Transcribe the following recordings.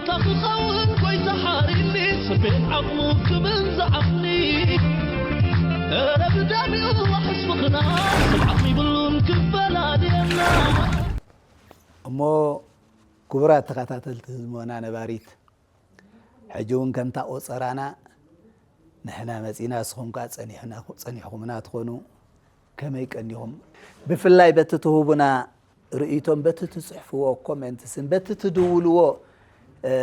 ክኸውን ጎይታ ሓሪኒ፣ ሰሜን ዓቕሙ ክብል ዝዓቕኒ። ኧረ ብደሚኡ ዋሕስ ምኽናስ፣ ሰብ ዓቕሚ ይብሉን ክፈላልየና። እሞ ክቡራት ተኸታተልቲ ህዝቦና ነባሪት፣ ሕጂ እውን ከምታ ቆጸራና ንሕና መጺና፣ ንስኹም ከኣ ጸኒሕና-፣ ጸኒሕኹምና ትኾኑ። ከመይ ቀኒኹም? ብፍላይ በቲ ትህቡና ርእይቶን በቲ ትጽሕፍዎ ኮሜንትስን በቲ ትድውልዎ፣ እ፣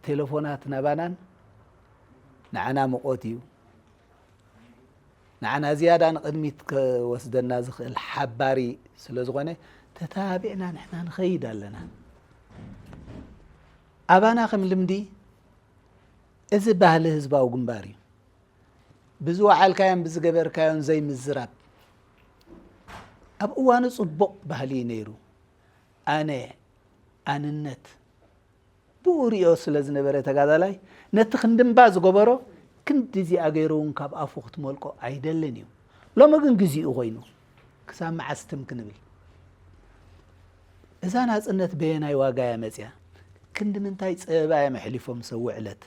ቴሌፎናት ናባናን ንዓና ምቖት እዩ። ንዓና ዝያዳ ንቕድሚት ከወስደና ዝኽእል ሓባሪ ስለ ዝኾነ፣ ተተባቢዕና ንሕና ንኸይድ ኣለና። ኣባና ከም ልምዲ፣ እዚ ባህሊ ህዝባዊ ግንባር እዩ። ብዝወዓልካዮን ብዝገበርካዮን ዘይምዝራብ። ኣብ እዋኑ ጽቡቕ ባህሊ እዩ ነይሩ። ኣነ፣ ኣንነት፣ ብኡ ሪኦ ስለ ዝነበረ ተጋዳላይ፣ ነቲ ክንድምባ ዝገበሮ ክንዲ እዚኣ ገይሩ እውን ካብ ኣፉ ክትመልቆ ኣይደልን እዩ። ሎሚ ግን ግዚኡ ኮይኑ፣ ክሳብ መዓስ ትም ክንብል? እዛ ናጽነት በየናይ ዋጋ እያ መጽያ? ክንዲ ምንታይ ጸበባ እዮም ኣሕሊፎም ሰው ዕለት?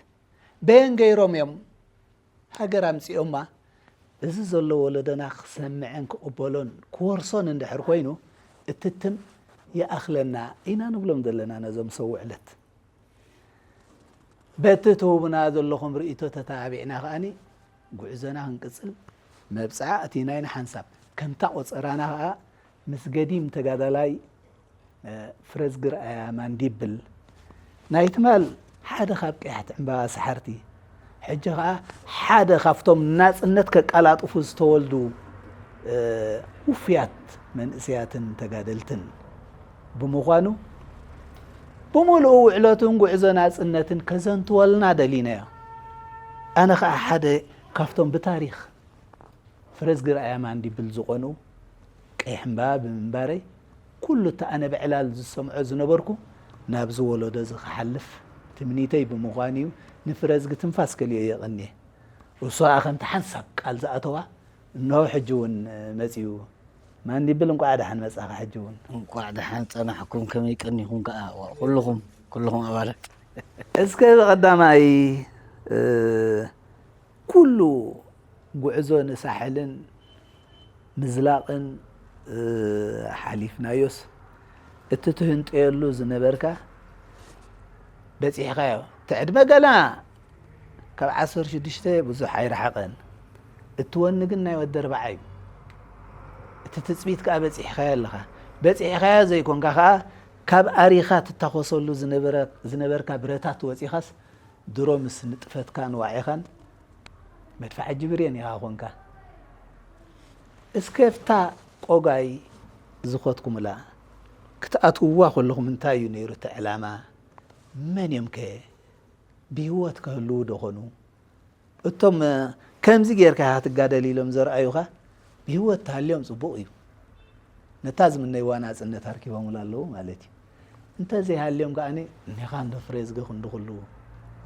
በየን ገይሮም እዮም ሃገር ኣምጺኦማ? እዚ ዘሎ ወለዶና ክሰምዐን ክቕበሎን ክወርሶን እንድሕር ኮይኑ፣ እቲ ትም ይኣኽለና ኢና ንብሎም ዘለና ነዞም ሰው ዕለት። በቲ ትህቡና ዘለኹም ርእይቶ ተተባቢዕና ከኣኒ ጉዕዞና ክንቅጽል መብጽዓ ኣቲና ኢና ሓንሳብ። ከምታ ቆጸራና ከኣ ምስ ገዲም ተጋዳላይ፣ እ፣ ፍረዝጊ ርኣያ ማንዲብል ናይ ትማል ሓደ ካብ ቀያሕቲ ዕምባባ ሰሓርቲ፣ ሕጂ ከኣ ሓደ ካብቶም ናጽነት ከቀላጥፉ ዝተወልዱ፣ እ፣ ውፉያት መንእሰያትን ተጋደልትን ብምዃኑ፣ ብምሉኡ ውዕለቱን ጉዕዞ ናጽነትን ከዘንትወልና ደሊናዮ። ኣነ ከኣ ሓደ ካብቶም ብታሪኽ ፍረዝጊ ርኣያ ማንዲብል ዝቐንኡ ቀይሕ እምበባ ብምንባረይ፣ ኩሉ እቲ ኣነ ብዕላል ዝሰምዖ ዝነበርኩ ናብዚ ወለዶ እዚ ክሓልፍ ትምኒተይ ብምዃኑ እዩ። ንፍረዝጊ ትንፋስ ከልዮ የቐንየ። እሱ ኸኣ ከምቲ ሓንሳብ ቃል ዝኣተዋ፣ እንሆ ሕጂ እውን መጺኡ። ማንዲብል፣ እንቋዕ ደሓን መጻኻ። ሕጂ እውን እንቋዕ ደሓን ጸናሕኩም። ከመይ ቀኒኹም ከኣ? ዋ፣ ኩልኹም፣ ኩልኹም ኣባላት። እስከ ብቐዳማይ፣ እ፣ ኩሉ ጉዕዞ ንሳሕልን ምዝላቕን፣ እ፣ ሓሊፍናዮስ፣ እቲ ትህንጠየሉ ዝነበርካ በጺሕካዮ። እቲ ዕድመ ገና ካብ ዓሰርተ ሽዱሽተ ብዙሕ ኣይረሓቐን። እቲ ወኒ ግን ናይ ወዲ ኣርብዓ እዩ። እቲ ትጽቢት ከኣ በጺሕካዮ ኣለኻ። በጺሕካዮ ዘይኮንካ ከኣ፣ ካብ ኣሪኻ ትታኾሰሉ ዝነበረ-፣ ዝነበርካ ብረታት ወጺኻስ፣ ድሮ ምስ ንጥፈትካን ዋዒኻን መድፍዓጂ ብሬን ኢኻ ኾንካ። እስከ ኣብታ ቆጋይ ዝኸድኩምላ ክትኣትውዋ ከለኹም እንታይ እዩ ነይሩ እቲ ዕላማ? መን እዮም ከ ብህይወት ክህልዉ ዶ ኾኑ? እቶም፣ እ፣ ከምዚ ጌርካ ኢኻ ትጋደል ኢሎም ዘርኣዩኻ ብህይወት ተሃልዮም ጽቡቕ እዩ። ነታ ዝምነይዋ ናጽነት ኣርኪቦምላ ኣለዉ ማለት እዩ። እንተ ዘይሃልዮም ከኣኒ፣ እኒኻ እንዶ ፍሬዝጊ ክንዲ ኩሉ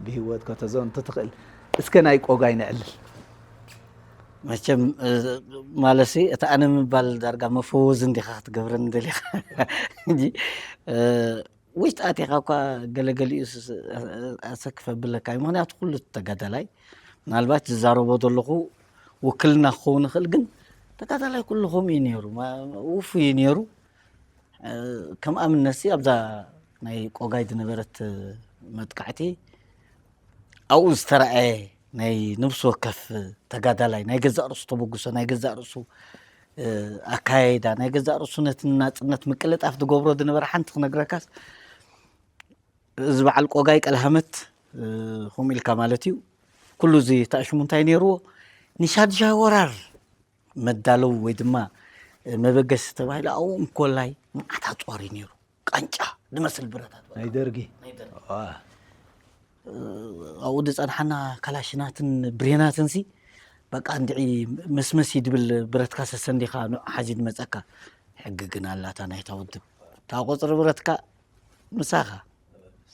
ብህይወት ከተዘንቱ ትኽእል። እስከ ናይ ቆጋይ ነዕልል። መቸም፣ እ፣ ማለሲ፣ እቲ ኣነ ምባል ዳርጋ መፈወዚ እንዲኻ ክትገብረኒ ደሊኻ። እንጂ፣ እ፣ ውሽጢ ኣቲኻ እኳ ገለገሊኡ ስ-፣ ስ-፣ ኣሰክፍ ኣብለካ እዩ። ምኽንያቱ ኩሉ ተጋዳላይ፣ ምናልባት ዝዛረቦ ዘለኹ ውክልና ክኸውን ይኽእል፣ ግን ተጋዳላይ ኩሉ ከምኡ እዩ ነይሩ። ማ-፣ ውፉይ እዩ ነይሩ። እ፣ ከም ኣብነትሲ ኣብዛ ናይ ቆጋይ ዝነበረት መጥቃዕቲ ኣብኡ ዝተረኣየ ናይ ነፍሲ ወከፍ ተጋዳላይ ናይ ገዛእ ርእሱ ተበግሶ፣ ናይ ገዛእ ርእሱ፣ እ፣ ኣካያይዳ፣ ናይ ገዛእ ርእሱ ነቲ ናጽነት ምቅልጣፍ ዝገብሮ ዝነበረ ሓንቲ ክነግረካስ፣ እዚ በዓል ቆጋይ ቀልሃመት፣ እ፣ ከምኡ ኢልካ ማለት እዩ። ኩሉ እዚ ተኣሽሙ እንታይ ነይርዎ? ንሻድሻይ ወራር መዳለዊ ወይ ድማ፣ እ፣ መበገሲ ተባሂሉ ኣብኡ እንኮላይ መዓት ኣጽዋር እዩ ነይሩ። ቃንጫ ዝመስል ብረታት በቃ። ናይ ደርጊ። ናይ ደርጊ። ዋ። እ፣ ኣብኡ ዝጸንሓና ካላሽናትን ብሬናትን ሲ በቃ እንድዒ መስመስ እዩ ድብል ብረትካ ሰሰንዲኻ ንዑ ሓዚ ዝመጸካ። ሕጊ ግን ኣላታ ናይታ ውድብ። እታ ቁጽሪ ብረትካ ምሳኻ።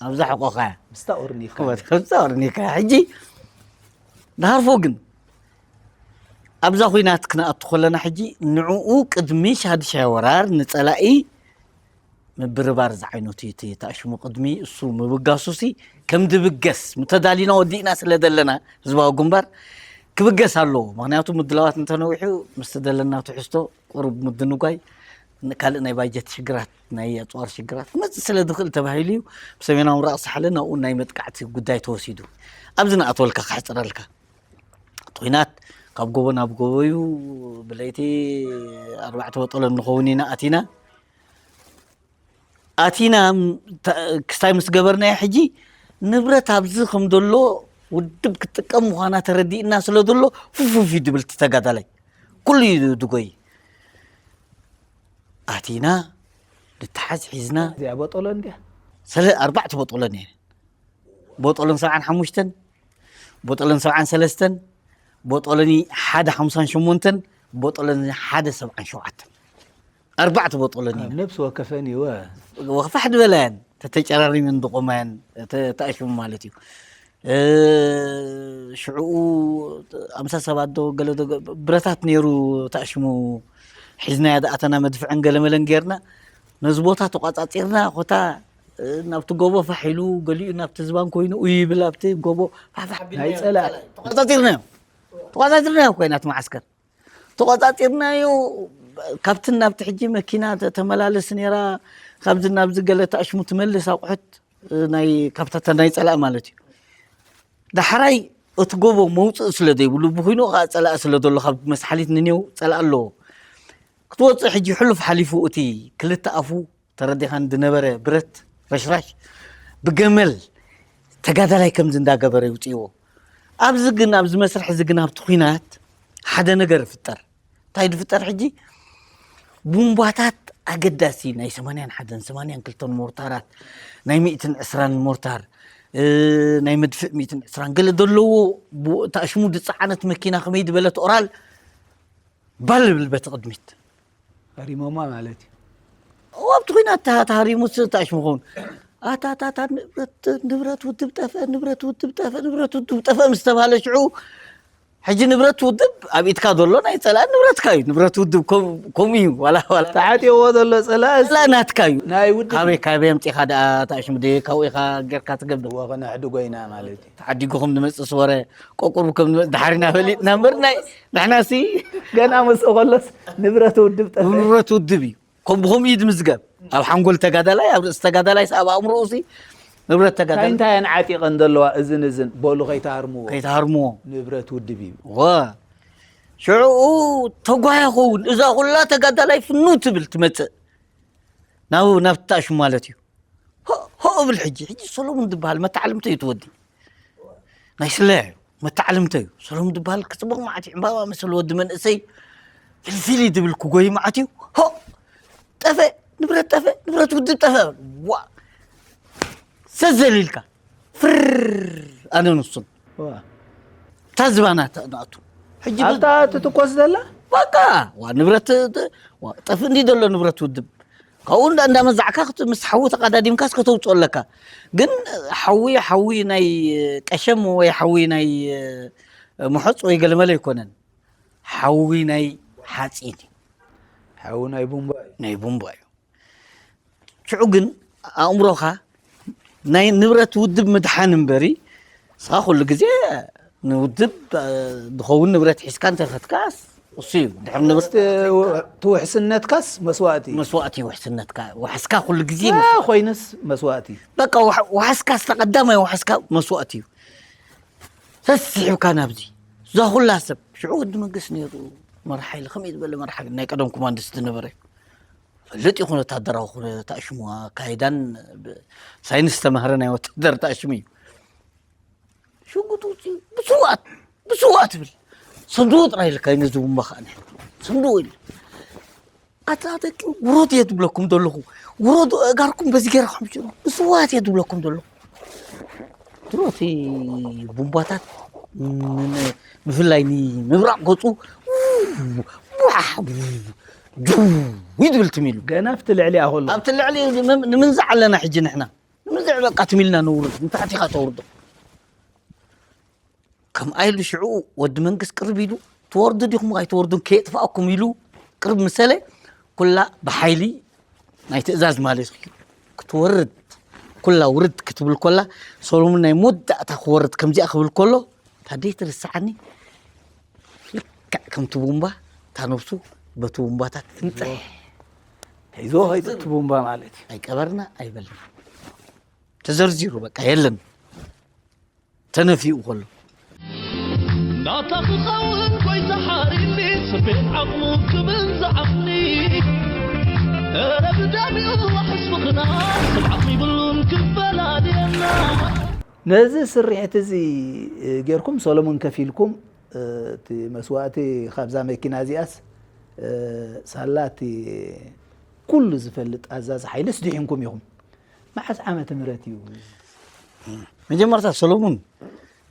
ኣብዛ ሕቆኻ እያ። ምስታ ኦርኒካ። ምስታ ኦርኒካ። ሕጂ ንሃርፎ ግን ኣብዛ ኹናት ክንኣቱ ከለና ሕጂ ንዕኡ ቅድሚ ሻድሻይ ወራር ንጸላኢ ምብርባር ዝዓይነቱ እዩ። እቲ ተኣሽሙ ቅድሚ እሱ ምብጋሱ ሲ ከም ድብገስ ምተዳሊና ወዲእና ስለ ዘለና ህዝባዊ ግንባር ክብገስ ኣለዎ። ምክንያቱ ምድላዋት እንተነዊሑ ምስ ደለና ትሕዝቶ ቁሩብ ምድንጓይ ካልእ ናይ ባጀት ሽግራት ናይ ኣፅዋር ሽግራት ክመፅእ ስለ ዝኽእል ተባሂሉ እዩ ብሰሜናዊ ምብራቕ ሳሕልን ኣብኡ ናይ መጥቃዕቲ ጉዳይ ተወሲዱ። ኣብዚ ንኣትወልካ ክሕፅረልካ እቲ ኲናት ካብ ጎቦ ናብ ጎቦ እዩ። ብለይቲ ኣርባዕተ በጠሎ እንኸውን ኢና ኣቲና ኣቲና ክስታይ ምስ ገበርናዮ ሕጂ ንብረት ኣብዚ ከም ዘሎ ውድብ ክትጥቀም ምዃና ተረዲእና ስለ ዘሎ ፉፉፍ እዩ ድብል እቲ ተጋዳላይ ኩሉ እዩ ድጎይ ኣቲና ንተሓዝ ሒዝና እዚኣ በጦሎ እንዲያ ሰለ ኣርባዕተ በጦሎ ነይረ ቦጦሎን ሰብዓን ሓሙሽተን ቦጦሎን ሰብዓን ሰለስተን ቦጦሎኒ ሓደ ሓምሳን ሸሞንተን ቦጦሎኒ ሓደ ሰብዓን ሸውዓተን ኣርባዕተ ቦጦሎኒ ነብሲ ወከፈን ይወ ወክፋሕ ድበላየን ተተጨራሪመን ዝቆማየን ተኣሽሙ ማለት እዩ ሽዕኡ ኣምሳ ሰባት ዶ ገለ ብረታት ነይሩ ተኣሽሙ ሒዝናዮ ዝኣተና መድፍዕን ገለመለን ጌርና ነዚ ቦታ ተቋፃፂርና ኮታ ናብቲ ጎቦ ፋሕ ኢሉ ገሊኡ ናብቲ ዝባን ኮይኑ እዩ ይብል ኣብቲ ጎቦ ፋሕፋሕ ናይ ፀላእ ተቋፃፂርናዮ ተቋፃፂርናዮ ኮይና እቲ መዓስከር ተቋፃፂርናዮ ካብትን ናብቲ ሕጂ መኪና ተመላለስ ነራ ካብዚ ናብዚ ገለ ተኣሽሙ ትመልስ ኣቑሑት ናይ ካብታታ ናይ ፀላእ ማለት እዩ ዳሕራይ እቲ ጎቦ መውፅእ ስለ ዘይብሉ ብኩይኑ ከዓ ፀላእ ስለ ዘሎ ካብ መስሓሊት ንኔው ፀላእ ኣለዎ ክትወፅእ ሕጂ ሕሉፍ ሓሊፉ እቲ ክልተ ኣፉ ተረዲኻን ዝነበረ ብረት ረሽራሽ ብገመል ተጋዳላይ ከምዚ እንዳገበረ ይውፅእዎ ኣብዚ ግን ኣብዚ መስርሕ እዚ ግን ኣብቲ ኩናት ሓደ ነገር ይፍጠር እንታይ ዝፍጠር ሕጂ ቡምባታት ኣገዳሲ ናይ ሰማንያን ሓደን ሰማንያን ክልተን ሞርታራት ናይ ሚእትን ዕስራን ሞርታር ናይ መድፍእ ሚእትን ዕስራን ገለ ዘለዎ ተኣሽሙ ዝፀዓነት መኪና ከመይ ዝበለት ኦራል ባል ዝብል በቲ ቅድሚት ሃሪሞማ ማለት እዩ ኣብቲ ኩናት ተሃሪሙስ ተኣሽሙ ኸውን ኣታታታ ንብረት ውድብ ጠፍአ ንብረት ውድብ ጠፍአ ንብረት ውድብ ጠፍአ ምስ ተባሃለ ሽዑ ሕጂ ንብረት ውድብ ኣብ ኢድካ ዘሎ ናይ ፀላእ ንብረትካ እዩ ንብረት ውድብ ከምኡ እዩ ዋላ ዋላ ተዓጢዎ ዘሎ ፀላእ ፀላእ ናትካ እዩ ናይ ውድብ ካበይ ካበይ ኣምፂኻ ደኣ ተኣሽሙ ደ ካብኡ ኢኻ ጌርካ ትገብር ወኸነሕድጎ ኢና ማለት እዩ ተዓዲጉ ከም ዝመፅእ ዝወረ ቆቁሩ ከም ዝመፅእ ድሓር ኢና ፈሊጥና እምበር ናይ ንሕና ሲ ገና ምስኡ ከሎስ ንብረት ውድብ ጠፍአ ንብረት ውድብ እዩ ከም ብኸምኡ እዩ ዝምዝገብ ኣብ ሓንጎል ተጋዳላይ ኣብ ርእሲ ተጋዳላይ ኣብ ኣእምሮኡ ሲ ንብረት እንታይ ተጋዳላይ እንታይ እየን ዓጢቐን ዘለዋ እዝን እዝን በሉ ከይተሃርምዎ ከይተሃርምዎ ንብረት ውድብ እዩ ወ ሽዑኡ ተጓ ይኸውን እዛ ኩላ ተጋዳላይ ፍኑ ትብል ትመፅእ ናብ ናብ ትታእሹ ማለት እዩ ሆ ብል ሕጂ ሕጂ ሰሎሙን ዝበሃል መተዓልምተ እዩ ትወዲ ናይ ስለያ እዩ መተዓልምተ እዩ ሰሎሙን ዝበሃል ክፅቡቕ መዓት እዩ ዕምባባ መሰል ወዲ መንእሰይ ፍልፊል እዩ ዝብል ክጎይ መዓት እዩ ሆ ጠፈ ንብረት ጠፈ ንብረት ውድብ ጠፈ ዋ ሰዘሊልካ ፍር ኣነ ንሱን እታ ዝባና ንኣቱ ሕጂ ኣብታ ትትኮስ ዘላ በቃ ዋ ንብረት ጠፍ እንዲ ዘሎ ንብረት ውድብ ካብኡ እንዳ እንዳመዛዕካ ምስ ሓዊ ተቀዳዲምካስ ከተውፅኦ ኣለካ ግን ሓዊ ሓዊ ናይ ቀሸም ወይ ሓዊ ናይ ምሐፅ ወይ ገለመለ ኣይኮነን ሓዊ ናይ ሓፂን እዩ ሓዊ ናይ ቡምባ እዩ ናይ ቡምባ እዩ ሽዑ ግን ኣእምሮኻ ናይ ንብረት ውድብ ምድሓን እምበሪ ንስኻ ኩሉ ግዜ ንውድብ ዝኸውን ንብረት ሒዝካ እንተኸትካስ እሱ እዩ ድሕሪ ንብረት እቲ ውሕስነትካስ መስዋእቲ እዩ መስዋእቲ ውሕስነትካ ዋሕስካ ኩሉ ግዜ ኮይንስ መስዋእቲ እዩ በቃ ዋሕስካ ዝተቐዳማይ ዋሕስካ መስዋእቲ እዩ ሰስሒብካ ናብዚ እዛ ኩላ ሰብ ሽዑ ወዲ መንግስት ነይሩ መርሓ ኢለ ከመይ ዝበለ መርሓ ናይ ቀደም ኮማንድስ ዝነበረ ፈልጥ ይኹን ወታደራዊ ኩነ ተኣሽሙ ኣካይዳን ሳይንስ ዝተማህረ ናይ ወታደር ተኣሽሙ እዩ ሽጉጥ ውፅኡ ብስዋት ብስዋት ትብል ሰንድዎ ጥራይ ኢልካ እዩ ነዚ ውማ ከዓ ንሕና ሰንድዎ ኢሉ ኣታ ደቂ ውረዱ እየ ዝብለኩም ዘለኹ ውረዱ እጋርኩም በዚ ገይራ ከምሽሩ ብስዋት እየ ዝብለኩም ዘለኹ ድሮ እቲ ቡምባታት ብፍላይ ንምብራቕ ገፁ ቡሕ ቡሕ ይብል ትም ኢሉ ገና ኣብቲ ልዕሊ ኣኸሎ ኣብቲ ልዕሊ ንምንዛዕ ኣለና ሕጂ ንሕና ንምንዛዕ በቃ ትም ኢልና ነውርድ ንታሕቲ ኢኻ ተውርዶ ከምኣ ኢሉ ሽዑ ወዲ መንግስት ቅርብ ኢሉ ትወርዱ ዲኹም ኣይትወርዱን ከየጥፋእኩም ኢሉ ቅርብ ምሰለ ኩላ ብሓይሊ ናይ ትእዛዝ ማለት እዩ። ክትወርድ ኩላ ውርድ ክትብል ኮላ፣ ሶሎሙን ናይ መወዳእታ ክወርድ ከምዚኣ ክብል ከሎ፣ ታደይ ትርስዓኒ፣ ልክዕ ከምቲ ቡምባ እታ ነብሱ በቲ ቡምባታት ትንፀሕ። ሒዞ ኸይዱ እቲ ቡምባ ማለት እዩ። ኣይቀበርና ኣይበልና፣ ተዘርዚሩ በቃ የለን፣ ተነፊኡ ከሎ። ናታ ክኸውን ጎይታ ሓሪኒ፣ ስቤን ዓቕሙ ክብል ዝዓቕኒ። እረ ብዳሚኡ ዋሕስ ምኽና፣ ሰብ ዓቕሚ ይብሉን ክፈላልየና። ነዚ ስርሒት እዚ ጌርኩም ሰሎሙን ከፊልኩም፣ እቲ መስዋእቲ ካብዛ መኪና እዚኣስ፣ ሳላ እቲ ኩሉ ዝፈልጥ ኣዛዚ ሓይልስ ድሒንኩም ኢኹም። መዓስ ዓመተ ምህረት እዩ? መጀመርታ ሰሎሙን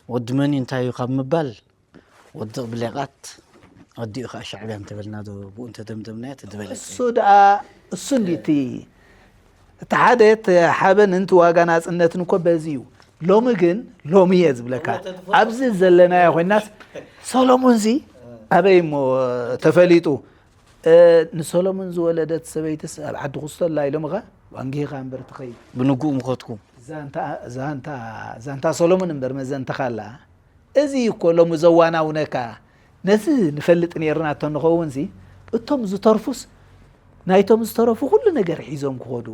ወዲ መን እዩ እንታይ እዩ ካብ ምባል፣ ወዲ ብሌቓት፣ ኣዲኡ ከዓ ሻዕብያ እንተበልና ዶ ብኡ እንተደምደምናዮ እቲ ዝበለጸ እሱ ደኣ፣ እሱ እንዲ እቲ እቲ ሓደ እቲ ሓበን፣ እቲ ዋጋ ናጽነትን እኮ በዚ እዩ። ሎሚ ግን፣ ሎሚ እየ ዝብለካ፣ ኣብዚ ዘለናዮ ኮይናስ፣ ሰሎሙን እዚ ኣበይ እሞ ተፈሊጡ? እ፣ ንሰሎሙን ዝወለደት ሰበይትስ ኣብ ዓዲ ኩስቶላ ኢሎምኻ ዋንጊኻ እምበር ትኸይድ። ብንግኡ ምኸድኩ። ዛንታ፣ ዛንታ፣ ዛንታ ሰሎሙን እምበር መዘንተኻ ኣላ። እዚ እኮ ሎሚ ዘዋናውነካ፣ ነዚ ንፈልጥ ነይርና እቶ ንኸውን ሲ፣ እቶም ዝተርፉስ፣ ናይቶም ዝተረፉ ኩሉ ነገር ሒዞም ክኸዱ።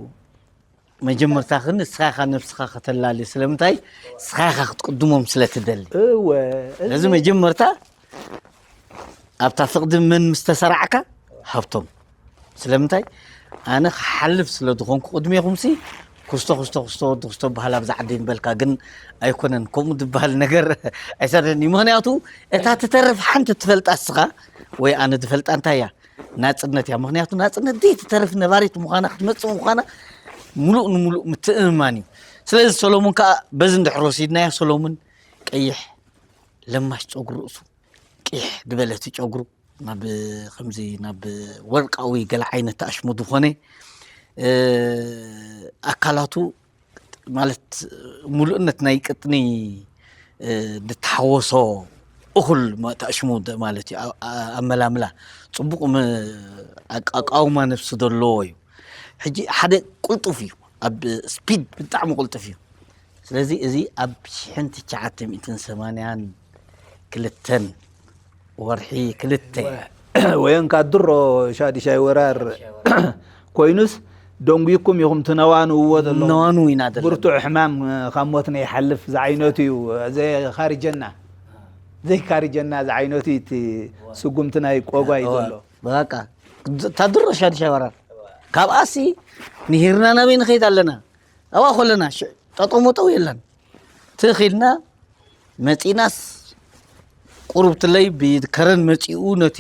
መጀመርታ ግን ንስኻ ኢኻ ነብስኻ ከተላሊ፣ ስለምንታይ? ንስኻ ኢኻ ክትቅድሞም ስለ ትደሊ። እወ፣ ነዚ መጀመርታ ኣብታ ፍቕዲ መን ምስ ተሰራዕካ ሃብቶም። ስለምንታይ? ኣነ ክሓልፍ ስለ ዝኾንኩ ቅድሜኹም ሲ፣ ክስቶ፣ ክስቶ፣ ክስቶ፣ ወዲ ክስቶ በሃል ኣብዛ ዓዲ ይንበልካ፣ ግን ኣይኮነን፣ ከምኡ ዝበሃል ነገር ኣይሰርሕን እዩ። ምኽንያቱ፣ እታ ትተርፍ ሓንቲ ትፈልጣ እስኻ ወይ ኣነ ዝፈልጣ እንታይ እያ? ናጽነት እያ። ምኽንያቱ፣ ናጽነት ዘይትተርፍ ነባሪት ምዃና፣ ክትመጽእ ምዃና፣ ምሉእ ንምሉእ ምትእምማን እዩ። ስለዚ፣ ሰሎሙን ከኣ በዚ እንድሕር ወሲድናዮ፣ ሰሎሙን ቀይሕ ለማሽ ጸጉሪ ርእሱ፣ ቂሕ ዝበለት ጨጉሩ፣ ናብ ከምዚ ናብ ወርቃዊ ገለ ዓይነት ተኣሽሙ ዝኾነ፣ እ፣ ኣካላቱ ማለት ሙሉእነት ናይ ቅጥኒ፣ እ፣ ዝተሓወሶ እኹል ማ-፣ ተኣሽሙ ደ-፣ ማለት እዩ። ኣ-፣ ኣ-፣ ኣመላምላ ጽቡቕ ም-፣ ኣቃ-፣ ኣቃውማ ነብሲ ዘለዎ እዩ። ሕጂ ሓደ ቅልጡፍ እዩ፣ ኣብ ስፒድ ብጣዕሚ ቅልጡፍ እዩ። ስለዚ እዚ ኣብ ሽሕን ትሽዓተ ሚእትን ሰማንያን ክልተን ወርሒ ክልተ ወየን ካብ ድሮ ሻድሻይ ወራር ኮይኑስ ደንጉይኩም ኢኹም ትነዋንውዎ ዘለኹም። ነዋኑ ኢና ዘለና። ብርቱዕ ሕማም ካብ ሞት ነይሓልፍ ዝዓይነቱ እዩ። ዘይካርጀና፣ ዘይካርጀና ዝዓይነቱ እዩ እቲ ስጉምቲ ናይ ቆጓይ ዘሎ። በቃ፣ እታ ድሮ ሻድሻይ ወራር። ካብኣሲ ንሂርና ናበይ ንኸይድ ኣለና? ኣብኣ ኮለና፣ ሽ-፣ ጠጠው መጠው የለን። ትኽ ኢልና መጺናስ፣ ቁሩብ ትለይ ብከረን መጺኡ፣ ነቲ፣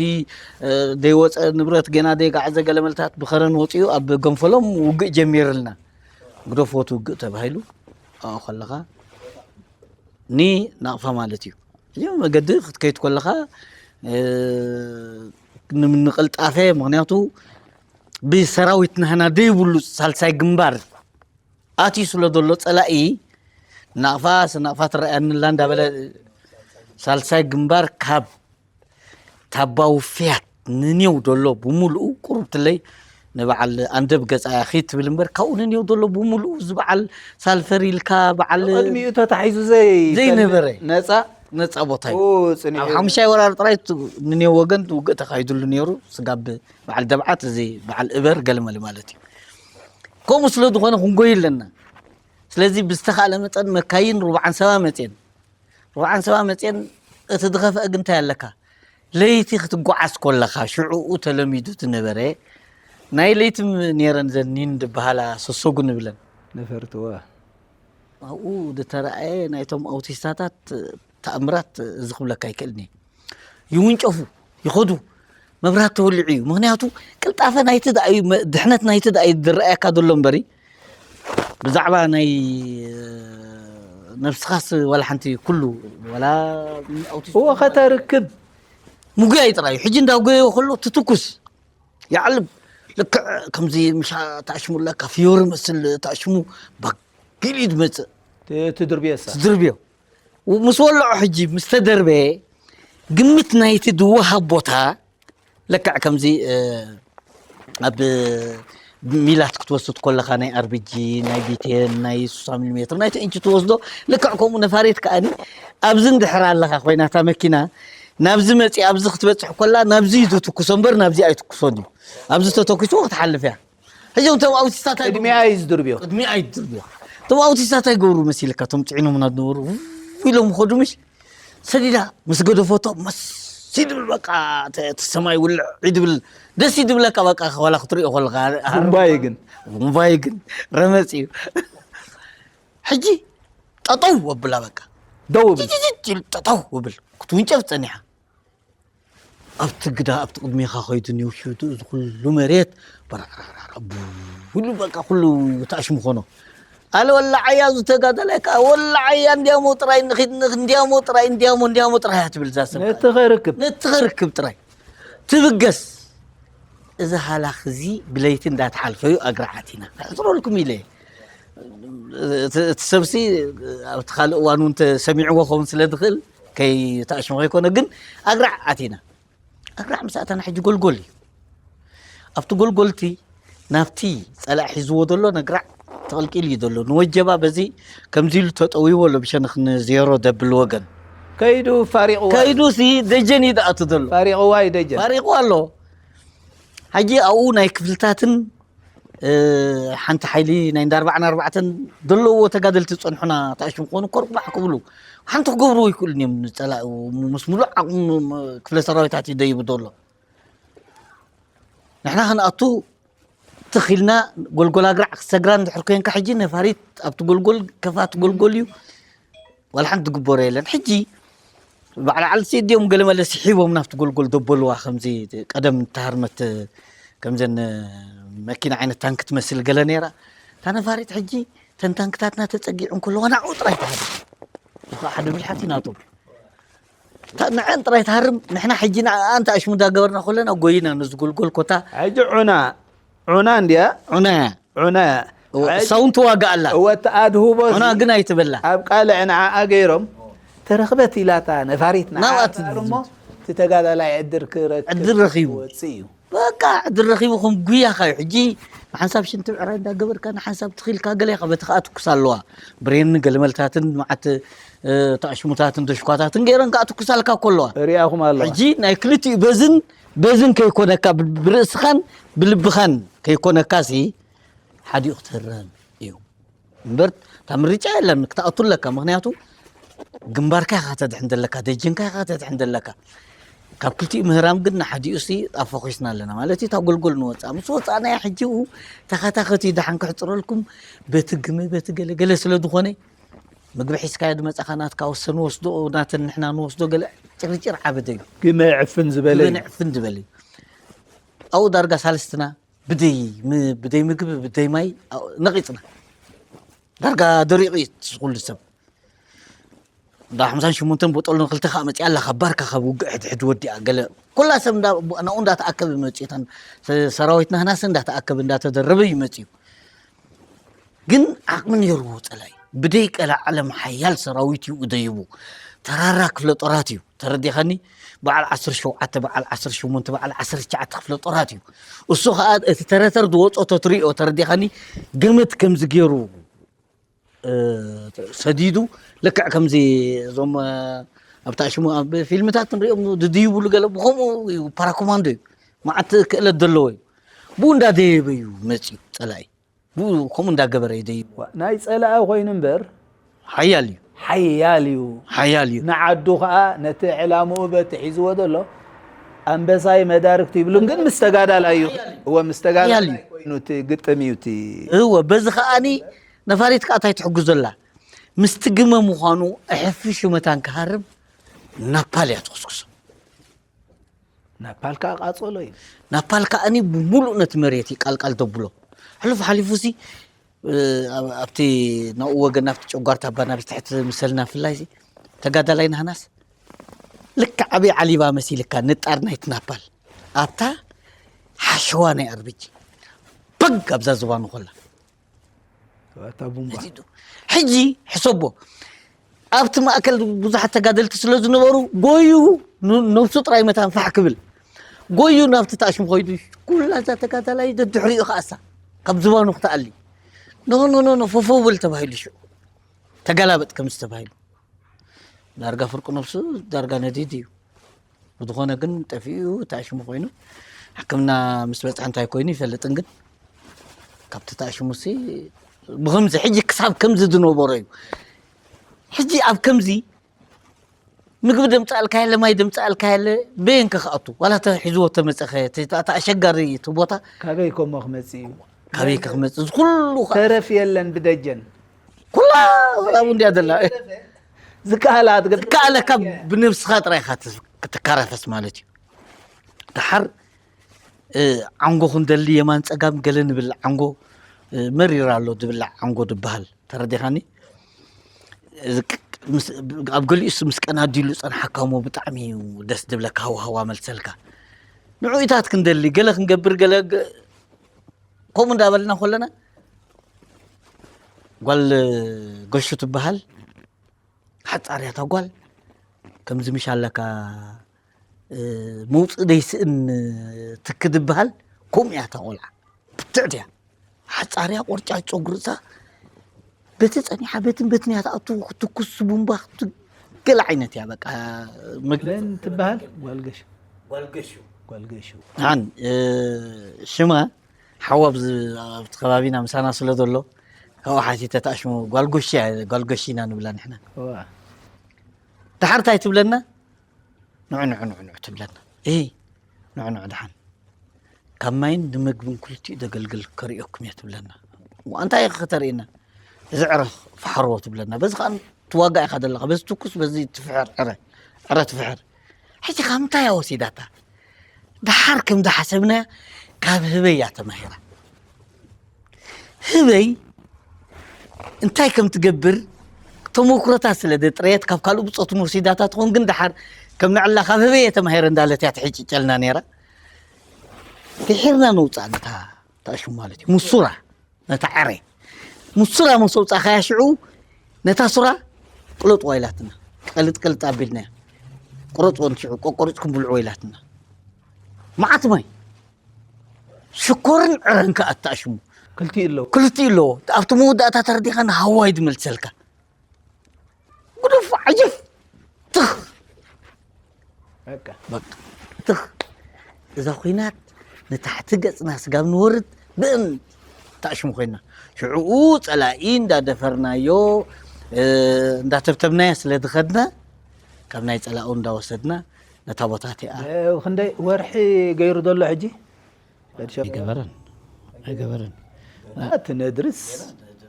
እ፣ ደይወጸ ንብረት፣ ገና ደይጋዕዘ ገለመልታት ብከረን ወጺኡ፣ ኣብ ገንፈሎም ውግእ ጀሚርልና። ግደፍዎ እቲ ውግእ ተባሂሉ፣ ኣብኡ ከለኻ ኒ ናቕፋ ማለት እዩ። እዚ መገዲ ክትከይድ ከለኻ፣ እ፣ ን-፣ ንቅልጣፈ፣ ምኽንያቱ ብሰራዊት ናህና ደይብሉ ሳልሳይ ግንባር ኣትዩ ስለ ዘሎ ጸላኢ፣ ናቕፋ፣ ስ-፣ ናቕፋ ትረኣየኒ ኣላ እንዳበለ ሳልሳይ ግንባር ካብ ታባው ፍያት ንኔው ደሎ ብምሉኡ ቁሩብ ትለይ ንበዓል ኣንደብ ገጻ እያ ኺድ ትብል እምበር፣ ካብኡ ንኔው ደሎ ብምሉኡ እዚ በዓል ሳልፈር ኢልካ በዓል ቅድሚኡ ተታሒዙ ዘይ-፣ ዘይነበረ። ነጻ ነጻ ቦታ እዩ። ኡ፣ ጽኒዑ። ኣብ ሓሙሻይ ወራር ጥራይ ቱ-፣ ንኔው ወገን ውግእ ተኻሂዱሉ ነይሩ። ስጋብ በዓል ደብዓት እዚ በዓል እበር ገልመል ማለት እዩ። ከምኡ ስለ ዝኾነ ክንጎይ ኣለና። ስለዚ ብዝተኻእለ መጠን መካይን ሩብዓን ሰባ መጽየን፣ ሩብዓን ሰባ መጽየን፣ እቲ ዝኸፍአ ግን እንታይ ኣለካ? ለይቲ ክትጓዓዝ ከለኻ፣ ሽዑኡ ተለሚዱ ዝነበረ፣ ናይ ለይቲ ም-፣ ነይረን ዘን ኒን ዝበሃላ ሰሰጉ ንብለን። ነፈርትዋ። ኣብኡ ዝተረኣየ ናይቶም ኣውቲስታታት ተኣምራት እዚ ክብለካ ኣይክእልን እየ። ይውንጨፉ፣ ይኸዱ፣ መብራት ተወሊዑ እዩ። ምኽንያቱ ቅልጣፈ ናይቲ ደኣ እዩ፣ መ-፣ ድሕነት ናይቲ ደኣ እዩ ዝረኣየካ ዘሎ እምበሪ፣ ብዛዕባ ናይ፣ እ፣ ነብስኻስ ዋላ ሓንቲ ኩሉ፣ ዋላ ኣውቲስት እዎ ከተርክብ። ምጉያይ ጥራይ እዩ። ሕጂ እንዳጎየዮ ከሎ ትትኩስ፣ ይዓልብ። ልክዕ ከምዚ ምሻ ተኣሽሙ ኣለካ፣ ፍዮሪ መስል ተኣሽሙ፣ ባጊል እዩ ዝመጽእ። ት-፣ ትድርብየሳ። ትድርብዮ። ምስ ወልዖ ሕጂ ምስ ተደርበየ፣ ግምት ናይቲ ዝወሃብ ቦታ፣ ለክዕ ከምዚ፣ እ፣ ኣብ ሚላት ክትወስድ ከለኻ ናይ ኣርቢጂ ናይ ቢቴን ናይ ስሳ ሚሊ ሜትር ናይ ትዕንቺ ትወስዶ። ልክዕ ከምኡ ነፋሪት ከኣኒ ኣብዚ እንድሕር ኣለኻ ኮይና እታ መኪና ናብዚ መፂ ኣብዚ ክትበፅሕ ከላ ናብዚ እዩ ዝትኩሶ እምበር ናብዚ ኣይትኩሶን እዩ። ኣብዚ ተተኪስዎ ክትሓልፍ እያ። ሕጂ እቶም ኣውቲስታት ኣይገብሩ- ቅድሚኣ እዩ ዝድርብዮ። ቅድሚኣ እዩ ዝድርብዮ። እቶም ኣውቲስታት ኣይገብሩ መሲልካ እቶም ፅዒኖምና ዝነበሩ ውይ ኢሎም ኸዱ ምሽ ሰዲዳ ምስ ገደፈቶ መስ ይድብል በቃ እቲ ሰማይ ውልዕ ይድብል ደስ ይድብለካ በቃ ዋላ ክትሪኦ ከለካ እምባይ ግን እምባይ ግን ረመፅ እዩ። ሕጂ ጠጠው ወብላ በቃ ደው ብል ጅጅጅ ጠጠው ወብል ክትውንጨፍ ፀኒሓ። ኣብቲ ግዳ ኣብቲ ቅድሜኻ ከይዱ ኒውሽቱ እዚ ኩሉ መሬት በራራራራ ቡ- ኩሉ በቃ ኩሉ ተኣሽሙ ኾኖ። ኣለ ወላ ዓያ እዚ ተጋዳላይ ከዓ ወላ ዓያ እንዲያሞ ጥራይ ንኺድ ንኽ- እንዲያሞ ጥራይ እንዲያሞ እንዲያሞ ጥራይ እያ ትብል እዛ ሰብ። ነቲ ኸርክብ ነቲ ኸርክብ ጥራይ ትብገስ። እዚ ሃላኽ እዚ ብለይቲ እንዳተሓልፈዩ ኣግራዓት ኢና ክሕፅረልኩም ኢለ እየ። እቲ እቲ ሰብሲ ኣብቲ ካልእ እዋን እውን ተሰሚዕዎ ኸውን ስለ ዝኽእል ከይተኣሽሙ ከይኮነ ግን ኣግራዕ ኣቲና። ኣግራዕ ምስ ኣተና ሕጂ ጎልጎል እዩ። ኣብቲ ጎልጎልቲ ናብቲ ፀላእ ሒዝዎ ዘሎ ነግራዕ ተቐልቂሉ እዩ ዘሎ ንወጀባ በዚ ከምዚ ኢሉ ተጠዊዎ ኣሎ ብሸነኽ ንዜሮ ደብል ወገን ከይዱ ፋሪቕዋ ከይዱ ሲ ደጀን እዩ ዝኣቱ ዘሎ ፋሪቕዋ እዩ ደጀን ፋሪቑ ኣሎ። ሕጂ ኣብኡ ናይ ክፍልታትን ሓንቲ ሓይሊ ናይ እንዳ ኣርባዕን ኣርባዕተን ዘለውዎ ተጋደልቲ ዝፀንሑና ተኣሽሙ ክኾኑ ኮርባሕ ክብሉ ሓንቲ ክገብርዎ ይክእሉን እዮም። ንፀላኢ ምስ ሙሉእ ዓቕሙ ክፍለ ሰራዊታት ይደይቡ ዘሎ። ንሕና ክንኣቱ ትኺልና ጎልጎል ኣግራዕ ክሰግራ እንድሕር ኮንካ ሕጂ ነፋሪት ኣብቲ ጎልጎል ከፋት ጎልጎል እዩ። ዋላ ሓንቲ ትግበሮ የለን። ሕጂ ባዕላ ዓልሲ እዲኦም ገለመለ ስሒቦም ናብቲ ጎልጎል ደበልዋ ከምዚ ቀደም ተሃርመት ከምዘን መኪና ዓይነት ታንክ ትመስል ገለ ነይራ። እታ ነፋሪት ሕጂ ተን ታንክታትና ተፀጊዑ እንከለዋ ናዕኡ ጥራይ ትሃርም። እኻ ሓደ ብልሓት እዩ ናቶም። እታ ንዐን ጥራይ ትሃርም። ንሕና ሕጂ ንዓኣ እንተ ኣሽሙዳ ገበርና ከለና ጎይና ነዚ ጎልጎል ኮታ ሕጂ ዑና ዑና እንድያ ዑና እያ። ዑና እያ እሳውን ትዋጋእ ኣላ። ወተኣድህቦ ዑና ግን ኣይትበላ። ኣብ ቃልዕ ንዓኣ ገይሮም ተረኽበት ኢላታ ነፋሪት ናብኣ ንዓኣ እሞ እቲ ተጋዳላይ ዕድር ክረክብ ዕድል ረኺቡ። ወፅእ እዩ በቃ ዕድል ረኺቡ ከም ጉያ ካዩ ሕጂ ንሓንሳብ ሽንቲ ብዕራይ እንዳገበርካ ንሓንሳብ ትኽኢልካ ገለ ኢኻ በቲ ከዓ ትኩስ ኣለዋ። ብሬን ገለመልታትን መዓት ተኣሽሙታትን ተሽኳታትን ገይረን ከዓ ትኩሳልካ ኮለዋ ሪኣኹም ኣለዋ ሕጂ ናይ ክልቲኡ በዝን በዝን ከይኮነካ ብ- ብርእስኻን ብልብኻን ከይኮነካ ሲ ሓዲኡ ክትህረም እዩ እምበር እታ ምርጫ የለን ክትኣቱ ኣለካ። ምክንያቱ ግንባርካ ኢኻ ተድሕን ዘለካ ደጀንካ ኢኻ ተድሕን ዘለካ። ካብ ክልቲኡ ምህራም ግን ንሓዲኡ ሲ ኣፎኺስና ኣለና ማለት እዩ። እታ ጎልጎል ንወፅኣ ምስ ወፃእናያ ሕጂ ኡ ተኸታኸቲ ደሓን ክሕፅረልኩም በቲ ግመ በቲ ገለገለ ስለ ዝኾነ ምግቢ ሒዝካዮ ዝመፃኻ ናትካ ወሰ ንወስዶ ናተን ንሕና ንወስዶ ገለ ጭርጭር ዓበደ እዩ። ግመ ዕፍን ዝበለ እዩ ብንዕፍን ዝበለ እዩ። ኣብኡ ዳርጋ ሳልስትና ብደይ ም- ብደይ ምግቢ ብደይ ማይ ነቒፅና ዳርጋ ደሪቑ እዩ እቲ ኩሉ ሰብ እንዳ ሓምሳን ሽሞንተን ቦጦሎ ንክልተ ከዓ መፅያ ኣላ ካብ ባርካ ካብ ውግእ ሕድሕድ ወዲኣ ገለ ኩላ ሰብ እንዳ- ናብኡ እንዳተኣከበ መፅዩ እተን ሰ- ሰራዊት ናህናስ እንዳተኣከበ እንዳተደረበ እዩ መፅዩ። ግን ዓቕሚ ነይርዎ ፀላኢ ብደይ ቀላዓለም ሓያል ሰራዊት እዩ ደይቡ ተራራ ክፍለ ጦራት እዩ ተረዲኻኒ። በዓል ዓሰርተ ሸውዓተ በዓል ዓሰርተ ሸሞንተ በዓል ዓሰርተ ትሽዓተ ክፍለ ጦራት እዩ። እሱ ከዓ እቲ ተረተር ዝወፆ ተትሪኦ ተረዲኻኒ ግምት ከምዚ ገይሩ ሰዲዱ ልክዕ ከምዚ እዞም ኣብታ ሽሙ ኣብ ፊልምታት ንሪኦም ድድይብሉ ገለ ብከምኡ እዩ ፓራኮማንዶ እዩ። መዓት ክእለት ዘለዎ እዩ። ብኡ እንዳደየበ እዩ መፅዩ ፀላኢ ብኡ ከምኡ እንዳገበረ ይደይብዋ። ናይ ፀላኢ ኮይኑ እምበር ሓያል እዩ ሓያል እዩ ሓያል እዩ። ንዓዱ ከዓ ነቲ ዕላምኡ በቲ ሒዝዎ ዘሎ ኣንበሳይ መዳርግቲ ይብሉን ግን ምስ ተጋዳላይ እዩ እወ ምስ ተጋዳላይ ኮይኑ እቲ ግጥም እዩ እቲ እወ በዚ ከዓኒ ነፋሪት ከዓ እንታይ ትሕግዞ ኣላ ምስቲ ግመ ምዃኑ ኣሕፊሹ መታን ክሃርም ናፓል እያ ትኹስኩሶ። ናፓል ከዓ ቃፀሎ እዩ ናፓል ከዓኒ ብሙሉእ ነቲ መሬት እዩ ቃልቃል ደብሎ። ሕሉፍ ሓሊፉ ሲ ኣብቲ ናብኡ ወገን ናብቲ ጨጓርታ ኣባና ብትሕቲ ምሰልና ፍላይ ተጋዳላይ ናህናስ ልክዕ ዓብይ ዓሊባ መሲልካ ንጣር ናይቲ ናፓል ኣብታ ሓሸዋ ናይ ኣርብጂ በግ ኣብዛ ዝባኑ ኮላ ሕጂ ሕጂ ሕሰቦ ኣብቲ ማእከል ብዙሓት ተጋደልቲ ስለ ዝነበሩ ጎዩ ነብሱ ጥራይ መታን ፋሕ ክብል ጎዩ ናብቲ ታሽሙ ኮይዱ ኩላ እዛ ተጋዳላይ ደድሕሪኡ ከኣሳ ካብ ዝባኑ ክትኣሊ። ኖ፣ ኖ፣ ኖ፣ ኖ፣ ፎፎ በል ተባሂሉ ሽዑ። ተገላበጥ ከም ዝተባሂሉ። ዳርጋ ፍርቂ ነብሱ፣ ዳርጋ ነዲድ እዩ። ብዝኾነ ግን ጠፊኡ ተኣሽሙ ኮይኑ፣ ሕክምና ምስ በጽሐ እንታይ ኮይኑ ይፈልጥን ግን፣ ካብቲ ተኣሽሙሲ ብኸምዚ ሕጂ ክሳብ ከምዚ ዝነበሮ እዩ። ሕጂ ኣብ ከምዚ ምግቢ ደምጻልካ የለ፣ ማይ ደምጻልካ የለ፣ በየን ከ ክኣቱ? ዋላ ተሒዝዎ ተመጸኸ፣ እቲ፣ እቲ ኣሸጋሪ እቲ ቦታ። ካበይ ከሞ ክመጽእ እዩ? ካበይ ከ ክመጽእ? እዚ ኩሉ ከ ተረፍ የለን ብደጀን። ኩላ ኣብኡ እንድያ ዘላ። ዝከኣላ ኣትገ-፣ ዝከኣለካ ብነብስኻ ጥራይ ኢኻ ትስ-፣ ክትካረፈስ ማለት እዩ። ደሓር፣ እ፣ ዓንጎ ክንደሊ የማን ጸጋም ገለ ንብል ዓንጎ፣ እ፣ መሪር ኣሎ ዝብላዕ ዓንጎ ዝበሃል። ተረዲኻኒ? እዚ ቅ-፣ ምስ-፣ ኣብ ገሊኡስ ምስ ቀናዲሉ ጸንሓካ እሞ ብጣዕሚ እዩ ደስ ዝብለካ፣ ሃዋሃዋ መልሰልካ። ንዑኢታት ክንደሊ፣ ገለ ክንገብር፣ ገለ ገ-፣ ከምኡ እንዳበልና ከለና፣ ጓል ገሹ ትበሃል፣ ሓጻር እያ እታ ጓል። ከምዚ ምሽ ኣለካ፣ እ፣ መውጽእ ደይስእን ትኪ ዝበሃል፣ ከምኡ እያ እታ ቆልዓ። ብትዕት እያ። ሓጻር እያ፣ ቆርጫጭ ጸጉሪ ርእሳ። በቲ ጸኒሓ፣ በትን በትን እያ ትኣቱ፣ ክትኩስ ቡምባ፣ ክት-፣ ገለ ዓይነት እያ በቃ። መግለጺ መን ትበሃል? ጓል ገሹ። ጓል ገሹ። ጓል ገሹ። ሃን፣ እ፣ ሽማ ሓው ኣብዚ፣ ኣብቲ ከባቢና ምሳና ስለ ዘሎ፣ ካብኡ ሓቲተ ተኣሽሙ፣ ጓል ጎሺ እያ፣ ጓል ጎሺ ኢና ንብላ ንሕና። እዋ። ደሓር እንታይ ትብለና? ንዑ፣ ንዑ፣ ንዑ፣ ንዑ ትብለና። እይ፣ ንዑ፣ ንዑ ደሓን። ካብ ማይን ንምግብን ክልቲኡ ዘገልግል ከርእየኩም እየ ትብለና። እዋ፣ እንታይ ኢኺ ከተርእየና? እዚ ዕረ ፈሓርዎ ትብለና። በዚ ከኣ ትዋጋእ ኢኻ ዘለኻ። በዚ ትኩስ፣ በዚ ትፍሕር ዕረ። ዕረ ትፍሕር። ሕጂ ካብ ምንታይ እያ ወሲዳታ? ደሓር ከም ዝሓሰብናያ ካብ ህበይ እያ ተማሂራ። ህበይ እንታይ ከም ትገብር ተመኩሮታት ስለ ዘጥረየት፣ ካብ ካልእ ብጾትን ወሲዳታ ትኾን፣ ግን ደሓር ከም ንዕላ ካብ ህበይ እየ ተማሂረ እንዳለት እያ ትሕጭጨልና ነይራ። ድሒርና ነውጽኣ ነታ ተኣሽሙ ማለት እዩ። ሙሱራ፣ ነታ ዕረ። ሙሱራ ምስ ኣውጻእካያ ሽዑ ነታ ሱራ ቅለጥዋ ኢላትና። ቀልጥ ቀልጥ ኣቢልናያ። ቁረጽወን ሽዑ፣ ቆቆሪጽኩም ብልዕዎ ኢላትና። መዓት ማይ። ሽኮርን ዕረን ከኣ ኣተኣሽሙ። ክልቲኡ ኣለዎ። ክልቲኡ ኣለዎ። ኣብቲ መወዳእታ ተረዲኻ ንሃዋይ ዝመልሰልካ። ጉዱፍ ዓጀፍ። ትኽ። በቃ። በቃ። ትኽ። እዛ ኹናት ንታሕቲ ገጽና ስጋብ ንወርድ ብእን ተኣሽሙ ኮይና። ሽዕኡ ጸላኢ እንዳደፈርናዮ፣ እ፣ እንዳተብተብናዮ ስለ ዝኸድና፣ ካብ ናይ ጸላኡ እንዳወሰድና ነታ ቦታ እቲኣ። እ፣ ክንደይ ወርሒ ገይሩ ዘሎ ሕጂ? ኣይገበረን። ኣይገበረን። ትነድርስ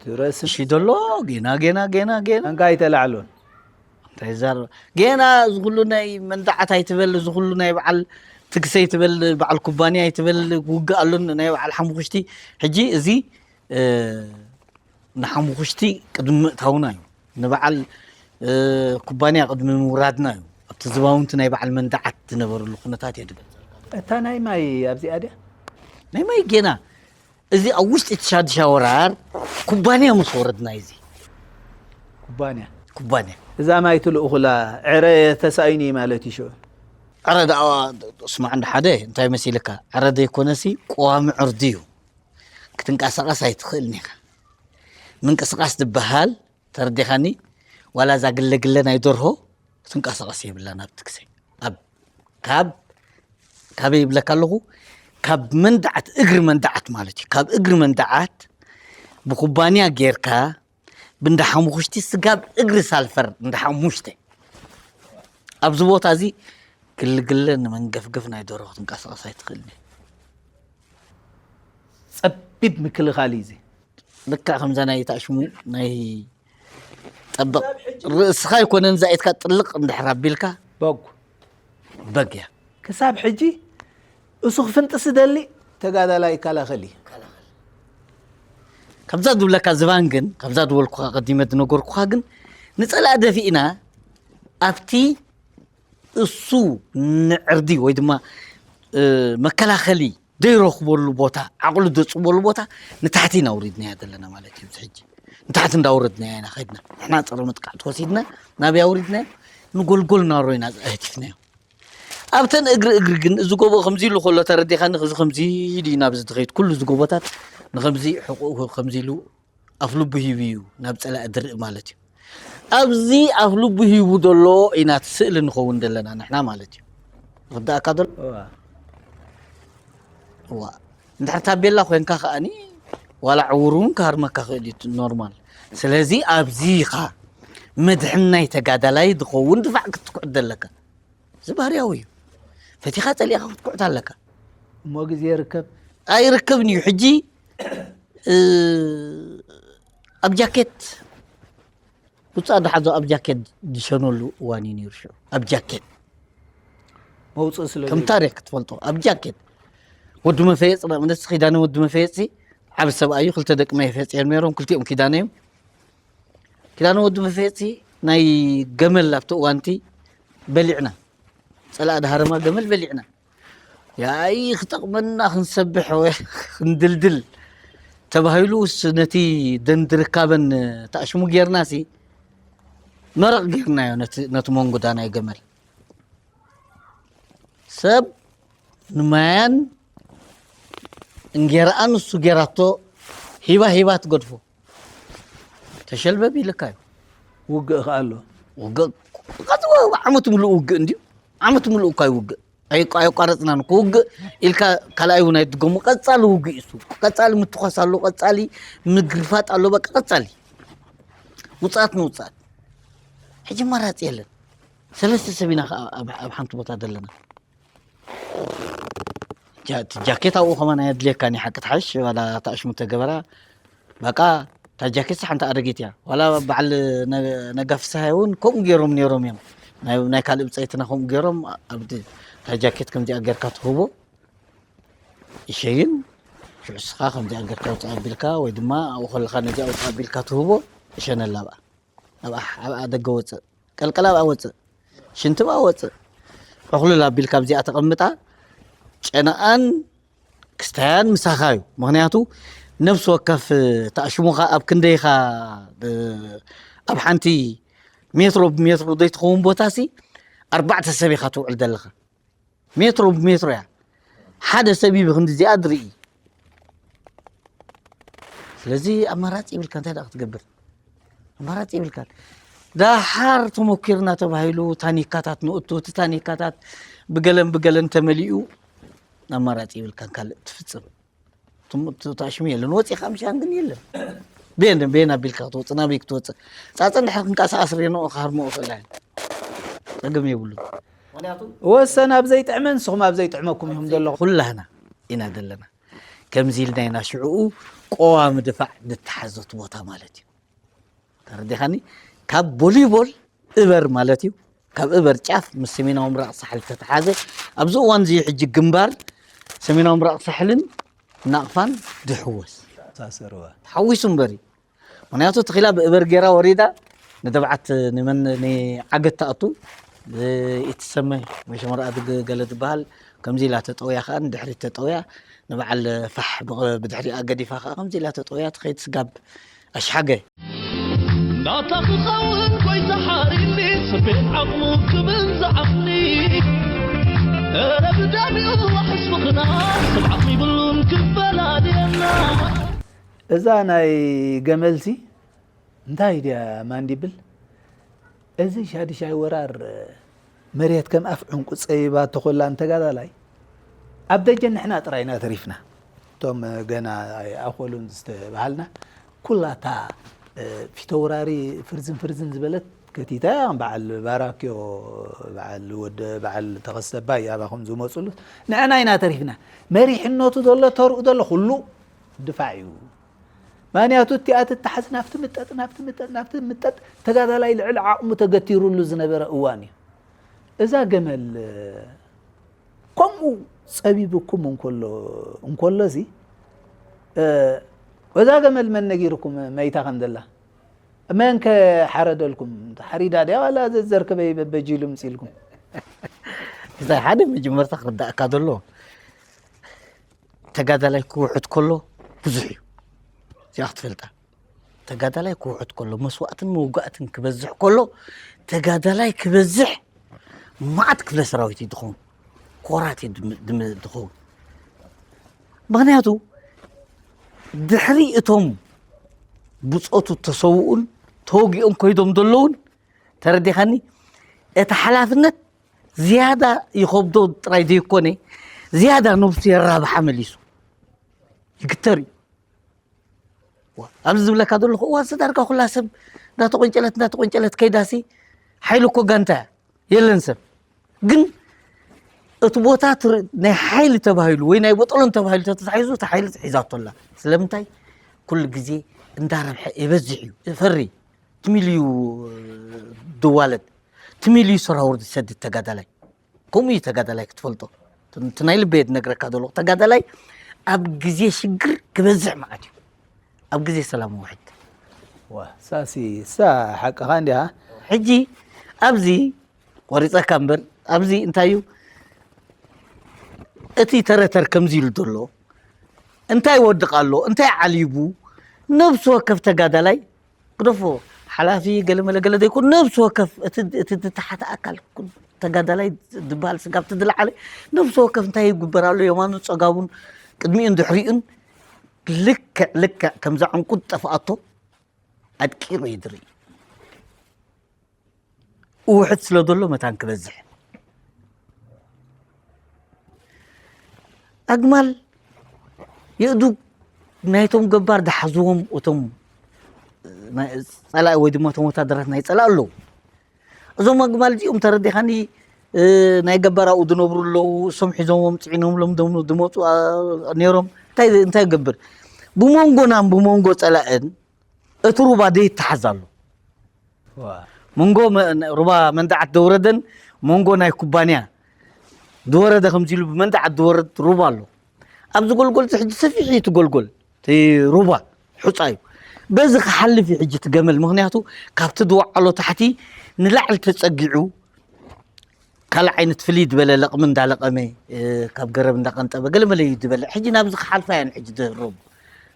ትረስን። እሺ፣ ደሎ ጌና፣ ጌና፣ ጌና፣ ጌና። እንካ ኣይተላዕሎን። እንታይ ዛር-፣ ጌና እዚ ኩሉ ናይ መንዳዓት ኣይትበል፣ እዚ ኩሉ ናይ በዓል ትግሰ ኣይትበል፣ በዓል ኩባንያ ኣይትበል፣ ውግእ ኣሎን ናይ በዓል ሓሙኽሽቲ። ሕጂ እዚ፣ እ፣ ንሓሙኽሽቲ ቅድሚ ምእታውና እዩ። ንበዓል፣ እ፣ ኩባንያ ቅድሚ ምውራድና እዩ። ኣብቲ ዝባውንቲ ናይ በዓል መንዳዓት ዝነበሩሉ ኩነታት እየ ድብል። እታ ናይ ማይ ኣብዚኣ ድያ? ናይ ማይ ጌና እዚ ኣብ ውሽጢ እቲ ሻድሻ ወራር ኩባንያ ምስ ወረድና እዩ እዚ። ኩባንያ? ኩባንያ። እዛ ማይ ትልእኹላ ዕረ ተሳኢኑ እዩ ማለት እዩ ሽዑ? ዕረ ደኣ ስማዕ እንደ ሓደ እንታይ መሲልካ? ዕረ ዘይኮነሲ ቀዋሚ ዕርዲ እዩ። ክትንቀሳቐስ ኣይትኽእልን ኢኻ። ምንቅስቓስ ዝበሃል ተረዲኻኒ? ዋላ እዛ ግለ ግለ ናይ ደርሆ ክትንቀሳቐስ የብላን ኣብቲ ግዜ። ኣብ፣ ካብ፣ ካበይ ይብለካ ኣለኹ? ካብ መንደዓት፣ እግሪ መንደዓት ማለት እዩ። ካብ እግሪ መንደዓት ብኩባንያ ጌርካ ብእንዳ ሓሙኽሽቲ ስጋብ እግሪ ሳልፈር እንዳ ሓሙሽተ ኣብዚ ቦታ እዚ ግልግለ ንመንገፍገፍ ናይ ደርሆ ክትንቀሳቐስ ኣይትኽእልን እያ። ጸቢብ ምክልኻል እዩ እዚ። ልክዕ ከምዛ ናይ ተኣሽሙ ናይ ጠበቕ ርእስኻ ኣይኮነን ዛኢትካ ጥልቕ እንድሕር ኣቢልካ በጉ። በግ እያ። ክሳብ ሕጂ እሱ ክፍንጥስ ዝደሊ ተጋዳላይ ይከላኸል እዩ። ከምዛ ዝብለካ ዝባን ግን፣ ከምዛ ዝበልኩኻ ቀዲመ ዝነገርኩኻ ግን፣ ንጸላእ ደፊእና ኣብቲ እሱ ንዕርዲ ወይ ድማ፣ እ፣ መከላኸሊ ዘይረኽበሉ ቦታ፣ ዓቕሉ ዘጽበሉ ቦታ ንታሕቲ ኢና ኣውሪድናያ ዘለና ማለት እዩ። እዚ ሕጂ ንታሕቲ እንዳውረድናያ ኢና ከድና። ንሕና ጸረ መጥቃዕቲ ወሲድና ናበይ ኣውሪድናዮ? ንጎልጎል ናሮ ኢና ኣህቲፍናዮ። ኣብተን እግሪ እግሪ ግን እዚ ጎቦ ከምዚ ኢሉ ከሎ ተረዲኻኒ፣ እዚ ከምዚ ኢሉ እዩ ናብዚ ዝኸይድ። ኩሉ እዚ ጎቦታት ንኸምዚ ሕቁኡ ከምዚ ኢሉ ኣፍልቡ ሂቡ እዩ ናብ ጸላኢ ድርኢ ማለት እዩ። ኣብዚ ኣፍልቡ ሂቡ ዘሎ ኢና እቲ ስእሊ ንኸውን ዘለና ንሕና ማለት እዩ። ዝርዳእካ ዘሎ? እዋ። እዋ። እንድሕር ታቤላ ኮይንካ ከኣኒ ዋላ ዕውር እውን ክሃርመካ ክእል እዩ፣ ኖርማል። ስለዚ ኣብዚ ኢኻ መድሕን ናይ ተጋዳላይ ዝኸውን ድፋዕ ክትኩዕት ዘለካ። እዚ ባህርያዊ እዩ። ፈቲኻ ጸሊእኻ ክትኩዕት ኣለካ። እሞ ግዜ ይርከብ? ኣይርከብን እዩ። ሕጂ፣ እ፣ ኣብ ጃኬት፣ ውጻእ ዶ ሓዞ ኣብ ጃኬት ዝሸነሉ እዋን እዩ ነይሩ ሽዑ። ኣብ ጃኬት። መውጽእ ስለ ከም ዘይብሉ። ታሪኽ ክትፈልጦ፣ ኣብ ጃኬት። ወዲ መፈየጽ ንኣብነት፣ ኪዳነ ወዲ መፈየጽ ዓቢ ሰብኣይ እዩ። ክልተ ደቂ መፈየጽ እዮም ነይሮም፣ ክልቲኦም ኪዳነ እዮም። ኪዳነ ወዲ መፈየጽ ናይ ገመል ኣብቲ እዋንቲ በሊዕና። ጸላእ ዳሃረማ ገመል በሊዕና። ያይ ክጠቕመና ክንሰብሕ ወይ ክንድልድል ተባሂሉስ ነቲ ደንዲ ርካበን ተኣሽሙ ጌርናሲ መረቕ ጌርናዮ ነቲ፣ ነቲ መንጉዳ ናይ ገመል። ሰብ ንማያን እንጌራኣን እሱ ጌራቶ ሂባ ሂባ ትገድፎ። ተሸልበብ ኢልካ እዩ። ውግእ ከኣ ኣሎ። ውግእ፣ ቀጽ-፣ ዓመት ምሉእ ውግእ እንድዩ። ዓመት ምሉእ እኳ ይውግእ። ኣይ-፣ ኣየቋረጽናን። ክውግእ ኢልካ ካልኣይ እውን ኣይትድገሙ። ቀጻሊ ውግእ እዩ እሱ። ቀጻሊ ምትኳስ ኣሎ፣ ቀጻሊ ምግርፋጥ ኣሎ፣ በቃ ቀጻሊ። ውጽኣት ንውጽኣት። ሕጂ ኣማራጺ የለን። ሰለስተ ሰብ ኢና ከኣ ኣብ፣ ኣብ ሓንቲ ቦታ ዘለና። ጃ-፣ እቲ ጃኬት ኣብኡ ከማን ኣየድልየካን እዩ፣ ሓቂ ትሓሽ፣ ዋላ ተኣሽሙ ተገበራ። በቃ፣ እታ ጃኬት ሓንቲ ኣረጊት እያ። ዋላ በዓል ነ-፣ ነጋ ፍስሃየ እውን ከምኡ ገይሮም ነይሮም እዮም። ናይ፣ ናይ ካልእ ብጸይትና ከምኡ ገይሮም፣ ኣብ ድ-፣ እታ ጃኬት ከምዚኣ ጌርካ ትህቦ፣ ይሸይን፣ ሽዑ እስኻ ከምዚኣ ጌርካ ውጽእ ኣቢልካ፣ ወይ ድማ ኣብኡ ከለኻ ነዚኣ ውጽእ ኣቢልካ ትህቦ፣ ይሸነላ ኣብኣ። ኣብኣ፣ ኣብኣ ደገ ወጽእ። ቀልቀል ኣብኣ ወጽእ። ሽንቲ ኣብኣ ወጽእ። ዕኹልል ኣቢልካ ኣብዚኣ ተቐምጣ። ጨነኣን ክስታያን ምሳኻ እዩ። ምኽንያቱ ነፍሲ ወከፍ ተኣሽሙኻ ኣብ ክንደይኻ፣ እ፣ ኣብ ሓንቲ ሜትሮ ብሜትሮ ዘይትኸውን ቦታሲ ኣርባዕተ ሰብ ኢኻ ትውዕል ዘለኻ። ሜትሮ ብሜትሮ እያ። ሓደ ሰብ እዩ ብክንዲ እዚኣ ድርኢ። ስለዚ ኣማራጺ ይብልካ፣ እንታይ ደኣ ክትገብር? ኣማራጺ ይብልካን። ደሓር ተሞኪርና ተባሂሉ ታኒካታት ንእቱ፣ እቲ ታኒካታት ብገለን ብገለን ተመሊኡ ኣማራጺ ይብልካን ካልእ ትፍጽም። ትም-፣ ት-፣ ተኣሽሙ የለን። ወጺኻ ምሻን ግን የለን። ቤን፣ ቤን ኣቢልካ ክትወጽእ፣ ናበይ ክትወጽእ? ጻጸ እንድሕር ክንቀሳቐስ ሬኖኦ ክሃርሞኦ ክእል እየ። ጸገም የብሉን። ምኽንያቱ ወሰን ኣብ ዘይጥዕመን ንስኹም ኣብ ዘይጥዕመኩም ኢኹም ዘለኹም። ኩላህና ኢና ዘለና። ከምዚ ኢልና ኢና ሽዕኡ ቀዋሚ ድፋዕ ዝተሓዘት ቦታ ማለት እዩ። ተረዲኻኒ? ካብ ቦሊቦል እበር ማለት እዩ። ካብ እበር ጫፍ ምስ ሰሜናዊ ምብራቕ ሳሕል ዝተተሓዘ፣ ኣብዚ እዋን እዚ ሕጂ ግንባር ሰሜናዊ ምብራቕ ሳሕልን ናቕፋን ድሕወስ ተኣሳሰርዋ። ተሓዊሱ እምበሪ። ምኽንያቱ ተኺላ ብእበር ጌራ ወሪዳ ንደብዓት ንመን ንዓገት ትኣቱ፣ ኢትሰመ ወይ ሸመርኣ ድግ-፣ ገለ ዝበሃል ከምዚ ኢላ ተጠውያ ከኣ ንድሕሪት ተጠውያ ንበዓል ፋሕ ብቕ-፣ ብድሕሪኣ ገዲፋ ከኣ ከምዚ ኢላ ተጠውያ ትኸይድ ስጋብ ኣሽሓገ። ናታ ክኸውን ጎይታ ሓሪኒ ስቤት ዓቕሙ ክብል ዝዓቕኒ እረ ብዳሚኡ ዋሕስ ፍቕርና ሰብ ዓቕሚ ይብሉን ክፈላልየና። እዛ ናይ ገመልሲ እንታይ ድያ ማንዲብል? እዚ ሻድሻይ ወራር መሬት ከም ኣፍ ዕንቁ ጸቢባቶ ኮላ ንተጋዳላይ ኣብ ደጀን ንሕና ጥራይ ኢና ተሪፍና። እቶም ገና ኣይኣኸሉን ዝተባሃልና ኩላታ ፊተውራሪ ፍርዝን ፍርዝን ዝበለት ከቲታ እያ። በዓል ባራክዮ፣ በዓል ወደ፣ በዓል ተኸስተ ኣባይ ኣባኹም ዝመፁሉ ንዕና ኢና ተሪፍና። መሪሕነቱ ዘሎ ተርኡ ዘሎ ኩሉ ድፋዕ እዩ። ምኽንያቱ እቲኣ ትተሓዝ ናብቲ ምጠጥ፣ ናብቲ ምጠጥ፣ ናብቲ ምጠጥ ተጋዳላይ ልዕሊ ዓቕሙ ተገቲሩሉ ዝነበረ እዋን እዩ። እዛ ገመል ከምኡ ጸቢብኩም እንከሎ፣ እንከሎሲ፣ እ፣ እዛ ገመል መን ነጊርኩም መይታ ከም ዘላ? መን ከ ሓረደልኩም? ሓሪዳ ድያ ዋላ ዘዘርከበይ በበጂሉ ምጺልኩም? እንታይ ሓደ መጀመርታ ክርዳእካ ዘሎ፣ ተጋዳላይ ክውሕድ ከሎ ብዙሕ እዩ። እዚኣ ክትፈልጣ። ተጋዳላይ ክውሕድ ከሎ፣ መስዋእትን መውጋእትን ክበዝሕ ከሎ፣ ተጋዳላይ ክበዝሕ መዓት ክፍለ ሰራዊት እዩ ዝኸውን። ኮራት እዩ ድም-፣ ድም-፣ ዝኸውን። ምኽንያቱ፣ ድሕሪ እቶም ብጾቱ ተሰውኡን ተወጊኦም ኮይዶም ዘለውን ተረዲኻኒ። እቲ ሓላፍነት ዝያዳ ይኸብዶ ጥራይ ዘይኮነ ዝያዳ ነብሱ የራብሓ መሊሱ ይግተር እዩ። ዋ፣ ኣብዚ ዝብለካ ዘለኹ እዋን ዳርጋ ኩላ ሰብ እንዳተቆንጨለት እንዳተቆንጨለት ከይዳሲ ሓይሊ እኮ ጋንታ እያ። የለን ሰብ ግን እቲ ቦታ ትር- ናይ ሓይሊ ተባሂሉ ወይ ናይ በጠሎን ተባሂሉ ተተታሒዙ እቲ ሓይሊ ሒዛቶ ኣላ። ስለምንታይ? ኩሉ ግዜ እንዳረብሐ የበዝሕ እዩ። ፈሪ ትሚልዩ ድዋለድ ትሚልዩ ሰራውር ዝሰድድ ተጋዳላይ ከምኡ እዩ ተጋዳላይ ክትፈልጦ። እቲ ናይ ልበየ ዝነግረካ ዘለኹ ተጋዳላይ ኣብ ግዜ ሽግር ክበዝሕ መዓት እዩ፣ ኣብ ግዜ ሰላም ውሕድ። ዋ ሳሲ ሳ ሓቅኻ እንዲያ። ሕጂ ኣብዚ ቆሪፀካ እምበር ኣብዚ እንታይ እዩ እቲ ተረተር ከምዚ ኢሉ ዘሎ እንታይ ይወድቕ ኣሎ እንታይ ዓሊቡ ነብሲ ወከፍ ተጋዳላይ ግደፎ ሓላፊ ገለመለ ገለ ዘይኮን ነብሲ ወከፍ እቲ እቲ ዝተሓተ ኣካል ኩሉ ተጋዳላይ ዝበሃል ስጋብ ትድለዓለ ነብሲ ወከፍ እንታይ ይግበር ኣሎ የማኑ ፀጋቡን ቅድሚኡን ድሕሪኡን ልክዕ ልክዕ ከምዛ ዕንቁ ዝጠፍኣቶ ኣድቂሩ እዩ ዝርኢ። ውሕድ ስለ ዘሎ መታን ክበዝሕ ኣግማል የእዱግ ናይቶም ገባር ዝሓዝዎም እቶም ናይ ፀላኢ ወይ ድማ እቶም ወታደራት ናይ ፀላኢ ኣለዉ። እዞም ኣግማል እዚኦም ተረዲኻኒ ናይ ገባር ኣብኡ ዝነብሩ ኣለዉ። እሶም ሒዞምዎም ፅዒኖምሎም ዶም ዝመፁ አ- ነይሮም። እንታይ እንታይ ገብር ብመንጎናን ብመንጎ ፀላእን እቲ ሩባ ደይተሓዝ ኣሎ። መንጎ መ- ሩባ መንደዓት ደውረደን መንጎ ናይ ኩባንያ ዝወረደ ከምዚ ኢሉ ብመንደዓት ዝወረድ ሩባ ኣሎ። ኣብዚ ጎልጎል እዚ ሕጂ ሰፊሕ እዩ እቲ ጎልጎል እቲ ሩባ ሑፃ እዩ። በዚ ክሓልፍ እዩ ሕጂ እቲ ገመል ምክንያቱ ካብቲ ዝወዓሎ ታሕቲ ንላዕሊ ተፀጊዑ ካልእ ዓይነት ፍልይ ዝበለ ለቕሚ እንዳለቐመ ካብ ገረብ እንዳቐንጠበ ገለመለ እዩ ዝበልዕ። ሕጂ ናብዚ ክሓልፋ እየን ሕጂ ዝህረቡ።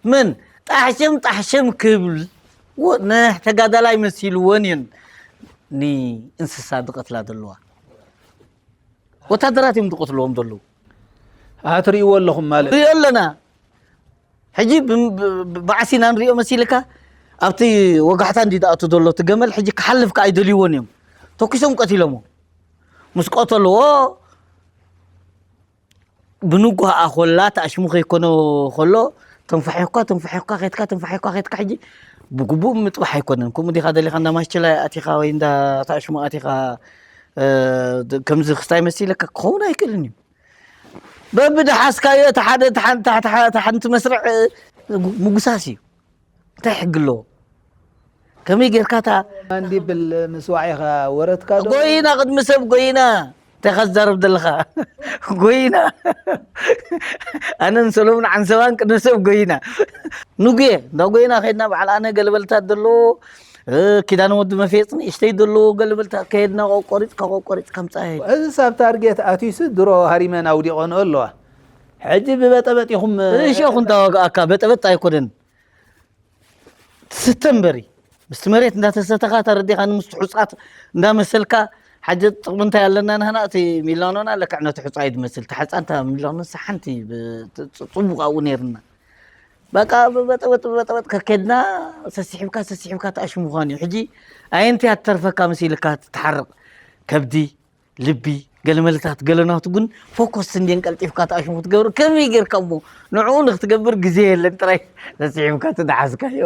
ምን ጣሕሸም ጣሕሸም ክብል ንተጋዳላይ መሲልወን እየን ንእንስሳ ዝቐትላ ዘለዋ። ወታደራት እዮም ዝቐትልዎም ዘለዉ። ኣትርእይዎ ኣለኹም ማለት ሪኦ ኣለና። ሕጂ ባዕሲ ኢና ንሪኦ መሲልካ ኣብቲ ወጋሕታ እንዲ ዝኣቱ ዘሎ እቲ ገመል ሕጂ ክሓልፍ ከዓ ኣይደልይዎን እዮም ተኪሶም ቀቲሎሞ ምስ ቀተልዎ ብንጉሃ ኮላ ተኣሽሙ ከይኮነ ከሎ ተንፋሒኳ ተንፋሒኳ ከትካ ተንፋሒኳ ከትካ ሕጂ ብግቡእ ምጥባሕ ኣይኮነን። ከምኡ ዲኻ ደሊኻ እንዳ ማሽላ ኣቲኻ ወይ እንዳ ተኣሽሙ ኣቲኻ ከምዚ ክስታይ መሲለካ ክኸውን ኣይክእልን እዩ። በብድሓስካዮ እቲ ሓደ እቲ ሓንቲ መስርዕ ምጉሳስ እዩ። እንታይ ሕጊ ኣለዎ? ከመይ ጌርካ እታ ማን ዲብል ምስዋዕ ኢኻ ወረትካ ዶ? ጎይና ቅድሚ ሰብ ጎይና እንታይ ኢኻ ትዛረብ ዘለኻ? ጎይና ኣነን ሰሎሙን ዓንሰባን ቅድሚ ሰብ ጎይና ንጉየ እንዳ ጎይና ከድና በዓል ኣነ ገለበልታት ዘለዎ ኪዳነ ወዲ መፌፅ ንእሽተይ ዘለዎ ገለበልታት ከየድና ቆቆሪፅካ ቆቆሪፅካ ምፃ እዚ ሳብ ታርጌት ኣትዩስ ድሮ ሃሪመን ኣውዲቆንኦ ኣለዋ። ሕጂ ብበጠበጥ ኢኹም ርእሽኹም ታዋግኣካ በጠበጥ ኣይኮነን ትስተ እምበሪ ምስቲ መሬት እንዳተሰተኻ ተረዲኻ ንምስቲ ሑፃት እንዳመሰልካ ሓጀት ጥቕሚ እንታይ ኣለና ንህና እቲ ሚላኖና ለክዕ ነቲ ሑፃ እዩ ዝመስል ተሓፃንታ ሚላኖ ሓንቲ ፅቡቅ ኣብኡ ነይርና በቃ በጠበጥ በጠበጥ ከከድና ሰሲሕብካ ሰሲሕብካ ተኣሽ ምዃን እዩ ሕጂ ኣየንቲ ኣትተርፈካ መሲልካ ትሓርቕ ከብዲ ልቢ ገለመለታት ገለናቱ ግን ፎኮስ እንድን ቀልጢፍካ ተኣሽሙ ክትገብር ከመይ ጌርካ እሞ ንዕኡ ንክትገብር ግዜ የለን ጥራይ ተስሒብካ ትደሓዝካዮ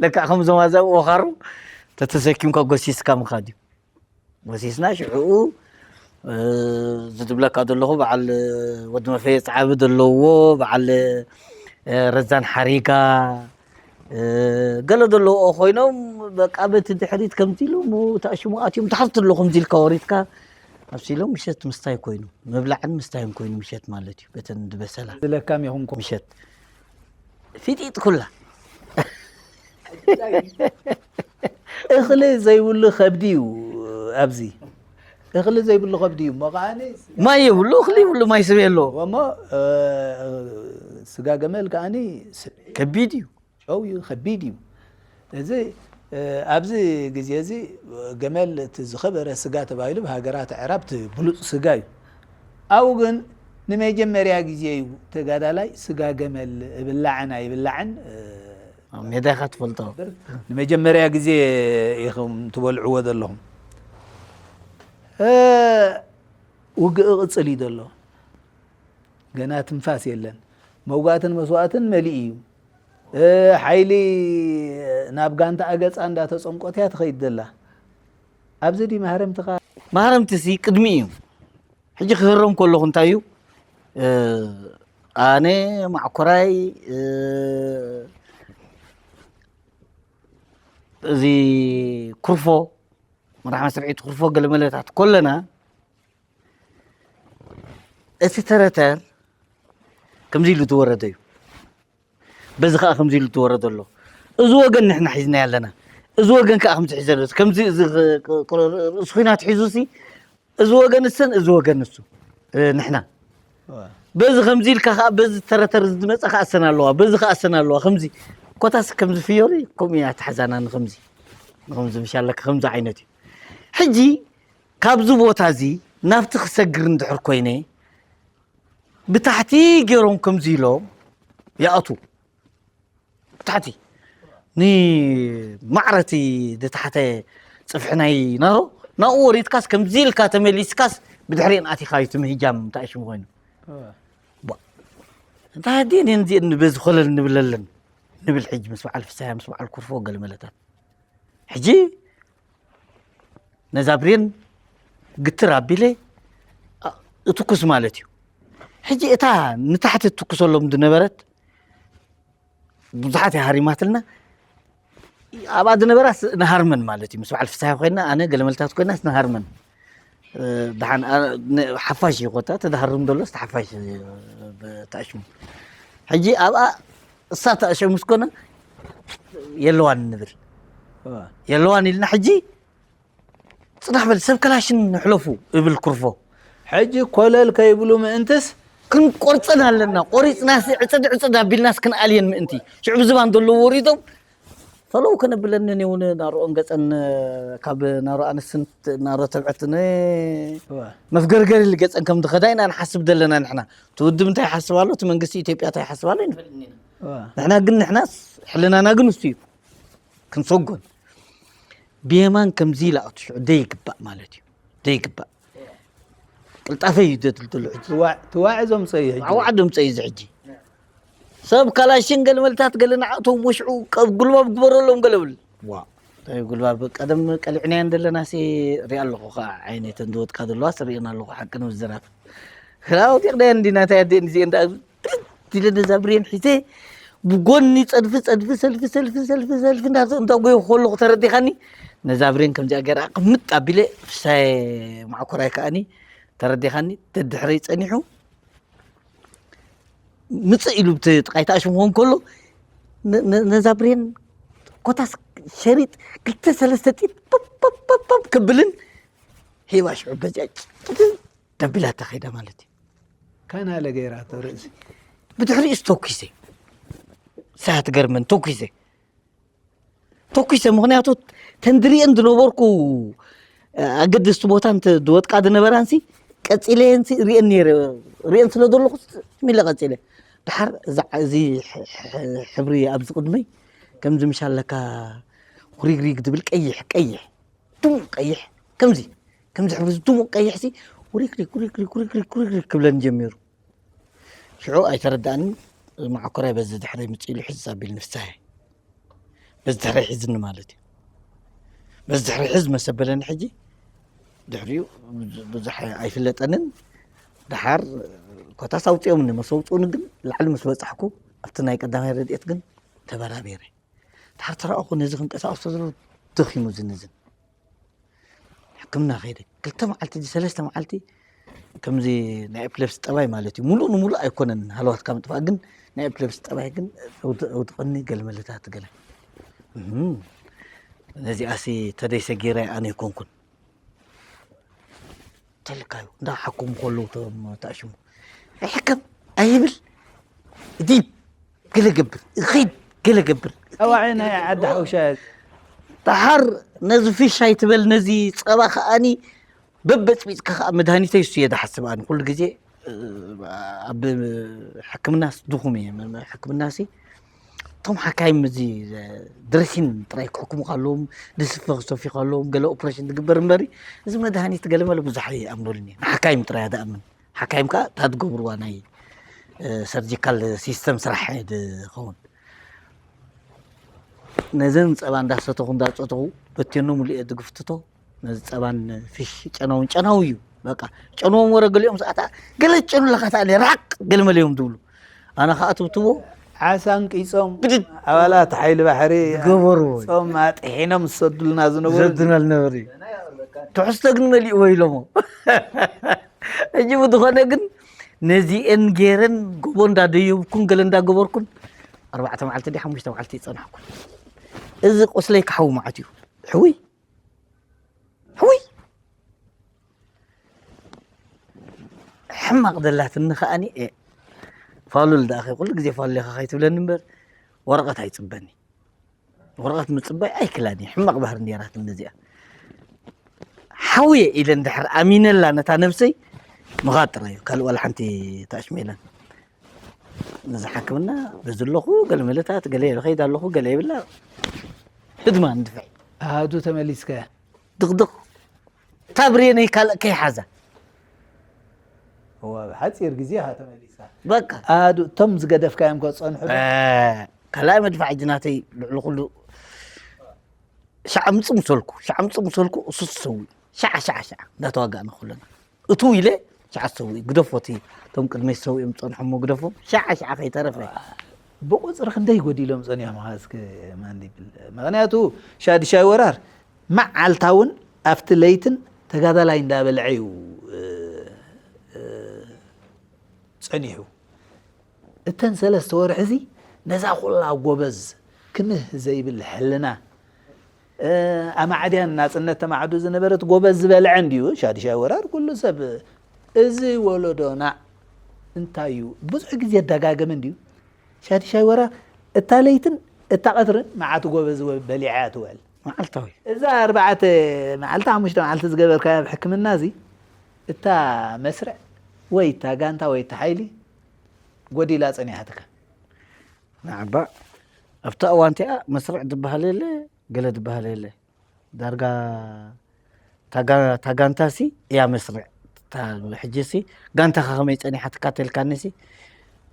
ለካ ከምዞም ኣዛብ ወኻሩ ተተሰኪምካ ጎሲስካ ምኻድ እዩ ጎሲስና ሽዕኡ ዝድብለካ ዘለኹ በዓል ወዲ መፈየ ፃዕቢ ዘለዎ በዓል ረዛን ሓሪጋ ገለ ዘለውኦ ኮይኖም በቃ በቲ ድሕሪት ከምዚ ኢሎም ተኣሽሙ ኣትዮም ተሓዝቲ ኣሎ ከምዚ ኢልካ ወሪድካ ኣብሲ ኢሎም ምሸት ምስታይ ኮይኑ ምብላዕን ምስታይን ኮይኑ ምሸት ማለት እዩ በተን ዝበሰላ ዝለካም ይኹንኩም ምሸት ፊጢጥ ኩላ እኽሊ ዘይብሉ ከብዲ እዩ ኣብዚ እኽሊ ዘይብሉ ከብዲ እዩ እሞ ከዓኒ ማይ የብሉ እኽሊ የብሉ ማይ ስብ የለዎ እሞ ስጋ ገመል ከዓኒ ስብ ከቢድ እዩ ጨው እዩ ከቢድ እዩ እዚ ኣብዚ ግዜ እዚ ገመል እቲ ዝኸበረ ስጋ ተባሂሉ ብሃገራት ኣዕራብ እቲ ብሉፅ ስጋ እዩ ኣብኡ ግን ንመጀመርያ ግዜ እዩ ተጋዳላይ ስጋ ገመል እብላዕን ኣይብላዕን፣ እ፣ ኣብ ሜዳ ኢኻ ትፈልጦ። ንመጀመርያ ግዜ ኢኹም ትበልዕዎ ዘለኹም። እ፣ ውግእ ቅጽል እዩ ዘሎ። ገና ትንፋስ የለን። መውጋእትን መስዋእትን መሊእ እዩ። እ፣ ሓይሊ ናብ ጋንታ ኣገጻ እንዳተጸምቆት እያ ትኸይድ ዘላ። ኣብዚ ድዩ ማህረምትኻ? ማህረምትሲ ቅድሚ እዩ። ሕጂ ክህረም ከለኹ እንታይ እዩ? እ፣ ኣነ ማዕኮራይ፣ እ፣ እዚ ኩርፎ፣ መራሕ መስርዒት ኩርፎ ገለመለታት ኮለና፣ እቲ ተረተር ከምዚ ኢሉ ዝወረደ እዩ። በዚ ከዓ ከምዚ ኢሉ ዝወረደ ኣሎ። እዚ ወገን ንሕና ሒዝና ያለና፣ እዚ ወገን ከዓ ከምዚ ሒዘ ኣሎ። ከምዚ እዚ ቅ-፣ ቅ-፣ ርእሲ ኲናት ሒዙ ሲ፣ እዚ ወገን እሰን፣ እዚ ወገን እሱ፣ እ፣ ንሕና። በዚ ከምዚ ኢልካ ከዓ፣ በዚ ተረተር ዝመፀ ከዓ እሰን ኣለዋ፣ በዚ ከዓ እሰን ኣለዋ። ከምዚ ኮታስ ከምዚ ፍዮሪ፣ ከምኡ እያ ተሓዛና ንከምዚ፣ ንከምዚ ምሻለካ ከምዚ ዓይነት እዩ። ሕጂ ካብዚ ቦታ እዚ ናብቲ ክሰግር እንድሕር ኮይነ፣ ብታሕቲ ገይሮም ከምዚ ኢሎም ይኣቱ። ብታሕቲ ንማዕረቲ ዝተሓተ ጽፍሒ ናይ ናሮ ናብኡ ወሪድካስ ከምዚ ኢልካ ተመሊስካስ ብድሕሪን ኣቲኻ እዩ እቲ ምህጃም እንታይ ሽሙ ኮይኑ። ቧ። እንታይ ኣዴን እየን እዚአን በዚ ኮለል ንብለለን ንብል ሕጂ ምስ በዓል ፍስሃ ምስ በዓል ኩርፎ ገለመለታት። ሕጂ ነዛ ብሬን ግትር ኣቢለ፣ ኣ፣ እትኩስ ማለት እዩ። ሕጂ እታ ንታሕቲ እትኩሰሎም ዝነበረት ብዙሓት እያ ሃሪማትልና። ኣብኣ ዝነበራስ ንሃርመን ማለት እዩ። ምስ በዓል ፍስሃ ኮይና፣ ኣነ ገለመልታት ኮይናስ ንሃርመን። እ፣ ደሓን፣ ኣ፣ ን-፣ ሓፋሽ እዩ ኮታ፣ ተዳሃርም ዘሎስ ተሓፋሽ እዩ፣ ብ-፣ ተኣሽሙ። ሕጂ ኣብኣ እሳ ተኣሸሙ ምስ ኮነ የለዋን ንብል። የለዋን ኢልና ሕጂ ጽናሕ በል፣ ሰብ ከላሽን ንሕለፉ እብል ኩርፎ። ሕጂ ኮለል ከይብሉ ምእንትስ ክንቆርጸን ኣለና። ቆሪጽናስ ዕጽድ ዕጽድ ኣቢልናስ ክንኣልየን ምእንቲ። ሽዑ ብዝባን ዘለዉ ወሪዶም ፈለው ከነብለን እውን ናርኦን ገጸን ካብ ናሮ ኣንስትን ናሮ ተብዕትን እወ። መፍገርገሪ ገጸን ከም ዝኸዳ ኢና ንሓስብ ዘለና ንሕና። እቲ ውድብ እንታይ ይሓስብ ኣሎ፣ እቲ መንግስቲ ኢትዮጵያ እንታይ ይሓስብ ኣሎ ይንፈልጥን ኢና። እወ። ንሕና ግን ንሕናስ ሕልናና ግን እሱ እዩ። ክንሰጎን ብየማን ከምዚ ኢላ ኣቱ ሽዑ ደይግባእ ማለት እዩ። ደይግባእ ቅልጣፈ እዩ ዘትልትሉ ሕጂ። ትዋዕ- ትዋዕ እዞም ፀዩ ሕጂ ዓዋዕ ድምፀ እዩ እዚ ሕጂ። ሰብ ካላሽን ገልመልታት ገለ ንዓእቶም ወሽዑ ቀብ ጉልባብ ግበረሎም ገለ ብል። ዋ እንታይ ጉልባብ ቀደም ቀሊዕናዮ እንደለና ሲ ሪኣ ኣለኹ ከዓ ዓይነተን ዝወድቃ ዘለዋ ስሪእን ኣለኹ ሓቂ ንምዝራብ። ክላ ኣውዲቕናዮ እንዲና እንታይ ኣደን እዚአን ደኣ ኢለ ነዛ ብሬን ሒዘ ብጎኒ ፀድፊ ፀድፊ ሰልፊ ሰልፊ ሰልፊ ሰልፊ እንዳጎየኹ ከለኹ ተረዲኻኒ። ነዛ ብሬን ከምዚኣ ገይራ ቅምጥ ኣቢለ ፍሳየ ማዕኮራይ ከኣኒ ተረዲኻኒ ደድሕረይ ፀኒሑ ምፅእ ኢሉ ብቲ ጥቃይ ተኣሽሙ ክኸውን ከሎ ነ- ነ- ነዛ ብሬን ኮታስ ሸሪጥ ክልተ ሰለስተ ጢት ፖፕ ፖፕ ፖፕ ፖፕ ክብልን ሄባ ሽዑ በዚኣ ጭ- ደቢላታ ከይዳ ማለት እዩ። ካናለ ገይራቶ ርእሲ ብድሕሪኡስ ተኩሰ ሳያት ገርመን ተኩሰ ተኩሰ ምክንያቱ ተንድሪአን ዝነበርኩ ኣገደስቲ ቦታ እንተ ዝወጥቃ ዝነበራንሲ ቀፂለየንሲ ሪአን ነይረ ሪአን ስለ ዘለኹ ሚለ ቀፂለ ድሓር እዛ እዚ ሕብሪ ኣብዚ ቅድመይ ከምዚ ምሻለካ ኩሪግሪግ ዝብል ቀይሕ ቀይሕ ድሙቕ ቀይሕ ከምዚ ከምዚ ሕብሪ እዚ ድሙቕ ቀይሕ ሲ ውሪክሪክ ውሪክሪክ ውሪክሪክ ውሪክሪክ ክብለኒ ጀሚሩ። ሽዑ ኣይተረድኣንን። መዓኮራይ በዚ ድሕረይ ምፅእ ኢሉ ሕዝ ኣቢልኒ ፍስሃየ በዚ ድሕረይ ሕዝኒ ማለት እዩ። በዚ ድሕረይ ሕዝ መሰ በለኒ ሕጂ ድሕሪኡ ብዙሕ ኣይፍለጠንን። ደሓር ኮታስ ኣውፅኦምኒ መስ ኣውፅኡኒ ግን ላዕሊ ምስ በፃሕኩ ኣብቲ ናይ ቀዳማይ ረድኤት ግን ተበራቢረ። ድሓር ተረኣኹ ነዚ ክንቀሳቐስ ተዝሎ ደኺሙ ዝንዝን ሕክምና ከይደ ክልተ መዓልቲ ድዩ ሰለስተ መዓልቲ ከምዚ ናይ ኤፕለፕሲ ጠባይ ማለት እዩ ሙሉእ ንሙሉእ ኣይኮነን ሃለዋትካ ምጥፋእ ግን ናይ ኤፕለፕሲ ጠባይ ግን ኣውድቐኒ ገለመለታት ገለ እህም፣ ነዚኣሲ ተደይ ሰጊረ ኣነ ኣይኮንኩን ተልካዩ እንዳ ሓኩም ከለዉ ተኣሽሙ ኣይሕከም ኣይብል እዲብ ገለ ገብር እኺድ ገለ ገብር ጠዋዒ ናይ ዓዲ ሓውሻ ደሓር ነዚ ፊሻ ይትበል ነዚ ፀባ ከኣኒ በበፅቢፅካ ከዓ መድሃኒተይ እሱ እየ ዝሓስብ ኣነ ኩሉ ግዜ ኣብ ሕክምናስ ድኹም እየ። ሕክምናሲ እቶም ሓካይም እዚ ድሬሲን ጥራይ ክሕክሙ ከለዎም፣ ድስፈ ክሰፍዩ ከለዎም፣ ገለ ኦፕሬሽን ዝግበር እምበሪ፣ እዚ መድሃኒት ገለ መለ ብዙሕ ኣይኣምነሉን እየ። ንሓካይም ጥራይ እየ ዝኣምን። ሓካይም ከኣ እታ ዝገብርዋ ናይ ሰርጂካል ሲስተም ስራሕ እየ ዝኸውን። ነዘን ጸባ እንዳሰተኹ እንዳጸተኹ በቴኖ ሙሉ እየ ዝግፍትቶ። ነዚ ጸባን ፊሽ ጨናውን ጨናዊ እዩ። በቃ ጨንዎም ወረ ገሊኦም ሰዓታ ገለ ጨኑ ለኻ ተኣለ ራቅ ገለ መለ እዮም ዝብሉ። ኣነ ከኣ ትብትቦ ዓሳ እንቂጾም ግድድ ኣባላት ሓይሊ ባሕሪ ገበሩ። ጾም ኣጥሒኖም ዝሰዱልና ዝነበሩ። ዘድና ልነበሪ ትሕዝቶ ግን መሊእዎ ኢሎሞ። ሕጂ ብዝኾነ ግን ነዚኤን ገይረን ጎቦ እንዳደየብኩን ገለ እንዳገበርኩን ኣርባዕተ መዓልቲ ድዩ ሓሙሽተ መዓልቲ ይጸናሕኩን። እዚ ቁስለይ ክሓዊ መዓት እዩ። ሕውይ ሕውይ ሕማቕ ዘላትኒ ከኣኒ፣ ኤ፣ ፋሉል ደኣ ኸይ፣ ኩሉ ግዜ ፋሉል ኢኻ ኸይትብለኒ እምበር፣ ወረቐት ኣይጽበኒ። ወረቐት ምጽባይ ኣይክላን እየ። ሕማቕ ባህሪ ነይራትኒ እዚኣ። ሓውየ ኢለ እንድሕር ኣሚነላ ነታ ነብሰይ፣ ምኻድ ጥራይ እዩ። ካልእ ዋላ ሓንቲ ተኣሽሜላን። ነዚ ሓክምና በዚ ኣለኹ፣ ገለ መለታት፣ ገለ ይኸይድ ኣለኹ፣ ገለ ይብላ። ህድማ ንድፍዕ። ኣሃዱ ተመሊስከ? ድቕድቕ። እታ ብሬነይ ካልእ ከይሓዛ። እዋ፣ ብሓጺር ግዜ ኢኻ ተመሊስካ። በቃ። ኣሃዱ፣ እቶም ዝገደፍካዮም ከ ጸንሑ ዶ? እ፣ ካልኣይ መድፍዕ ሕጂ ናተይ ልዕሊ ኩሉ ሻዕ ምጽእ ምሰልኩ፣ ሻዕ ምጽእ ምሰልኩ፣ እሱ ትሰውእ። ሻዕ፣ ሻዕ፣ ሻዕ፣ እንዳተዋጋእና ኩለና። እትው ኢለ፣ ሻዕ ትሰውእ። ግደፎ እቲ፣ እቶም ቅድመይ ዝሰውኡ እዮም ዝጸንሑ እሞ ግደፎም። ሻዕ፣ ሻዕ ከይተረፈ። ብቑጽሪ ክንደይ ጎዲሎም ጸኒሖም ኸ እስከ ማን ይብል? ምኽንያቱ ሻድሻይ ወራር መዓልታውን ኣብቲ ለይትን ተጋዳላይ እንዳበልዐ እዩ፣ እ፣ እ፣ ጸኒሑ። እተን ሰለስተ ወርሒ እዚ ነዛ ኩላ ጎበዝ ክምህ ዘይብል ሕልና፣ እ፣ ኣማዕድያን ናጽነት ተማዕዱ ዝነበረት ጎበዝ ዝበልዐ እንድዩ። ሻድሻይ ወራር ኩሉ ሰብ እዚ ወለዶና እንታይ እዩ? ብዙሕ ግዜ ይደጋገም እንድዩ። ሻድሻይ ወራር እታ ለይትን እታ ቀትርን መዓት ጎበዝ ወ-፣ በሊዓ እያ ትውዕል። መዓልታዊ። እዛ ኣርባዕተ መዓልቲ፣ ሓሙሽተ መዓልቲ ዝገበርካያ ኣብ ሕክምና እዚ፣ እታ መስርዕ ወይ እታ ጋንታ ወይ እታ ሓይሊ ጎዲላ ጸኒሓትካ። ንዓባ ኣብታ እዋን እቲኣ መስርዕ ዝበሃል የለ፣ ገለ ዝበሃል የለ። ዳርጋ እታ ጋ-፣ እታ ጋንታሲ እያ መስርዕ። እታ ሕጂሲ ጋንታኻ ከመይ ጸኒሓትካ ተልካኒሲ፣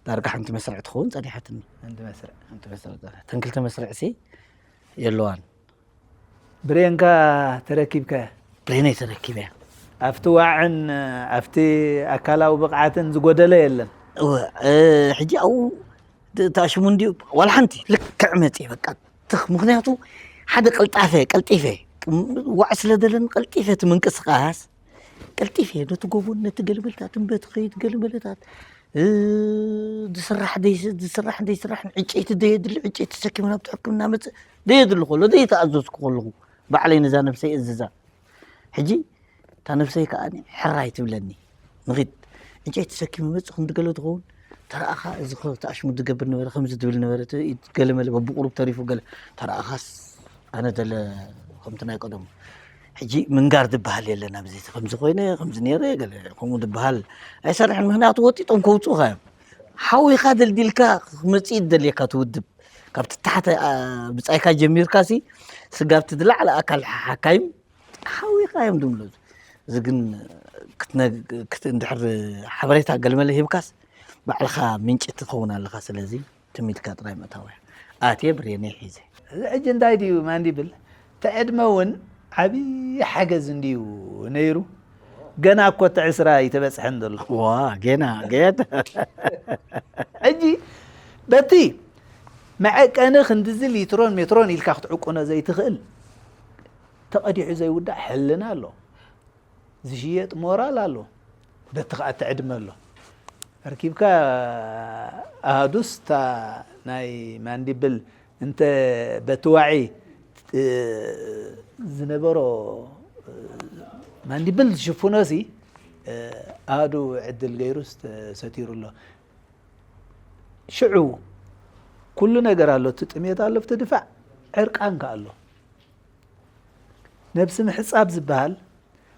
ዳርጋ ሓንቲ መስርዕ ትኸውን ጸኒሓትኒ። ሓንቲ መስርዕ። ሓንቲ መስርዕ ጸኒሓ-፣ እተን ክልተ መስርዕሲ የለዋን። ብሬንካ ተረኪብካያ? ብሬነይ ተረኪበያ። ኣብቲ ዋዕን ኣብቲ ኣካላዊ ብቕዓትን ዝጎደለ የለን? እወ፣ እ፣ ሕጂ ኣብኡ ድ-፣ ተኣሽሙ እንድዩ፣ ዋላ ሓንቲ ልክዕ መጽየ፣ በቃ፣ ትኽ፣ ምኽንያቱ ሓደ ቅልጣፈ፣ ቀልጢፈ፣ ም-፣ ዋዕ ስለ ደለኒ ቀልጢፈ እቲ ምንቅስቓስ፣ ቀልጢፈ ነቲ ጎቦን ነቲ ገልበልታትን በቲ ኸይድ ገልበለታት፣ እ፣ ዝስራሕ ደይ-፣ ዝስራሕ ደይስራሕን ዕንጨይቲ ደየድሊ፣ ዕንጨይቲ ተሰኪመ ናብቲ ሕክምና መጽእ፣ ደየድሊ ከሎ፣ ደይተኣዘዝኩ ከለኹ፣ ባዕለይ ነዛ ነብሰይ እዝዛ። ሕጂ እታ ነብሰይ ከኣ ሕራይ ትብለኒ። ንኺድ፣ ዕንጨይቲ ተሰኪሙ መጽእ ክንዲ ገለ ትኸውን፣ ተረኣኻ እዚ ኸ-፣ ተኣሽሙ ዝገብር ነበረ፣ ከምዚ ዝብል ነበረ፣ እቲ ኢድ ገለ መለ በብቁሩብ ተሪፉ ገለ፣ ተረኣኻስ ኣነ ደለ ከምቲ ናይ ቀደሙ። ሕጂ ምንጋር ዝበሃል የለን ኣብዚ፣ ከምዚ ኮይነ፣ ከምዚ ነይረ፣ ገለ ከምኡ ዝበሃል ኣይሰርሕን። ምኽንያቱ ወጢጦም ከውጽኡኻ እዮም። ሓዊኻ ደልዲልካ ክመጽእ እዩ ዝደልየካ እቲ ውድብ። ካብቲ ታሕተ፣ ኣ፣ ብጻይካ ጀሚርካሲ፣ ስጋብቲ ዝለዓለ ኣካል ሓካይም ሓዊኻ እዮም ድምለሱ። እዚ ግን ክትነ-፣ ክት-፣ እንድሕር ሓበሬታ ገልመለ ሂብካስ፣ ባዕልኻ ምንጪ ትኸውን ኣለኻ። ስለዚ ትሚድካ ጥራይ ምእታው እያ። ኣትየ ብሬነይ ሒዘ። እዚ ሕጂ እንታይ ድዩ ማንዲብል? እቲ ዕድመ እውን ዓብዪ ሓገዝ እንድዩ ነይሩ። ገና እኮ እቲ ዕስራ ኣይተበጽሐን ዘሎ። ዋ፣ ገና፣ ገና። ሕጂ በቲ መዐቀኒ ክንድዚ ሊትሮን ሜትሮን ኢልካ ክትዕቁኖ ዘይትኽእል፣ ተቐዲሑ ዘይውዳእ ሕልና ኣሎ። ዝሽየጥ ሞራል ኣሎ። በቲ ኸኣ እቲ ዕድመ ኣሎ። ኣርኪብካ ኣሃዱስ እታ ናይ ማንዲብል እንተ በቲ ዋዒ፣ እ፣ ዝነበሮ፣ እ፣ ማንዲብል ዝሽፍኖ ሲ፣ እ፣ ኣሃዱ ዕድል ገይሩስ ተሰቲሩ ኣሎ። ሽዑ ኩሉ ነገር ኣሎ፣ እቲ ጥሜት ኣሎ፣ እቲ ድፋዕ ዕርቃንካ ኣሎ። ነብሲ ምሕጻብ ዝበሃል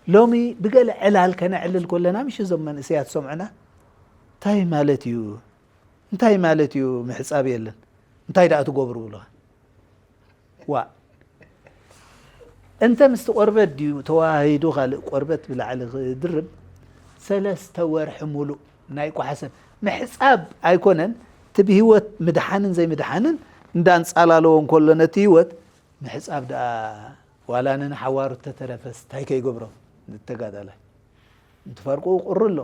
ሎሚ ብገለ ዕላል ከነዕልል ከለና፣ ምሽ እዞም መንእሰያት ሰምዑና፣ እንታይ ማለት እዩ? እንታይ ማለት እዩ ምሕጻብ የለን? እንታይ ደኣ ትገብሩ ብለኻ? ዋ፣ እንተ ምስቲ ቆርበት ድዩ ተዋሂዱ ካልእ ቆርበት ብላዕሊ ክድርብ? ሰለስተ ወርሒ ሙሉእ ናይ ቋሕሰብ ምሕጻብ ኣይኮነን፣ እቲ ብህይወት ምድሓንን ዘይምድሓንን እንዳንጻላለዎ እንከሎ ነቲ ህይወት ምሕጻብ ደኣ ዋላ ንሓዋሩ ተተረፈስ እንታይ ከይገብሮ ንተጋዳላይ? እንትፈርቁ ቁሪ ኣሎ።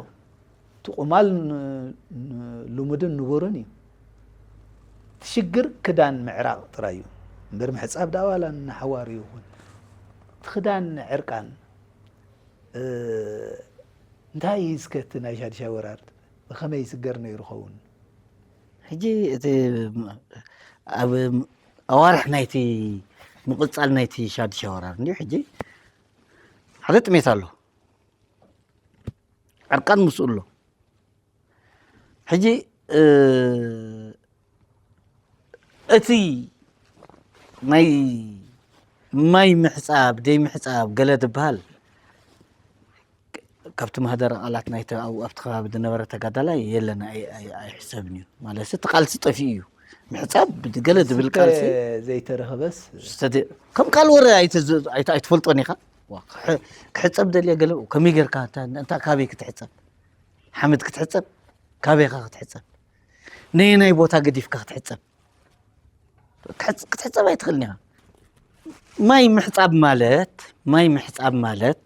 እቲ ቁማል ን- ን- ልሙድን ንቡርን እዩ። እቲ ሽግር ክዳን ምዕራቕ ጥራይ እዩ እምበር ምሕጻብ ደኣ ዋላ ንሓዋሩ ይኹን እቲ ክዳን ዕርቃን እንታይ እዩ እስከ እቲ ናይ ሻድሻይ ወራር ብኸመይ ይስገር ነይሩ ኸውን? ሕጂ እቲ ኣብ ኣዋርሕ ናይቲ ምቕጻል ናይቲ ሻድሻይ ወራር እንዲሁ ሕጂ ሓደ ጥሜት ኣሎ፣ ዕርቃን ምስኡ ኣሎ። ሕጂ እቲ ናይ ማይ ምሕፃብ ደይ ምሕፃብ ገለ ዝበሃል ካብቲ ማህደረ ቃላት ናይቲ ኣብኡ ኣብቲ ከባቢ ዝነበረ ተጋዳላይ የለን፣ ኣይሕሰብን እዩ ማለት እቲ ቃልሲ ጠፊኡ እዩ። ምሕፃብ ገለ ዝብል ቃልሲ ዘይተረኸበስ ከም ቃል ወረ ኣይትፈልጦን ኢኻ። ክሕፀብ ደልየ ገለ ከመይ ጌርካ እንታ ካበይ ክትሕፀብ ሓመድ ክትሕፀብ ካበይኻ ክትሕፀብ ነየናይ ቦታ ገዲፍካ ክትሕፀብ ክትሕፀብ ኣይትኽእልን ኢኻ። ማይ ምሕፃብ ማለት ማይ ምሕፃብ ማለት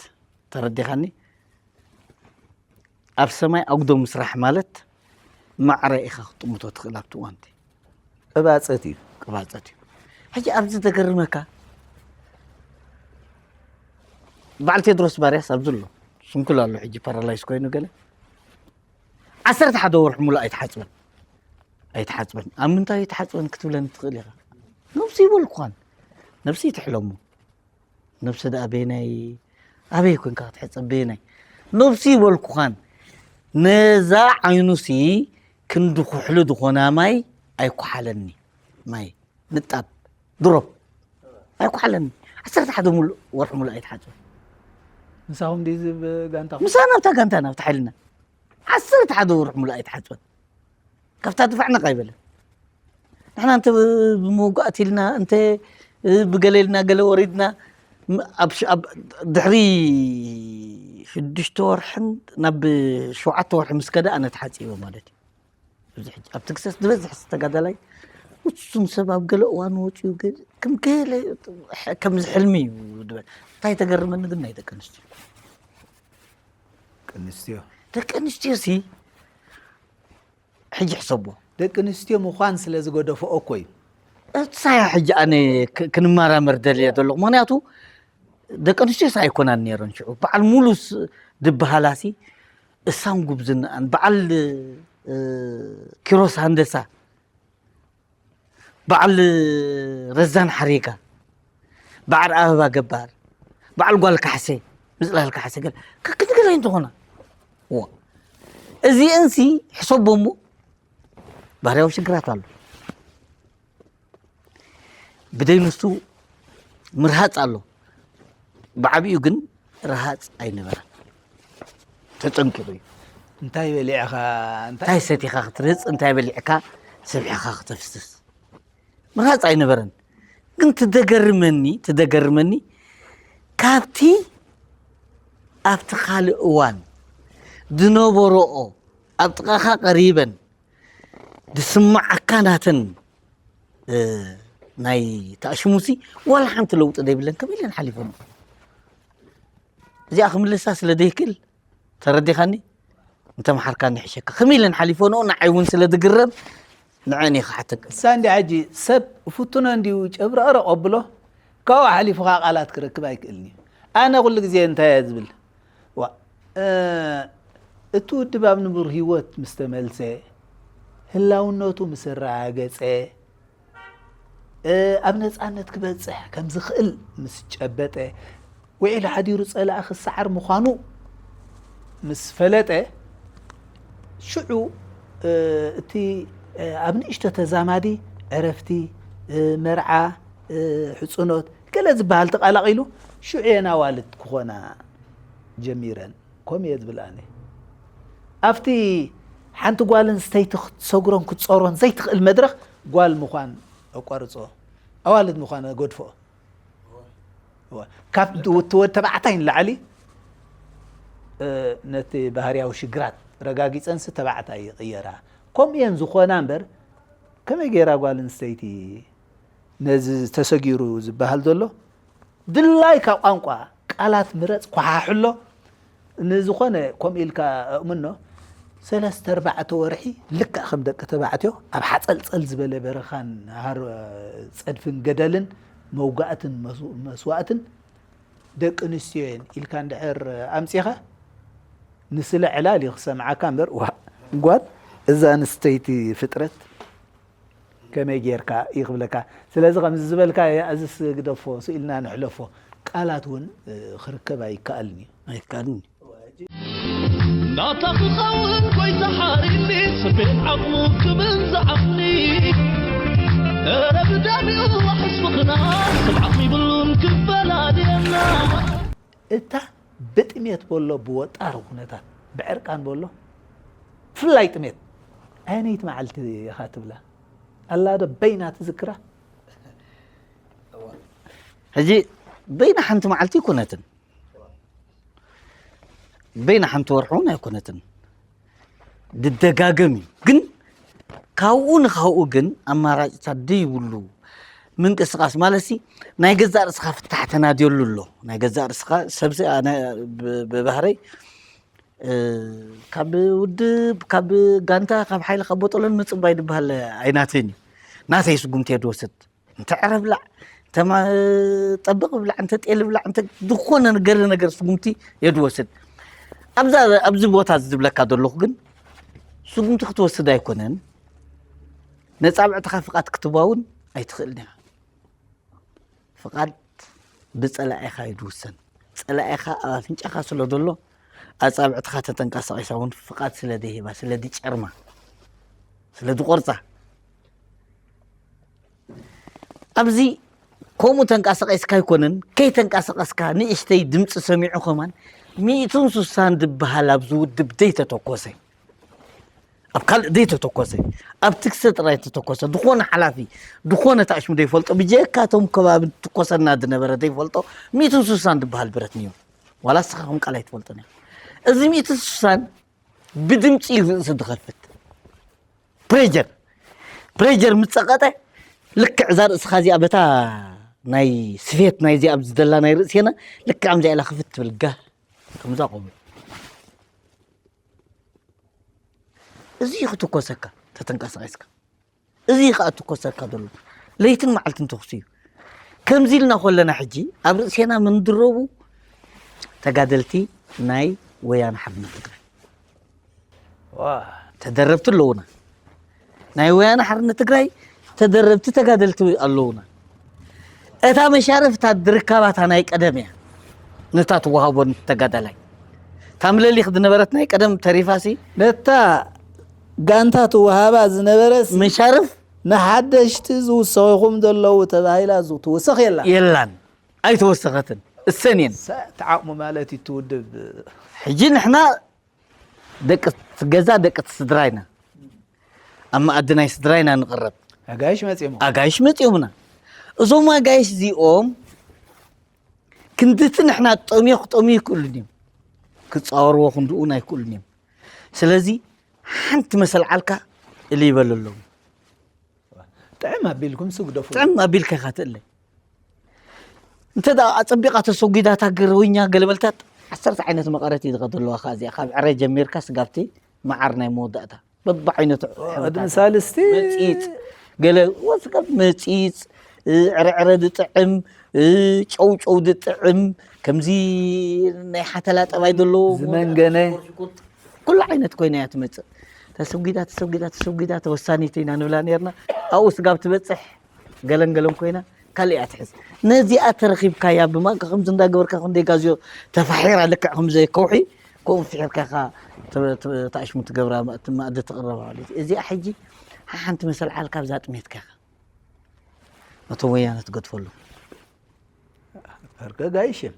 ተረዲኻኒ ኣብ ሰማይ ኣጉዶ ምስራሕ ማለት ማዕረ ኢኻ ክጥምቶ ትኽእል ኣብቲ እዋንቲ ቅባፀት እዩ። ቅባፀት እዩ። ሕጂ ኣብዚ ዘገርመካ በዓል ቴድሮስ ባርያስ ኣብዚ ኣሎ ስንኩል ኣሎ ሕጂ ፓራላይዝ ኮይኑ ገለ ዓሰርተ ሓደ ወርሒ ሙሉእ ኣይተሓፅበን ኣይተሓፅበን ኣብ ምንታይ ኣይተሓፅበን ክትብለኒ ትኽእል ኢኻ። ነብሲ ይበልኩኻን ነብሲ ይትሕለሙ ነብሲ ደኣ በየናይ ኣበይ ኮንካ ክትሕፀብ በየናይ ነብሲ ይበልኩኻን ነዛ ዓይኑሲ ክንዲ ኩሕሊ ዝኾና ማይ ኣይኮሓለኒ ማይ ንጣብ ድሮፕ ኣይኮሓለኒ ዓሰርተ ሓደ ሙሉእ ወርሒ ሙሉእ ኣይተሓፅበን። ምሳኹም ድዩ ዝብ ጋንታ ምሳና ኣብታ ጋንታ ናብታ ሓይልና ዓሰርተ ሓደ ወርሒ ሙሉእ ኣይተሓፅበን። ካብታ ድፋዕ ነቕ ኣይበለን። ንሕና እንተ ብመውጋእቲ ኢልና እንተ ብገለ ኢልና ገለ ወሪድና ድሕሪ ሽዱሽተ ወርሕን ናብ ሸውዓተ ወርሒ ምስ ከደ ኣነ ተሓፂበ ማለት እዩ። ኣብዚ ሕጂ ኣብቲ ክሰስ ዝበዝሕ ተጋዳላይ ውሱን ሰብ ኣብ ገለ እዋን ወፂኡ ከም ገለ ከምዚ ሕልሚ እዩ ድበል። እንታይ ተገርመኒ ግን ናይ ደቂ ኣንስትዮ ደቂ ኣንስትዮ ደቂ ኣንስትዮ ሲ ሕጂ ሕሰቦ ደቂ ኣንስትዮ ምዃን ስለ ዝገደፈኦ እኮ እዩ። እሳያ ሕጂ ኣነ ክንመራመር ደልየ ዘለኹ ምክንያቱ ደቂ ኣንስትዮ ሳ ኣይኮናን ነይረን ሽዑ በዓል ሙሉስ ዝበሃላሲ እሳን ጉብዝናኣን በዓል ኪሮስ ሃንደሳ በዓል ረዛን ሓሬጋ በዓል ኣበባ ገባር በዓል ጓል ካሕሰ ምፅላል ካሕሰ ገለ ከክትገለ እንተኾና እዚአንሲ ሕሰቦ እሞ ባህርያዊ ሽግራት ኣሎ ብደይ ንሱ ምርሃፅ ኣሎ ብዓብኡ ግን ረሃፅ ኣይነበረን ተፀንቂቑ እዩ እንታይ በሊዕኻ እንታይ እንታይ ሰቲኻ ክትርህፅ እንታይ በሊዕካ ሰቢሕኻ ክተፍስስ ምርሃፅ ኣይነበረን ግን ትደገርመኒ ትደገርመኒ ካብቲ ኣብቲ ካልእ እዋን ዝነበረኦ ኣብ ጥቓኻ ቀሪበን ዝስማዓካ ናተን ናይ ተኣሽሙሲ ዋላ ሓንቲ ለውጢ ዘይብለን ከመይ ኢለን ሓሊፈን እዚኣ ክምልሳ ስለ ዘይክእል ተረዲኻኒ እንተምሓርካኒ ሕሸካ ከመይ ኢለን ሓሊፈንኦ ንዓይ እውን ስለ ዝግረም ንዐን እየ ክሓተካ እሳ እንዲ ሕጂ ሰብ ፍቱኖ እንዲዩ ጨብረቕረቕ ኣብሎ ካብኡ ሓሊፉ ከዓ ቃላት ክረክብ ኣይክእልን እዩ ኣነ ኩሉ ግዜ እንታይ እየ ዝብል ዋ እቲ ውድብ ኣብ ንቡር ህይወት ምስ ተመልሰ ህላውነቱ ምስ ኣረጋገፀ ኣብ ነፃነት ክበፅሕ ከም ዝኽእል ምስ ጨበጠ ውዒሉ ሓዲሩ ፀላኢ ክሰዓር ምዃኑ ምስ ፈለጠ ሽዑ እቲ ኣብ ንእሽቶ ተዛማዲ ዕረፍቲ መርዓ ሕፁኖት ገለ ዝበሃል ተቐላቒሉ ሽዑ የን ኣዋልድ ክኾና ጀሚረን ከምኡ እየ ዝብል ኣነ ኣብቲ ሓንቲ ጓል ኣንስተይቲ ክትሰግሮን ክትጾሮን ዘይትኽእል መድረኽ ጓል ምዃን ኣቋርጾ፣ ኣዋልድ ምዃን ኣገድፎ። እወ። ካብ ድ-፣ እቲ ወድ ተባዕታይ ንላዕሊ፣ እ፣ ነቲ ባህርያዊ ሽግራት ረጋጊጸንሲ ተባዕታይ ይቕየራ። ከምኡ እየን ዝኾና እምበር፣ ከመይ ገይራ ጓል ኣንስተይቲ ነዚ ተሰጊሩ ዝበሃል ዘሎ ድላይካ ቋንቋ ቃላት ምረጽ፣ ኳሓሕሎ። ንዝኾነ ከምኡ ኢልካ እእምኖ፣ ሰለስተ ኣርባዕተ ወርሒ ልክዕ ከም ደቂ ተባዕትዮ ኣብ ሓጸልጸል ዝበለ በረኻን ሃር-፣ ጸድፍን ገደልን መውጋእትን መስ-፣ መስዋእትን ደቂ ኣንስትዮ እየን ኢልካ እንድሕር ኣምጺኻ፣ ንስለ ዕላል እዩ ክሰምዓካ እምበር፣ ዋ፣ ጓል እዛ ኣንስተይቲ ፍጥረት ከመይ ጌርካ እዩ ክብለካ። ስለዚ ከምዚ ዝበልካ፣ "ኣዝስ ግደፎ፣ ስኢልና ንሕለፎ፣ ቃላት እውን፣ እ፣ ክርከብ ኣይከኣልን እዩ፣ ኣይከኣልን እዩ." ናታ ክኸውን ጎይታ ሓሪኒ፣ ስቤን ዓቕሙ ክብል ዝዓቕኒ። እረ ብደሚኡ ኣሕስብኽና፣ ሰብ ዓቕሚ ይብሉን ክፈላልየና። እታ ብጥሜት በሎ፣ ብወጣሪ ኩነታት፣ ብዕርቃን በሎ፣ ብፍላይ ጥሜት፣ ኣየነይቲ መዓልቲ ኢኻ ትብላ? ኣላ ዶ በይና ትዝክራ? ሕጂ በይና ሓንቲ መዓልቲ ኣይኮነትን፣ በይና ሓንቲ ወርሒ እውን ኣይኮነትን፣ ድደጋገም እዩ። ግን ካብኡ ንካብኡ ግን ኣማራጭታት ደይብሉ ምንቅስቃስ ማለትሲ፣ ናይ ገዛእ ርእስኻ ፍታሕ ተናድየሉ ኣሎ። ናይ ገዛእ ርእስኻ ሰብሲ ኣነ ብ-፣ ብባህረይ፣ እ፣ ካብ ውድብ፣ ካብ ጋንታ፣ ካብ ሓይሊ፣ ካብ ቦጦሎኒ ምጽባይ ዝበሃል ኣይናተይን እዩ። ናተይ ስጉምቲ እየ ድወስድ። እንተ ዕረ ብላዕ፣ እንተ ማ-፣ ጠብቕ ብላዕ፣ እንተ ጤል ብላዕ፣ እንተ ዝኾነ ነገር፣ ነገር ስጉምቲ እየ ድወስድ። ኣብዛ፣ ኣብዚ ቦታ እዚ ዝብለካ ዘለኹ ግን ስጉምቲ ክትወስድ ኣይኮነን። ነጻብዕትኻ ፍቓድ ክትህባ እውን ኣይትኽእልን ኢኻ። ፍቓድ ብጸላኢኻ እዩ ዝውሰን። ጸላኢኻ ኣብ ኣፍንጫኻ ስለ ዘሎ፣ ኣጻብዕትኻ ተተንቀሳቒሳ እውን ፍቓድ ስለ ዘይህባ፣ ስለ ዝጨርማ፣ ስለ ዝቖርጻ፣ ኣብዚ ከምኡ ተንቀሳቒስካ ኣይኮነን፣ ከይተንቀሳቐስካ ንእሽተይ ድምፂ ሰሚዑ ከማን ሚእትን ስሳን ዝበሃል ኣብዚ ውድብ ዘይተተኮሰ፣ ኣብ ካልእ ዘይተተኮሰ፣ ኣብ ትክሰ ጥራይ ተተኮሰ፣ ዝኾነ ሓላፊ፣ ዝኾነ ታሽሙ ዘይፈልጦ፣ ብጀካ እቶም ከባቢ ትኮሰና ዝነበረ ዘይፈልጦ ሚእትን ስሳን ዝበሃል ብረት ነይሩ። ዋላ እስኻ ከም ቃል ኣይትፈልጦን ኢኻ። እዚ ሚእትን ስሳን ብድምፂ እዩ ርእሱ ዝኸፍት። ፕሬጀር፣ ፕሬጀር ምስ ጸቐጠ፣ ልክዕ እዛ ርእስኻ እዚኣ በታ ናይ ስፌት ናይ እዚኣ ኣብዚ ዘላ ናይ ርእሴና፣ ልክዕ ከምዚኣ ኢላ ክፍት ትብል፣ ጋህ፣ ከምዛ ቆሙ። እዚ እዩ ክትኮሰካ፣ ተተንቀሳቒስካ። እዚ እዩ ከኣ ትኮሰካ ዘሎ። ለይትን መዓልትን ተኹሲ እዩ። ከምዚ ኢልና ከለና ሕጂ ኣብ ርእሴና ምንድረቡ ተጋደልቲ ናይ ወያነ ሓርነት ትግራይ። ዋ። ተደረብቲ ኣለዉና። ናይ ወያነ ሓርነት ትግራይ ተደረብቲ ተጋደልቲ ኣለዉና። እታ መሻርፍ እታ ድርካባታ ናይ ቀደም እያ። ነታ ትወሃቦ ተጋዳላይ። እታ ምለሊኽ ዝነበረት ናይ ቀደም ተሪፋሲ። ነታ ጋንታ ትወሃባ ዝነበረሲ መሻርፍ ንሓደሽቲ ዝውሰኹኹም ዘለዉ ተባሂላ ዝ-፣ ትውሰኽ የላ። የላን። ኣይተወሰኸትን። እሰን እየን። ሰ-፣ ተዓቕሙ ማለት እዩ እቲ ውድብ። ሕጂ ንሕና ደቂ እቲ ገዛ፣ ደቂ እቲ ስድራ ኢና። ኣብ መኣዲ ናይ ስድራ ኢና ንቕረብ። ኣጋይሽ መጺኦም። ኣጋይሽ መጺኦምና። እዞም ኣጋይሽ እዚኦም ክንድቲ ንሕና ጠምዮ ክጠምዩ ይክእሉን እዮም። ክጻወርዎ ክንድኡን ኣይክእሉን እዮም። ስለዚ ሓንቲ መሰል ዓልካ እልይ በለሎም። ጥዕም ኣቢልኩም ስግደፉ። ጥዕም ኣቢልካ ኢኻ ትእለ። እንተ ደኣ ኣጸቢቓ ተሰጒዳ እታ ገረወኛ ገለመልታት ዓሰርተ ዓይነት መቐረት እዩ ዝኸደልዋ ከኣ እዚኣ። ካብ ዕረ ጀሚርካ ስጋብቲ መዓር ናይ መወዳእታ። በብዓይነቱ ኦ፣ ሕብርታት። ቅድሚ ሳልስቲ መጺጽ፣ ገለ ወስከፍ መጺጽ፣ እ፣ ዕረዕረ ዝጥዕም፣ እ፣ ጨውጨው ዝጥዕም፣ ከምዚ ናይ ሓተላ ጠባይ ዘለዎ ዝመንገነ። ኩሉ ዓይነት ኮይና እያ ትመጽእ። ተሰጒዳ፣ ተሰጒዳ፣ ተሰጒዳ፣ ተወሳኒት ኢና ንብላ ነርና። ኣብኡ ስጋብ ትበጽሕ ገለን ገለን ኮይና ካልእ እያ ትሕዝ። ነዚኣ ተረኺብካያ ብማንካ ከምዚ እንዳገበርካ ክንደይ ጋዝዮ ተፋሒራ ልክዕ ከምዚ ከውሒ ከምኡ ፍሒርካ ኢኻ ተ-፣ ተ-፣ ተኣሽሙ ትገብራ፣ እቲ መኣዲ ትቕረባ ማለት እዩ። እዚኣ ሕጂ ሓንቲ መሰል ዓልካ ኣብዛ ጥሜትካ ኢኻ። ነቶም ወያነ ትገድፈሉ። ፈርገ ጋይሽም።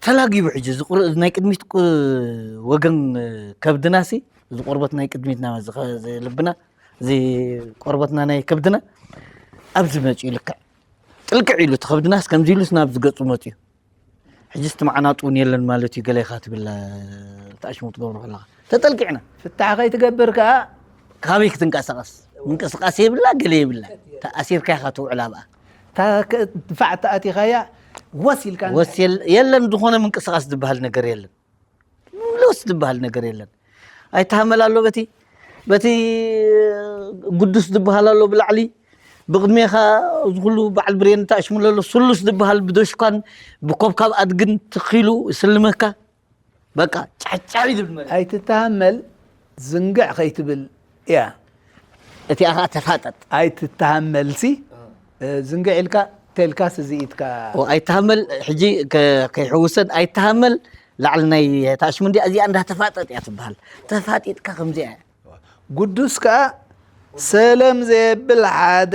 ተላጊቡ። ሕጂ እዚ ቁር-፣ እዚ ናይ ቅድሚት ቁ-፣ ወገን ከብድናሲ፣ እዚ ቆርበት ናይ ቅድሚትና፣ እዚ ኸ-፣ እዚ ልብና፣ እዚ ቆርበትና ናይ ከብድና ኣብዚ መጺኡ ልክዕ ጥልቅዕ ኢሉ፣ እቲ ከብድናስ ከምዚ ኢሉስ ናብዚ ገጹ መጺኡ። ሕጂ እቲ መዓናጡ እውን የለን ማለት እዩ፣ ገለ ኢኻ ትብል፣ ተኣሽሙ ትገብሮ ከለኻ። ተጠልቂዕና። ፍታሕ ከይትገብር ከኣ ካበይ ክትንቀሳቐስ? ምንቅስቃስ የብላ፣ ገለ የብላ። ተኣሲርካ ኢኻ ትውዕል ኣብኣ። እታ ከ-፣ ድፋዕ ተኣቲኻያ ወስ ኢልካ ወስ የል-፣ የለን፣ ዝኾነ ምንቅስቃስ ዝበሃል ነገር የለን። ምልስ ዝበሃል ነገር የለን። ኣይተሃመል ኣሎ በቲ፣ በቲ ግዱስ ዝበሃል ኣሎ ብላዕሊ፣ ብቕድሜኻ እዚ ኩሉ በዓል ብሬን ተኣሽሙ ዘሎ፣ ስሉስ ዝበሃል ብደሽኳን ብኮብካብ ኣድግን ትኺሉ ይስልመካ። በቃ ጫጫ እዩ ዝብል መሬት። ኣይትተሃመል፣ ዝንግዕ ከይትብል እያ። እቲኣ ኸዓ ተፋጠጥ። ኣይትተሃመልሲ፣ እ፣ ዝንግዕ ኢልካ ተልካስ እዚ ኢትካ። ኦ፣ ኣይተሃመል፣ ሕጂ ከ-፣ ከይሕውሰን ኣይተሃመል፣ ላዕሊ ናይ ተኣሽሙ እንዲያ፣ እዚኣ እንዳ ተፋጠጥ እያ ትበሃል። ተፋጢጥካ ከምዚኣ እያ። ግዱስ ከኣ ሰለም ዘየብል ሓደ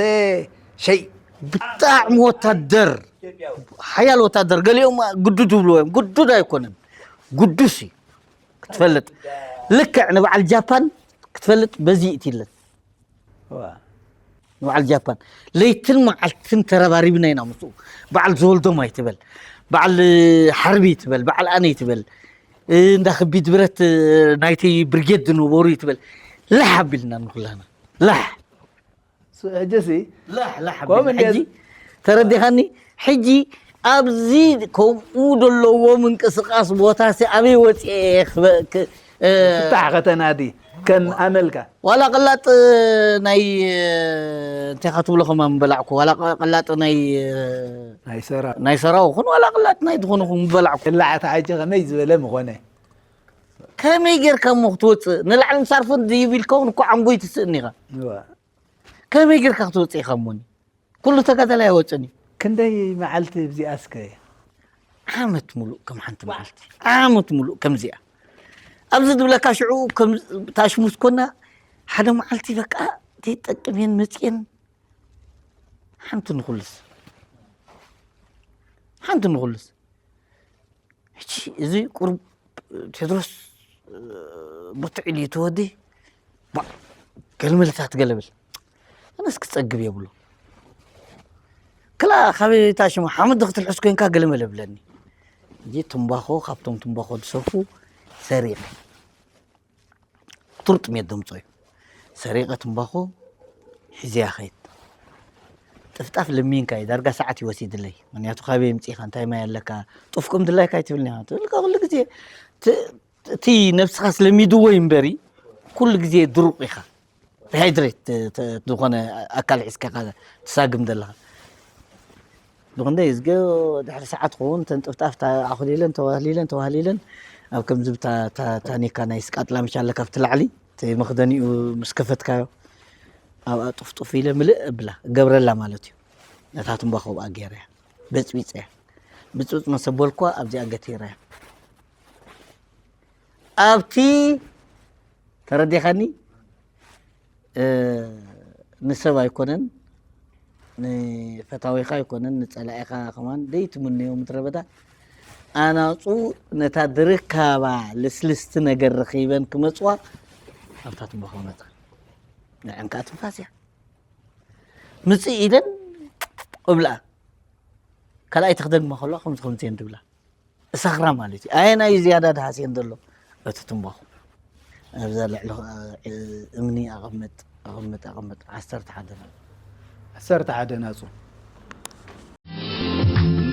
ሸይ። ብጣዕሚ ወታደር፣ ሓያል ወታደር። ገሊኦም ግዱድ ይብልዎ እዮም። ግዱድ ኣይኮነን፣ ግዱስ እዩ ክትፈልጥ። ልክዕ ንበዓል ጃፓን ክትፈልጥ በዚ ይእትይለን። ዋ። ንበዓል ጃፓን ለይትን መዓልትን ተረባሪብና ኢና ምስኡ። በዓል ዘወልዶም ኣይትበል፣ በዓል ሓርቢ ይትበል፣ በዓል ኣነ ይትበል፣ እንዳ ከቢድ ብረት ናይቲ ብርጌድ ዝነበሩ ይትበል፣ ላሕ ኣቢልና ንኩላና። ላሕ። ስ-፣ ሕጂሲ ላሕ፣ ላሕ ከምኡ ኣቢልና። እንደ ሕጂ ተረዲኻኒ? ሕጂ ኣብዚ ከምኡ ዘለዎ ምንቅስቃስ ቦታሲ ኣበይ ወፂኤ ክበ-፣ ክ-፣ እ፣ ፍታሕ ከተናዲ ከም ኣመልካ። ዋላ ቅላጥ ናይ፣ እንታይ ኢኻ ትብሎ ከማን ምበላዕኩ። ዋላ ቅ-፣ ቅላጥ ናይ፣ ናይ ሰራ። ናይ ሰራው ኹን ዋላ ቅላጥ ናይ ዝኾነ ኹን ምበላዕኩ። ቅላዕ ተዓጀ ከመይ ዝበለ ምኾነ። ከመይ ጌርካ እሞ ክትወፅእ? ንላዕሊ ምሳርፍን ድይብ ኢልካ እውን እኮ ዓንጎይ ትስእን ኢኻ። እዋ። ከመይ ጌርካ ክትወፅእ ኢኻ እሞኒ? ኩሉ ተጋዳላይ ኣይወፅን እዩ። ክንደይ መዓልቲ እዚኣ እስከ? ዓመት ሙሉእ ከም ሓንቲ መዓልቲ። ዓመት ሙሉእ ከምዚኣ። ኣብዚ ዝብለካ ሽዑ ከም ታሽሙስ ኮና ሓደ መዓልቲ በቃ ዘይጠቅም እየን መፅየን ሓንቲ ንኹልስ። ሓንቲ ንኹልስ። ሕጂ እዚ ቁሩብ ቴድሮስ፣ እ፣ ብርትዕ ኢሉ እዩ እቲ ወዲ። ባ-፣ ገልመለታት ገለብል። ኣነስ ክጸግብ የብሉ። ክላ ካበይ እታ ሽሙ ሓመድ ክትልሕስ ኮንካ ገለመለ ብለኒ። ሕጂ ትምባኾ፣ ካብቶም ትምባኾ ዝሰፉ ሰሪቐ። ቱር ጥሜት ደምጾ እዩ። ሰሪቐ ትምባኾ ሒዘያ ኸይድ። ጥፍጣፍ ለሚንካ እዩ፣ ዳርጋ ሰዓት እዩ ወሲድለይ። ምኽንያቱ ካበይ ኣምጺእካ፣ እንታይ ማይ ኣለካ፣ ጡፍ ቅምድላይካ ኣይትብልኒ ኢኻ። ትብል ኩሉ ግዜ ት-፣ እቲ ነብስኻ ስለሚድዎ እዩ እምበሪ፣ ኩሉ ግዜ ድሩቕ ኢኻ። ዲሃይድሬት ተ-፣ ተ-፣ ዝኾነ ኣካል ሒዝካ ኢኻ ትሳግም ዘለኻ። ብኽንደይ እዝጊ ድሕሪ ሰዓት ክኸውን እተን ጥፍጣፍ ታ-፣ ኣኹሊለን ተዋህሊለን ተዋህሊለን ኣብ ከምዚ ብታ-፣ ታ-፣ ታኒካ ናይ ስቃጥላ ምሽ ኣለካ ኣብቲ ላዕሊ፣ እቲ መኽደኒኡ ምስ ከፈትካዮ ኣብኣ ጡፍ ጡፍ ኢለ ምልእ እብላ እገብረላ ማለት እዩ። ነታ ትምባኾ ኣብኣ ገይረያ በጽቢጸያ። ብጽብጽ መሰበልኳ ኣብዚኣ ገቲረያ። ኣብቲ ተረዲኻኒ? እ፣ ንሰብ ኣይኮነን፣ ንፈታዊኻ ኣይኮነን፣ ንጸላኢኻ ከማን ደይትምነዮ ምድረ በዳ። ኣናጹ ነታ ድርካባ ልስልስቲ ነገር ረኺበን ክመጽዋ ኣብታ ትንባኾ መጻ። ንዐን ከኣ ትንፋስ እያ። ምጽእ ኢለን እብልኣ። ካልኣይቲ ክደግማ ከለዋ ከምዚ ከምዚ እየን ዝብላ። እሳኽራ ማለት እዩ። ኣየናይ እዩ ዝያዳ ደሃስየን ዘሎ? እቲ ትንባኹ። ኣብዛ ልዕሊ፣ እ፣ እምኒ ኣቐምጥ፣ ኣቐምጥ፣ ኣቐምጥ። ዓሰርተ ሓደ ናጹ። ዓሰርተ ሓደ ናጹ።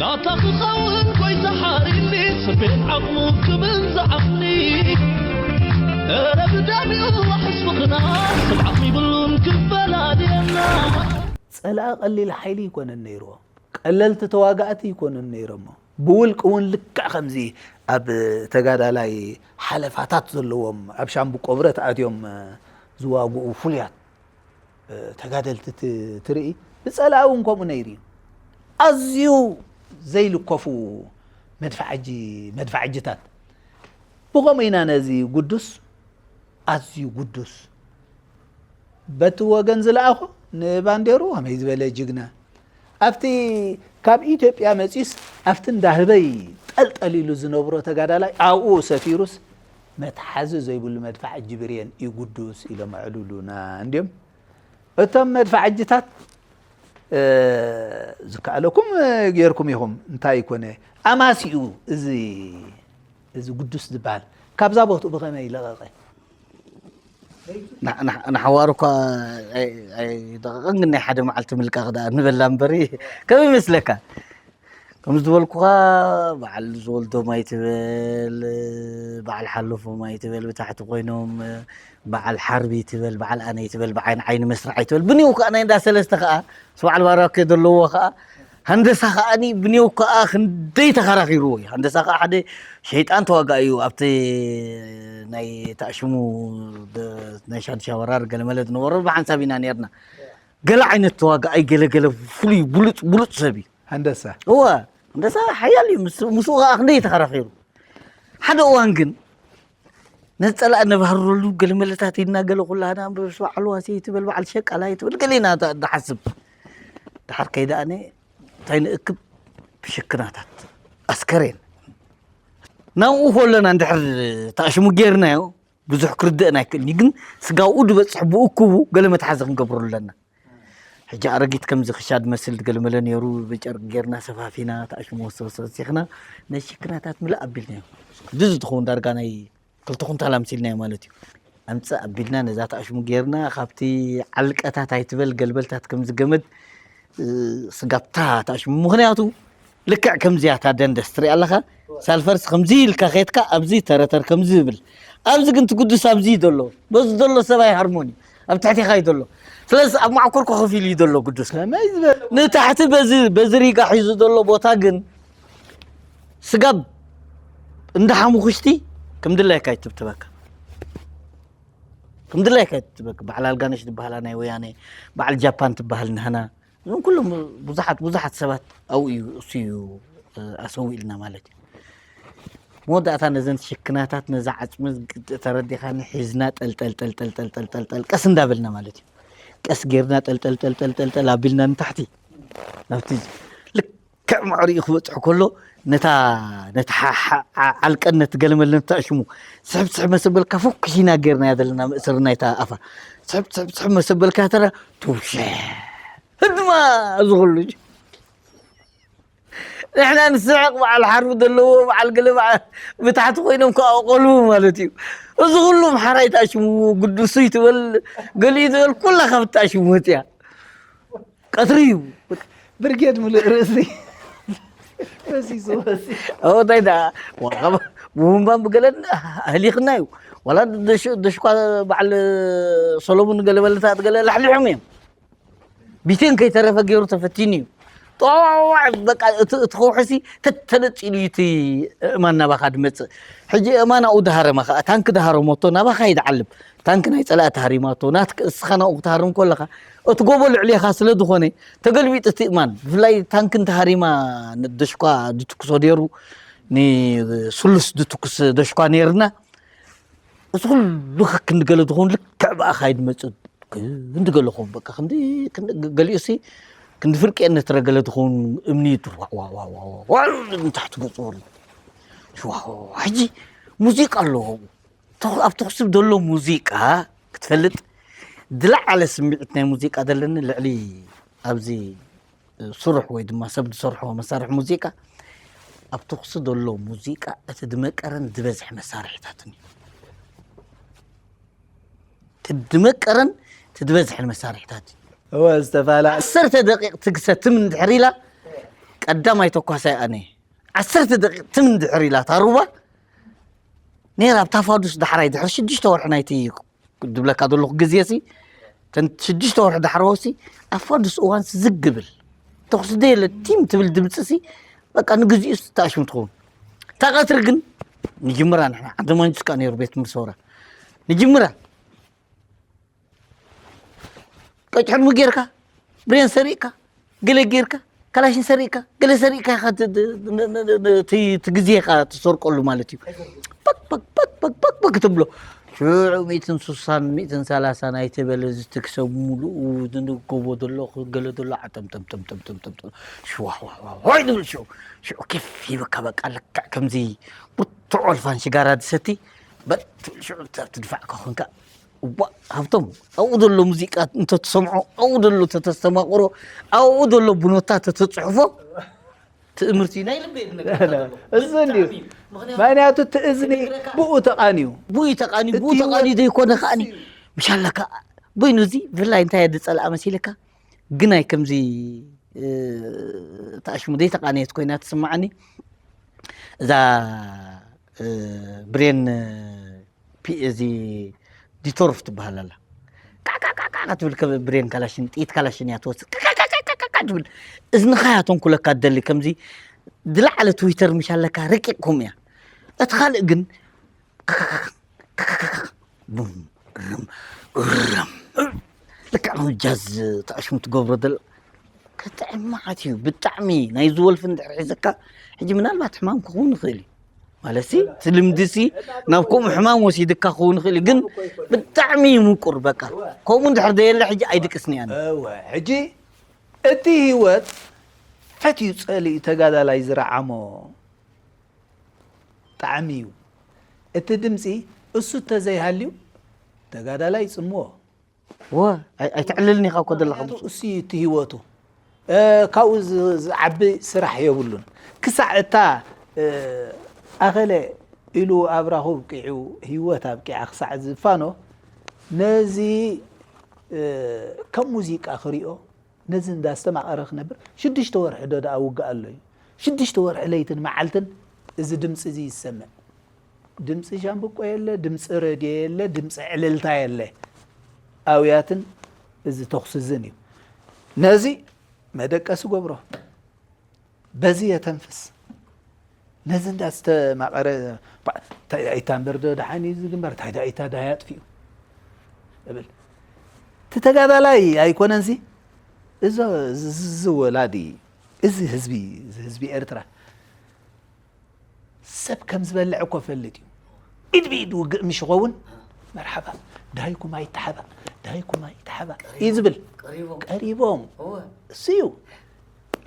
ናታ ክኸውን ጎይታ ሓሪኒ፣ ስቤት ዓቕሙ ክብል ዝዓቕኒ። እረ ብደሚኡ ዋሕስ ምኽና፣ ስም ዓቕሚ ይብሉን ክፈላልየና። ጸላኢ ቀሊል ሓይሊ ይኮነን ነይርዎ። ቀለልቲ ተዋጋእቲ ይኮኑን ነይሮሞ። ብውልቂ እውን ልክዕ ከምዚ ኣብ ተጋዳላይ ሓለፋታት ዘለዎም ኣብ ሻምብቆ ብረት ኣትዮም ዝዋግኡ ፍሉያት ተጋደልቲ ት-፣ ትርኢ፣ ብጸላኢ እውን ከምኡ ነይሩ እዩ። ኣዝዩ ዘይልከፉ መድፍዓጂ-፣ መድፍዓጅታት። ብኸምኡ ኢና ነዚ ግዱስ ኣዝዩ ግዱስ። በቲ ወገን ዝለኣኾ ንባንዴሩ ከመይ ዝበለ ጅግና። ኣብቲ ካብ ኢትዮጵያ መጺኡስ ኣብቲ እንዳህበይ ጠልጠል ኢሉ ዝነብሮ ተጋዳላይ ኣብኡ ሰፊሩስ መትሓዚ ዘይብሉ መድፋዕጂ ብሬን እዩ ግዱስ ኢሎም ኣዕልሉና እንድዮም። እቶም መድፋዕጅታት ዝከኣለኩም ጌርኩም ኢኹም። እንታይ ይኮነ ኣማሲኡ እዚ እዚ ግዱስ ዝበሃል ካብዛ ቦትኡ ብኸመይ ለቐቐ? ንሓዋሩ እኳ ኣይደቐቐን፣ ግን ናይ ሓደ መዓልቲ ምልቃቕ ደኣ ንበላ እምበሪ። ከመይ ይመስለካ? ከም ዝበልኩኻ በዓል ዝወልዶም ኣይትበል፣ በዓል ሓለፎም ኣይትበል፣ ብታሕቲ ኮይኖም በዓል ሓርቢ ትበል፣ በዓል ኣነይ ትበል፣ ብዓይኒ ዓይኒ መስርዕ ኣይትበል። ብኒው ከዓ ናይ እንዳ ሰለስተ ከዓ ስባዕል ባራኬ ዘለዎ ከዓ ሃንደሳ ከዓኒ ብኔው ከኣ ክንደይ ተኸራኺርዎ እዩ። ሃንደሳ ከኣ ሓደ ሸይጣን ተዋጋኢ እዩ። ኣብቲ ናይ ተኣሽሙ ናይ ሻድሻ ወራር ገለመለ ዝነበሮ ብሓንሳብ ኢና ነርና። ገለ ዓይነት ተዋጋኣይ ገለገለ ፍሉይ ብሉፅ ብሉፅ ሰብ እዩ። ሃንደሳ እወ ሃንደሳ ሓያል እዩ። ምስኡ ከኣ ክንደይ ተኸራኺሩ። ሓደ እዋን ግን ነዚ ጸላእ ነባህርረሉ ገለመለታት ኢልና ገለ ኩላህና በዓል ዋሴ ይትበል በዓል ሸቃላ ይትበል ገለ ኢና ንሓስብ። ድሓር ከይደ ኣነ እንታይ ንእክብ ሽክናታት ኣስከሬን ናብኡ ከለና እንድሕር ተኣሽሙ ጌርናዮ ብዙሕ ክርደእና ኣይክእልን እዩ፣ ግን ስጋብኡ ዝበፅሕ ብእኩቡ ገለ መትሓዚ ክንገብረሉ ኣለና። ሕጂ ኣረጊት ከምዚ ክሻ ዝመስል ገለመለ ነይሩ ብጨርቂ ጌርና ሰፋፊና ተኣሽሙ ወሰወሰ ወሲኽና ነዚ ሽክናታት ምልእ ኣቢልናዮ። ድዚ ትኸውን ዳርጋ ናይ ክልተ ኩንታል ኣምሲልናዮ ማለት እዩ። ኣምፅእ ኣቢልና ነዛ ተኣሽሙ ጌርና ካብቲ ዓልቀታት ኣይትበል ገልበልታት ከምዚ ገመድ ስጋብታ ተኣሽሙ ምክንያቱ ልክዕ ከምዚያ እታ ደንደስ ትሪኣ ኣለኻ። ሳልፈርስ ከምዚ ኢልካ ከድካ ኣብዚ ተረተር ከምዚ ይብል። ኣብዚ ግን ትጉድስ ኣብዚ እዩ ዘሎ። በዚ ዘሎ ሰብ ኣይሃርሞን እዩ። ኣብ ትሕቴኻ እዩ ዘሎ። ስለዚ ኣብ ማዕኮር ኮኸፍ ኢሉ እዩ ዘሎ ጉዱስ። ከመይ ዝበለ ንታሕቲ በዚ በዚ ሪጋ ሒዙ ዘሎ ቦታ ግን ስጋብ እንዳ ሓሙኽሽቲ ከም ድላይካ ይትብትበካ። ከም ድላይካ ይትብትበካ። በዓል ኣልጋነሽ ዝበሃላ ናይ ወያነ፣ በዓል ጃፓን ትበሃል ንህና እዞም ኩሎም ብዙሓት ብዙሓት ሰባት ኣብኡ እዩ እሱ እዩ ኣሰዊእልና ማለት እዩ። መወዳእታ ነዘን ሽክናታት ነዛ ዓፅሚ ተረዲኻኒ ሒዝና ጠልጠል ጠልጠል ጠልጠል ጠልጠል ቀስ እንዳበልና ማለት እዩ። ቀስ ጌርና ጠልጠል ጠልጠል ጠልጠል ኣቢልና ንታሕቲ ናብቲ ልክዕ ማዕሪኡ ክበፅሕ ከሎ ነታ ነቲ ዓልቀን ነቲ ገለመለ ነቲ ኣሽሙ ስሕብ ስሕብ መሰበልካ ፎክስ ኢና ጌርናያ ዘለና መእሰሪ ናይታ ኣፋ ስሕብ ስሕብ ስሕብ መሰበልካ ተራ ትውሸ ህድማ ዝኽሉ ንሕና ንስሕቕ በዓል ሓርቢ ዘለዎ በዓል ገለ በዓል ብታሕቲ ኮይኖም ከዓ ቆልቡ ማለት እዩ። እዚ ኩሉ ምሓራይ ተኣሽምዎ ግዱሱ ይትበል ገሊኡ ትበል ኩላ ካብ ተኣሽምዎ እያ። ቀትሪ እዩ። ብርጌድ ሙሉእ ርእሲ በሲሱ በሲ እንታይ ዳ ብቡምባን ብገለን ኣህሊኽና እዩ። ዋላ ደሽኳ በዓል ሰሎሙን ገለበለታት ገለ ላሕሊሖም እዮም። ቢቴን ከይተረፈ ገይሩ ተፈቲኑ እዩ። ጠዋዕ በቃ እቲ እቲ ከውሒ ሲ ተተነጺሉ እዩ እቲ እማን ናባኻ ድመጽእ። ሕጂ እማን ኣብኡ ድሃረማ ከኣ ታንኪ ድሃረመቶ ናባኻ እዩ ድዓልብ። ታንኪ ናይ ጸላእ ተሃሪማቶ ናትክ እስኻ ናብኡ ክትሃርም ከለኻ እቲ ጎቦ ልዕሌኻ ስለ ዝኾነ ተገልቢጡ እቲ እማን ብፍላይ ታንኪ እንተሃሪማ ደሽኳ ድትኩሶ ነይሩ ንስሉስ ድትኩስ ደሽኳ ነይርና እዚ ኩሉ ክንዲ ገለ ዝኾኑ ልክዕ ብኣኻ እዩ ድመጽእ ክንዲ ገለ ኾን በቃ ክንዲ ገሊኡ ሲ ክንዲ ፍርቂ እነትረ ገለ ትኸውን እምኒ ይድር ዋዕ ዋዕ ዋዕ ዋዕ ዋዕ ንታሕቲ ገጹ ወርዱ ሽዋ ሕጂ ሙዚቃ ኣለዎ ኣብኡ ተኽ- ኣብ ተኽስብ ዘሎ ሙዚቃ ክትፈልጥ ዝለዓለ ስምዒት ናይ ሙዚቃ ዘለኒ ልዕሊ ኣብዚ ስሩሕ ወይ ድማ ሰብ ዝሰርሖ መሳርሒ ሙዚቃ ኣብ ተኽሲ ዘሎ ሙዚቃ እቲ ዝመቀረን ዝበዝሐ መሳርሒታትን እዩ። እቲ ዝመቀረን እቲ ዝበዝሐን መሳርሒታት እዩ። እወ ዝተፈላለ ዓሰርተ ደቂቕ ትግሰ ትም እንድሕር ኢላ ቀዳማይ ተኳሳይ ኣነ ዓሰርተ ደቂቕ ትም እንድሕር ኢላ ታሩባ ነይራ ኣብታ ፋዱስ ዳሕራይ ድሕሪ ሽዱሽተ ወርሒ ናይቲ ዝብለካ ዘለኹ ግዜ ሲ ተን ሽዱሽተ ወርሒ ዳሕረዎ ሲ ኣብ ፋዱስ እዋን ሲ ዝግ ብል ተኹሲ ደየለ ቲም ትብል ድምፂ ሲ በቃ ንግዚኡ ሲ ተኣሽም ትኸውን እታ ቀትሪ ግን ንጅምራ ንሕና ዓዲ ማንጁስ ከዓ ነይሩ ቤት ትምህርቲ ሰውራ ንጅምራ ቀጭሕርሙ ጌርካ ብሬን ሰሪቕካ ገለ ጌርካ ካላሽን ሰሪቕካ ገለ ሰሪቕካ ኢኻ እቲ ግዜኻ ትሰርቀሉ ማለት እዩ። በቅበቅበቅበቅበቅ ትብሎ ሽዑ ሚእትን ስሳን ሚእትን ሰላሳን ኣይተበለ ዝትክሰብ ሙሉኡ ዝንጎቦ ዘሎ ገለ ዘሎ ዓጠምጠምጠምጠምጠምጠም ሽዋዋዋዋይ ዝብል ሽዑ ሽዑ ኬፍ ይበካ በቃ ልክዕ ከምዚ ብርቱዕ ኦልፋን ሽጋራ ዝሰቲ በል ትብል ሽዑ ትድፋዕካ ኮንካ እዋ ሃብቶም ኣብኡ ዘሎ ሙዚቃ እንተትሰምዖ ኣብኡ ዘሎ ተተስተማቕሮ ኣብኡ ዘሎ ቡኖታ ተተፅሕፎ ትእምርቲ ናይ ልበይ ነገር እዛ ዘሎ። እዚ እንድዩ። ብጣዕሚ እዩ። ምኽንያቱ ምኽንያቱ እቲ እዝኒ ክነግረካ ብኡ ተቓንዩ። ብኡ ተቓንዩ፣ እቲ ብኡ ተቓንዩ ህይወት ዘይኮነ ከዓኒ እዩ። ምሻለካ በይኑ እዚ ብፍላይ እንታይ እየ ዝጸልኣ መሲልካ? ግናይ ከምዚ፣ እ፣ ተኣሽሙ ዘይተቓነየት ኮይና ትስምዓኒ። እዛ፣ እ፣ ብሬን፣ እ፣ ፒ-፣ እዚ ዲቶርፍ ትበሃል ኣላ። ቃቃቃቃ ትብል ከ ብሬን ካላሽን፣ ጥይት ካላሽን እያ ትወስድ። ቃቃቃቃቃ ትብል። እዝንኻ እያ ተንኩለካ ትደሊ። ከምዚ ዝለዓለ ትዊተር ምሽ ኣለካ፣ ረቂቕ ከምኡ እያ። እቲ ካልእ ግን ቡም፣ ርም፣ ርም። ልክዕ ከም ጃዝ ተኣሽሙ ትገብሮ ዘሎ። ከጥዕም መዓት እዩ። ብጣዕሚ ናይ ዝወልፊ እንድሕር ሒዘካ፣ ሕጂ ምናልባት ሕማም ክኸውን ይኽእል እዩ። ማለትሲ፣ እቲ ልምዲሲ ናብ ከምኡ ሕማም ወሲድካ ክኸውን ይኽእል እዩ። ግን ብጣዕሚ እዩ ምቁር፣ በቃ። ከምኡ እንድሕር ደየለ ሕጂ ኣይድቅስን እየ ኣነ። እወ፣ ሕጂ እቲ ህይወት ፈትዩ ጸሊኡ ተጋዳላይ ዝረዓሞ ጣዕሚ እዩ። እቲ ድምጺ እሱ እንተዘይሃልዩ፣ ተጋዳላይ ይጽምዎ። ወ-፣ ኣይ-፣ ኣይተዕልልን ኢኻ እኮ ዘለኻ ምኽንያቱ ብሱ። እሱ እዩ እቲ ህይወቱ። እ፣ ካብኡ ዝ-፣ ዝዓቢ ስራሕ የብሉን። ክሳዕ እታ፣ እ፣ ኣኸለ ኢሉ ኣብራኹ ኣብቂዑ፣ ህይወት ኣብቂዓ ክሳዕ ዝፋኖ፣ ነዚ፣ እ፣ ከም ሙዚቃ ክሪኦ፣ ነዚ እንዳስተማቐረ ክነብር፣ ሽዱሽተ ወርሒ ዶ ደኣ ውግእ ኣሎ እዩ። ሽዱሽተ ወርሒ ለይትን መዓልትን እዚ ድምጺ እዚ ይሰምዕ። ድምጺ ሻምብቆ የለ፣ ድምጺ ሬድዮ የለ፣ ድምጺ ዕልልታ የለ። ኣውያትን እዚ ተኹሲ እዝን እዩ። ነዚ መደቀሲ ገብሮ። በዚ የተንፍስ። ነዚ እንዳስተማቐረ፣ ባ-፣ እንታይ ዳኢታ እምበር ዶ ደሓን እዩ ዝግበር፣ እንታይ ዳኢታ ዳያ ኣጥፊኡ እብል። እቲ ተጋዳላይ ኣይኮነንሲ፣ እዞ፣ እዚ፣ እዚ፣ እዚ ወላዲ፣ እዚ ህዝቢ፣ እዚ ህዝቢ ኤርትራ፣ ሰብ ከም ዝበልዕ እኮ ፈልጥ እዩ። ኢድ ብኢድ ውግእ ምሽ ይኸውን፣ መርሓባ፣ ዳይኩም ኣይተሓባእ፣ ዳይኩም ኣይተሓባእ እዩ ዝብል። ቀሪቦም። ቀሪቦም። እወ። እሱ እዩ።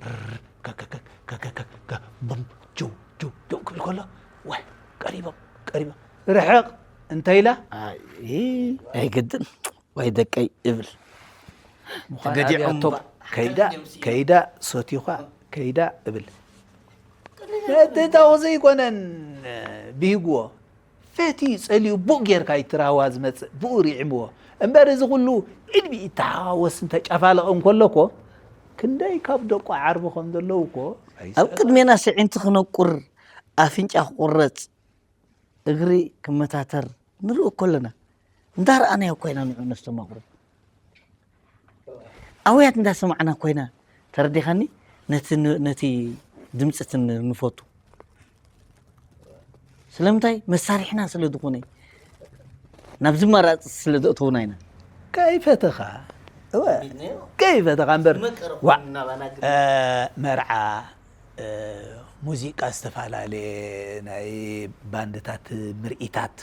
ርር፣ ከከከክ፣ ከከከክ፣ ከ-፣ ቡም፣ ጅው፣ ጅው፣ ጅው ክብል ከሎ፣ ዋይ፣ ቀሪቦም፣ ቀሪቦም። ርሕቕ እንተ ኢላ፣ ኣይ፣ ኣይግድን፣ ወይ ደቀይ እብል። ምዃን ተገዲዖም ኣብያቶም እባ። ከይዳ፣ ሓቀኛ ድምፂ። ከይዳ፣ ሶቲኳ፣ ከይዳ እብል። እቲ ተኹሲ ኣይኮነን ብሂግዎ። ፈትዩ ጸሊኡ ቡእ ጌርካ እዩ እቲ ራህዋ ዝመጽእ፣ ብኡ ርዒምዎ። እምበር እዚ ኩሉ ኢድ ብኢድ ተሓዋወስን ተጫፋለቕን ከሎ እኮ፣ ክንደይ ካብ ደቁ ዓርቢ ከም ዘለዉ እኮ ኣብ ኣይስእን። ቅድሜና ስዒንቲ ክነቁር፣ ኣፍንጫ ክቑረጽ፣ እግሪ ክመታተር ንርኢ እኮ ኣለና። እንዳረኣናዮ እኮ ኢና ንዑ ነስተማቕሮ። ኣውያት እንዳሰማዕና ኮይና ተረዲኻኒ ነቲ ን-፣ ነቲ ድምፂ እቲ ን-፣ ንፈቱ። ስለምንታይ? መሳርሕና ስለ ዝኾነ፣ ናብዚ መራፂ ስለ ዘእተውና ኢና። ከይፈተኻ፣ እወ፣ ከይፈተኻ እምበር፣ መቀረ ዋ፣ እናባና ግን እ፣ መርዓ፣ እ፣ ሙዚቃ ዝተፈላለየ ናይ ባንድታት ምርኢታት፣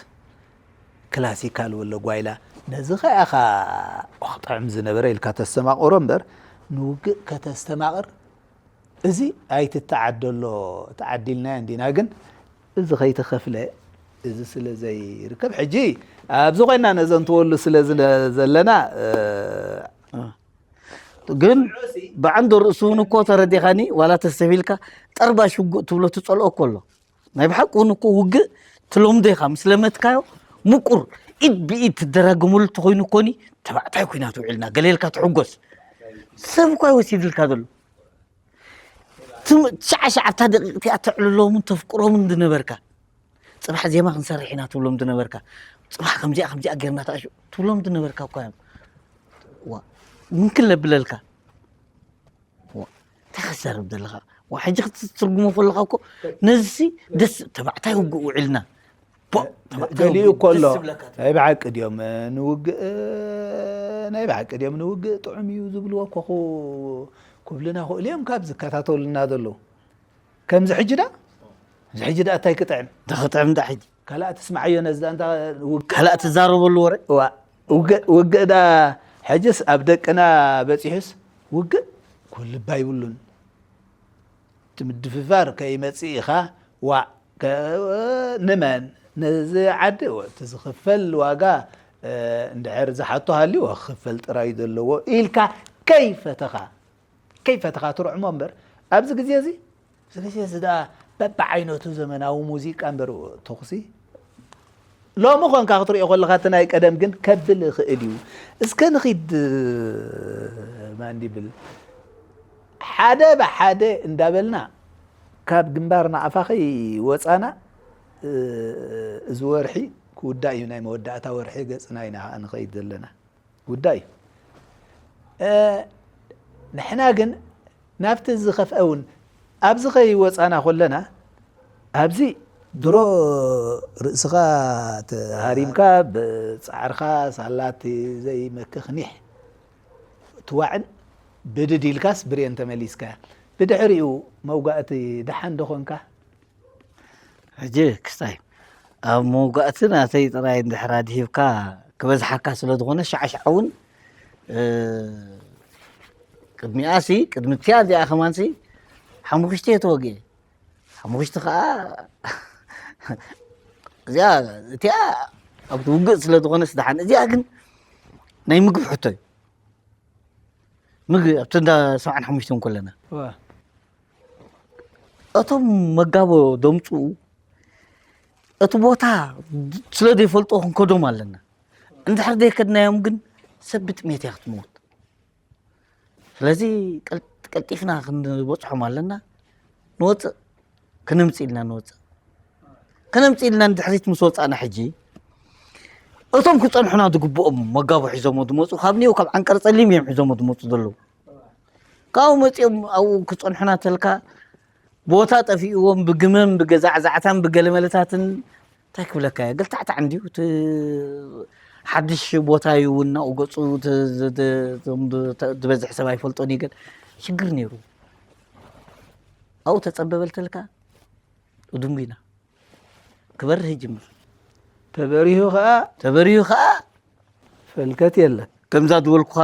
ክላሲካል ወሎ ጓይላ፣ ነዚ ኸኣ ኢኻ፣ ኦኽ፣ ጥዕም ዝነበረ ኢልካ ተስተማቕሮ እምበር፣ ንውግእ ከተስተማቕር፣ እዚ ኣይትተዓደሎ፣ ተዓዲልናዮ እንዲና፣ ግን እዚ ኸይተኸፍለ፣ እዚ ስለ ዘይርከብ፣ ሕጂ ኣብዚ ኾይና ነዘንትወሉ ስለ ዝለ-፣ ዘለና፣ እ፣ እ። ግን ብዓንዶ ርእሱ እውን እኮ ተረዲኻኒ፣ ዋላ ተስተብሂልካ፣ ጠርባሽ ውግእ ትብሎ ትጸልኦ እኮ ኣሎ። ናይ ብሓቂ እውን እኮ ውግእ ትለምዶ ኢኻ፣ ምስ ለመድካዮ ምቁር ኢድ ብኢድ ትደራገመሉ እንተኾይኑ እኮኒ፣ ተባዕታይ ኩናት ውዒልና፣ ገለ ኢልካ ትሕጎስ። ሰብ እኳ እዩ ወሲድልካ ዘሎ። ትም-፣ ትሽዓ ሻዕ ኣብታ ደቂቕ እቲኣ ተዕልሎምን ተፍቅሮምን ዝነበርካ፣ ጽባሕ ዜማ ክንሰርሕ ኢና ትብሎም ዝነበርካ፣ ጽባሕ ከምዚኣ ከምዚኣ ጌርና ተኣሽ ትብሎም ዝነበርካ እኳ እዮም። ዋ፣ ምንክል ነብለልካ። ዋ፣ እንታይ ክትዛረብ ዘለኻ? ዋ፣ ሕጂ ክትትርጉሞ ከለኻ እኮ ነዚሲ ደስ ተባዕታይ ውግእ ውዒልና። ፖ፣ ተባዕታይ ገሊኡ ውግእ እኮ ኣሎ። ደስ ዝብለካ ትብል። ናይ ብሓቂ ድዮም ንውግእ፣ ናይ ብሓቂ ድዮም ንውግእ ጥዑም እዩ ዝብልዎ እኮ ክው-፣ ክብሉና ክእሉ እዮም ካብ ዝከታተሉና ዘለዉ። ከምዚ ሕጂ ዳ? እዚ ሕጂ ዳ እንታይ ክጥዕም? እንታይ ክጥዕም ዳ ሕጂ? ካልኣ ትስምዓዮ ነዚ ዳንታ ውግእ ካልኣ ትዛረበሉ ወረ። ዋ ውግእ ውግእ ዳ ሕጅስ ኣብ ደቅና በጺሑስ ውግእ ኩልባ ይብሉን። እቲ ምድፍፋር ከይመጽእ ኢኻ። ዋዕ ከ- ንመን ነዚ ዓዲ እቲ ዝኽፈል ዋጋ እንድሕር ዝሓቶ ሃልዩ ክኽፈል ጥራይ ዘለዎ ኢልካ ከይፈተኻ ከይፈተኻ ትርዕሞ እምበር ኣብዚ ግዜ እዚ እዚ ግዜ እዚ ደኣ በብዓይነቱ ዘመናዊ ሙዚቃ እምበር ተኹሲ ሎሚ ኾንካ ክትሪኦ ከለኻ እቲ ናይ ቀደም ግን ከብል ይኽእል እዩ። እስከ ንኺድ ማን ይብል ሓደ ብሓደ እንዳበልና ካብ ግንባር ንኣፋ ከይወፃና እዚ ወርሒ ክውዳእ እዩ። ናይ መወዳእታ ወርሒ ገፅና ኢና ከዓ ንኸይድ ዘለና ጉዳይ እዩ። ንሕና ግን ናብቲ ዝኸፍአ እውን ኣብዚ ከይወፃና ከለና ኣብዚ ድሮ ርእስኻ ተሃሪምካ ብፃዕርኻ ሳላ እቲ ዘይመክኽ ኒሕ ትዋዕን ብድድ ኢልካስ ብሬን ተመሊስካ ብድሕሪኡ መውጋእቲ ደሓን ዶ ኾንካ? ሕጂ ክስታይ ኣብ መውጋእቲ ናተይ ጥራይ እንድሕር ኣድሂብካ ክበዝሓካ ስለ ዝኾነ ሻዕሻዕ እውን ቅድሚኣሲ ቅድሚ እቲኣ እዚኣ ከማንሲ ሓሙኽሽቲ እየ ተወግኤ። ሓሙኽሽቲ ከዓ እዚኣ እቲኣ ኣብ ውግእ ስለ ዝኾነስ ደሓን እዚኣ ግን ናይ ምግቢ ሕቶ እዩ። ምግቢ ኣብቲ እንዳ ሰብዓን ሓሙሽተን ከለና እቶም መጋቦ ደምፅኡ እቲ ቦታ ስለ ዘይፈልጦ ክንከዶም ኣለና። እንድሕር ዘይከድናዮም ግን ሰብ ብጥሜት እያ ክትመውት። ስለዚ ቀልጢፍና ክንበፅሖም ኣለና። ንወፅእ ክነምፅእ ኢልና ንወፅእ። ከነምፅእ ኢልና ንድሕሪት ምስ ወፃእና ሕጂ እቶም ክፀንሑና ዝግብኦም መጋቦ ሒዞሞ ዝመፁ ካብ ኒው ካብ ዓንቀር ፀሊም እዮም ሒዞሞ ዝመፁ ዘለዉ። ካብኡ መፂኦም ኣብኡ ክፀንሑና ተልካ ቦታ ጠፊእዎም ብግመን ብገዛዕዛዕታን ብገለመለታትን እንታይ ክብለካ እየ ገልታዕታዕ እንድዩ እቲ ሓድሽ ቦታ እዩ እውን ናብኡ ገፁ ዝበዝሕ ሰብ ኣይፈልጦን እዩ ገል ሽግር ነይሩ ኣብኡ ተፀበበልተልካ እድንጉና ክበርህ ይጅምር ተበሪሁ ከዓ ተበሪሁ ከዓ ፈልከት የለን ከምዛ ዝበልኩኻ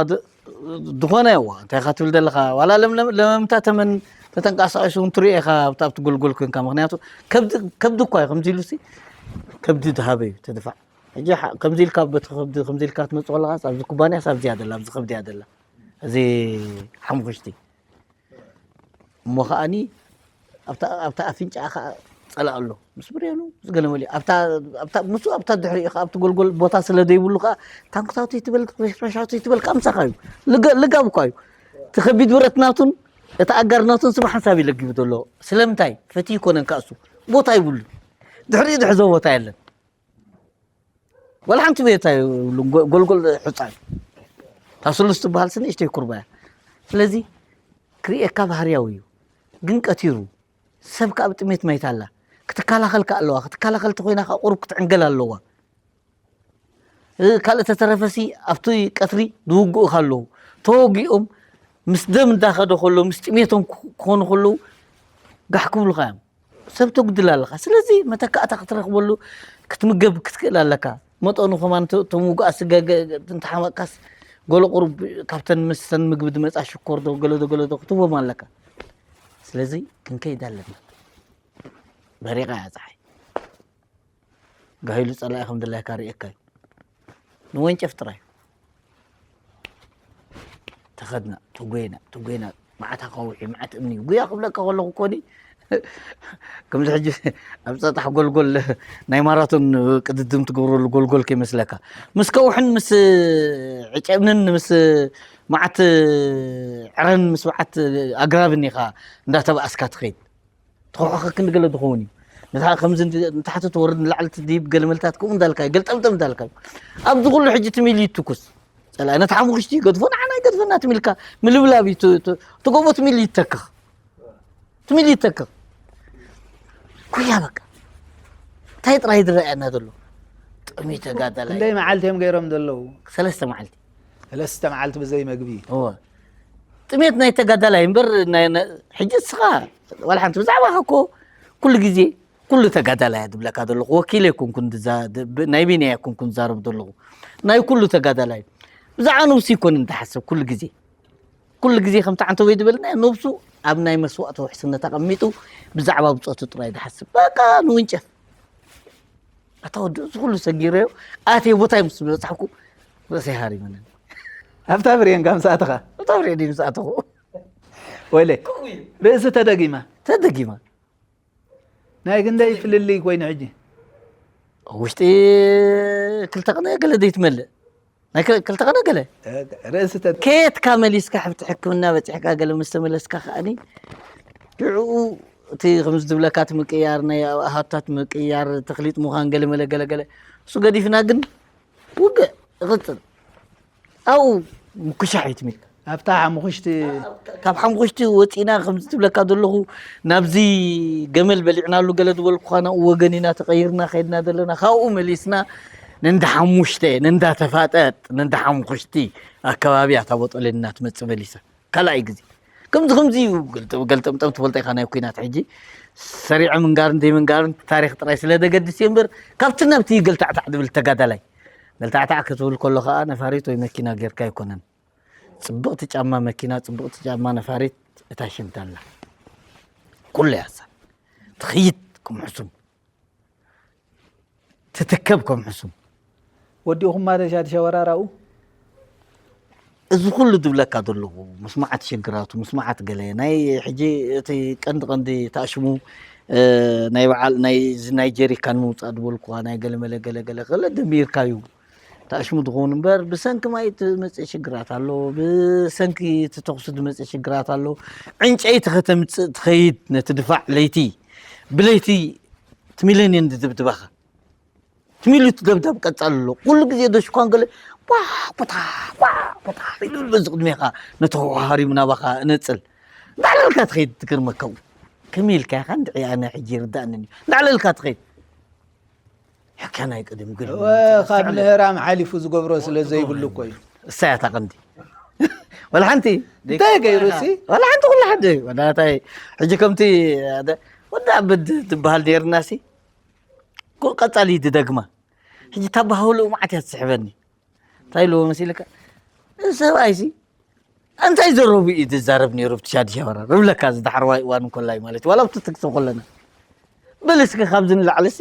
ዝኾነ እዋ እንታይ ካ ትብል ዘለኻ ዋላ ለምምታ ተመን ተተንቀሳቀሱ እውን ትሪኦ ኢኻ ኣብቲ ጎልጎል ኮንካ ምክንያቱ ከብዲ እኳ እዩ ከምዚ ኢሉ ከብዲ ዝሃበ እዩ ተድፋዕ ሕጂ ከምዚ ኢልካ በቲ ከብዲ ከምዚ ኢልካ ትመፅእ ከለካ ኣብዚ ኩባንያ ኣብዚያ ዘላ ኣብዚ ከብዲ እያ ዘላ እዚ ሓሙክሽቲ እሞ ከዓኒ ኣብታ ኣፍንጫኣ ከዓ ፀላእ ኣሎ ምስ ብሬኑ ዝገለመሉ ምስ ኣብታ ድሕሪኡ ከዓ ኣብቲ ጎልጎል ቦታ ስለ ዘይብሉ ከዓ ታንክታቱ ይትበል ረሻቱ ይትበል ከዓ ምሳኻ እዩ ልጋብ እኳ እዩ እቲ ከቢድ ብረት ናቱን እቲ ኣጋር ናቱን ስብ ሓንሳብ ይለጊቡ ዘሎ ስለምንታይ ፈቲ ይኮነን ከዓ እሱ ቦታ ይብሉ ድሕሪኡ ዝሕዞ ቦታ የለን ዋላ ሓንቲ ቤት ኣይብሉን ጎልጎል ሕፃን እታ ስሉስ ትበሃል ስንእሽተይ ኩርባ እያ ስለዚ ክርእየካ ባህርያዊ እዩ ግን ቀቲሩ ሰብ ከዓ ብጥሜት ማይት ኣላ ክትከላኸል ከዓ ኣለዋ ክትከላኸል ተኮይና ከዓ ቁሩብ ክትዕንገል ኣለዋ ካልእ ተተረፈሲ ኣብቲ ቀትሪ ዝውግኡ ካለዉ ተወጊኦም ምስ ደም እንዳኸደ ከሎ ምስ ጥሜቶም ክኾኑ ከለዉ ጋሕ ክብሉኻ እዮም ሰብ ተጉድል ኣለካ ስለዚ መተካእታ ክትረክበሉ ክትምገብ ክትክእል ኣለካ መጠኑ ከማን እቶም ውጉኣት ስገ እንተሓመቅካስ ገለ ቁሩብ ካብተን ምስተን ምግቢ ዝመፃ ሽኮር ዶ ገለ ዶ ገለ ዶ ክትህቦም ኣለካ ስለዚ ክንከይድ ኣለና በሪቃ እያ ፀሓይ ጋሂሉ ፀላኢ ከም ድላይካ ርእየካ እዩ ንወንጨፍ ጥራይ ተኸድና ተጎይና ተጎይና መዓት ኣኻውሒ መዓት እምኒ ጉያ ክብለካ ከለኹ ኮኒ ከምዚ ሕጂ ኣብ ፀጣሕ ጎልጎል ናይ ማራቶን ቅድድም ትገብረሉ ጎልጎል ከይመስለካ ምስ ከውሕን ምስ ዕጨብንን ምስ መዓት ዕረን ምስ መዓት ኣግራብን ኢኻ እንዳተባእስካ ትኸይድ ተኸውሕኸ ክንዲ ገለ ዝኸውን እዩ ነታ ከምዚ ንታሕቲ ትወርድ ንላዕሊ ትድይብ ገለ መልታት ከምኡ እንዳልካ ገልጠምጠም እንዳልካ ኣብዚ ኩሉ ሕጂ ትሚል ይትኩስ ፀላኢ ነቲ ሓሙኽሽቲ ይገድፎ ንዓና ይገድፈና ትሚልካ ምልብላብ እዩ ትጎቦ ትሚል ይተክኽ ትሚል ይተክኽ ኩያ በቃ እንታይ ጥራይ ዝረኣየና ዘሎ ጥሚ ተጋዳላይ ክንደይ መዓልቲ እዮም ገይሮም ዘለዉ ሰለስተ መዓልቲ ሰለስተ መዓልቲ ብዘይ መግቢ እወ ጥሜት ናይ ተጋዳላይ እምበር ናይ- ናይ- ሕጂ እስኻ ዋላ ሓንቲ ብዛዕባኻ እኮ ኩሉ ግዜ ኩሉ ተጋዳላይ እየ ዝብለካ ዘለኹ፣ ወኪል ኣይኮንኩን ዝዛ-፣ ብ-፣ ናይ ቢንያ ኣይኮንኩን ዝዛረብ ዘለኹ፣ ናይ ኩሉ ተጋዳላይ። ብዛዕባ ነብሱ ኣይኮነን ዝሓስብ ኩሉ ግዜ። ኩሉ ግዜ ከምቲ ዓንተቦይ ዝበልና ነብሱ ኣብ ናይ መስዋእቲ ውሕስነት ኣቐሚጡ ብዛዕባ ብጾቱ ጥራይ ዝሓስብ። በቃ ንውንጨፍ። ኣታ ወዲ እዚ ኩሉ ሰጊረዮ ኣትየ ቦታይ ምስ በጻሕኩ ርእሰይ ሃሪመኒ። ኣብታ ብሬን ጋር ምስ ኣተኻ? ኣብታ ብሬን ምስ ኣተኹ። ወይለ፣ ከምኡ እዩ። ርእሲ ተደጊማ? ተደጊማ። ናይ ክንደይ ፍልልይ ኮይኑ ሕጂ? ውሽጢ ክልተ ቅነ ገለ ዘይትመልእ። ናይ ክል-፣ ክልተ ቅነ ገለ? እ፣ ርእሲ ተ- ከየትካ መሊስካ ሕፍቲ ሕክምና በጺሕካ ገለ ምስ ተመለስካ ከኣኒ ሽዑ እቲ ከምዚ ዝብለካ እቲ ምቅያር፣ ናይ ኣሃታት ምቅያር፣ ተኽሊጥ ምዃን ገለ መለ ገለ ገለ። እሱ ገዲፍና ግን ውግእ ይቕጽል። ኣብኡ ምኩሻሕ እዩ ትም ኢልካ። ኣብታ ሓሙኽሽቲ ካብ ሓሙኽሽቲ ወጺና ከምዚ ትብለካ ዘለኹ ናብዚ ገመል በሊዕናሉ ገለ ዝበልኩኻ ናብኡ ወገን ኢና ተቐይርና ከይድና ዘለና። ካብኡ መሊስና ነንዳ ሓሙሽተ፣ ነንዳ ተፋጠጥ፣ ነንዳ ሓሙኽሽቲ ኣከባቢ ኣታ ቦጦሌ እናትመጽእ መሊሳ። ካልኣይ ግዜ። ከምዚ ከምዚ እዩ ገልጠ-፣ ገልጠምጠም ትፈልጦ ኢኻ ናይ ኲናት ሕጂ። ሰሪዐ ምንጋርን ዘይምንጋርን ታሪኽ ጥራይ ስለ ዘገድስ እዩ እምበር ካብቲ ናብቲ ገልታዕታዕ ዝብል ተጋዳላይ። ገልታዕታዕ ክትብል ከሎ ኸኣ ነፋሪት ወይ መኪና ጌርካ ኣይኮነን። ጽብቕቲ ጫማ መኪና፣ ጽብቕቲ ጫማ ነፋሪት እታ ሽንቲ ኣላ። ኩሉ እያ እሳ። ትኸይድ ከም ሕሱም። ትትከብ ከም ሕሱም። ወዲእኹማ ዶ ሻድሻ ወራራኡ? እዚ ኩሉ ዝብለካ ዘለኹ ምስማዓት ሽግራቱ፣ ምስማዓት ገለ ናይ ሕጂ እቲ ቀንዲ ቀንዲ ተኣሽሙ፣ እ፣ ናይ በዓል ናይ እዚ ናይ ጀሪካን ምውጻእ ዝበልኩኻ ናይ ገለ መለ ገለ ገለ ገለ ደሚርካዩ። ተኣሽሙ ዝኸውን እምበር ብሰንኪ ማይ ትመጽእ ሽግራት ኣሎ፣ ብሰንኪ እቲ ተኹሲ ዝመጽእ ሽግራት ኣሎ። ዕንጨይቲ ከተምጽእ ትኸይድ ነቲ ድፋዕ ለይቲ፣ ብለይቲ እቲ ሚለንየን ዝድብድባኻ። ትሚሉ እቲ ደብዳብ ቀጻሊ ኣሎ። ኩሉ ግዜ ዶ ሽኳን ገለ ኳ፣ ኮታ፣ ኳ፣ ኮታ ኢሉ በዚ ቅድሜኻ ነቲ ሃሪሙ ናባኻ እነጽል። እንዳዕለልካ ትኸይድ ትገርመካ እውን። ከመይ ኢልካ ኢኻ እንድዒ ኣነ ሕጂ ይርዳእኒ እዩ። እንዳዕለልካ ትኸይድ። ሕካ ናይ ቅድም ግን እወ፣ ካብ ምሕራም ሓሊፉ ዝገብሮ ስለ ዘይብሉ እኮ እዩ። እሳ እያ እታ ቀንዲ። ወላ ሓንቲ። እንታይ ገይሩ ሲ? ወላ ሓንቲ ኩሉ ሓደ እዩ። ወላ እንታይ ሕጂ ከምቲ ኣደ-፣ ወዲ ዓበድ ትበሃል ነይርና ሲ። ኩ-፣ ቀጻሊ እዩ ዝደግማ። ሕጂ እታ ባህልኡ መዓት እያ ትስሕበኒ። እንታይ ኢልዎ መሲልካ? እዚ ሰብኣይ ሲ እንታይ ዘረቡ እዩ ዝዛረብ ነይሩ ኣብቲ ሻድሻ ወራር? እብለካ እዚ ዳሕረዋይ እዋን እንኮላይ ማለት እዩ። ዋላ ኣብቲ ትግሲ ከለና። በል እስከ ካብዚ ንላዕሊ ሲ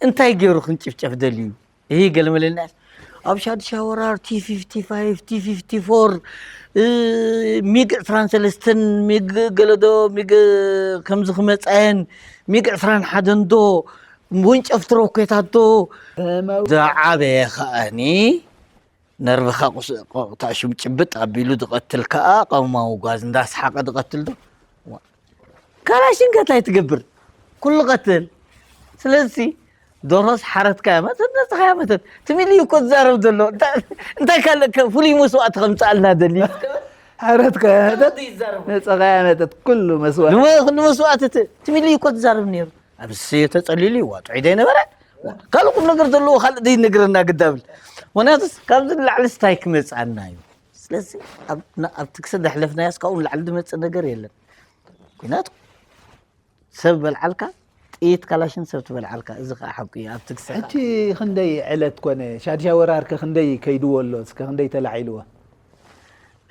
እንታይ ገይሩ ክንጭፍጨፍ ደልዩ? ይሄ ገለመለና ኣብ ሻድሻ ወራር ቲ ፊፍቲ ፋይቭ፣ ቲ ፊፍቲ ፎር፣ እ፣ ሚግ ዕስራን ሰለስተን፣ ሚግ ገለዶ፣ ሚግ ከምዚ ክመጻየን፣ ሚግ ዕስራን ሓደን ዶ፣ ወንጨፍቲ ሮኬታት ዶ፣ ዝዓበየ ከኣኒ ነርቭኻ ቁስ-፣ ቁ-፣ ታእሽም ጭብጥ ኣቢሉ ዝቐትል ከኣ ቀውማዊ ጓዝ እንዳስሓቐ ዝቐትል ዶ? ዋ-፣ ካላሽን ከ እንታይ ትገብር? ኩሉ ቀትል። ስለዚ ዶሮስ ሓረትካያ መተት፣ ነጽኻያ መተት። ትሚሊ እኮ ዝዛረብ ዘሎ። እንታይ፣ እንታይ ካልእ ከ ፍሉይ መስዋእቲ ከምጽኣልና ደልዩ? ሓረትካያ መተት፣ ይዛረብ። ነጽኻያ መተት፣ ኩሉ መስዋእቲ። ንመ-፣ ንመስዋእቲ ት-፣ ትሚሊ እኮ ዝዛረብ ነይሩ። ኣብ ዝሰዮ ተጸሊሉ ይዋጥዑ ዘይነበረ፣ ካልእ ቁም ነገር ዘለዎ ካልእ ዘይነግረና ግዳብል። ምኽንያቱስ ካብዚ ንላዕሊ ስታይ ክመጽኣና እዩ። ስለዚ ኣብ፣ ና-፣ ኣብቲ ክሰ ዘሕለፍናዮስ ካብኡ ንላዕሊ ዝመጽእ ነገር የለን። ኲናት ሰብ በልዓልካ፣ ጥይት ካላሽን ሰብ ትበልዓልካ። እዚ ከዓ ሓቂ እዩ። ኣብቲ ክሰ እቲ ክንደይ ዕለት ኮነ? ሻድሻ ወራር ከ ክንደይ ከይድዎ ኣሎ? እስከ ክንደይ ተላዒልዎ?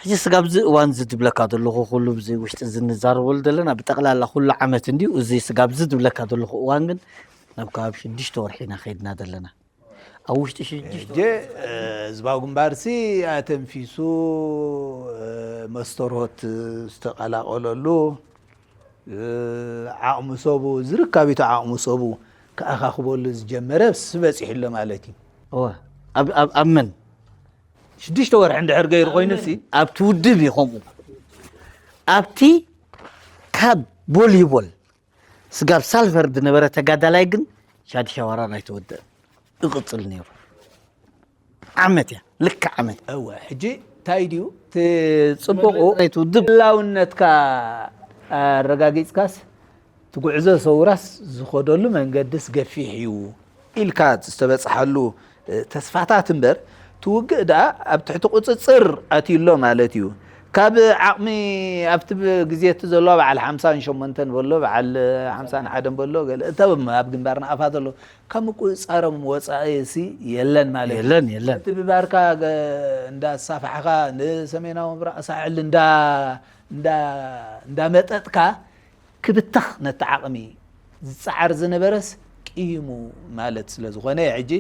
ሕጂ ስጋብ እዚ እዋን እዚ ዝብለካ ዘለኹ ኩሉ ብዚ ውሽጢ እዚ እንዛረበሉ ዘለና ብጠቕላላ ኩሉ ዓመት እንድዩ። እዚ ስጋብ እዚ ዝብለካ ዘለኹ እዋን ግን ናብ ከባቢ ሽዱሽተ ወርሒ ኢና ከይድና ዘለና። ኣብ ውሽጢ ሽዱሽተ ሕጂ፣ እ፣ ህዝባዊ ግንባርሲ ኣተንፊሱ፣ እ፣ መስተርሆት ዝተቐላቐለሉ፣ እ፣ ዓቕሚ ሰቡ፣ ዝርካቢቱ ዓቕሚ ሰቡ ክኣኻኽበሉ ዝጀመረ ስ በፂሑ ኣሎ ማለት እዩ። እወ፣ ኣብ፣ ኣብ፣ ኣብ መን? ሽዱሽተ ወርሒ እንድሕር ገይሩ ኮይኑሲ? ኣብቲ ውድብ እዩ ከምኡ። ኣብቲ ካብ ቦሊቦል ስጋብ ሳልቨር ዝነበረ ተጋዳላይ ግን ሻድሻ ወራር ኣይተወደአን። ይቕጽል ነይሩ። ዓመት እያ፣ ልክዕ ዓመት። እወ፣ ሕጂ እንታይ ድዩ እቲ ጽቡቑ? ናይቲ ውድብ ህላውነትካ ኣረጋጊጽካስ፣ እቲ ጉዕዞ ሰውራስ ዝኸደሉ መንገድስ ገፊሕ እዩ ኢልካ ዝተበጽሓሉ፣ እ፣ ተስፋታት እምበር፣ እቲ ውግእ ደኣ ኣብ ትሕቲ ቁጽጽር ኣትዩ ኣሎ ማለት እዩ። ካብ ዓቕሚ ኣብቲ ብ- ግዜ እቲ ዘሎ በዓል ሓምሳን ሸሞንተን በሎ፣ በዓል ሓምሳን ሓደን በሎ፣ ገለ እቶም ኣብ ግንባር ንኣፋ ዘሎ ካብ ምቁፅፃሮም ወፃኢ ሲ የለን ማለት እዩ። የለን፣ የለን። እቲ ብባርካ ገ- እንዳሳፋሕካ ንሰሜናዊ ምብራቕ ሳሕል እንዳ እንዳ እንዳመጠጥካ ክብተኽ ነቲ ዓቕሚ ዝፀዓር ዝነበረስ ቅይሙ ማለት ስለ ዝኾነ ሕጂ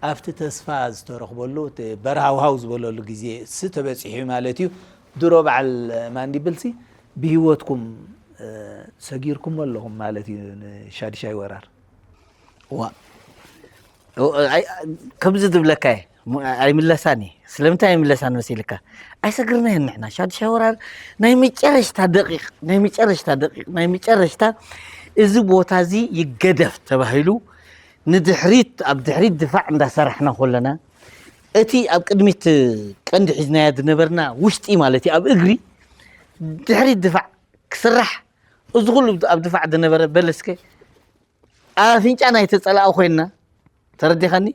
ኣብቲ ተስፋ ዝተረኽበሉ እቲ በርሃውሃው ዝበለሉ ግዜ ሲ ተበፂሑ ማለት እዩ። ድሮ በዓል ማንዲብል ሲ ብህይወትኩም እ፣ ሰጊርኩሞ ኣለኹም ማለት እዩ ንሻድሻይ ወራር። ዋ ኦ፣ ኣይ፣ ከምዚ ዝብለካ እየ፣ ሙ- ኣይምለሳን እየ። ስለምንታይ ኣይምለሳን መሲልካ? ኣይሰግርናዮን ንሕና። ሻድሻይ ወራር ናይ መጨረሽታ ደቂቕ፣ ናይ መጨረሽታ ደቂቕ፣ ናይ መጨረሽታ እዚ ቦታ እዚ ይገደፍ ተባሂሉ ንድሕሪት፣ ኣብ ድሕሪት ድፋዕ እንዳሰራሕና ከለና እቲ ኣብ ቅድሚት ቀንዲ ሒዝናዮ ዝነበርና ውሽጢ ማለት እዩ ኣብ እግሪ ድሕሪት ድፋዕ ክስራሕ እዚ ኩሉ ኣብ ድፋዕ ዝነበረ በለስከ ኣፍንጫ ናይ ተጸላኣ ኮይንና ተረዲኻኒ።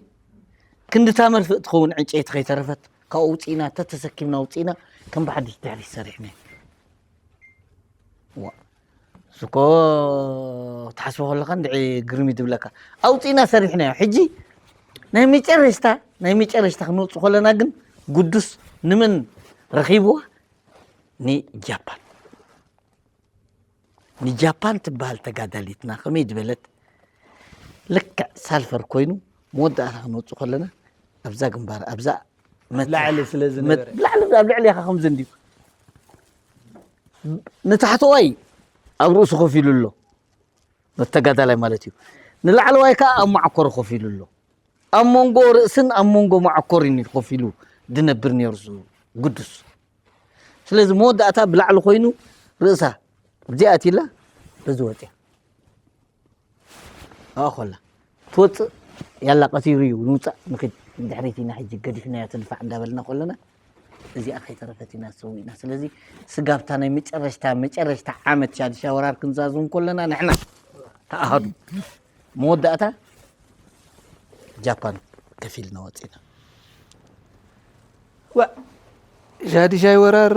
ክንድታ መርፍእ ትኸውን ዕንጨይቲ ከይተረፈት ካብኡ ውፅኢና ተተሰኪምና ውፅኢና ከም ብሓድሽ ድሕሪ ሰሪሕና ዋ ስኮ ትሓስቦ ከለካ እንድዒ ግርም እዩ ዝብለካ ኣውፅኢና ሰሪሕናዮ ሕጂ ናይ መጨረሽታ ናይ መጨረሽታ ክንወፅ ከለና ግን ግዱስ ንመን ረኺብዋ ንጃፓን ንጃፓን ትበሃል ተጋዳሊትና ከመይ ዝበለት ልክዕ ሳልፈር ኮይኑ መወዳእታ ክንወፅእ ከለና ኣብዛ ግንባር ኣብዛ መት- ላዕሊ ስለ መት- ዝነበረ ላዕሊ ኣብ ልዕሊ ኢኻ ከምዚ እንድዩ ንታሕተዋይ ኣብ ርእሱ ኮፍ ኢሉ ኣሎ መተጋዳላይ ማለት እዩ ንላዕለዋይ ከዓ ኣብ ማዕኮር ኮፍ ኢሉ ኣሎ ኣብ መንጎ ርእስን ኣብ መንጎ ማዕኮርን እዩ ኮፍ ኢሉ ድነብር ነሩ ግዱስ ስለዚ መወዳእታ ብላዕሊ ኮይኑ ርእሳ እዚኣ ኣትላ በዚ ወፅያ ኣኾላ ትወፅእ ያላ ቀቲሩ እዩ ንውፃእ ንክድ ድሕሪት ኢና ሕጂ ገዲፍናዮ ትድፋዕ እንዳበልና ከለና እዚኣ ከይተረፈት ኢና ሰው ኢና ስለዚ ስጋብታ ናይ መጨረሽታ መጨረሽታ ዓመት ሻድሻ ወራር ክንዛዝም ከለና ንሕና ተኣሃዱ መወዳእታ ጃፓን ከፊልና ወፂና ዋ ሻድሻይ ወራር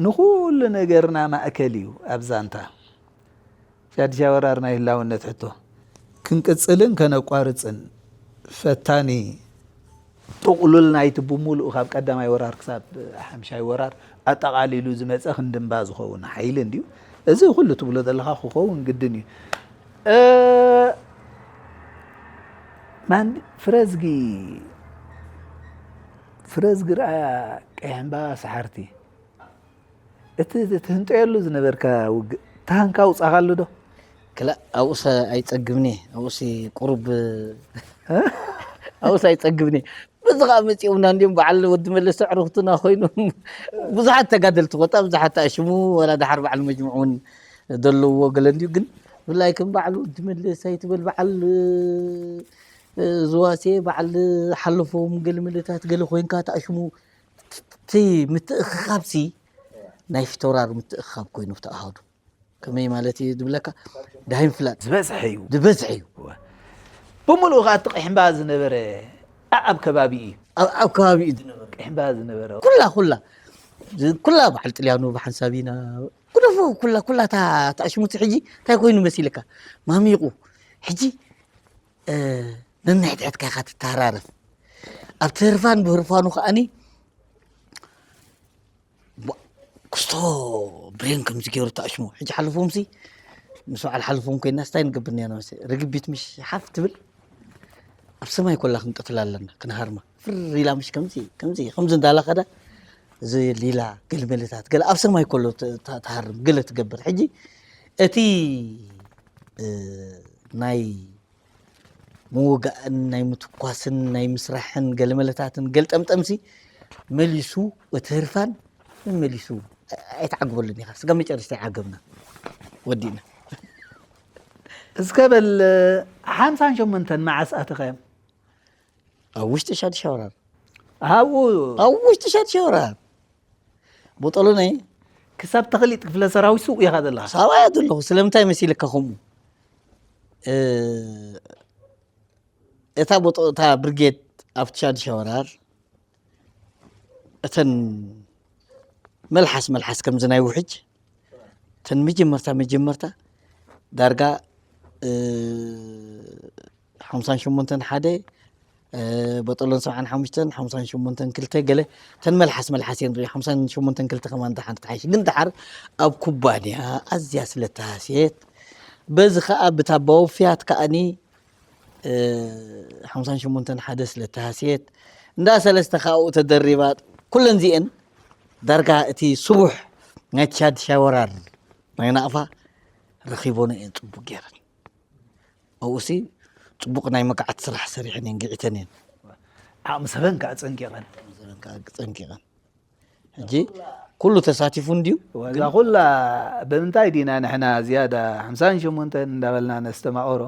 ንኹሉ ነገርና ማእከል እዩ ኣብ ዛንታ ሻድሻይ ወራር ናይ ህላውነት ሕቶ ክንቅፅልን ከነቋርፅን ፈታኒ ጥቕሉል ናይቲ ብምሉእ ካብ ቀዳማይ ወራር ክሳብ ሓምሻይ ወራር ኣጠቓሊሉ ዝመፀ ክንድምባ ዝኸውን ሓይሊ እንድዩ እዚ ኩሉ ትብሎ ዘለኻ ክኸውን ግድን እዩ እ፣ ማን ፍረዝጊ ፍረዝጊ ረኣ ቀይሕምባ ሰሓርቲ እቲ ትህንጠየሉ ዝነበርካ ውግእ ታንካ ውፃኻሉ ዶ ክላ ኣብኡሰ ኣይፀግብኒ ኣብኡሲ ቁሩብ ኣብኡስ ኣይፀግብኒ በዚ ከዓ መፂኦምና እንዲም በዓል ወዲ መለስ ኣዕሩኽትና ኮይኖም ብዙሓት ተጋደልቲ ቆጣ ብዙሓት ተኣሽሙ ወላ ድሓር በዓል መጅሙዕ እውን ዘለውዎ ገለ እንዲዩ ግን ብፍላይ ከም በዓል ወዲ መለስ ኣይትበል በዓል ዝዋሴ በዓል ሓለፎም ገለ መለታት ገለ ኮይንካ ተኣሽሙ እቲ ምትእኽኻብሲ ናይ ፊተውራር ምትእኽኻብ ኮይኑ ተኣሃዱ ከመይ ማለት እዩ ዝብለካ ዳሂም ፍላጥ ዝበዝሐ እዩ ዝበዝሐ እዩ ብምሉኡ ከዓ እቲ ቅሕምባ ዝነበረ ኣኣብ ከባቢ እዩ ኣብ ከባቢ እዩ ዝነበረ ቅሕምባ ዝነበረ ኩላ ኩላ ኩላ በዓል ጥልያኑ ብሓንሳብ ኢና ኩደፎ ኩላ ኩላ እታ ተኣሽሙቲ ሕጂ እንታይ ኮይኑ መሲልካ ማሚቑ ሕጂ ነንሕድሕድካ ኢኻ ትተሃራረፍ ኣብቲ ህርፋን ብህርፋኑ ከዓኒ ክስቶ ብሬን ከምዚ ገይሩ ተኣሽሙ ሕጂ ሓለፎም ሲ ምስ በዓል ሓለፎም ኮይና ስታይ ንገብር ኒና መስ ርግቢት ምሽ ሓፍ ትብል ኣብ ሰማይ ኮላ ክንቀትል ኣለና ክንሃርማ ፍር ኢላ ምሽ ከምዚ ከምዚ ከምዚ እንዳላ ከዳ እዚ ሊላ ገልመለታት ገለ ኣብ ሰማይ ኮሎ ትሃርም ገለ ትገብር ሕጂ እቲ ናይ ምውጋእን ናይ ምትኳስን ናይ ምስራሕን ገለመለታትን ገልጠምጠምሲ መሊሱ እቲ ህርፋን መሊሱ ኣይተዓግበሉን ኢኻ ስጋ መጨረሽታ ይዓገብና ወዲእና እስከ በል ሓምሳን ሸሞንተን መዓስ ኣተኻዮም ኣብ ውሽጢ ሻድሻ ወራር ኣብኡ ኣብ ውሽጢ ሻድሻ ወራር ቦጠሎናይ ክሳብ ተኽሊጥ ክፍለ ሰራዊት ሱቕ ኢኻ ዘለኻ ሳባያ ዘለኹ ስለምንታይ መሲልካ ከምኡ እታ ቦጦ እታ ብርጌድ ኣብቲ ሻድሻ ወራር እተን መልሓስ መልሓስ ከምዚ ናይ ውሕጅ ተን መጀመርታ መጀመርታ ዳርጋ ሓምሳን ሸሞንተን ሓደ በጠሎን ሰብዓን ሓሙሽተን ሓምሳን ሸሞንተን ክልተ ገለ ተን መልሓስ መልሓስ እየ ንርኢ ሓምሳን ሸሞንተን ክልተ ከማን ደሓን ትሓይሽ ግን ደሓር ኣብ ኩባንያ ኣዝያ ስለ ተሃስየት በዚ ከዓ ብታባዊ ፍያት ከዓኒ ሓምሳን ሸሞንተን ሓደ ስለ ተሃስየት እንዳ ሰለስተ ካብኡ ተደሪባ ኩለን ዚአን ዳርጋ እቲ ስቡሕ ናይ ሻድሻይ ወራር ናይ ናቕፋ ረኺቦኖ እየን ፅቡቅ ገይረን ኣብኡሲ ፅቡቅ ናይ መግዓት ስራሕ ሰሪሐን እየን ግዒተን እየን ዓቕሚ ሰበን ከዓ ፀንቂቐን ሰበን ከዓ ፀንቂቐን ሕጂ ኩሉ ተሳቲፉ እንድዩ እዛ ኩላ ብምንታይ ዲና ንሕና ዝያዳ ሓምሳን ሸሞንተን እንዳበልና ነስተማቕሮ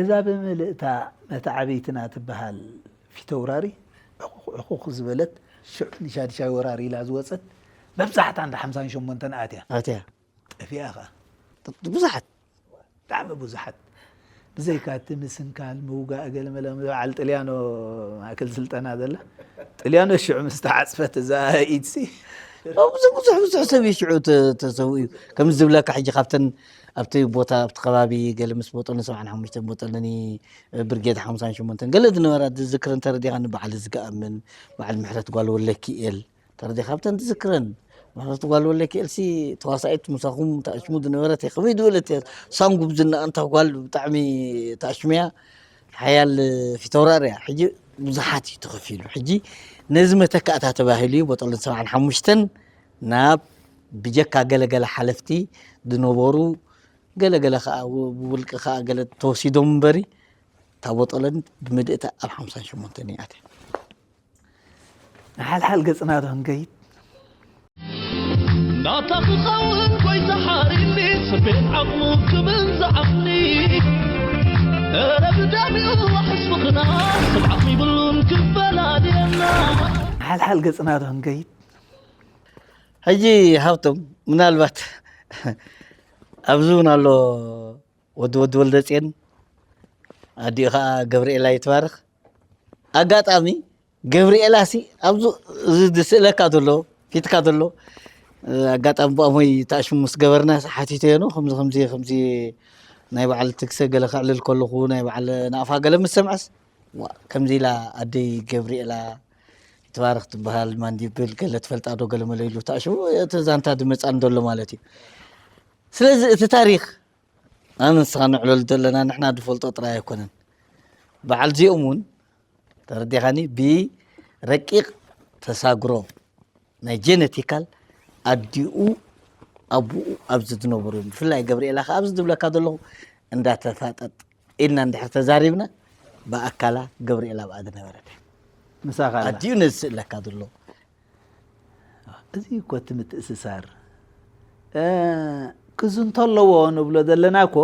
እዛ ብምልእታ መታዓብይትና ትበሃል ፊተውራሪ ዕኹኽ ዝበለት ሽዑ ንሻድሻይ ወራሪ ኢላ ዝወፀት መብዛሕታ እንዳ ሓምሳን ሸሞንተን ኣትያ ኣትያ ጠፊኣ ኸዓ ብዙሓት ብጣዕሚ ብዙሓት ብዘይካ እቲ ምስንካል ምውጋእ ገለመለ በዓል ጥልያኖ ማእከል ስልጠና ዘላ ጥልያኖ ሽዑ ምስ ተዓፅፈት እዛ ኢድሲ ብዙሕ ብዙሕ ሰብ እዩ ሽዑ ተሰው እዩ ከምዚ ዝብለካ ሕጂ ካብተን ኣብቲ ቦታ ኣብቲ ከባቢ ገለ ምስ ቦጠልን ሰብዓን ሓሙሽተን ቦጠልን ብርጌድ ሓምሳን ሸሞንተን ገለ ዝነበራ ዝዝክረን ተረዲኻ ንበዓል ዝገኣምን በዓል ምሕረት ጓል ወለኪኤል ተረዲኻ ኣብተን ዝዝክረን ምሕረት ጓል ወለኪኤል ሲ ተዋሳኢት ምሳኹም ተኣሽሙ ዝነበረት እየ ከመይ ዝበለት እያ ሳን ጉብዝና ኣንታ ጓል ብጣዕሚ ተኣሽሙያ ሓያል ፊተውራሪ እያ ሕጂ ብዙሓት እዩ ተኸፊሉ ሕጂ ነዚ መተካእታ ተባሂሉ እዩ ቦጠልን ሰብዓን ሓሙሽተን ናብ ብጀካ ገለገለ ሓለፍቲ ዝነበሩ ገለገለ ከዓ ብውልቂ ከዓ ገለ ተወሲዶም እምበሪ እታ ቦጠለን ብምልእታ ኣብ ሓምሳን ሸሞንተን ይኣትያ ንሓልሓል ገፅና ዶ ክንከይድ ናታ ክኸውን ጎይታ ሓሪኒ ስርቤን ዓቕሙ ክብል ዝዓቕሊ ኧረ ብዳሚኡ ዋሕስ ምኽና ስብዓት ይብሉን ክፈላልየና ንሓልሓል ገፅና ዶ ክንከይድ ሕጂ ሃብቶም ምናልባት ኣብዚ እውን ኣሎ ወዲ ወዲ ወልደፅየን ኣዲኡ ከዓ ገብርኤላ ይትባርኽ ኣጋጣሚ ገብርኤላ ሲ ኣብዚ እዚ ዝስእለካ ዘሎ ፊትካ ዘሎ ኣጋጣሚ ብኣሞይ ተኣሽሙ ምስ ገበርና ሓቲተዮ ነው ከምዚ ከምዚ ከምዚ ናይ በዓል ትግሰ ገለ ከዕልል ከለኹ ናይ በዓል ናቕፋ ገለ ምስ ሰምዐስ ዋ ከምዚ ኢላ ኣደይ ገብርኤላ ይትባረኽ ትበሃል ማንዲብል ገለ ትፈልጣ ዶ ገለ መለ ኢሉ ተኣሽሙ እቲ ዛንታ ዝመፃኒ ዘሎ ማለት እዩ ስለዚ እቲ ታሪክ ኣነ ንስኻ ንዕለሉ ዘለና ንሕና ዝፈልጦ ጥራይ ኣይኮነን በዓል እዚኦም እውን ተረዲኻኒ ብረቂቕ ተሳግሮ ናይ ጀነቲካል ኣዲኡ ኣቡኡ ኣብዚ ዝነበሩ ብፍላይ ገብርኤላ ከዓ ኣብዚ ዝብለካ ዘለኹ እንዳተፋጠጥ ኢልና እንድሕር ተዛሪብና ብኣካላ ገብርኤላ ብኣ ዝነበረት ምሳኻ ኣላ ኣዲኡ ነዚ ስእለካ ዘሎ እዚ እኮ እቲ ምትእስሳር ክዝንቶ ኣለዎ ንብሎ ዘለና እኮ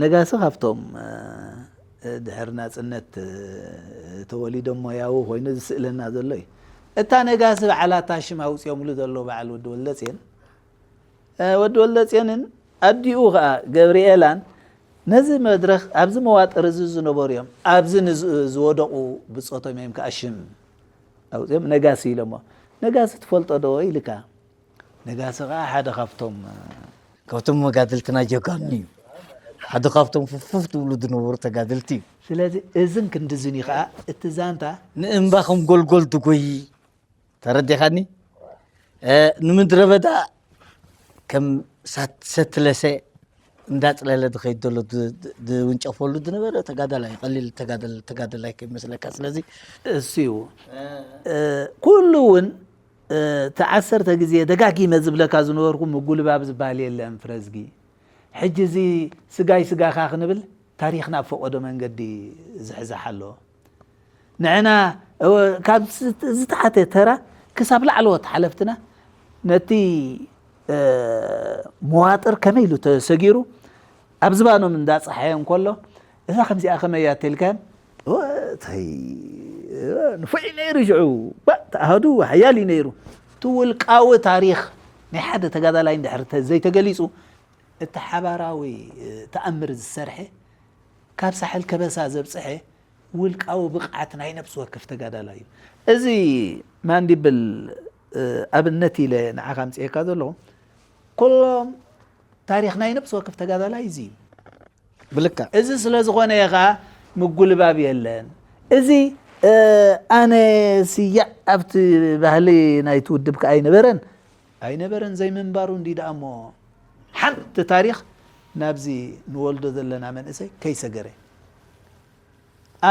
ነጋሲ ካብቶም ድሕሪ ናፅነት ተወሊዶም ሞያዊ ኮይኑ ዝስእለና ዘሎ እዩ። እታ ነጋሲ ባዕላ እታ ሽም ኣውፂኦምሉ ዘለዉ በዓል ወዲ ወልደፅየን ወዲ ወልደፅየንን ኣዲኡ ከዓ ገብርኤላን ነዚ መድረኽ ኣብዚ መዋጥር እዚ ዝነበሩ እዮም። ኣብዚ ንዝወደቑ ብፆቶም እዮም ከዓ ሽም ኣውፅኦም ነጋሲ ኢሎሞ። ነጋሲ ትፈልጦ ዶ ኢልካ? ነጋሲ ከዓ ሓደ ካብቶም ካብቶም መጋድልትና ጀጋኑ እዩ ሓደ ካብቶም ፍፍፍ ትብሉ ዝነበሩ ተጋደልቲ እዩ ስለዚ እዝን ክንድዝን እዩ ከዓ እቲ ዛንታ ንእምባ ከም ጎልጎል ትጎይ ተረዲኻኒ ንምድረ በዳ ከም ሰትለሰ እንዳፅለለ ዝኸይድ ዘሎ ዝውንጨፈሉ ዝነበረ ተጋዳላይ ቀሊል ተጋዳላይ ከይመስለካ ስለዚ እሱ እዩ ኩሉ እውን እቲ ዓሰርተ ግዜ ደጋጊመ ዝብለካ ዝነበርኩ ምጉልባብ ዝበሃል የለን ፍረዝጊ። ሕጂ እዚ ስጋይ ስጋኻ ክንብል ታሪኽና ኣብ ፈቐዶ መንገዲ ዝሕዛሕ ኣሎ። ንዕና ካብ ዝተሓተ ተራ ክሳብ ላዕለዎት ሓለፍትና ነቲ መዋጥር ከመይ ኢሉ ተሰጊሩ ኣብ ዝባኖም እንዳፀሓየ እንከሎ እዛ ከምዚኣ ከመይ እያ ተልካን ንፉዕ ነይሩ ሽዑ ተኣሃዱ ሓያል እዩ ነይሩ እቲ ውልቃዊ ታሪክ ናይ ሓደ ተጋዳላይ እንድሕር ዘይተገሊፁ እቲ ሓባራዊ ተኣምር ዝሰርሐ ካብ ሳሕል ከበሳ ዘብፅሐ ውልቃዊ ብቕዓት ናይ ነብሲ ወከፍ ተጋዳላይ እዩ እዚ ማንዲብል ኣብነት ኢለ ንዓኻ ኣምፅኤካ ዘለኹ፣ ኩሎም ታሪኽ ናይ ነብሲ ወከፍ ተጋዳላይ እዚ እዩ። ብልክዕ። እዚ ስለ ዝኾነ እየ ኸዓ ምጉልባብ የለን። እዚ ኣነ ስያዕ ኣብቲ ባህሊ ናይቲ ውድብ ከ ኣይነበረን ኣይነበረን ዘይምንባሩ እንዲ ደኣ እሞ ሓንቲ ታሪኽ ናብዚ ንወልዶ ዘለና መንእሰይ ከይሰገረ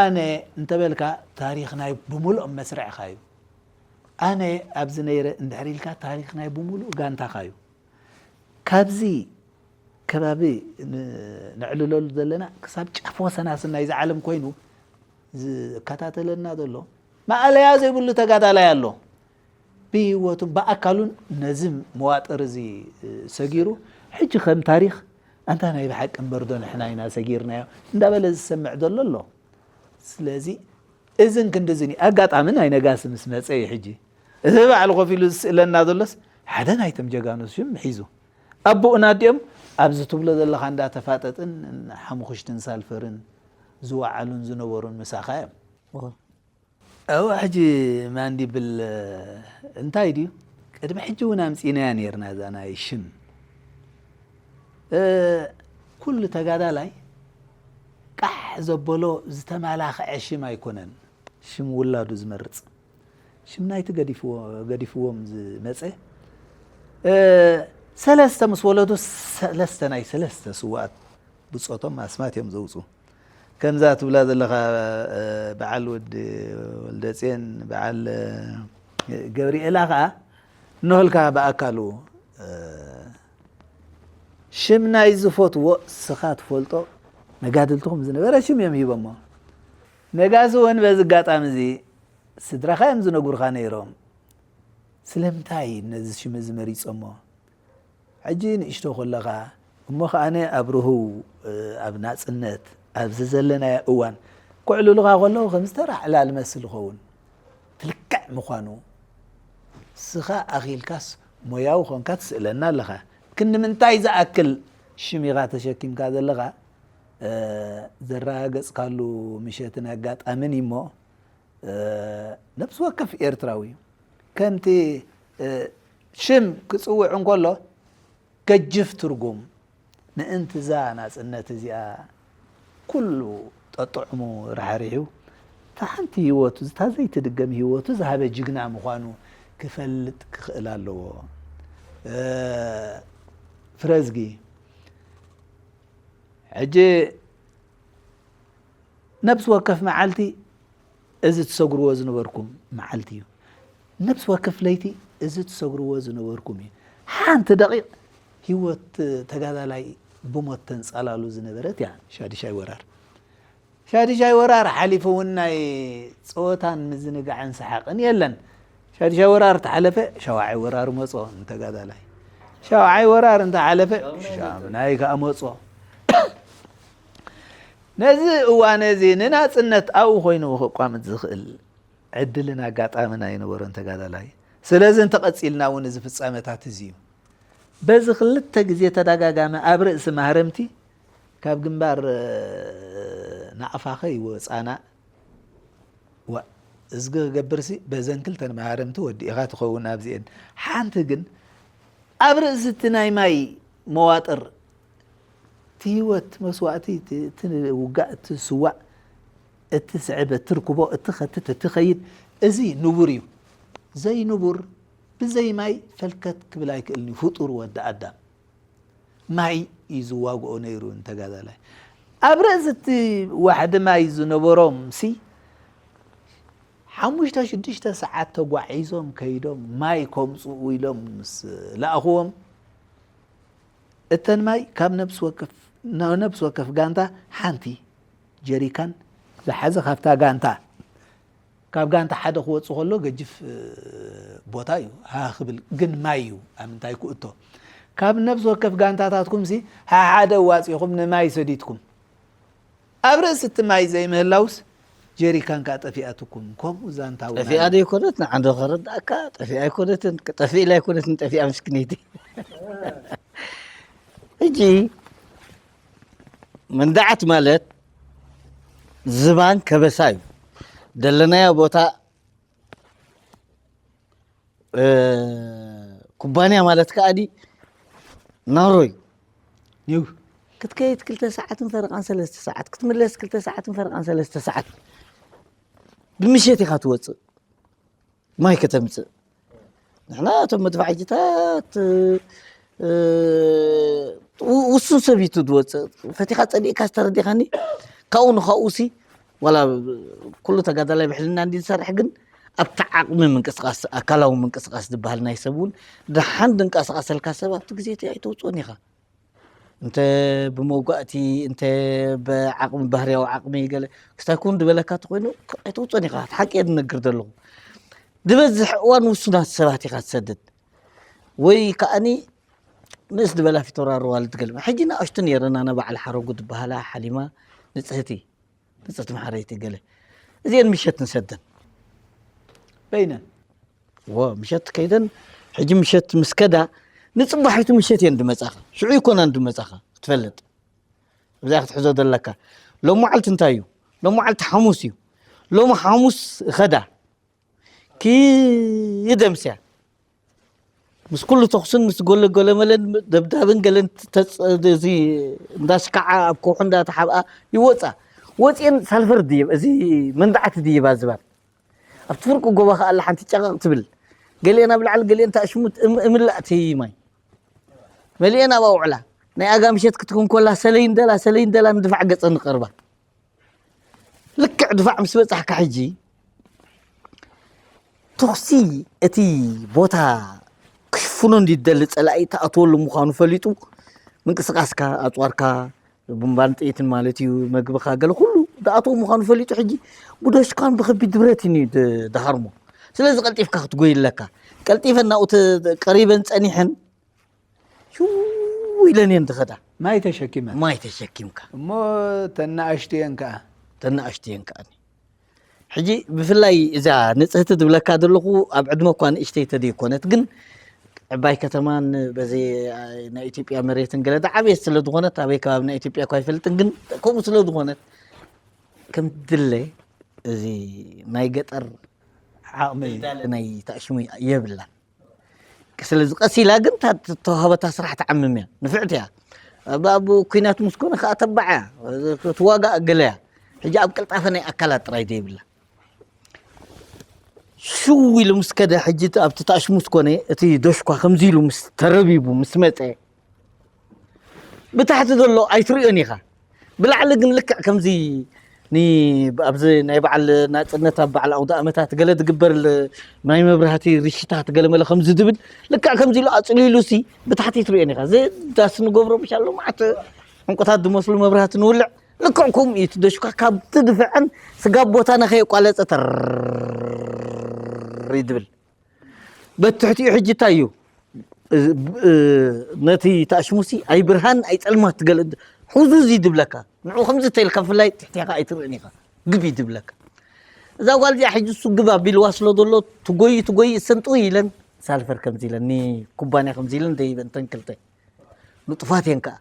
ኣነ እንተበልካ ታሪኽ ናይ ብምሉኦም መስርዕኻ እዩ። ኣነ ኣብዚ ነይረ እንድሕር ኢልካ ታሪኽ ናይ ብምሉእ ጋንታኻ እዩ። ካብዚ ከባቢ ነዕልለሉ ዘለና ክሳብ ጫፍ ወሰናስን ናይዚ ዓለም ኮይኑ ዝከታተለና ዘሎ ማእለያ ዘይብሉ ተጋዳላይ ኣሎ። ብህይወቱን ብኣካሉን ነዚ መዋጥር እዚ ሰጊሩ ሕጂ ከም ታሪኽ ኣንታ ናይ ብሓቂ እምበር ዶ ንሕና ኢና ሰጊርናዮ እንዳበለ ዝሰምዕ ዘሎ ኣሎ። ስለዚ እዝን ክንድዝን እዩ። ኣጋጣሚ ናይ ነጋሲ ምስ መፀ እዩ ሕጂ እቲ በዓል ኮፍ ኢሉ ዝስእለና ዘሎስ ሓደ ናይቶም ጀጋኑ ሽም ሒዙ ኣቦኡን ኣዲኦም ኣብዚ ትብሎ ዘለኻ እንዳተፋጠጥን ሓሙኽሽትን ሳልፈርን ዝወዓሉን ዝነበሩን ምሳኻ እዮም። እወ። እወ ሕጂ ማንዲብል እንታይ ድዩ ቅድሚ ሕጂ እውን ኣምፂናያ ነርና እዛ ናይ ሽም ኩሉ ተጋዳላይ ቃሕ ዘበሎ ዝተማላኸዐ ሽም ኣይኮነን ሽም ውላዱ ዝመርፅ ሽም ናይቲ ገዲፍዎም ዝመፀ ሰለስተ ምስ ወለዱ ሰለስተ ናይ ሰለስተ ስዋኣት ብፆቶም ኣስማት እዮም ዘውፁ ከምዛ ትብላ ዘለኻ በዓል ወዲ ወልደፅዮን በዓል ገብርኤላ ከዓ እነሆልካ ብኣካሉ ሽም ናይ ዝፈትዎ ስኻ ትፈልጦ መጋድልትኹም ዝነበረ ሽም እዮም ሂቦሞ ነጋሲ እውን በዚ ኣጋጣሚ እዚ ስድራኻ እዮም ዝነግሩኻ ነይሮም ስለምንታይ ነዚ ሽም እዚ መሪፆሞ ሕጂ ንእሽቶ ከለኻ እሞ ከኣነ ኣብ ርህው ኣብ ናፅነት ኣብዚ ዘለናዮ እዋን ክዕልሉኻ ከለዉ ከም ዝተራ ዕላል መስል ይኸውን ትልክዕ ምዃኑ ስኻ ኣኺልካስ ሞያዊ ኾንካ ትስእለና ኣለኻ ክንዲ ምንታይ ዝኣክል ሽም ኢኻ ተሸኪምካ ዘለኻ ዘረጋገፅካሉ ምሸትን ኣጋጣምን እሞ ነብሲ ወከፍ ኤርትራዊ ከምቲ ሽም ክፅውዕ እንከሎ ገጅፍ ትርጉም ምእንቲ እዛ ናፅነት እዚኣ ኩሉ ጠጥዕሙ ራሕሪሑ እታ ሓንቲ ህይወቱ እታ ዘይትድገም ህይወቱ ዝሃበ ጅግና ምዃኑ ክፈልጥ ክኽእል ኣለዎ። ፍረዝጊ ሕጂ ነብሲ ወከፍ መዓልቲ እዚ ትሰግርዎ ዝነበርኩም መዓልቲ እዩ። ነብሲ ወከፍ ለይቲ እዚ ትሰግርዎ ዝነበርኩም እዩ። ሓንቲ ደቂቕ ህይወት ተጋዳላይ ብሞት ተንጻላሉ ዝነበረት እያ ሻድሻይ ወራር። ሻድሻይ ወራር ሓሊፉ እውን ናይ ጸወታን ምዝንጋዕን ሰሓቕን የለን። ሻድሻይ ወራር ተሓለፈ፣ ሻውዓይ ወራር መጾ ንተጋዳላይ። ሻውዓይ ወራር እንተሓለፈ፣ ሻምናይ ከኣ መጾ። ነዚ እዋን እዚ ንናጽነት ኣብኡ ኮይኑ ክቋምት ዝኽእል ዕድልን ኣጋጣምን ኣይነበሮን ተጋዳላይ። ስለዚ እንተቐጺልና እውን እዚ ፍጻመታት እዚ እዩ። በዚ ክልተ ግዜ ተደጋጋሚ ኣብ ርእሲ ማህረምቲ ካብ ግንባር ናቕፋኸ ይወጻና ዋ እዝጊ ክገብርሲ በዘን ክልተን ማህረምቲ ወዲእኻ ትኸውን ኣብዚኤን ሓንቲ ግን ኣብ ርእሲ እቲ ናይ ማይ መዋጥር እቲ ህይወት መስዋእቲ እቲ ውጋእ እቲ ስዋእ እቲ ስዕብ እትርክቦ እትኸትት እትኸይድ እዚ ንቡር እዩ ዘይንቡር ብዘይ ማይ ፈልከት ክብል ኣይክእልን እዩ ፍጡር ወዲ ኣዳም ማይ እዩ ዝዋግኦ ነይሩ ንተጋዳላይ ኣብ ርእሲ እቲ ዋሕዲ ማይ ዝነበሮም ሲ ሓሙሽተ ሽዱሽተ ሰዓት ተጓዒዞም ከይዶም ማይ ከምፅኡ ኢሎም ምስ ለኣኽዎም እተን ማይ ካብ ነብሲ ወከፍ ነብሲ ወከፍ ጋንታ ሓንቲ ጀሪካን ዝሓዘ ካብታ ጋንታ ካብ ጋንታ ሓደ ክወፅእ ከሎ ገጅፍ ቦታ እዩ ሃ ክብል ግን ማይ እዩ ኣብ ምንታይ ክእቶ ካብ ነብሲ ወከፍ ጋንታታትኩም ሲ ሓደ ዋፂኹም ንማይ ሰዲድኩም ኣብ ርእሲ እቲ ማይ ዘይምህላውስ ጀሪካን ከዓ ጠፊኣትኩም ከምኡ ዛንታ እውን ጠፊኣ ኣሎ። ዶ ይኮነት ንዓንዶ ከረዳእካ ጠፊኣ ኣይኮነትን ጠፊእላ ኣይኮነትን ጠፊኣ ምስክነይቲ ሕጂ መንዳዓት ማለት ዝባን ከበሳ እዩ ደለናዮ ቦታ ኩባንያ ማለት ከኣ ዲ ናሮ እዩ። ኒው ክትከይድ ክልተ ሰዓትን ፈረቓን ሰለስተ ሰዓት ክትምለስ ክልተ ሰዓትን ፈረቓን ሰለስተ ሰዓት ብምሸት ኢኻ ትወፅእ። ማይ ከተምፅእ ንሕና እቶም መድፋዕጅታት ውሱን ሰብ እዩ ዝወፅእ። ፈቲኻ ፀሊእካ ዝተረዲኻኒ ካብኡ ንካብኡ ሲ ዋላ ኩሉ ተጋዳላይ ብሕልና እንዲ ዝሰርሕ ግን ኣብቲ ዓቕሚ ምንቅስቃስ ኣካላዊ ምንቅስቃስ ዝበሃል ናይ ሰብ እውን ደሓን ድንቀሳቀሰልካ ሰብ ኣብቲ ግዜ እቲ ኣይተውፅኦን ኢኻ። እንተ ብመጓእቲ እንተ ብዓቕሚ ባህርያዊ ዓቕሚ ገለ ክስታይ ኩን ዝበለካ ተኮይኑ ኣይተውፅኦን ኢኻ። ሓቂ እየ ዝነግር ዘለኹ። ዝበዝሕ እዋን ውሱናት ሰባት ኢኻ ትሰድድ ወይ ከዓኒ ንእስ ዝበላ ፊቶራሮ ዋልድ ገልመ ሕጂ ንኣሽቱ ነይረን ኣነ በዓል ሓረጉ ዝበሃላ ሓሊማ ንፅህቲ ንፅህቲ መሓረይቲ ገለ እዚአን ምሸት ንሰደን በይነን ወ ምሸት ከይደን ሕጂ ምሸት ምስ ከዳ ንፅባሒቱ ምሸት እየን ድመፃኻ ሽዑ ይኮናን ድመፃኻ ክትፈልጥ እዚኣ ክትሕዞ ዘለካ ሎም መዓልቲ እንታይ እዩ ሎም መዓልቲ ሓሙስ እዩ ሎም ሓሙስ እኸዳ ክደምስያ ምስ ኩሉ ተኹስን ምስ ጎለ ጎለመለን ደብዳብን ገለን እዚ እንዳስካዓ ኣብ ከውሑ እንዳተሓብኣ ይወፃ ወፅየን ሳልፈር ድይብ እዚ መንዳዓት ድይባ ዝባል ኣብቲ ፍርቂ ጎባ ከዓ ኣላ ሓንቲ ጨቐቕ ትብል ገሊአን ኣብ ላዕሊ ገሊአን ተኣሽሙት እምላእቲ ማይ መሊአን ኣብ ኣውዕላ ናይ ኣጋ ምሸት ክትክን ኮላ ሰለይ እንደላ ሰለይ እንደላ ንድፋዕ ገፀን ንቀርባ ልክዕ ድፋዕ ምስ በጻሕካ ሕጂ ተኹሲ እቲ ቦታ ክሽፍኖ እንዲደሊ ጸላኢ ተኣትወሉ ምዃኑ ፈሊጡ ምንቅስቃስካ ኣጽዋርካ ቡምባን ጥይትን ማለት እዩ መግብኻ ገለ ኩሉ ዝኣትዎ ምዃኑ ፈሊጡ ሕጂ ብዶሽካን ብከቢድ ብረት እዩ ድሃርሞ ስለዚ ቀልጢፍካ ክትጎይ ኣለካ ቀልጢፈን ናብኡ ቀሪበን ጸኒሐን ሽው ኢለን እየን ዝኸዳ። ማይ ተሸኪመ። ማይ ተሸኪምካ። እሞ ተናኣሽቱ እየን ከኣ። ተናኣሽቱ እየን ከኣ። ሕጂ ብፍላይ እዛ ንጽህቲ ዝብለካ ዘለኹ ኣብ ዕድመ እኳ ንእሽተይ ተደይኮነት ግን ዕባይ ከተማን በዚ ናይ ኢትዮጵያ መሬትን ገለ ዝዓበየት ስለ ዝኾነት ኣበይ ከባቢ ናይ ኢትዮጵያ እኳ ኣይፈልጥን ግን ከምኡ ስለ ዝኾነት ከም ድለ እዚ ናይ ገጠር ዓቕሚ ናይ ታሽሙ የብላን። ስለዚ ቀስ ኢላ ግን ተዋህበታ ስራሕ ትዓምም እያ ንፍዕቲ እያ ኣብ ኩናት ምስ ኮነ ከዓ ተባዕ እያ ትዋጋእ ገለ እያ ሕጂ ኣብ ቅልጣፈ ናይ ኣካላት ጥራይ ዘይብላ ሽው ኢሉ ምስ ከደ ሕጂ ኣብቲ ታሽ ምስ ኮነ እቲ ዶሽኳ ከምዚ ኢሉ ምስ ተረቢቡ ምስ መፀ ብታሕቲ ዘሎ ኣይትሪኦን ኢኻ ብላዕሊ ግን ልክዕ ከምዚ ኣብዚ ናይ በዓል ናፅነት ኣብ በዓል ኣውደ ኣመታት ገለ ዝግበር ናይ መብራህቲ ርሽታት ገለ መለ ከምዚ ዝብል ልክዕ ከምዚ ኢሉ ኣፅሊሉ ሲ ብታሕቲ ትሪኦን ኢኻ እዚ ዳስ ንገብሮ ምሻ ኣሎ ማዓት ዕንቁታት ዝመስሉ መብራህቲ ንውልዕ ልክዕ ከምኡ እዩ ትደሽኳ ካብቲ ድፍዐን ስጋብ ቦታ ነኸየቋለፀ ተር ዝብል በትሕቲኡ ሕጂ እንታይ እዩ ነቲ ተኣሽሙሲ ኣይ ብርሃን ኣይ ጸልማት ገለ ሕዙዝ እዩ ድብለካ ንዑ ከምዚ ተይልካ ብፍላይ ትሕቲኻ ኣይትርእን ኢኻ ግብ እዩ ድብለካ እዛ ጓል እዚኣ ሕጂ እሱ ግብ ኣቢልዋ ስለ ዘሎ ትጎይ ትጎይ እሰን ጥውይ ኢለን ሳልፈር ከምዚ ኢለን ንኩባንያ ከምዚ ኢለን ደይበንተን ክልተ ንጡፋት እየን ከዓ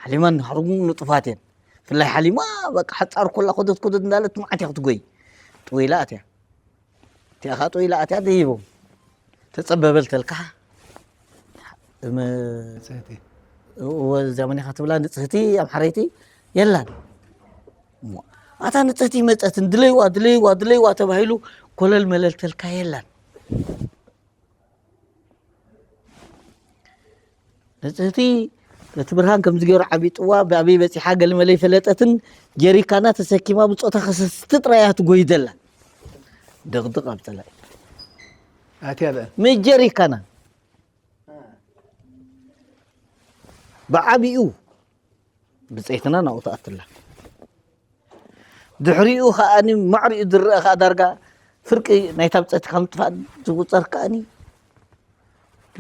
ሓሊማን ሓርጉን ንጡፋት እየን ብፍላይ ሓሊማ በቃ ሓፃር ኮላ ኮደት ኮደት እንዳለት መዓት እያ ክትጎይ ጥውይ ኢላ ኣትያ እቲኣ ከዓ ጥውይ ኢላ ኣትያ ደይቦም ተፀበበልተልካ እዚኣ መኒኻ ትብላ ንፅህቲ ኣምሓረይቲ የላን ኣታ ንፅህቲ መፀትን ድለይዋ ድለይዋ ድለይዋ ተባሂሉ ኮለል መለልተልካ የላን ንፅህቲ በቲ ብርሃን ከምዚ ገይሩ ዓቢጥዋ ብኣበይ በፂሓ ገልመለ ይፈለጠትን ጀሪካና ተሰኪማ ብፆታ ከሰስቲ ጥራያ ትጎይ ዘላ ድቕድቕ ኣብ ፀላኢ ኣትያ በ ምስ ጀሪካና ብዓቢኡ ብፀይትና ናብኡ ትኣትላ ድሕሪኡ ከዓኒ ማዕሪኡ ዝረአ ከዓ ዳርጋ ፍርቂ ናይታ ብፀቲ ካብ ምጥፋእ ዝቁፀር ከዓኒ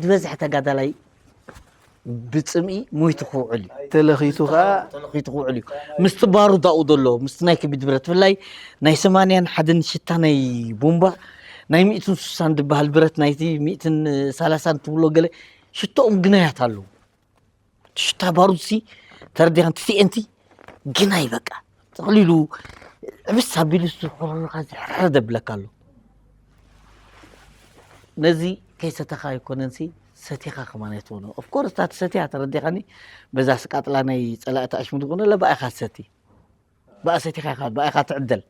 ዝበዝሐ ተጋዳላይ ብፅምኢ ሞይቱ ክውዕል እዩ ተለኺቱ ከዓ ተለኺቱ ክውዕል እዩ ምስቲ ባሩድ ኣብኡ ዘሎ ምስቲ ናይ ከቢድ ብረት ብፍላይ ናይ ሰማንያን ሓደን ሽታ ናይ ቡምባ ናይ ሚእትን ሱሳን ዝበሃል ብረት ናይቲ ሚእትን ሰላሳን ትብሎ ገለ ሽቶኦም ግናያት ኣለዉ ሽታ ባሩድ ሲ ተረዲኻ ትስኤንቲ ግናይ በቃ ጠቕሊሉ ዕብስ ኣቢሉ ዝሕርርካ ዝሕርር ዘብለካ ኣሎ ነዚ ከይሰተኻ ኣይኮነንሲ፣ ሰቲኻ ከማን ኣይትኾኖ። ኦፍኮርስ እታ ትሰትያ ተረዲኻኒ። በዛ ስቃጥላ ናይ ጸላእቲ ኣሽሙ ዝኾነ ለባእኻ ትሰቲ። ብኣ ሰቲኻ ኢኻ፣ ብኣ ኢኻ ትዕደል።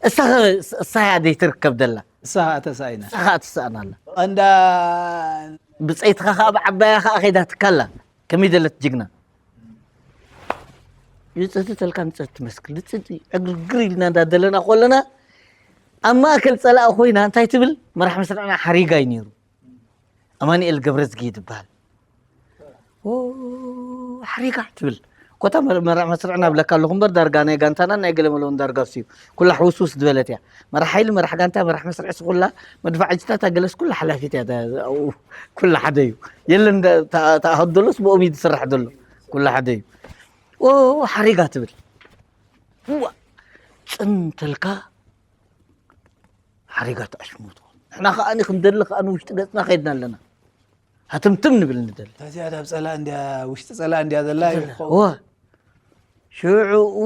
እሳ ኸ-፣ እሳ እያ ዘይትርከብ ደላ። እሳ ኸኣ ተሳኢና። እሳ ኸኣ ትስኣን ኣላ። እንዳ ብጸይትኻ ኸኣ ብዓባያ ኸኣ ኸይዳ ትካላ። ከመይ ደለት ጅግና። ይጽህቲ ተልካ ንጽህቲ ትመስክር። ንጽህቲ ዕግርግር ኢልና እንዳደለና ኾለና፣ ኣብ ማእከል ጸላኢ ኮይና እንታይ ትብል? መራሕ መስርዕና ሓሪጋ እዩ ነይሩ። ኣማኑኤል ገብረዝጊ ይበሃል። ኦ፣ ሓሪጋ ትብል። ኮታ መር-፣ መራዕ መስርዕና ብለካ ኣለኹ እምበር፣ ዳርጋ ናይ ጋንታና ናይ ገለመለውን ዳርጋ እሱ እዩ። ኩላ ሕውስውስ ዝበለት እያ። መራሕ ሓይሊ፣ መራሕ ጋንታ፣ መራሕ መስርዕሲ ኩላ መድፋዕጅታት ኣገለስ ኩላ ሓላፊት እያ። ዳ-፣ ኣብኡ ኩላ ሓደ እዩ። የለን ዳ-፣ ታ-፣ ተኣሃዱ ደሎስ ብኦም እዩ ዝስራሕ ደሎ። ኩላ ሓደ እዩ። ኦ፣ ሓሪጋ ትብል። እዋ፣ ጽንተልካ ሓሪጋ ትኣሽሙ ትኾን። ንሕና ከኣ ክንደሊ ከኣ ንውሽጢ ገጽና ከይድና ኣለና። ሃትምትም ንብል ንደሊ። እታ እዚኣ ኣብ ጸላእ እንድያ፣ ውሽጢ ጸላእ እንድያ ዘላ እዩ ክኸውን። እዋ። ሽዑኡ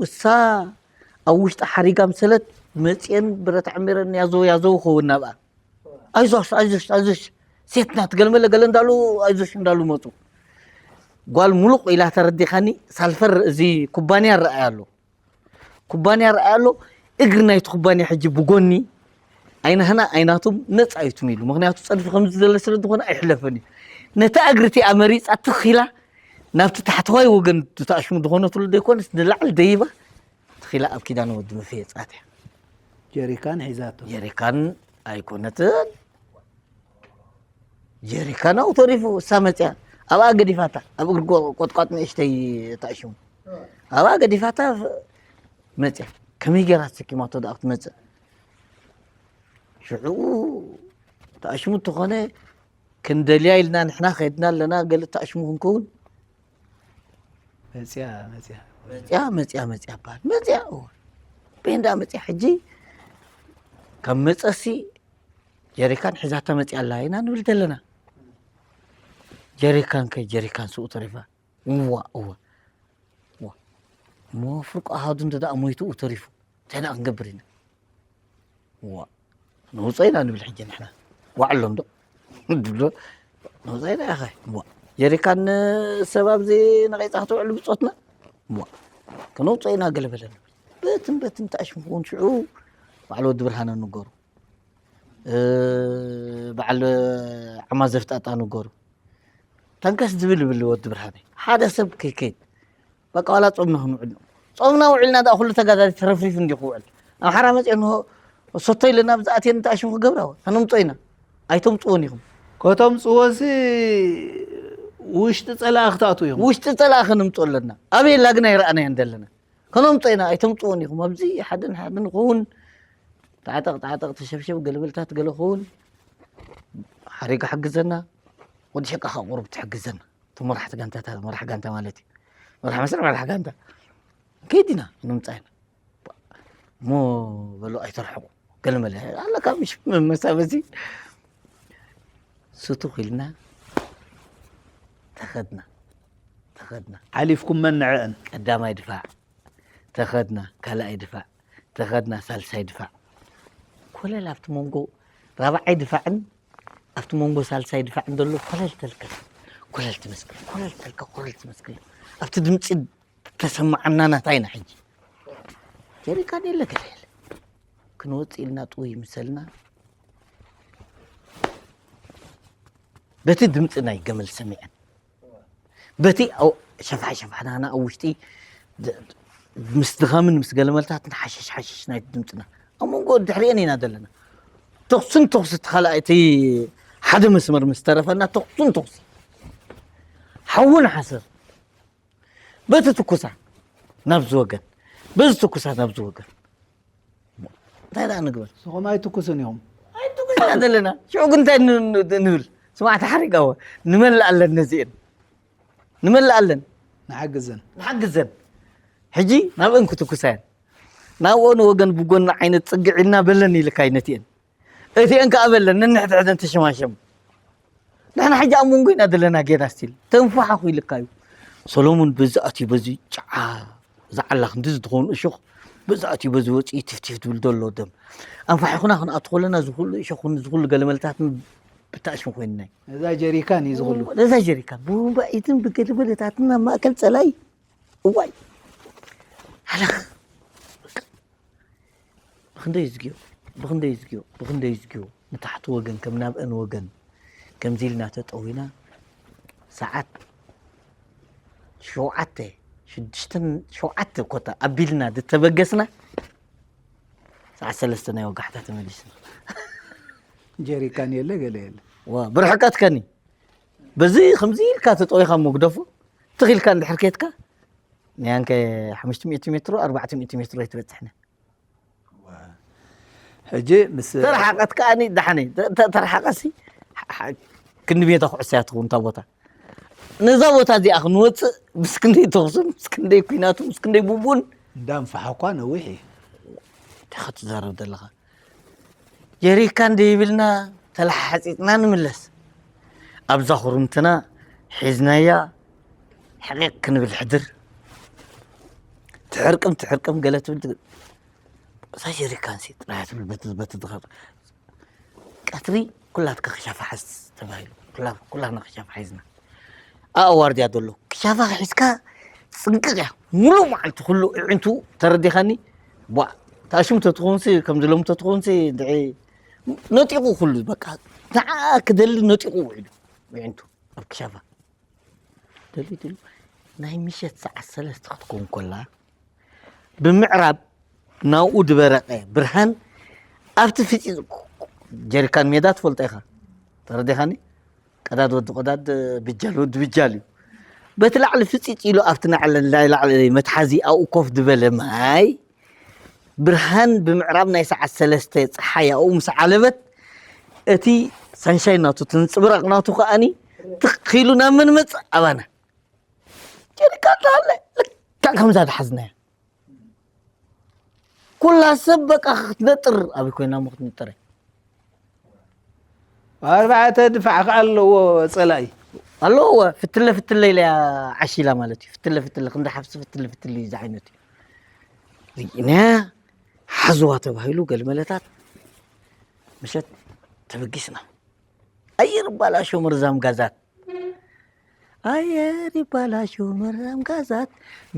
እሳ ኣብ ውሽጢ ሓሪጋ ምሰለት መጽየን ብረት ዓሚረን ያዘው ያዘው ክኸውን ናብኣ። ኣይዞሽ፣ ኣይዞሽ፣ ኣይዞሽ፣ ሴት ናት፣ ገለመለ ገለ እንዳሉ፣ ኣይዞሽ እንዳሉ መጹ። ጓል ሙሉቕ ኢላ ተረዲኻኒ፣ ሳልፈር እዚ ኩባንያ ረኣያ ኣሎ። ኩባንያ ረኣያ ኣሎ፣ እግሪ ናይቲ ኩባንያ ሕጂ ብጎኒ ኣይናህና ኣይናቱም ነጻ እዩ ትም ኢሉ። ምኽንያቱ ጸድፊ ከምዚ ዘለ ስለ ዝኾነ ኣይሕለፍን እዩ። ነታ እግሪ እቲኣ መሪጻ ትኽ ኢላ ናብቲ ታሕተዋይ ወገን ተኣሽሙ ዝኾነትሉ ዘይኮነስ ንላዕሊ ደይባ ትኽ ኢላ ኣብ ኪዳነ ወዲ መፍየ ኣትያ። ጀሪካን ሒዛቶ። ጀሪካን ኣይኮነትን። ጀሪካን ኣብኡ ተሪፉ፣ እሳ መጽያ ኣብኣ ገዲፋታ፣ ኣብ እግሪ ቆ-፣ ቆጥቋጥ ንእሽተይ ተኣሽሙ። ኣብኣ ገዲፋታ መጽያ። ከመይ ገይራ ተሰኪማቶ ደኣ ክትመጽእ? ሽዑ ተኣሽሙ እንተኾነ ክንደልያ ኢልና ንሕና ከይድና ኣለና፣ ገለ ተኣሽሙ ክንከውን። መጽያ፣ መጽያ። መጽያ፣ መጽያ፣ መጽያ በሃል። መጽያ፣ እወ። ቤንዳ መጽያ ሕጂ ካብ መጸሲ ጀሪካን ሒዛታ መጽያ ኣላ ኢና ንብል ዘለና። ጀሪካን ከ ጀሪካን ስኡ ተሪፋ። እዋ፣ እዋ፣ እዋ። እሞ ፍርቁ ኣሃዱ እንተ ደኣ ሞይቱ ኡ ተሪፉ፣ እንታይ ደኣ ክንገብር ኢና? እዋ፣ ነውጾ ኢና ንብል ሕጂ ንሕና። ዋዕሎም ዶ? ድብሎ፣ ነውጾ ኢና ኢኻ። እዋ፣ ጀሪካን ሰብ ኣብዚ ነቒጻ ክትውዕል ብጾትና? እዋ፣ ከነውጾ ኢና ገለ በለ ንብል። በትን በትን ተኣሽሙ ክውን ሽዑ በዓል ወዲ ብርሃነ ንገሩ። እ፣ በዓል ዓማ ዘፍጣጣ ንገሩ። ተንከስ ዝብል ይብል ወዲ ብርሃነ። ሓደ ሰብ ከይከይድ። በቃ ዋላ ጾምና ክንውዕል ነው። ጾምና ውዕልና ደኣ ኩሉ ተጋዳሪ ተረፍሪፍ እንዲ ክውዕል። ኣምሓራ መጽዮ እንሆ ሰቶ ኢለና ብዝኣትየን ተኣሽሙ ክገብራ። ከነምጾ ኢና። ኣይተምጽዎን ኢኹም። ከተምጽዎሲ ውሽጢ ጸላኢ ክትኣትዉ ኢኹም። ውሽጢ ጸላኢ ከነምጽኦ ኣለና። ኣበይ ኣላ ግን ኣይረኣናያን ዘለና። ከነምጾ ኢና። ኣይተምጽዎን ኢኹም። ኣብዚ ሓደን ሓደን ክኸውን ተዓጠቕ፣ ተዓጠቕ፣ ተሸብሸብ፣ ገለበልታት ገለ ክኸውን ሓሪጋ ሓግዘና። ወዲ ሸቃ ከኣ ቁሩብ ትሕግዘና። እቶም መራሕቲ ጋንታታት፣ መራሕ ጋንታ ማለት እዩ። መራሕ መስርዕ፣ መራሕ ጋንታ። ከይድ ኢና፣ ንምጻእ ኢና። እሞ በሉ ኣይተርሕቑ። ገለመለ ኣለካ ምሽ መመሳ በዚ ስቱኽ ኢልና ተኸድና፣ ተኸድና። ሓሊፍኩም መን ንዐአን? ቀዳማይ ድፋዕ ተኸድና፣ ካልኣይ ድፋዕ ተኸድና፣ ሳልሳይ ድፋዕ። ኮለል ኣብቲ መንጎ ራብዓይ ድፋዕን ኣብቲ መንጎ ሳልሳይ ድፋዕን ዘሎ ኮለል ተልካ፣ ኮለል ትመስክር፣ ኮለል ተልካ፣ ኮለል ትመስክር። ኣብቲ ድምጺ ተሰማዓና ናታ ኢና ሕጂ። ጀሪካን የለ ገለ የለ። ክንወጽእ ኢልና ጥውይ ምሰልና በቲ ድምጺ ናይ ገመል ሰሚዐን። በቲ ኣው-፣ ሸፋሕ ሸፋሕ ናና ኣብ ውሽጢ ድ-፣ ምስ ድኻምን ምስ ገለመልታትን ሓሽሽ ሓሽሽ ናይ ድምጽና። ኣብ መንጎ ድሕሪአን ኢና ዘለና። ተኹስን ተኹሲ እቲ ካልኣይ እቲ ሓደ መስመር ምስ ተረፈና ተኹስን ተኹሲ። ሓውን ሓሰር። በቲ ትኩሳ ናብዚ ወገን፣ በዚ ትኩሳ ናብዚ ወገን። እንታይ ደኣ ንግበር? ንስኹም ኣይትኩሱን ኢኹም። ኣይትኩስና ዘለና። ሽዑ ግን እንታይ ን-፣ ን-፣ ንብል? ስማዕቲ ሓሪጋዎ። ንመልእ ኣለን ነዚኤን። ንመልእ ኣለን። ንሓግዘን። ንሓግዘን። ሕጂ ናብአን ክትኩሳ እየን። ናብኦ ንወገን ብጎኒ ዓይነት ጽግዕ ኢልና በለን ኢልካ ኣይነትየን። እቲአን ከኣ በለን ነንሕድሕደን ተሸማሸሙ። ንሕና ሕጂ ኣብ መንጎ ኢና ዘለና ጌና ስቲል። ተንፋሓኹ ኢልካ እዩ። ሰሎሙን በዚ ኣትዩ በዚ ጨዓ፣ እዛ ዓላ ክንድዚ ትኸውን እሾኽ፣ በዚ ኣትዩ በዚ ወፂኡ ቲፍቲፍ ትብል ዘሎ ደም። ኣንፋሒኹና ክንኣቱ ከለና እዚ ኩሉ እሾኽን እዚ ኩሉ ገለመልታትን ብታሽሙ ኮይንናይ። እዛ ጀሪካን እዩ ዝኽሉ። እዛ ጀሪካን ብቡንባኢትን ብገለመለታትን ናብ ማእከል ጸላይ። እዋይ፣ ሓለኽ። ብኽንደይ ዝግዮ፣ ብኽንደይ ዝግዮ፣ ብኽንደይ ዝግዮ። ንታሕቲ ወገን ከም ናብአን ወገን ከምዚ ኢልና ተጠዊና፣ ሰዓት ሸውዓተ፣ ሽዱሽተን ሸውዓተ ኮታ ኣቢልና ዝተበገስና፣ ሰዓት ሰለስተ ናይ ወጋሕታ ተመሊስና። ጀሪካን የለ ገለ የለ። ዋ፣ ብርሕቀት ከኒ በዚ ከምዚ ኢልካ ተጠዊኻ መጉደፉ ትኺልካ እንድሕር ኬትካ ንያንከ ሓሙሽተ ሚእቲ ሜትሮ ኣርባዕተ ሚእቲ ሜትሮ ኣይትበፅሕነ። ሕጂ ምስ ተረሓቀት ከኣኒ ዳሕነ ተረሓቀሲ ክንዲ ሜታ ኩዕሶ እያ ትኸውን እታ ቦታ። ነዛ ቦታ እዚኣ ክንወፅእ ምስ ክንደይ ተኽሱን ምስ ክንደይ ኩናቱ ምስ ክንደይ ቡቡን እንዳንፋሓ እኳ ነዊሕ እዩ። እንታይ ክትዛረብ ዘለኻ? ጀሪካን ደይብልና ተለሓሓፂፅና ንምለስ። ኣብዛ ኩርምትና ሒዝናያ ሕቂቕ ክንብል ሕድር። ትሕርቅም ትሕርቅም ገለ ትብል ትግ- እዛ ጀሪካን ሲ ጥራያ ትብል በቲ በቲ ዝኸ ቀትሪ ኩላትካ ክሻፋ ሓዝ ተባሂሉ። ኩላ- ኩላትና ክሻፋ ሒዝና። ኣእዋርድያ ዘሎ ክሻፋ ሒዝካ ጽንቅቕ እያ። ሙሉእ መዓልቲ ኩሉ እዕንቱ ተረዲኻኒ። ቧ ታሽም ተትኾንሲ ከምዚ ሎም ተትኾንሲ ድዒ ነጢቑ ኩሉ በቃ ንዓ ክደሊ ነጢቑ ውዒሉ እዕንቱ ኣብ ክሻፋ ደሊ ድሉ ናይ ምሸት ሰዓት ሰለስተ ክትኮን ኮላ ብምዕራብ ናብኡ ዝበረቐ ብርሃን ኣብቲ ፍፂፅ ጀሪካን ሜዳ ትፈልጦ ኢኻ ተረዲኻኒ ቀዳድ ወዲ ቆዳድ ብጃል ወዲ ብጃል እዩ በቲ ላዕሊ ፍፂፅ ኢሉ ኣብቲ ናዕለን ናይ ላዕሊ መትሓዚ ኣብኡ ኮፍ ዝበለ ማይ ብርሃን ብምዕራብ ናይ ሰዓት ሰለስተ ፀሓይ ኣብኡ ምስ ዓለበት እቲ ሳንሻይ ናቱ ትንፅብራቕ ናቱ ከዓኒ ትኺሉ ናብ መን መፅእ ኣባና ጀሪካን ተሃለ ልክዕ ከምዛ ዝሓዝናያ ኩላ ሰብ በቃ ክትነጥር ኣበይ ኮይና እሞ ክትንጥር ኣርባዕተ ድፋዕ ከዓ ኣለዎ ፀላኢ ኣለዎ ፍትለ ፍትለ ኢለያ ዓሺላ ማለት እዩ ፍትለ ፍትለ ክንዲ ሓፍሲ ፍትለ ፍትለ እዩ ዝዓይነቱ እዩ ርኢና ሓዝዋ ተባሂሉ ገልመለታት ምሸት ተበጊስና ኣየር ባላሾ መርዛም ጋዛት ኣየር ይባላሾ መርዛም ጋዛት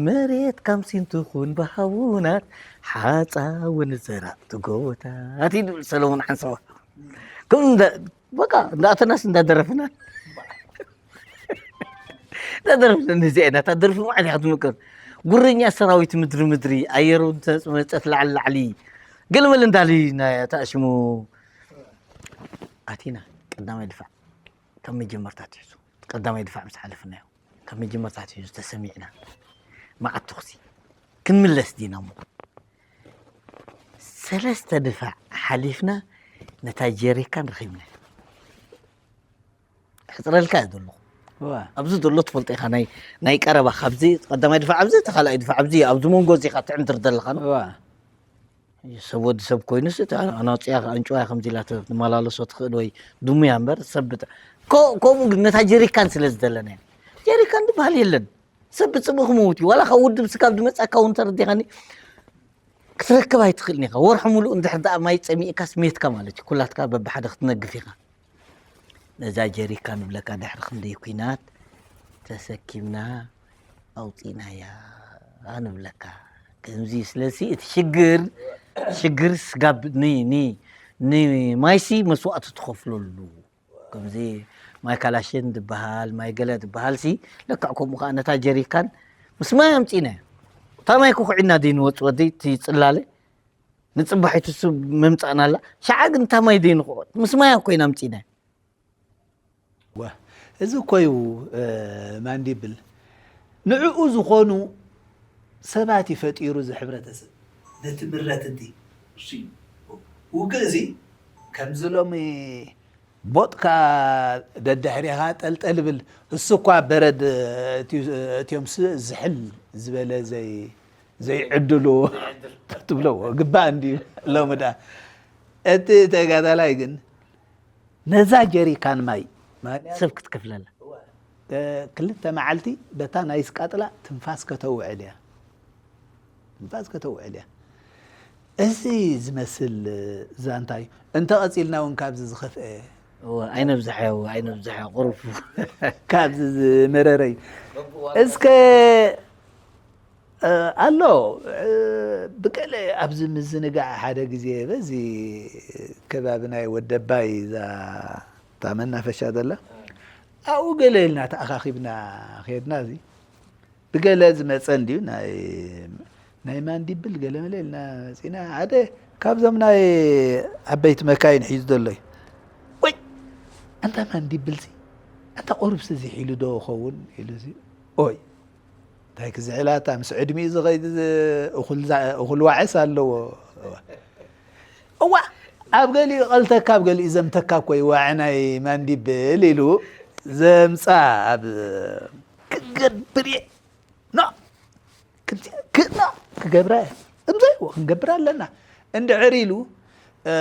መሬት ካምሲን ትኹን ብሃውናት ሓፃ እውን ዘራእቲ ጎቦታት እዩ ዝብል ሰለሙን ሓንሰዋ ከም በቃ እንዳእተናስ እንዳደረፍና እንዳደረፍና ነዚኣ ኢና እታ ደርፊ ማዕድ ክትምቅር ጉረኛ ሰራዊት ምድሪ ምድሪ ኣየሩ እንተመፀት ላዕሊ ላዕሊ ገለመለ እንዳሊ ናይ ተኣሽሙ ኣቲና ቀዳማይ ድፋዕ ካብ መጀመርታ ትሕዙ ቀዳማይ ድፋዕ ምስ ሓለፍናዮ ካብ መጀመርታ ትሕዙ ተሰሚዕና መዓት ተኹሲ ክንምለስ ዲና እሞ ሰለስተ ድፋዕ ሓሊፍና ነታ ጀሪካን ረኺብና ሕፅረልካ እየ ዘለኹ ኣብዚ ዘሎ ትፈልጦ ኢኻ ናይ ናይ ቀረባ ካብዚ ቀዳማይ ድፋዕ ኣብዚ ተኻልኣይ ድፋዕ ኣብዚ ኣብዚ መንጎ እዚ ኢኻ ትዕንድር ዘለኻ ነው ሰብ ወዲ ሰብ ኮይኑስ ኣናፅያ ኣንጭዋያ ከምዚ ኢላ ትመላለሶ ትኽእል ወይ ድሙያ እምበር ሰብ ከምኡ ግን ነታ ጀሪካን ስለ ዝደለና ጀሪካን ዝበሃል የለን ሰብ ብፅምእ ክመውት እዩ ዋላ ካብ ውድብ ስካብ ዝመፃካ እውን ተረዲኻኒ ክትረክብ ኣይትኽእልን ኢኻ ወርሒ ሙሉእ እንድሕር ደኣ ማይ ፀሚእካስ ሜትካ ማለት እዩ ኩላትካ በብሓደ ክትነግፍ ኢኻ ነዛ ጀሪካ ንብለካ ድሕሪ ክንደይ ኩናት ተሰኪምና ኣውፂእናያ ንብለካ ከምዚ ስለዚ እቲ ሽግር ሽግር ስጋብ ንማይሲ መስዋእቲ ትኸፍለሉ ከምዚ ማይ ካላሽን ዝበሃል ማይ ገለ ዝበሃል ሲ ለክዕ ከምኡ ከዓ ነታ ጀሪካን ምስ ማይ ኣምፂነ እታ ማይ ክኩዒና ደይ ንወፅ ወደይ እቲ ፅላለ ንፅባሒቱ ሱ መምፃእና ኣላ ሸዓ ግን እታ ማይ ደይ ንክዖት ምስ ማያ ኮይና ኣምፂነ እዚ እኮዩ ማንዲብል ንዕኡ ዝኾኑ ሰባት ይፈጢሩ እዚ ሕብረተሰብ ነቲ ምረት እቲ ውግእ እዚ ከምዚ ሎሚ ቦጥካ ደድሕሪኻ ጠልጠል ብል እሱ እኳ በረድ እትዮምስ ዝሕል ዝበለ ዘይዕድሉ ትብለዎ ግባእ እንድዩ ሎሚ ዳ እቲ ተጋዳላይ ግን ነዛ ጀሪካን ማይ ሰብ ክትከፍለላ ክልተ መዓልቲ በታ ናይ ስቃጥላ ትንፋስ ከተውዕል እያ ትንፋስ ከተውዕል እያ እዚ ዝመስል ዛንታ እዩ እንተቐፂልና እውን ካብዚ ዝኸፍአ እወ፣ ኣይነብዝሐዮ፣ እወ፣ ኣይነብዝሐዮ፣ ቁሩብ። ካብዚ ዝመረረ እዩ። እስከ፣ እ፣ ኣሎ፣ እ፣ ብገለ ኣብዚ ምዝንጋዕ ሓደ ግዜ በዚ ከባቢ ናይ ወደባይ እዛ እታ መናፈሻ ዘላ፣ ኣብኡ ገለ ኢልና ተኣኻኺብና ኸድና፣ እዚ ብገለ ዝመጸ እንድዩ፣ ናይ፣ ናይ ማንዲብል ገለ መለ ኢልና መጺና፣ ሓደ ካብዞም ናይ ዓበይቲ መካይን ሒዙ ዘሎ እዩ። ወይ! ኣንታ ማንዲብልሲ፣ ኣንታ ቁሩብሲ ዝሒሉ ዶ ኸውን? ኢሉሲ፣ ኦይ! እንታይ ክዝሕላታ፣ ምስ ዕድሚኡ ዝኸይድ ዝ-፣ እኹል ዛ-፣ እኹል ዋዕስ ኣለዎ። እዋ! ኣብ ገሊኡ ቀልተካ፣ ኣብ ገሊኡ ዘምተካ እኮ እዩ ዋዒ ናይ ማንዲብል ኢሉ ዘምጻ ኣብ ክገብር እየ። ኖ! ክምዚ-፣ ክ-፣ ኖ! ክገብራ እየ። እምዘይዎ ክንገብር ኣለና። እንድሕር ኢሉ፣ እ፣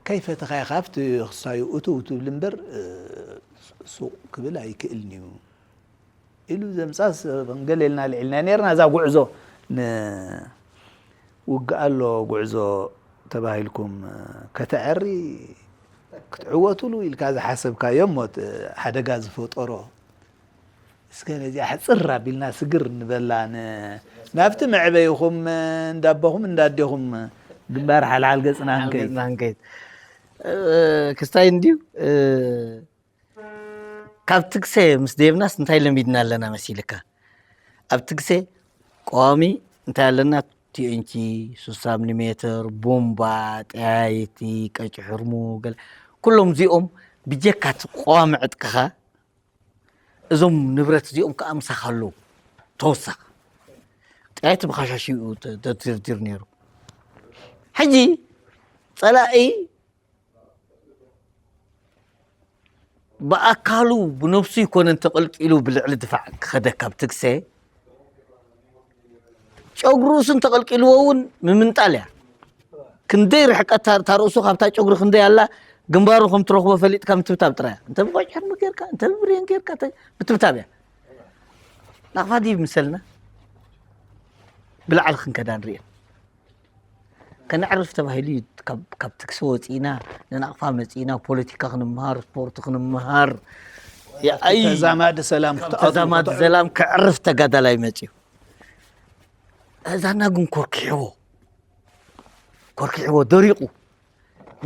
ከይፈተኻዮ ካብቲ ክሳዩ እትው ትብል እምበር፣ እ፣ ሱቕ ክብል ኣይክእልን እዩ ኢሉ ዘምጻስ፣ ገለ ኢልና ልዒልና ነርና። እዛ ጉዕዞ ንውግእ ኣሎ ጉዕዞ ተባሂልኩም ከተዐሪ ክትዕወቱሉ ኢልካ ዝሓሰብካዮ እሞ፣ ሓደጋ ዝፈጠሮ፣ እስከ ነዚኣ ሕጽር ኣቢልና ስግር ንበላ፣ ን-፣ ናብቲ መዕበይኹም እንዳቦኹም እንዳዴኹም ግንባር ሓልሓል ገጽና ክንከይድ። ሓልሓል ገጽና ክንከይድ። እ፣ ክስታይ እንድዩ፣ እ፣ ካብ ትግሴ ምስ ደየብናስ እንታይ ለሚድና ኣለና መሲልካ? ኣብ ትግሴ ቀዋሚ እንታይ ኣለና? ቲኤንቲ፣ ሱሳ ሚሊ ሜተር፣ ቡምባ፣ ጠያይቲ፣ ቀጭ ሕርሙ፣ ገለ፣ ኩሎም እዚኦም ብጀካ እቲ ቀዋሚ ዕጥቅኻ፣ እዞም ንብረት እዚኦም ከኣ ምሳኻ ኣለዉ። ተወሳኺ ጠያይቲ ብኻሻሽኡ ተ-፣ ተደርዲሩ ነይሩ። ሕጂ ጸላኢ ብኣካሉ ብነብሱ ይኮነን ተቐልቂሉ ብልዕሊ ድፋዕ ክኸደካ ኣብ ትግሴ፣ ጨጉሪ ርእሱ እንተቐልቂልዎ እውን ምምንጣል እያ። ክንደይ ርሕቀት እታ፣ እታ ርእሱ ካብታ ጨጉሪ ክንደይ ኣላ፣ ግንባሩ ከም ትረኽቦ ፈሊጥካ ምትብታብ ጥራይ እያ። እንተ ብቆጭ ሕርሚ ጌርካ፣ እንተ ብብሬን ጌርካ፣ እንተ ምትብታብ እያ። ናቕፋ ድዩ ምሰልና? ብላዕሊ ክንከዳ ንርእየን። ከነዕርፍ ተባሂሉ እዩ ካብ፣ ካብ ትግሲ ወፂእና ንናቕፋ መፂእና፣ ፖለቲካ ክንምሃር፣ ስፖርት ክንምሃር። የኣይ፣ ተዛማዲ ሰላም ካብ ክትኣትዉ ተዛማዲ ክትዕርፉ። ሰላም ከዕርፍ ተጋዳላይ መፅዩ። እዛና ግን ኮርኪሕዎ፣ ኮርኪሕዎ፣ ደሪቑ።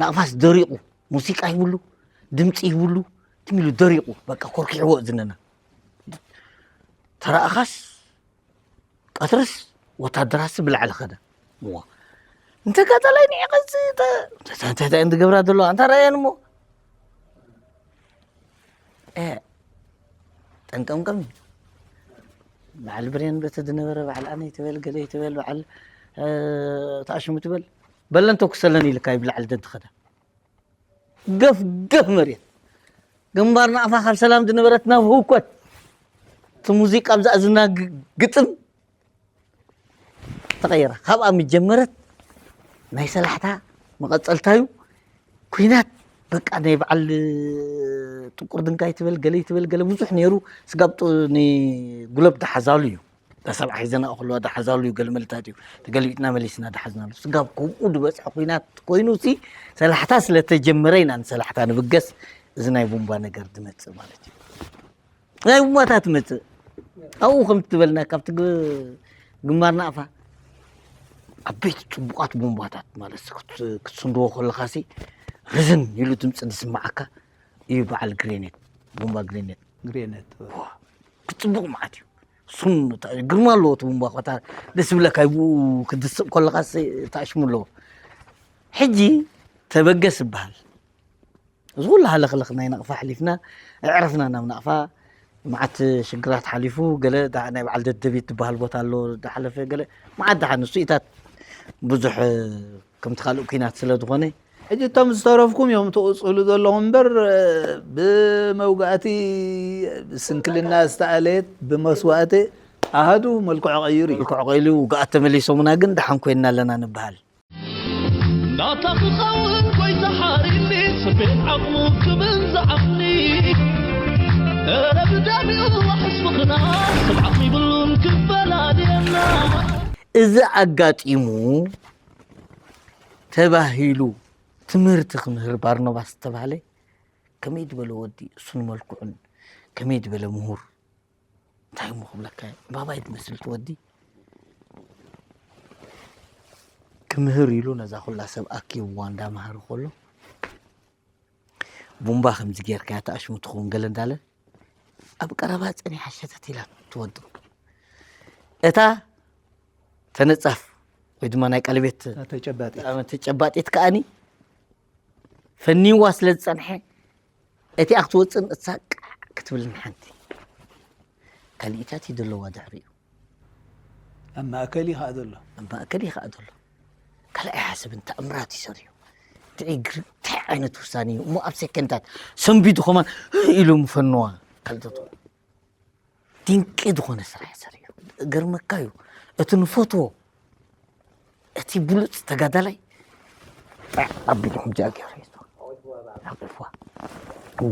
ናቕፋስ ደሪቑ። ሙዚቃ ይብሉ፣ ድምፂ ይብሉ፣ ትም ኢሉ ደሪቑ። በቃ ኮርኪሕዎ እዝንና። ተረኣኻስ ቀትርስ ወታደራሲ ብላዕሊ ኸደ። እዋ። እንተ ጋዳላይ ንዒቐ እዚ ተ-፣ ተ-፣ ተ-፣ ተ-፣ እንታይ እንድገብራ ዘለዋ? ኣንታ ረኣየን እሞ። እ፣ ጠንቀምቀም እዩ። በዓል ብሬን በቲ ዝነበረ በዓል ኣነ ይትበል፣ ገለ ይትበል፣ በዓል፣ እ፣ ተኣሽሙ ትበል። በለን ተኩሰለን ኢልካ እዩ ብላዕሊ ደንትኸዳ። ገፍ ገፍ መሬት። ግንባር ናቕፋ ካብ ሰላም ዝነበረት ናብ ህውከት። እቲ ሙዚቃ ኣብ ዝኣዝና ግ-፣ ግጥም ተቐየረ። ካብኣ ምጀመረት ናይ ሰላሕታ መቐጸልታዩ ኩናት በቃ ናይ በዓል ጥቁር ድንጋይ ትበል፣ ገለ ትበል፣ ገለ ብዙሕ ነይሩ። ስጋብ ጡ-፣ ንጉለብ ደሓዛሉ እዩ። እታ ሰብዓ ሒዘና ከለዋ ደሓዛሉ እዩ፣ ገለ መልታት እዩ። ተገልቢጥና መሊስና ደሓዝናሉ። ስጋብ ከምኡ ዝበጽሐ ኩናት ኮይኑሲ ሰላሕታ ስለ ተጀመረ ኢና ንሰላሕታ ንብገስ እዚ ናይ ቡምባ ነገር ዝመጽእ ማለት እዩ። ናይ ቡምባታት ትመጽእ። ኣብኡ ከም ትበልና ካብቲ ግ-፣ ግንባር ናቕፋ ዓበይቲ ጽቡቓት ቡምባታት ማለት ሲ ክት-፣ ክትስንድዎ ከለኻሲ ርዝን ኢሉ ድምጺ ዝስምዓካ እዩ በዓል ግሬኔት፣ ቡምባ ግሬኔት። ግሬኔት። ዋ፣ ክጽቡቕ መዓት እዩ። ሱን ታ-፣ ግርማ ኣለዎ እቲ ቡምባ፣ ከታ ደስ ይብለካ፣ ይብኡ ክትድስቕ ከለኻሲ ተኣሽሙ ኣለዎ። ሕጂ ተበገስ ይበሃል። እዚ ኩሉ ሃለኽለኽ ናይ ናቕፋ ኣሕሊፍና፣ ኣዕረፍና ናብ ናቕፋ፣ መዓት ሽግራት ሓሊፉ፣ ገለ ዳ-፣ ናይ በዓል ደደቢት ዝበሃል ቦታ ኣሎ፣ ዝሓለፈ ገለ፣ መዓት ደሓን፣ ንሱ ኢታት ብዙሕ ከምቲ ካልእ ኲናት ስለ ዝኾነ። ሕጂ እቶም ዝተረፍኩም እዮም ትቕጽሉ ዘለኹም እምበር፣ ብመውጋእቲ፣ ብስንክልና ዝተኣለየት፣ ብመስዋእቲ ኣሃዱ መልክዑ ቀይሩ እዩ። መልክዑ ቀይሩ፣ ውግኣት ተመሊሶምና ግን ደሓን ኮይንና ኣለና ንበሃል። ናታ ክኸውን ጎይታ ሓሪኒ፣ ስምዒት ዓቕሙ ክብል ዝዓቕኒ። እረ ብደም ይዋሕስ ፍቕርና፣ ስምዓት ይብሉን ክፈላልየና። እዚ ኣጋጢሙ ተባሂሉ ትምህርቲ ክምህር ባርኖባስ ዝተባህለ ከመይ ዝበለ ወዲ እሱን መልክዑን ከመይ ዝበለ ምሁር እንታይ እሞ ክብለካ እየ። ዕምባባይ ትመስል እቲ ወዲ። ክምህር ኢሉ ነዛ ኩላ ሰብ ኣኪብዋ እንዳምሃረ ከሎ ቡምባ ከምዚ ጌርካያ ተኣሽሙ ትኸውን ገለ እንዳለ ኣብ ቀረባ ጸኒሓ ሸተት ኢላ ትወድቕ። እታ ተነጻፍ ወይ ድማ ናይ ቀለቤት ተጨባጢት ከኣኒ ፈኒዋ ስለ ዝጸንሐ እቲ ክትወፅን እሳ ቃዕ ክትብልን ሓንቲ ካልኢታት እዩ ዘለዋ ድሕሪኡ ኣብ ማእከል እዩ ከዓ ዘሎ ኣብ ማእከል እዩ ከዓ ዘሎ ካልኣይ ሓሰብን ተኣምራት እዩ ሰሪሑ እንታይ ዓይነት ውሳኔ እዩ እሞ ኣብ ሴከንዳት ሰንቢዱ ከማን ኢሉ ምፈንዋ ካልተቶ ድንቂ ዝኾነ ስራሕ ሰሪሑ ገርመካ እዩ እቲ ንፈትዎ እቲ ብሉፅ ተጋዳላይ ኣቢሉ ሕጂ ኣገይሩ ኣቅልፍዋ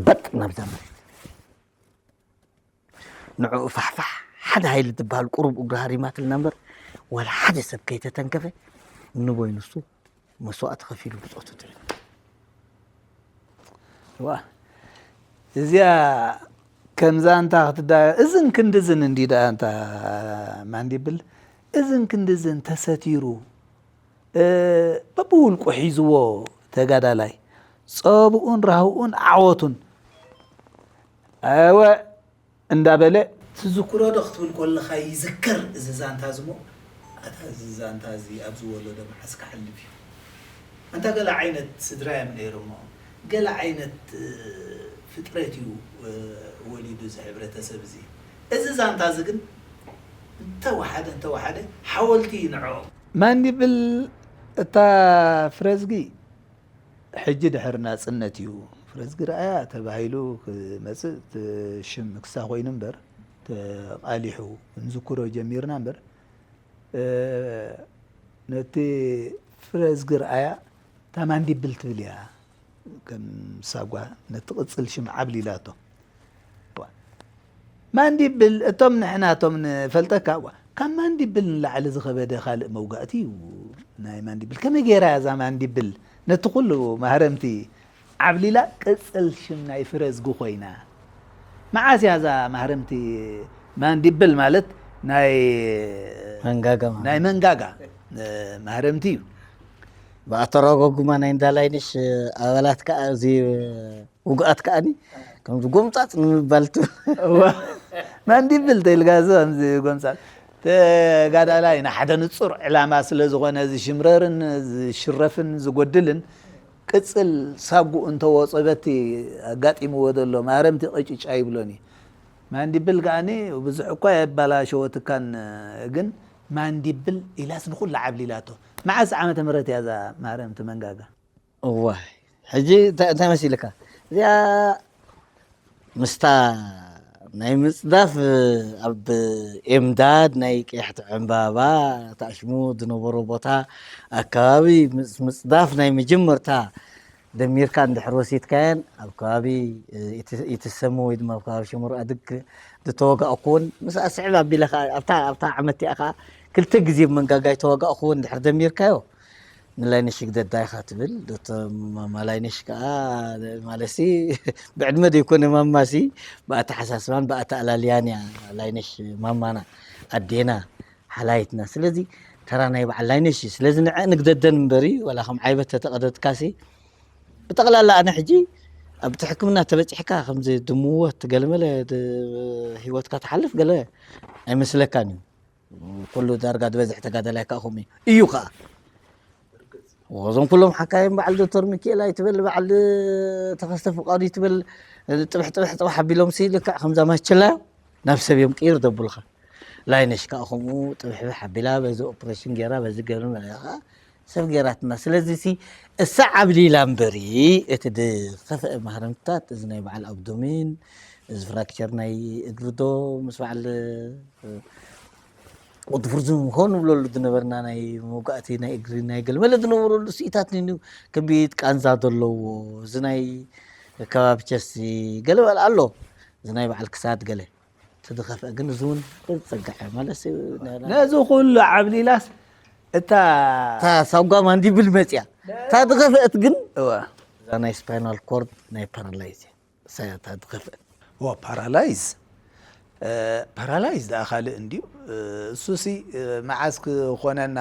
በጥ ናብዛ መሬት ንዕኡ ፋሕፋሕ ሓደ ሃይሊ ትበሃል ቁሩብ እግሩ ሃሪማትልና እምበር ዋላ ሓደ ሰብ ከይተተንከፈ ንቦይ ንሱ መስዋእቲ ከፊሉ ብፆቱ ትብል ዋ እዚኣ ከምዛ እንታ ክትዳ እዝን ክንድዝን እንዲ ደኣ እንታ ማንዲብል እዝን ክንድዝን ተሰቲሩ በብውልቁ ሒዝዎ ተጋዳላይ ጸብኡን ራህኡን ዓወቱን ኣወ እንዳበለ ትዝክሮ ዶ ክትብል ከለኻ ይዝከር እዚ ዛንታ ዝሞ ኣታ እዚ ዛንታ እዚ ኣብዚ ወለዶ መዓስ ክሓልፍ እዩ ኣንታ ገለ ዓይነት ስድራ እዮም ነይሮሞ ገለ ዓይነት ፍጥረት እዩ ወሊዱ እዚ ሕብረተሰብ እዚ እዚ ዛንታ እዚ ግን እንተወሓደ እንተወሓደ ሓወልቲ እዩ ንዕኦም ማን ይብል እታ ፍረዝጊ ሕጂ ድሕሪ ናጽነት እዩ ፍረዝጊ ረኣያ ተባሂሉ ክመጽእ ሽም ክሳ ኮይኑ እምበር ተቓሊሑ ክንዝክሮ ጀሚርና እምበር ነቲ ፍረዝጊ ረኣያ እታ ማንዲብል ትብል እያ ከም ሳጓ ነቲ ቅጽል ሽም ዓብሊላቶ ማንዲብል እቶም ንሕና እቶም ንፈልጠካ ካብ ማንዲብል ንላዕሊ ዝኸበደ ካልእ መውጋእቲ እዩ ናይ ማንዲብል ከመይ ገይራ እዛ ማንዲብል ነቲ ኩሉ ማህረምቲ ዓብሊላ ቅጽል ሽም ናይ ፍረዝጊ ኮይና መዓስ እያ እዛ ማህረምቲ ማንዲብል ማለት ናይ መንጋጋ ናይ መንጋጋ ማህረምቲ እዩ ብኣተረጓጉማ ናይ እንዳላይነሽ ኣባላት ከዓ እዚ ውጉኣት ከኣኒ ከምዚ ጎምጻጽ ንምባል ቱ ማንዲብል ተይልካ እዚ ከምዚ ጎምጻጽ ተጋዳላይ ንሓደ ንጹር ዕላማ ስለ ዝኾነ ዝሽምረርን ዝሽረፍን ዝጎድልን ቅጽል ሳጉ እንተወጾ በቲ ኣጋጢምዎ ዘሎ ማረምቲ ቅጭጫ ይብሎን እዩ ማንዲብል ከኣኒ ብዙሕ እኳ የባላሸወትካን ግን ማንዲብል ኢላስ ንኹላ ዓብሊላቶ መዓስ ዓመተ ምህረት እያ እዛ ማረምቲ መንጋጋ እዋይ ሕጂ እንታይ እንታይ መሲልካ እዚኣ ምስታ ናይ ምፅዳፍ ኣብ ኤምዳድ ናይ ቀያሕቲ ዕምባባ ተኣሽሙ ዝነበሮ ቦታ ኣካባቢ ምስ ምፅዳፍ ናይ መጀመርታ ደሚርካ እንድሕር ወሲድካየን ኣብ ከባቢ ኢትሰሙ ወይ ድማ ኣብ ከባቢ ሸሙር ኣድግ ዝተወጋእኩውን ምስ ኣስዕብ ኣቢለ ከዓ ኣብታ ኣብታ ዓመት እቲኣ ከዓ ክልተ ግዜ መንጋጋ ይተወጋእኩውን እንድሕር ደሚርካዮ ንላይነሽ ይግደዳ ኢኻ ትብል ዶክተር ማማ ላይነሽ ከዓ ማለሲ ብዕድመ ዘይኮነ ማማሲ ብኣተሓሳስባን ብኣተኣላልያን እያ ላይነሽ ማማና ኣዴና ሓላይትና ስለዚ ተራ ናይ በዓል ላይነሽ እዩ ስለዚ ንዐ ንግደደን እምበሪ ዋላ ከም ዓይበት ተተቐደድካሲ ብጠቕላላ ኣነ ሕጂ ኣብቲ ሕክምና ተበፂሕካ ከምዚ ድምወት ገለመለ ህይወትካ ትሓልፍ ገለ ኣይመስለካን እዩ ኩሉ ዳርጋ ዝበዝሕ ተጋዳላይ ከዓ ከምኡ እዩ እዩ ከዓ እዞም ኩሎም ሓካይም በዓል ዶክተር ሚኪኤል ኣይትበል በዓል ተኸስተ ፍቃዱ ይትበል ጥብሕ ጥብሕ ጥብሕ ኣቢሎም ሲ ልክዕ ከምዛ ማቸላ ናብ ሰብ እዮም ቅይር ደብሉኻ ላይነሽ ከዓ ከምኡ ጥብሕብሕ ኣቢላ በዚ ኦፕሬሽን ገይራ በዚ ገይሩ ከዓ ሰብ ገይራትና ስለዚ ሲ እሳ ዓብሊላ እምበሪ እቲ ዝኸፍአ ማህረምትታት እዚ ናይ በዓል ኣብዶሚን እዚ ፍራክቸር ናይ እግሪ ዶ ምስ በዓል ቁጥፍር ዝምሆ ንብለሉ ዝነበርና ናይ መውጋእቲ ናይ እግሪ ናይ ገለመለ ዝነበረሉ ስኢታት ኒ ከቢድ ቃንዛ ዘለዎ እዚ ናይ ከባቢ ቸሲ ገለ በል ኣሎ እዚ ናይ በዓል ክሳድ ገለ ተዝኸፍአ ግን እዚ እውን ጸግዐ ማለት ነዚ ኩሉ ዓብሊላስ እታ እታ ሳጓ ማንዲብል መጽያ እታ ዝኸፍአት ግን እዋ እዛ ናይ ስፓይናል ኮርድ ናይ ፓራላይዝ ሳያታ ትኸፍእ ኦ ፓራላይዝ ፓራላይዝ ደኣ ካልእ እንድዩ። እሱሲ መዓስ ክኾነና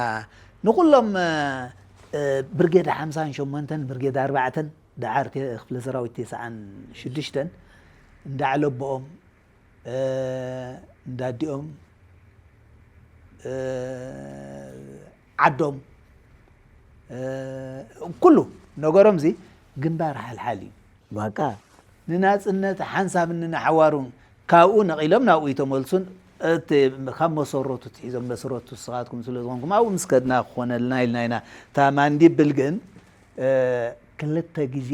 ንኩሎም ብርጌድ ሓምሳን ሸሞንተን ብርጌድ ኣርባዕተን ደዓር ክፍለ ሰራዊት ተስዓን ሽዱሽተን እንዳዕለቦኦም እንዳዲኦም ዓዶም ኩሉ ነገሮም እዚ ግንባር ሓልሓል እዩ። በቃ ንናፅነት ሓንሳብ ንናሓዋሩን ካብኡ ነቒሎም ናብኡ ይተመልሱን እቲ ካብ መሰረቱ ትሒዞም መስረቱ ንስኻትኩም ስለ ዝኾንኩም ኣብኡ ምስ ከድና ክኾነልና ኢልና ኢና። እታ ማንዲብል ግን ክልተ ግዜ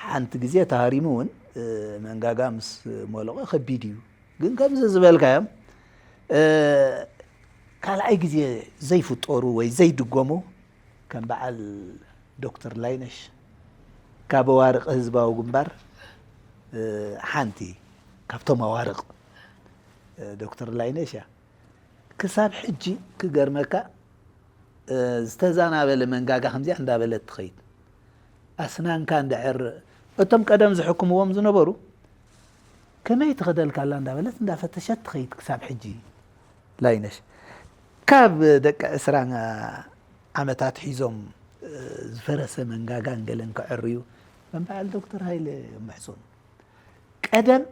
ሓንቲ ግዜ ተሃሪሙ እውን መንጋጋ ምስ ሞለቐ ከቢድ እዩ። ግን ከምዚ ዝበልካዮም ካልኣይ ግዜ ዘይፍጠሩ ወይ ዘይድገሙ ከም በዓል ዶክተር ላይነሽ ካብ ኣዋርቕ ህዝባዊ ግንባር ሓንቲ ካብቶም ኣዋርቕ ዶክተር ላይነሽ እያ። ክሳብ ሕጂ ክገርመካ ዝተዛናበለ መንጋጋ ከምዚኣ እንዳበለት ትኸይድ። ኣስናንካ እንድሕር እቶም ቀደም ዝሕክምዎም ዝነበሩ ከመይ ትኸደልካላ እንዳበለት እንዳፈተሸት ትኸይድ ክሳብ ሕጂ። ላይነሽ ካብ ደቂ ዕስራ ዓመታት ሒዞም ዝፈረሰ መንጋጋን ገለን ከዐርዩ ከም በዓል ዶክተር ሃይለ ምሕፁን ቀደም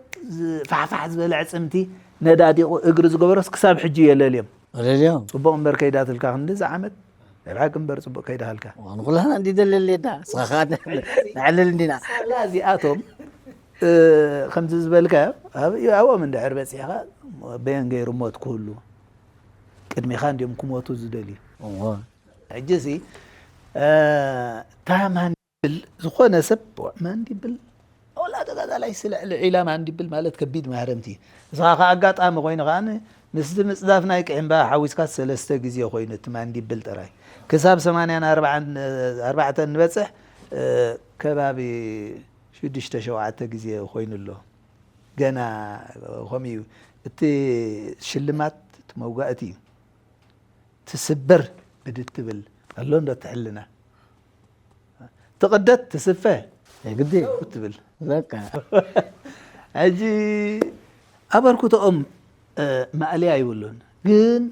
ፋሕፋሕ ዝበለ ዕፅምቲ ነዳዲቑ እግሪ ዝገበሮስ ክሳብ ሕጂ የለልዮም። ወለልዮም ፅቡቕ እምበር ከይዳትልካ ክንዲ ዝዓመት ናይ ብሓቂ እምበር ፅቡቕ ከይዳሃልካ ንኩላና እንዲ ደለሌና ስኻ ከዓ ንዕልል እንዲና ሳላ እዚኣቶም ከምዚ ዝበልካ ኣብኦም እንድሕር በፂሕካ በየን ገይሩ ሞት ክህሉ ቅድሚኻ እንዲዮም ክሞቱ ዝደልዩ ሕጂ ሲ እታ ማንዲብል ዝኾነ ሰብ ማንዲብል ወላ ተጋዳላይ ስለ ልዒላ ማንዲብል ማለት ከቢድ ማህረምቲ እዩ። ንስኻ ከዓ ኣጋጣሚ ኮይኑ ከዓ ምስዚ ምፅዳፍ ናይ ቅዕምባ ሓዊስካ ሰለስተ ግዜ ኮይኑ እቲ ማንዲብል ጥራይ ክሳብ ሰማንያን ኣርባዕተን ንበፅሕ ከባቢ ሽዱሽተ ሸውዓተ ግዜ ኮይኑ ኣሎ። ገና ከምኡ እዩ እቲ ሽልማት እቲ መውጋእቲ እዩ። ትስበር ብድት ትብል ኣሎ እንዶ ትሕልና ትቕደት ትስፈ ግዲ ትብል በቃ ሕጂ ኣበርክቶኦም ማእለያ ይብሉን ግን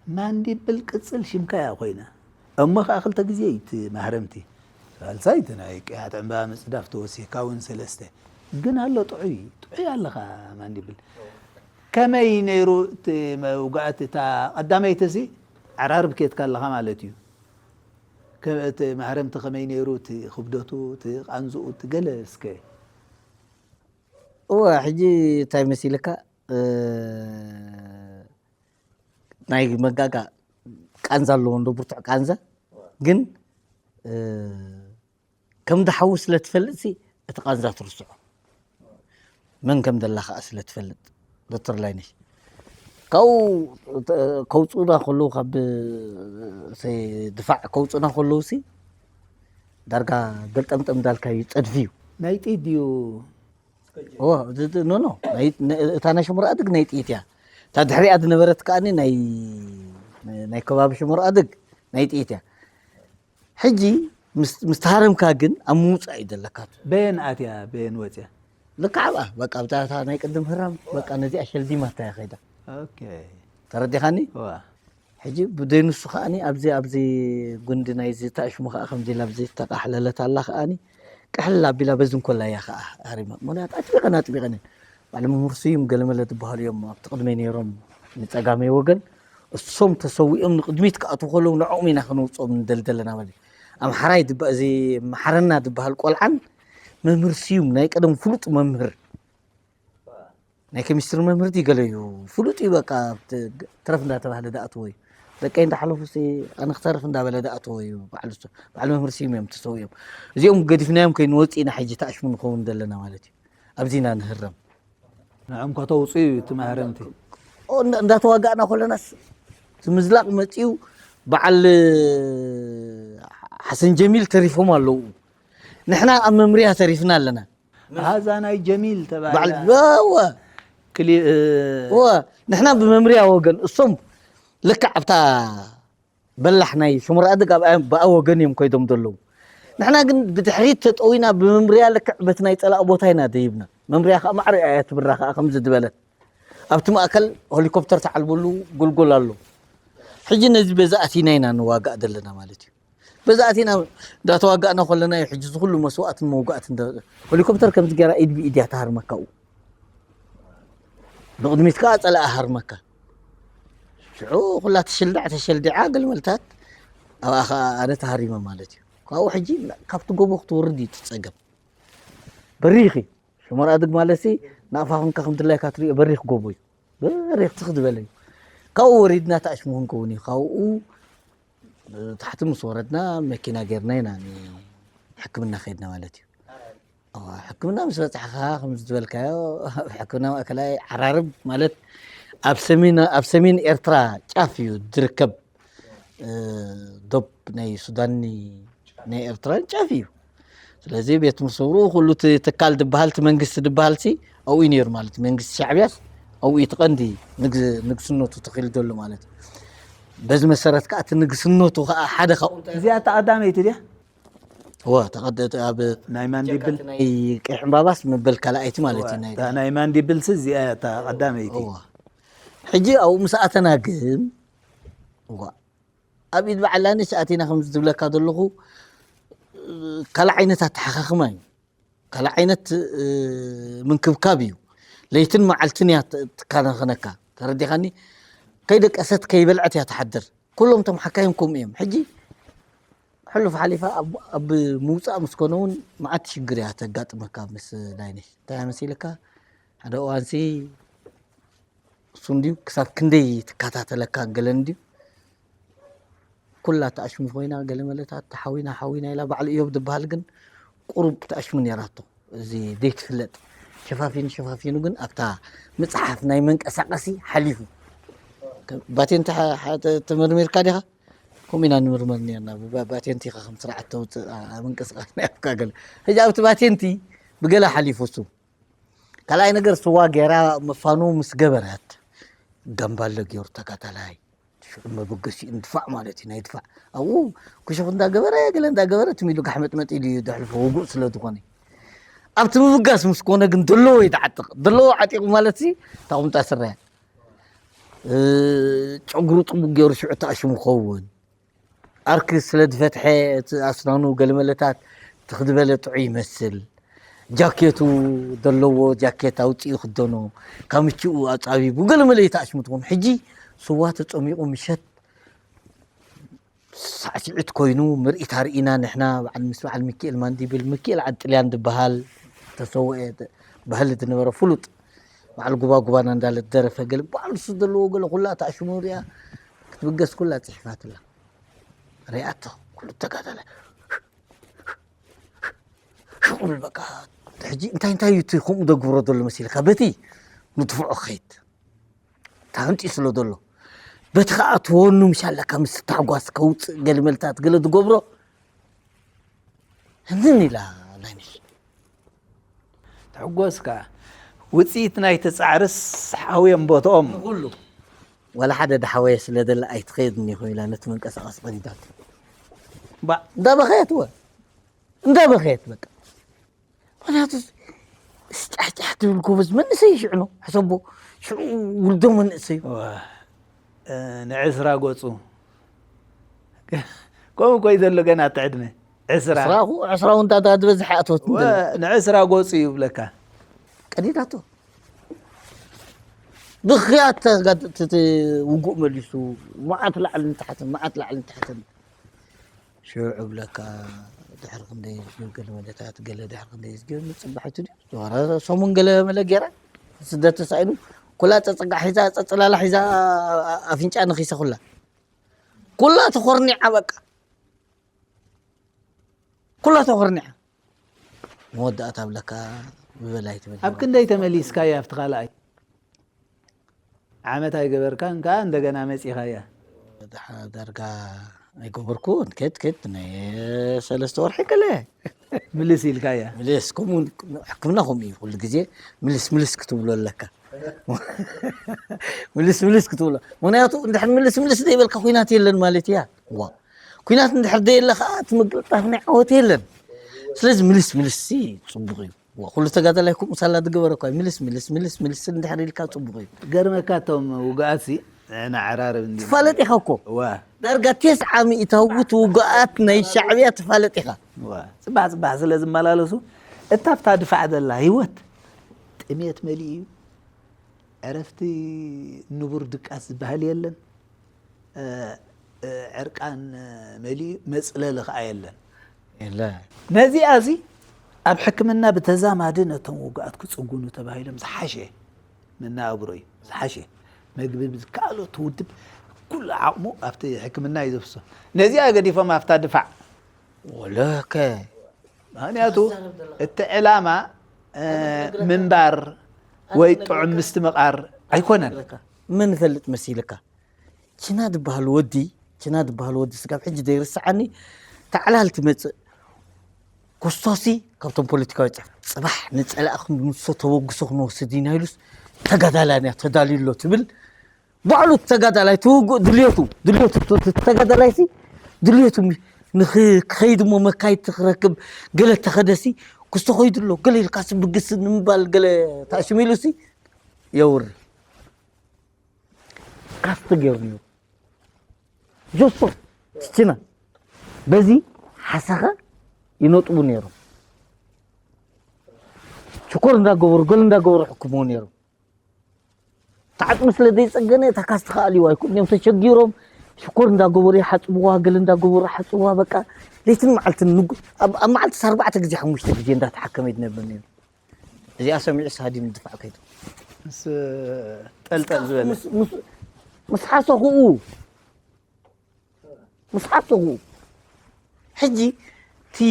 ማንዲብል ቅፅል ሽምካ እያ ኮይና እሞ ከዓ ክልተ ግዜ እዩ እቲ ማህረምቲ ሳልሳይ እቲ ናይ ቅያት ዕምባ ምፅዳፍ ተወሲካ እውን ሰለስተ ግን ኣሎ ጥዑይ ጥዑይ ኣለኻ ማንዲብል ከመይ ነይሩ እቲ መውጋእቲ እታ ቀዳመይቲ ሲ ዓራርብ ኬድካ ኣለኻ ማለት እዩ እቲ ማህረምቲ ከመይ ነይሩ እቲ ክብደቱ እቲ ቃንዝኡ እቲ ገለ እስከ እወ ሕጂ እንታይ መሲልካ ናይ መጋጋ ቃንዛ ኣለዎ እንዶ ብርቱዕ ቃንዛ ግን ከም ድሓዊ ስለ ትፈልጥ እቲ ቃንዛ ትርስዖ መን ከም ደላ ከዓ ስለ ትፈልጥ ዶክተር ላይነሽ ካብኡ ከውፅኡና ከለዉ ካብ ድፋዕ ከውፅኡና ከለዉ ሲ ዳርጋ ገልጠምጠም እንዳልካ እዩ ፀድፊ እዩ ናይ ጥይት ድዩ ኖ ኖ እታ ናይ ሽሙራ ኣድግ ናይ ጥይት እያ እታ ድሕሪኣ ዝነበረት ከዓ ናይ ከባቢ ሽሙራ ኣድግ ናይ ጥይት እያ ሕጂ ምስ ተሃረምካ ግን ኣብ ምውፃእ እዩ ዘለካ በየን ኣትያ በየን ወፅያ ልክዓ ብኣ በቃ ብታ ናይ ቅድም ህራም በቃ ነዚኣ ሸልዲማታ እያ ከይዳ ኦኬ ተረዲኻኒ ዋ ሕጂ ብደይ ንሱ ከዓኒ ኣብዚ ኣብዚ ጉንዲ ናይዚ ተኣሽሙ ከዓ ከምዚ ኢላ ኣብዚ ተቃሕለለት ኣላ ከዓኒ ቅሕል ኣቢላ በዚ እንኮላ እያ ከዓ ሃሪማ ምክንያቱ ኣጥቢቐን ኣጥቢቐን እየን ባዕሊ መምህር ስዩም ገለመለ ዝበሃሉ እዮም ኣብቲ ቅድመይ ነይሮም ንፀጋመይ ወገን እሶም ተሰዊኦም ንቅድሚት ክኣትዉ ከለዉ ንዕኦም ኢና ከነውፅኦም ንደልደለና በለ ኣምሓራይ እዚ መሓረና ዝበሃል ቆልዓን መምህር ስዩም ናይ ቀደም ፍሉጥ መምህር ናይ ኬሚስትሪ መምህር ድዩ ገለ እዩ ፍሉጥ እዩ በቃ ትረፍ እንዳተባህለ ዝኣትዎ እዩ ደቀይ እንዳሓለፉ ኣነ ክተርፍ እንዳበለ ዝኣትዎ እዩ በዓል መምህር ስዩም እዮም ተሰዊኦም እዚኦም ገዲፍናዮም ከይንወፅእ ኢና ሕጂ ተኣሽሙ ንኸውን ዘለና ማለት እዩ ኣብዚ ኢና ንህረም ንዕም ከተውፅኡ እዩ እቲ ማህረምቲ እንዳተዋጋእና ከለናስ እቲ ምዝላቕ መፂኡ በዓል ሓሰን ጀሚል ተሪፎም ኣለዉ ንሕና ኣብ መምርያ ተሪፍና ኣለና ሃዛ ናይ ጀሚል ተባሂላ በዓል ወ ክሊ- እ፣ ወ ንሕና ብመምርያ ወገን እሶም ልክዕ ኣብታ በላሕ ናይ ሽሙራ ኣድግ ኣብኣ ብኣ ወገን እዮም ኮይዶም ዘለዉ ንሕና ግን ብድሕሪት ተጠዊና ብመምርያ ልክዕ በቲ ናይ ጸላእ ቦታ ኢና ደይብና። መምርያ ከኣ ማዕረ እያ ትብራ ከኣ ከምዚ ዝበለት። ኣብቲ ማእከል ሄሊኮፕተር ትዓልበሉ ጎልጎል ኣሎ። ሕጂ ነዚ በዚ ኣቲና ኢና ንዋጋእ ዘለና ማለት እዩ። በዚ ኣቲና እንዳተዋጋእና ከለና እዩ ሕጂ እዚ ኩሉ መስዋእትን መውጋእትን ደ-፣ ሄሊኮፕተር ከምዚ ገይራ ኢድ ብኢድ እያ ትሃርመካ ኣብኡ። ብቕድሚት ከኣ ጸላኢ ሃርመካ። ሽዑ ኩላ ተሸልዳዕ ተሸልዲዓ ገልመልታት ኣብኣ ከኣ ኣነ ተሃሪመ ማለት እዩ። ካብኡ ሕጂ ካብቲ ጎቦ ክትወርድ እዩ እቲ ጸገም። በሪኽ እዩ። ሸሞር ኣድግ ማለትሲ ንኣፋ ኮንካ ከም ድላይካ ትሪኦ በሪኽ ጎቦ እዩ። በሪኽ ትኽ ዝበለ እዩ። ካብኡ ወሪድና ታሽሙ ክንከውን እዩ። ካብኡ ታሕቲ ምስ ወረድና መኪና ጌርና ኢና ንሕክምና ከይድና ማለት እዩ። እዋ፣ ሕክምና ምስ በጻሕኻ ከምዚ ዝበልካዮ ኣብ ሕክምና ማእከላይ ዓራርብ ማለት ኣብ ሰሜን፣ ኣብ ሰሜን ኤርትራ ጫፍ እዩ ዝርከብ። እ፣ ዶብ ናይ ሱዳን ናይ ኤርትራን ጫፍ እዩ። ስለዚ ቤት ምስውሩ ኩሉ እቲ ትካል ዝበሃል እቲ መንግስቲ ዝበሃልሲ ኣብኡ እዩ ነይሩ ማለት እዩ። መንግስቲ ሻዕብያስ ኣብኡ እዩ እቲ ቀንዲ ንግ-፣ ንግስነቱ ተኺሉ ዘሎ ማለት እዩ። በዚ መሰረት ከዓ እቲ ንግስነቱ ከዓ ሓደ ካብኡ እንታይ እዚኣ እታ ቀዳመይቲ ድያ? እወ፣ ተቐደደ ኣብ ናይ ማንዲብል? ጀካ እቲ ናይ ቀይሕ ዕምባባስ መበል ካልኣይቲ ማለት እዩ። እወ፣ ናይ እታ ናይ ማንዲብልሲ እዚኣ እያ እታ ቀዳመይቲ። እወ። ሕጂ ኣብኡ ምስ ኣተና ግን፣ እዋ፣ ኣብ ኢድ በዓል ላነሽ ኣቲና ከምዚ ዝብለካ ዘለኹ፣ ካልእ ዓይነት ኣተሓኻኽማ እዩ። ካልእ ዓይነት፣ እ፣ ምንክብካብ እዩ። ለይትን መዓልትን እያ ት-፣ ትከናኸነካ። ተረዲኻኒ? ከይደቀሰት ከይበልዐት እያ ትሓድር። ኩሎም እቶም ሓካይም ከምኡ እዮም። ሕጂ ሕሉፍ ሓሊፋ ኣብ፣ ኣብ ምውጻእ ምስ ኮነ እውን መዓት ሽግር እያ ተጋጥመካ ምስ ላይነሽ። እንታይ እያ መሲልካ? ሓደ እዋንሲ እሱ እንድዩ ክሳብ ክንደይ ትከታተለካ ገለን እንድዩ። ኩላ ተኣሽሙ ኮይና ገለ መለታት ተሓዊና ሓዊና ኢላ ባዕሉ እዮብ ዝበሃል ግን ቁሩብ ተኣሽሙ ነይራቶ። እዚ ዘይትፍለጥ ሸፋፊኑ ሸፋፊኑ ግን ኣብታ መጽሓፍ ናይ መንቀሳቐሲ ሓሊፉ። ከም ባቴንቲ ሓ-፣ ሓ-፣ ተ-፣ ተመርሚርካ ዲኻ? ከምኡ ኢና ንምርመር ነርና። ብባ-፣ ባቴንቲ ኢኻ ከም ስርዓት ተውጽእ፣ ኣ-፣ ኣ-፣ ምንቅስቃስ ናይ ኣፍካ ገለ። ሕጂ ኣብቲ ባቴንቲ ብገለ ሓሊፉ እሱ። ካልኣይ ነገር ስዋ ጌራ መፋኑ ምስ ገበረት፣ ጋምባለ ገይሩ ተጋዳላይ። ሽዑ መበገሲኡ ንድፋዕ ማለት እዩ፣ ናይ ድፋዕ። ኣብኡ ክሹፍ እንዳገበረ፣ ገለ እንዳገበረ፣ ትም ኢሉ ጋሕመጥመጥ ኢሉ እዩ ዘሕልፎ፣ ውጉእ ስለ ዝኾነ። ኣብቲ ምብጋስ ምስ ኮነ ግን ዘለዎ እዩ ዝዓጥቕ። ዘለዎ ዓጢቑ ማለትሲ፣ እታ ቁምጣ ስረ። እ፣ ጨጉሩ ጥቡቕ ገይሩ ሽዑ ተኣሽሙ ክኸውን። ኣርክ ስለ ዝፈትሐ እቲ ኣስናኑ ገለመለታት ትኽ ዝበለ ጥዑይ ይመስል። ጃኬቱ ዘለዎ ጃኬት ኣውፂኡ ክደኖ፣ ካምችኡ ኣፃቢቡ፣ ገለመለ እዩ ተኣሽሙ ትኾኑ። ሕጂ ስዋ ተፀሚቑ ምሸት ሳዕስዒት ኮይኑ ምርኢት ኣርኢና ንሕና በዓል ምስ በዓል ሚኪኤል ማንዲብል፣ ሚኪኤል ዓዲ ጥልያን ዝበሃል ተሰውአ ባህሊ ዝነበረ ፍሉጥ በዓል ጉባጉባና እንዳለ ዝደረፈ ገለ ባዕሉ እሱ ዘለዎ ገለ ኩላ ተኣሽሙ ሪኣ ክትብገስ ኩላ ጽሒፋትላ። ሪኣቶ ኩሉ ተጋዳላይ ሽቁል በቃ ሕጂ እንታይ እንታይ እዩ እቲ ከምኡ ዘግብሮ ዘሎ መሲልካ በቲ ንድፍዖ ክኸይድ ተሃንጢ ስለ ዘሎ በቲ ከዓ ትወኑ ምሽ ኣለካ ምስ ታሕጓስ ከውፅእ ገለ መልታት ገለ ዝገብሮ ህንን ኢላ ናይ ምሽ ትሕጎስካ ውፅኢት ናይቲ ፃዕርስ ሓውዮም ቦትኦም ኩሉ ወላ ሓደ ዳሓወየ ስለ ደለ ኣይትኸየድን ኢኹ ኢላ ነቲ መንቀሳቐስ ቀዲዳቶ ባ እንዳበኸየት ወ እንዳበኸየት በቃ ምክንያቱ ስጫሕጫሕ ትብል ጎበዝ መንእሰይ ሽዕኖ ሕሰቦ ሽዑ ውልዶ መንእሰይ ንዕስራ ገፁ ከምኡ ኮይ ዘሎ ገና እቲ ዕድመ ዕስራ ዕስራ እኮ ዕስራ እውን ዳዳ ዝበዝሕ ኣእተወት ንዕስራ ገፁ ይብለካ ቀዲዳቶ ብኽያት ውጉእ መሊሱ መዓት ላዕልን ታሕትን መዓት ላዕልን ታሕትን ሽዑ እብለካ ድሕሪ ክንደይ ዝግብ ገለ መለታት ገለ ድሕሪ ክንደይ ዝግብ ምፅባሕ እቲ ድዩ ዝወረ ሰሙን ገለ መለ ገይራ ስደት ተሳኢኑ ኩላ ፀፅጋ ሒዛ ፀፅላላ ሒዛ ኣፍንጫ ነኺሳ ኩላ ኩላ ተኾርኒዓ በቃ ኩላ ተኾርኒዓ መወዳእታ እብለካ ብበላይ ትበል ኣብ ክንደይ ተመሊስካያ ኣብቲ ካልኣይ ዓመት ኣይገበርካን ከኣ እንደገና መጺኻያ። ዳርጋ ኣይገበርኩን። ከድ ከድ ናይ ሰለስተ ወርሒ ገለ ምልስ ኢልካያ። ምልስ ከምኡ ሕክምና ከምኡ እዩ። ኩሉ ግዜ ምልስ ምልስ ክትብሎ ኣለካ። ምልስ ምልስ ክትብሎ ምክንያቱ እንድሕር ምልስ ምልስ ዘይበልካ ኩናት የለን ማለት እያ። ዋ ኩናት እንድሕር ደየለ ከዓ እቲ ምግልጣፍ ናይ ዓወት የለን። ስለዚ ምልስ ምልስ ሲ ፅቡቕ እዩ። ዋ፣ ኩሉ ተጋዳላይ ከምኡ ሳላ ዝገበረ እኳ እዩ። ምልስ ምልስ ምልስ ምልስ እንድሕር ኢልካ ፅቡቕ እዩ። ገርመካ እቶም ውግኣት ሲ ንዓራርብ እንዲ ትፋለጥ ኢኻ እኮ። ዋ ዳርጋ ተስዓ ሚእታዊ እቲ ውግኣት ናይ ሻዕብያ ትፋለጥ ኢኻ። ዋ ጽባሕ ጽባሕ ስለ ዝመላለሱ እታ ኣብታ ድፋዕ ዘላ ህይወት ጥሜት መሊኡ እዩ። ዕረፍቲ ንቡር ድቃስ ዝበሃል የለን። ዕርቃን መሊኡ መፅለሊ ከዓ የለን። ነዚኣ እዚ ኣብ ሕክምና ብተዛማዲ ነቶም ውጉኣት ክፅጉኑ ተባሂሎም ዝሓሸ መነባብሮ እዩ። ዝሓሸ መግቢ ብዝከኣሎ እቲ ውድብ ኩሉ ዓቕሙ ኣብቲ ሕክምና እዩ ዘፍስሶ። ነዚኣ ገዲፎም ኣብታ ድፋዕ ወለከ ምክንያቱ እቲ ዕላማ ምንባር ወይ ጥዑም ምስትምቓር ኣይኮነን። ምን ፈልጥ መሲልካ ችና ዝበሃል ወዲ ችና ዝበሃል ወዲ ስጋብ ሕጂ ዘይርስዓኒ ተዓላል ትመፅእ ኮስቶሲ ካብቶም ፖለቲካዊ ፅ ፅባሕ ንፀላእ ክንድምሶ ተበግሶ ክንወስድ ኢና ኢሉስ ተጋዳላንያ ተዳልዩ ኣሎ ትብል ባዕሉ ተጋዳላይ ትውጉእ ድልየቱ ድልየቱ ተጋዳላይሲ ድልየቱ ክኸይድ እሞ መካይድ ክረክብ ገለ ተኸደሲ ክስቶ ኸይዱ ኣሎ ገለ ኢልካሲ ብግስ ንምባል ገለ ተኣሽሚሉሲ የውር ካስት ገይሩ ነይሩ ጆሶ ትችና በዚ ሓሳኻ ይነጥቡ ነይሮም ሽኮር እንዳገበሩ ገል እንዳገበሩ ሕክምዎ ነይሮም ተዓፅሚ ስለ ዘይፀገነ እታ ካስት ከኣልዋ ይኩን እዮም ተሸጊሮም ሽኮር እንዳገበሩ ይሓፅብዋ ገል እንዳገበሩ ሓፅብዋ በቃ ለይትን መዓልትን ኣብ መዓልቲ ኣርባዕተ ግዜ ሓሙሽተ ግዜ እንዳተሓከመ ይድነብር ነይሩ እዚኣ ሰሚዑ ሳዲም ድፋዕ ከይዱ ምስ ጠልጠል ዝበለ ምስ ሓሰኹኡ ምስ ሓሰኹኡ ሕጂ ቲ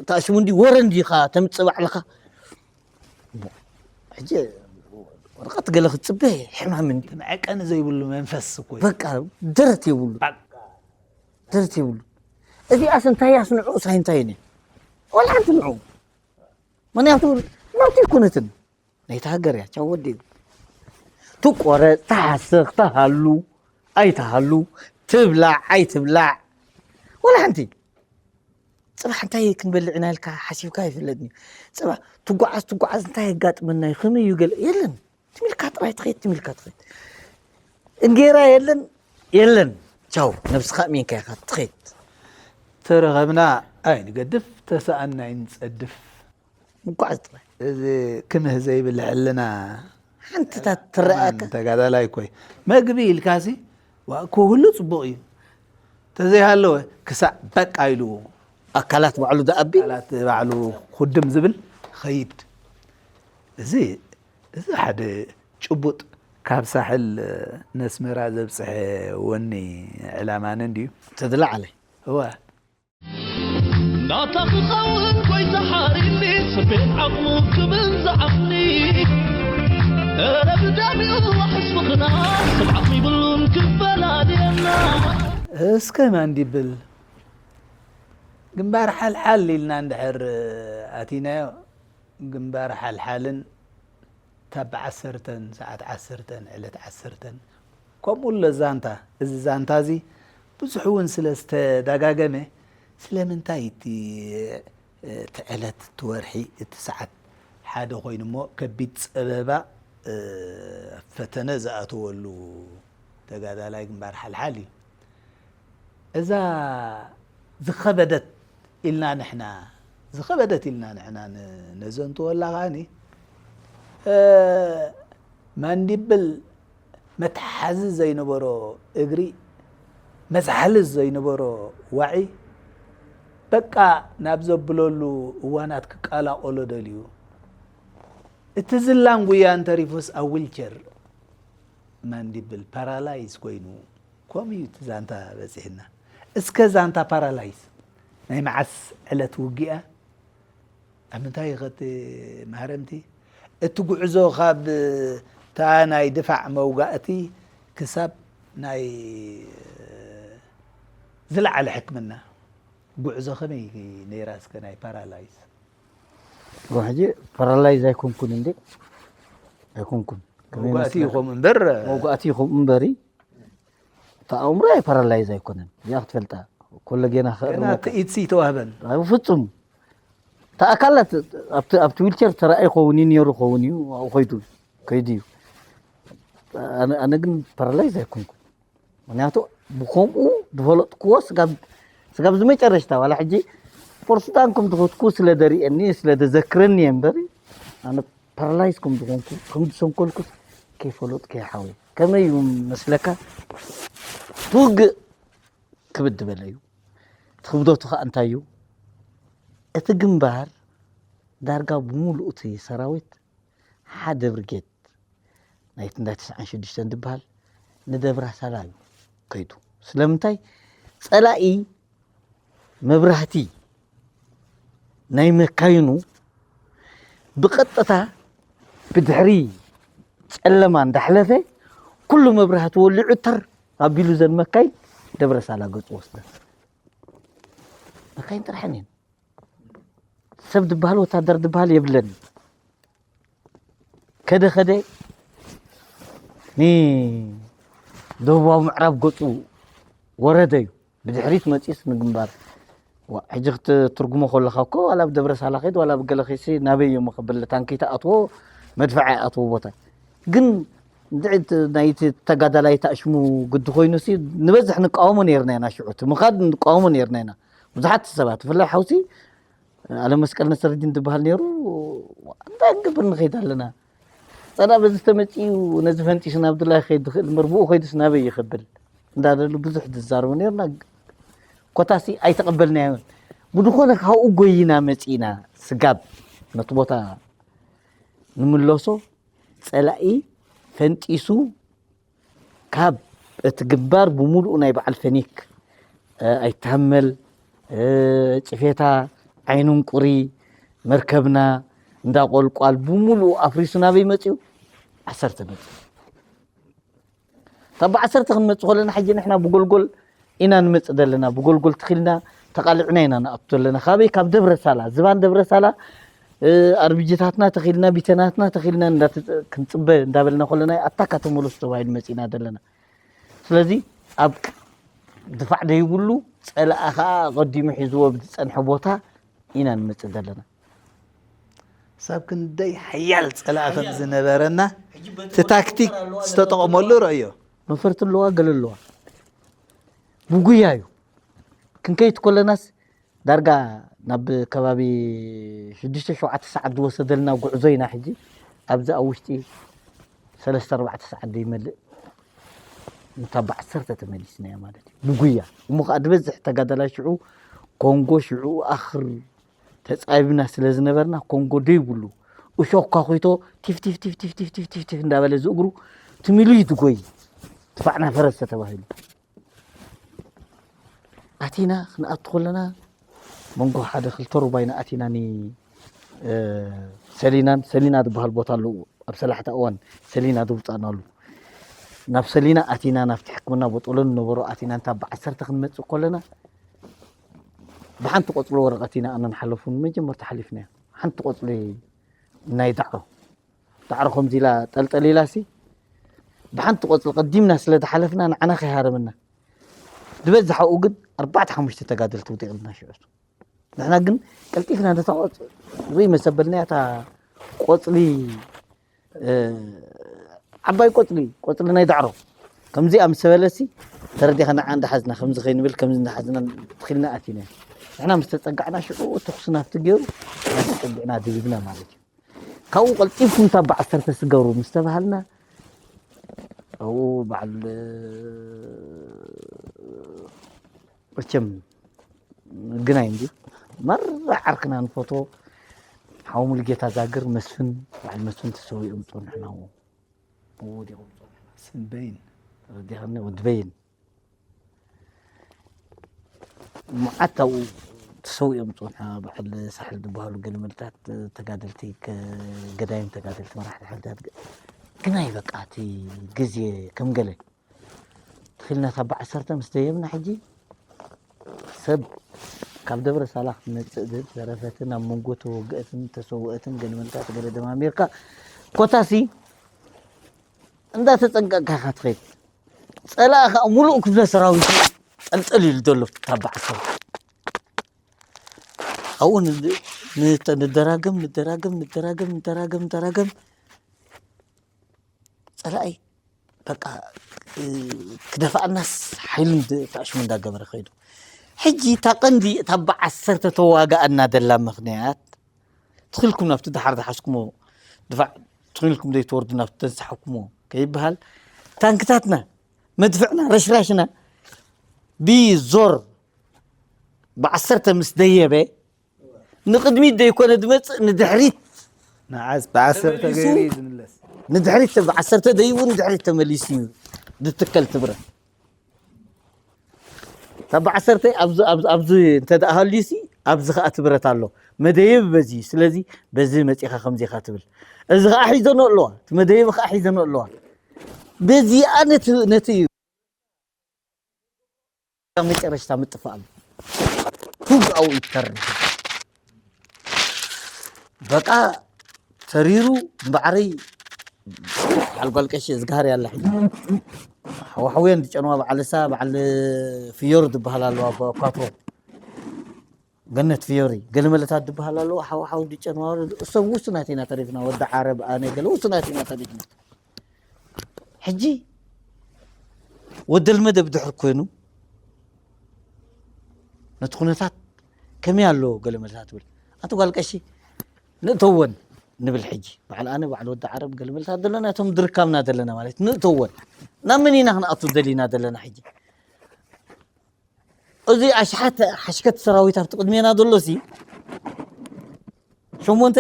ታሽሙ እንዲ ወረ እንዲኻ ተምፅእ ባዕልኻ ሕጂ ወረቐት ገለ ክትፅበ ሕማም እንዲ መዐቀኒ ዘይብሉ መንፈስ እኮ በቃ ደረት የብሉ ደረት የብሉ እዚኣስ እንታይ ኣስንዑ ሳይ እንታይ ነ ወላ ሓንቲ ንዑ ምክንያቱ መብት ይኩነትን ናይቲ ሃገር እያ ቻው ወዲኡ ትቆረፅ ትሓስኽ ትሃሉ ኣይትሃሉ ትብላዕ ኣይትብላዕ ወላ ሓንቲ ፅባሕ እንታይ ክንበልዕ ኢና ኢልካ ሓሲብካ ኣይፍለጥን እዩ ፅባሕ ትጓዓዝ ትጓዓዝ እንታይ የጋጥመና እዩ ከመይ እዩ ገለ የለን ትሚልካ ጥራይ ትኸይድ ትሚልካ ትኸይድ እንጌራ የለን የለን ቻው ነብስኻ እሚንካ ኢኻ ትኸይድ ተረኸብና ኣይንገድፍ ተሰኣና ኣይንፀድፍ ምጓዓዝ ጥራይ። እዚ ክምህ ዘይብል ሕልና ሓንትታት ትረኣካ። ተጋዳላይ ኮይ መግቢ ኢልካሲ ክህሉ ፅቡቕ እዩ ተዘይሃለወ ክሳዕ በቃ ኢሉ ኣካላት ባዕሉ ዝኣቢ ኣካላት ባዕሉ ኩድም ዝብል ኸይድ እዚ እዚ ሓደ ጭቡጥ ካብ ሳሕል ነስመራ ዘብፅሐ ወኒ ዕላማን እንድዩ ተዝለዓለ እወ ናታ ክኸውን ጎይታ ሓሪኒ ስቤት ዓቕሙ ክብል ዝዓቕኒ እረ ብደሚኡ ዋሕስ ምኽና ስብዓት ይብሉን ክፈላልየና እስከ ማን ዲብል ግንባር ሓልሓል ኢልና እንድሕር ኣቲናዮ ግንባር ሓልሓልን እታ ብዓሰርተን ሰዓት ዓሰርተን ዕለት ዓሰርተን ከምኡ ኣሎ ዛንታ እዚ ዛንታ እዚ ብዙሕ እውን ስለ ዝተዳጋገመ ስለምንታይ እቲ እቲ ዕለት እቲ ወርሒ እቲ ሰዓት ሓደ ኮይኑ እሞ ከቢድ ፀበባ ፈተነ ዝኣተወሉ ተጋዳላይ ግንባር ሓልሓል እዩ እዛ ዝኸበደት ኢልና ንሕና ዝኸበደት ኢልና ንሕና ነዘንትወላ ከዓኒ ማንዲብል መትሓዚ ዘይነበሮ እግሪ መዝሓሊ ዘይነበሮ ዋዒ በቃ ናብ ዘብለሉ እዋናት ክቀላቆሎ ደልዩ እቲ ዝላን ጉያን ተሪፉስ ኣብ ዊልቸር ማንዲብል ፓራላይዝ ኮይኑ ከምኡ እዩ እቲ ዛንታ በፂሕና። እስከ ዛንታ ፓራላይዝ ናይ መዓስ ዕለት ውግእ እያ? ኣብ ምንታይ እዩ ከቲ ማህረምቲ? እቲ ጉዕዞ ካብ እታ ናይ ድፋዕ መውጋእቲ ክሳብ ናይ ዝለዓለ ሕክምና ጉዕዞ ከመይ ነይራ እስከ ናይ ፓራላይዝ? ሕጂ ፓራላይዝ ኣይኮንኩን እንዴ ኣይኮንኩን መውጋእቲ ይኾም እምበር መውጋእቲ ይኾም እምበሪ ኣእምሮ ኣይ ፓራላይዝ ኣይኮነን። እዚኣ ክትፈልጣ። ኮለጌና ገና ክእርመካ። ትኢትሲ ይተዋህበን። ኣብ ፍጹም። እታ ኣካላት ኣብቲ ኣብቲ ዊልቸር ተራእዩ ይኸውን እዩ፣ ነይሩ ይኸውን እዩ፣ ኣብኡ ከይዱ፣ ከይዱ እዩ። ኣነ ኣነ ግን ፓራላይዝ ኣይኮንኩን። ምክንያቱ ብከምኡ ዝፈለጥክዎ ስጋብ ስጋብ ዝመጨረሽታ፣ ዋላ ሕጂ ፖርት ሱዳን ከም ዝኸድኩ ስለ ደርእየኒ፣ ስለ ደዘክረኒ እየ እምበር፣ ኣነ ፓራላይዝ ከም ዝኾንኩ፣ ከም ዝሰንከልኩስ ከይፈለጥኩ እየ ሓወይ። ከመይ እዩ መስለካ? ትውግእ ክብድ ዝበለ እዩ። እቲ ክብደቱ ኸኣ እንታይ እዩ? እቲ ግንባር ዳርጋ ብምሉእ እቲ ሰራዊት ሓደ ብርጌድ ናይቲ እንዳ ተስዓን ሽዱሽተን ዝበሃል ንደብራ ሳላ እዩ ከይዱ። ስለምንታይ? ጸላኢ መብራህቲ ናይ መካይኑ ብቐጥታ ብድሕሪ ጨለማ እንዳሕለፈ ኩሉ መብራህቲ ወሊዑ ተር ኣቢሉ ዘን መካይን ደብረ ሳላ ገጹ ወስደን። መካይን ጥራሕን እየን። ሰብ ዝበሃል ወታደር ዝበሃል የብለን። ከደ ከደ ንደቡባዊ ምዕራብ ገጹ ወረደ እዩ። ብድሕሪት መጺስ ንግንባር። ዋ፣ ሕጂ ክትትርጉሞ ከለኻ እኮ ዋላ ኣብ ደብረ ሳላ ኸይድ ዋላ ኣብ ገለ ኸይሲ ናበይ እዮም ከብል ታንኪ ተኣትዎ መድፍዕ ኣይኣትዎ ቦታ። ግን እንድዒ እቲ ናይቲ ተጋዳላይ ተኣሽሙ ግዲ ኮይኑሲ ንበዝሕ ንቃወሞ ነይርና ኢና። ሽዑ እቲ ምኻድ ንቃወሞ ነይርና ኢና። ብዙሓት ሰባት ብፍላይ ሓውሲ ኣለም መስቀል ነስረዲን ዝበሃል ነይሩ። እንታይ ክንገብር ንኸይድ ኣለና? ጸላእ በዚ ተመጺኡ ነዚ ፈንጢሱ ናብ ድላይ ክኸይድ ዝኽእል እምበር ብኡ ከይዱስ ናበይ ይኸብል እንዳበሉ ብዙሕ ዝዛረቡ ነይርና። ኮታሲ ኣይተቐበልናዮን። ብዝኾነ ካብኡ ጎይና መጺእና ስጋብ ነቲ ቦታ ንምለሶ ጸላኢ ፈንጢሱ ካብ እቲ ግንባር ብምሉኡ ናይ በዓል ፈኒክ እ፣ ኣይተሃመል እ፣ ጭፌታ ዓይኑን ቁሪ መርከብና እንዳቆልቋል ብምሉኡ ኣፍሪሱ ናበይ መፅኡ? ዓሰርተ መፅኡ። ካብ ብዓሰርተ ክንመፅእ ከለና ሕጂ ንሕና ብጎልጎል ኢና ንመፅእ ዘለና። ብጎልጎል ትኺልና ተቓሊዕና ኢና ንኣቱ ዘለና። ካበይ? ካብ ደብረ ሳላ፣ ዝባን ደብረ ሳላ እ፣ ኣርቢጅታትና ተኺልና፣ ቢተናትና ተኺልና እንዳተ- ክንፅበ እንዳበልና ከለና ኣታካ ተመለሱ ተባሂሉ መፂና ዘለና። ስለዚ ኣብ ድፋዕ ደይብሉ ፀላእ ከዓ ኣቐዲሙ ሒዝዎ ብዝፀንሐ ቦታ ኢና ንመፅእ ዘለና። ሳብ ክንደይ ሓያል ፀላእ ከም ዝነበረና እቲ ታክቲክ ዝተጠቐመሉ ረእዮ። መፈርቲ ኣለዋ፣ ገለ ኣለዋ። ብጉያ እዩ። ክንከይድ ከለናስ ዳርጋ ናብ ከባቢ ሽዱሽተ ሸውዓተ ሰዓት ዝወሰደልና ጉዕዞ ኢና። ሕጂ ኣብዚ ኣብ ውሽጢ ሰለስተ ኣርባዕተ ሰዓት ዘይመልእ እንታ ብዓሰርተ ተመሊስናዮ ማለት እዩ። ብጉያ እሞ ከዓ ዝበዝሕ ተጋዳላይ ሽዑ ኮንጎ ሽዑ ኣኽር ተፃቢብና ስለ ዝነበርና ኮንጎ ደይብሉ እሾክ ኳኩቶ ቲፍ ቲፍ ቲፍ ቲፍ ቲፍ ቲፍ ቲፍ ቲፍ እንዳበለ ዝእግሩ ትሚሉ እዩ ዝጎይ። ትፋዕና ፈረስ ተባሂሉ ኣቲና ክንኣቱ ከለና መንጎ ሓደ ክልተ ሩባይና ኣቲና ኒ እ፣ ሰሊናን ሰሊና ዝበሃል ቦታ ኣለዉ ኣብ ሰላሕታ እዋን ሰሊና ዝውፃእናሉ ናብ ሰሊና ኣቲና ናብቲ ሕክምና ቦጦሎ ዝነበሮ ኣቲና እንታ ብዓሰርተ ክንመፅእ ከለና ብሓንቲ ቆፅሊ ወረቐት ኢና ኣነን ሓለፉን መጀመርታ ሓሊፍና ሓንቲ ቆፅሊ ናይ ዳዕሮ ዳዕሮ ከምዚ ኢላ ጠልጠል ኢላ ሲ ብሓንቲ ቆፅሊ ቀዲምና ስለ ዝሓለፍና ንዓና ከይሃረመና ዝበዝሓኡ ግን ኣርባዕተ ሓሙሽተ ተጋደልቲ ውዲቕልና ሽዑ ንሕና ግን ቀልጢፍና ነታ ቆፅሊ ርእ መሰበልና እታ ቆፅሊ እ፣ ዓባይ ቆፅሊ ቆፅሊ ናይ ዳዕሮ ከምዚኣ ምስ በለሲ ተረዲኻ ንዓ እንዳሓዝና ከምዚ ከይንብል ከምዚ እንዳሓዝና ትኽልና ኣቲና ንሕና ምስ ተፀጋዕና ሽዑ ተኩሲ ናብቲ ገይሩ ናብ ተፀጊዕና ድብብና ማለት እዩ ካብኡ ቀልጢፍኩም እታ ብዓሰርተ ስገሩ ምስ ተባሃልና ኣብኡ በዓል መቸም ግናይ እንዲ መራ ዓርክና ንፈቶ ሓው ሙሉጌታ ዛግር መስፍን በዓል መስፍን ተሰዊኦም ፆንሕና ወዲቖም ፆንሕና ስንበይን ረዲኸኒ ወዲ በይን መዓት ኣብኡ ተሰዊኦም ፆንሓ በዓል ሳሕል ዝበሃሉ ገለመልታት ተጋደልቲ ገዳይም ተጋደልቲ መራሕቲ ሓይልታት ግናይ በቃ እቲ ግዜ ከም ገለ ትኽልናታ ብዓሰርተ ምስ ደየብና ሕጂ ሰብ ካብ ደብረ ሳላ ክትመፅእ ዝብል ዘረፈትን ኣብ መንጎ ተወግአትን ተሰውአትን ገለመልታት ገለ ደማሚርካ ኮታሲ እንዳተፀንቀቅካ ኢኻ ትኸይድ ጸላኢ ከዓ ሙሉእ ክፍለ ሰራዊት ጠልጠል ኢሉ ዘሎ ታባ ዓሰርተ። ኣብኡ ን- ንተ- ንደራገም ንደራገም ንደራገም ንደራገም ንደራገም ጸላኢ በቃ እ፣ ክደፍኣናስ ሓይሉ እንድ- ተኣሽሙ እንዳገበረ ከይዱ። ሕጂ እታ ቀንዲ እታ ብዓሰርተ ተዋጋኣና ደላ ምኽንያት ትኽልኩም ናብቲ ደሓር ዝሓዝኩሞ ድፋዕ ትኽልኩም ዘይትወርዱ ናብቲ ተንሳሕኩሞ ከይበሃል ታንክታትና መድፍዕና ረሽራሽና ብዞር ብዓሰርተ ምስ ደየበ ንቕድሚት ዘይኮነ ዝመፅእ ንድሕሪት ንዓስ ብዓሰርተ ተመሊሱ- ገይሩ እዩ ዝምለስ። ንድሕሪት ብዓሰርተ ደይቡ ንድሕሪት ተመሊሱ እዩ ዝትከል ትብረት። ካብ ብዓሰርተ ኣብዚ ኣብዚ ኣብዚ እንተ ደኣ ሃልዩሲ ኣብዚ ኸኣ ትብረት ኣሎ መደየብ በዚ ስለዚ በዚ መጺኻ ከምዚ ኢኻ ትብል። እዚ ኸኣ ሒዘኖ ኣለዋ እቲ መደየብ ኸኣ ሒዘኖ ኣለዋ። በዚኣ ነቲ ነቲ መጨረሽታ ምጥፋእ ኣሎ። ኩብ ኣው ይተርፍ በቃ ተሪሩ እምበዓረይ በዓል ጓል ቀሺ እዝግሃር ያላ ሕጂ ሓዋሕውየን ዝጨንዋ በዓል እሳ በዓል ፍዮር ዝበሃል ኣለዋ ኳትሮ ገነት ፍዮሪ ገለመለታት ዝበሃል ኣለዋ ሓዋሓው ዝጨንዋ እሶም ውሱናት ኢና ተሪፍና ወዲ ዓረብ ኣነ ገለ ውሱናት ኢና ተሪፍና ሕጂ ወደል መደብ ድሕር ኮይኑ ነቲ ኩነታት ከመይ ኣሎ ገለመለታት ትብል ኣንቲ ጓል ቀሺ ንእተወን ንብል ሕጂ በዓል ኣነ በዓል ወዲ ዓረብ ገለመለታት ዘለና እቶም ድርካብና ዘለና ማለት ንእተወን ናብ መን ኢና ክንኣቱ ደሊና ዘለና ሕጂ እዚ ኣሽሓት ሓሽከት ሰራዊት ኣብቲ ቅድሜና ዘሎ ሲ ሸሞንተ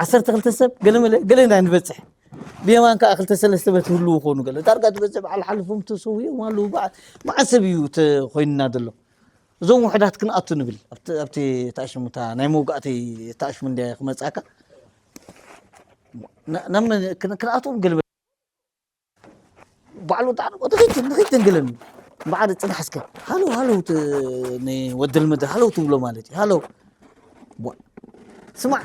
ዓሰርተ ክልተ ሰብ ገለመለ ገለ ኢና ንበፅሕ ብየማን ከዓ ክልተ ሰለስተ በት ህልው ኾኑ ገለ ዳርጋ ዝበፅሕ በዓል ሓልፎም ተሰዊኦም ኣለዉ በዓል መዓሰብ እዩ ተኮይንና ዘሎ እዞም ውሕዳት ክንኣቱ ንብል ኣብቲ ተኣሽሙታ ናይ መውጋእቲ ተኣሽሙ እንደ ክመፅኣካ ክንኣቶም ገለ ባዕሉ ጣዕሚ ወደ ኺት ንኺት እንግልን ባዕድ ጽናሕ እስከ ሃሎ ሃሎ ወደል መደ ሃሎ ትብሎ ማለት እዩ ሃሎ ስማዕ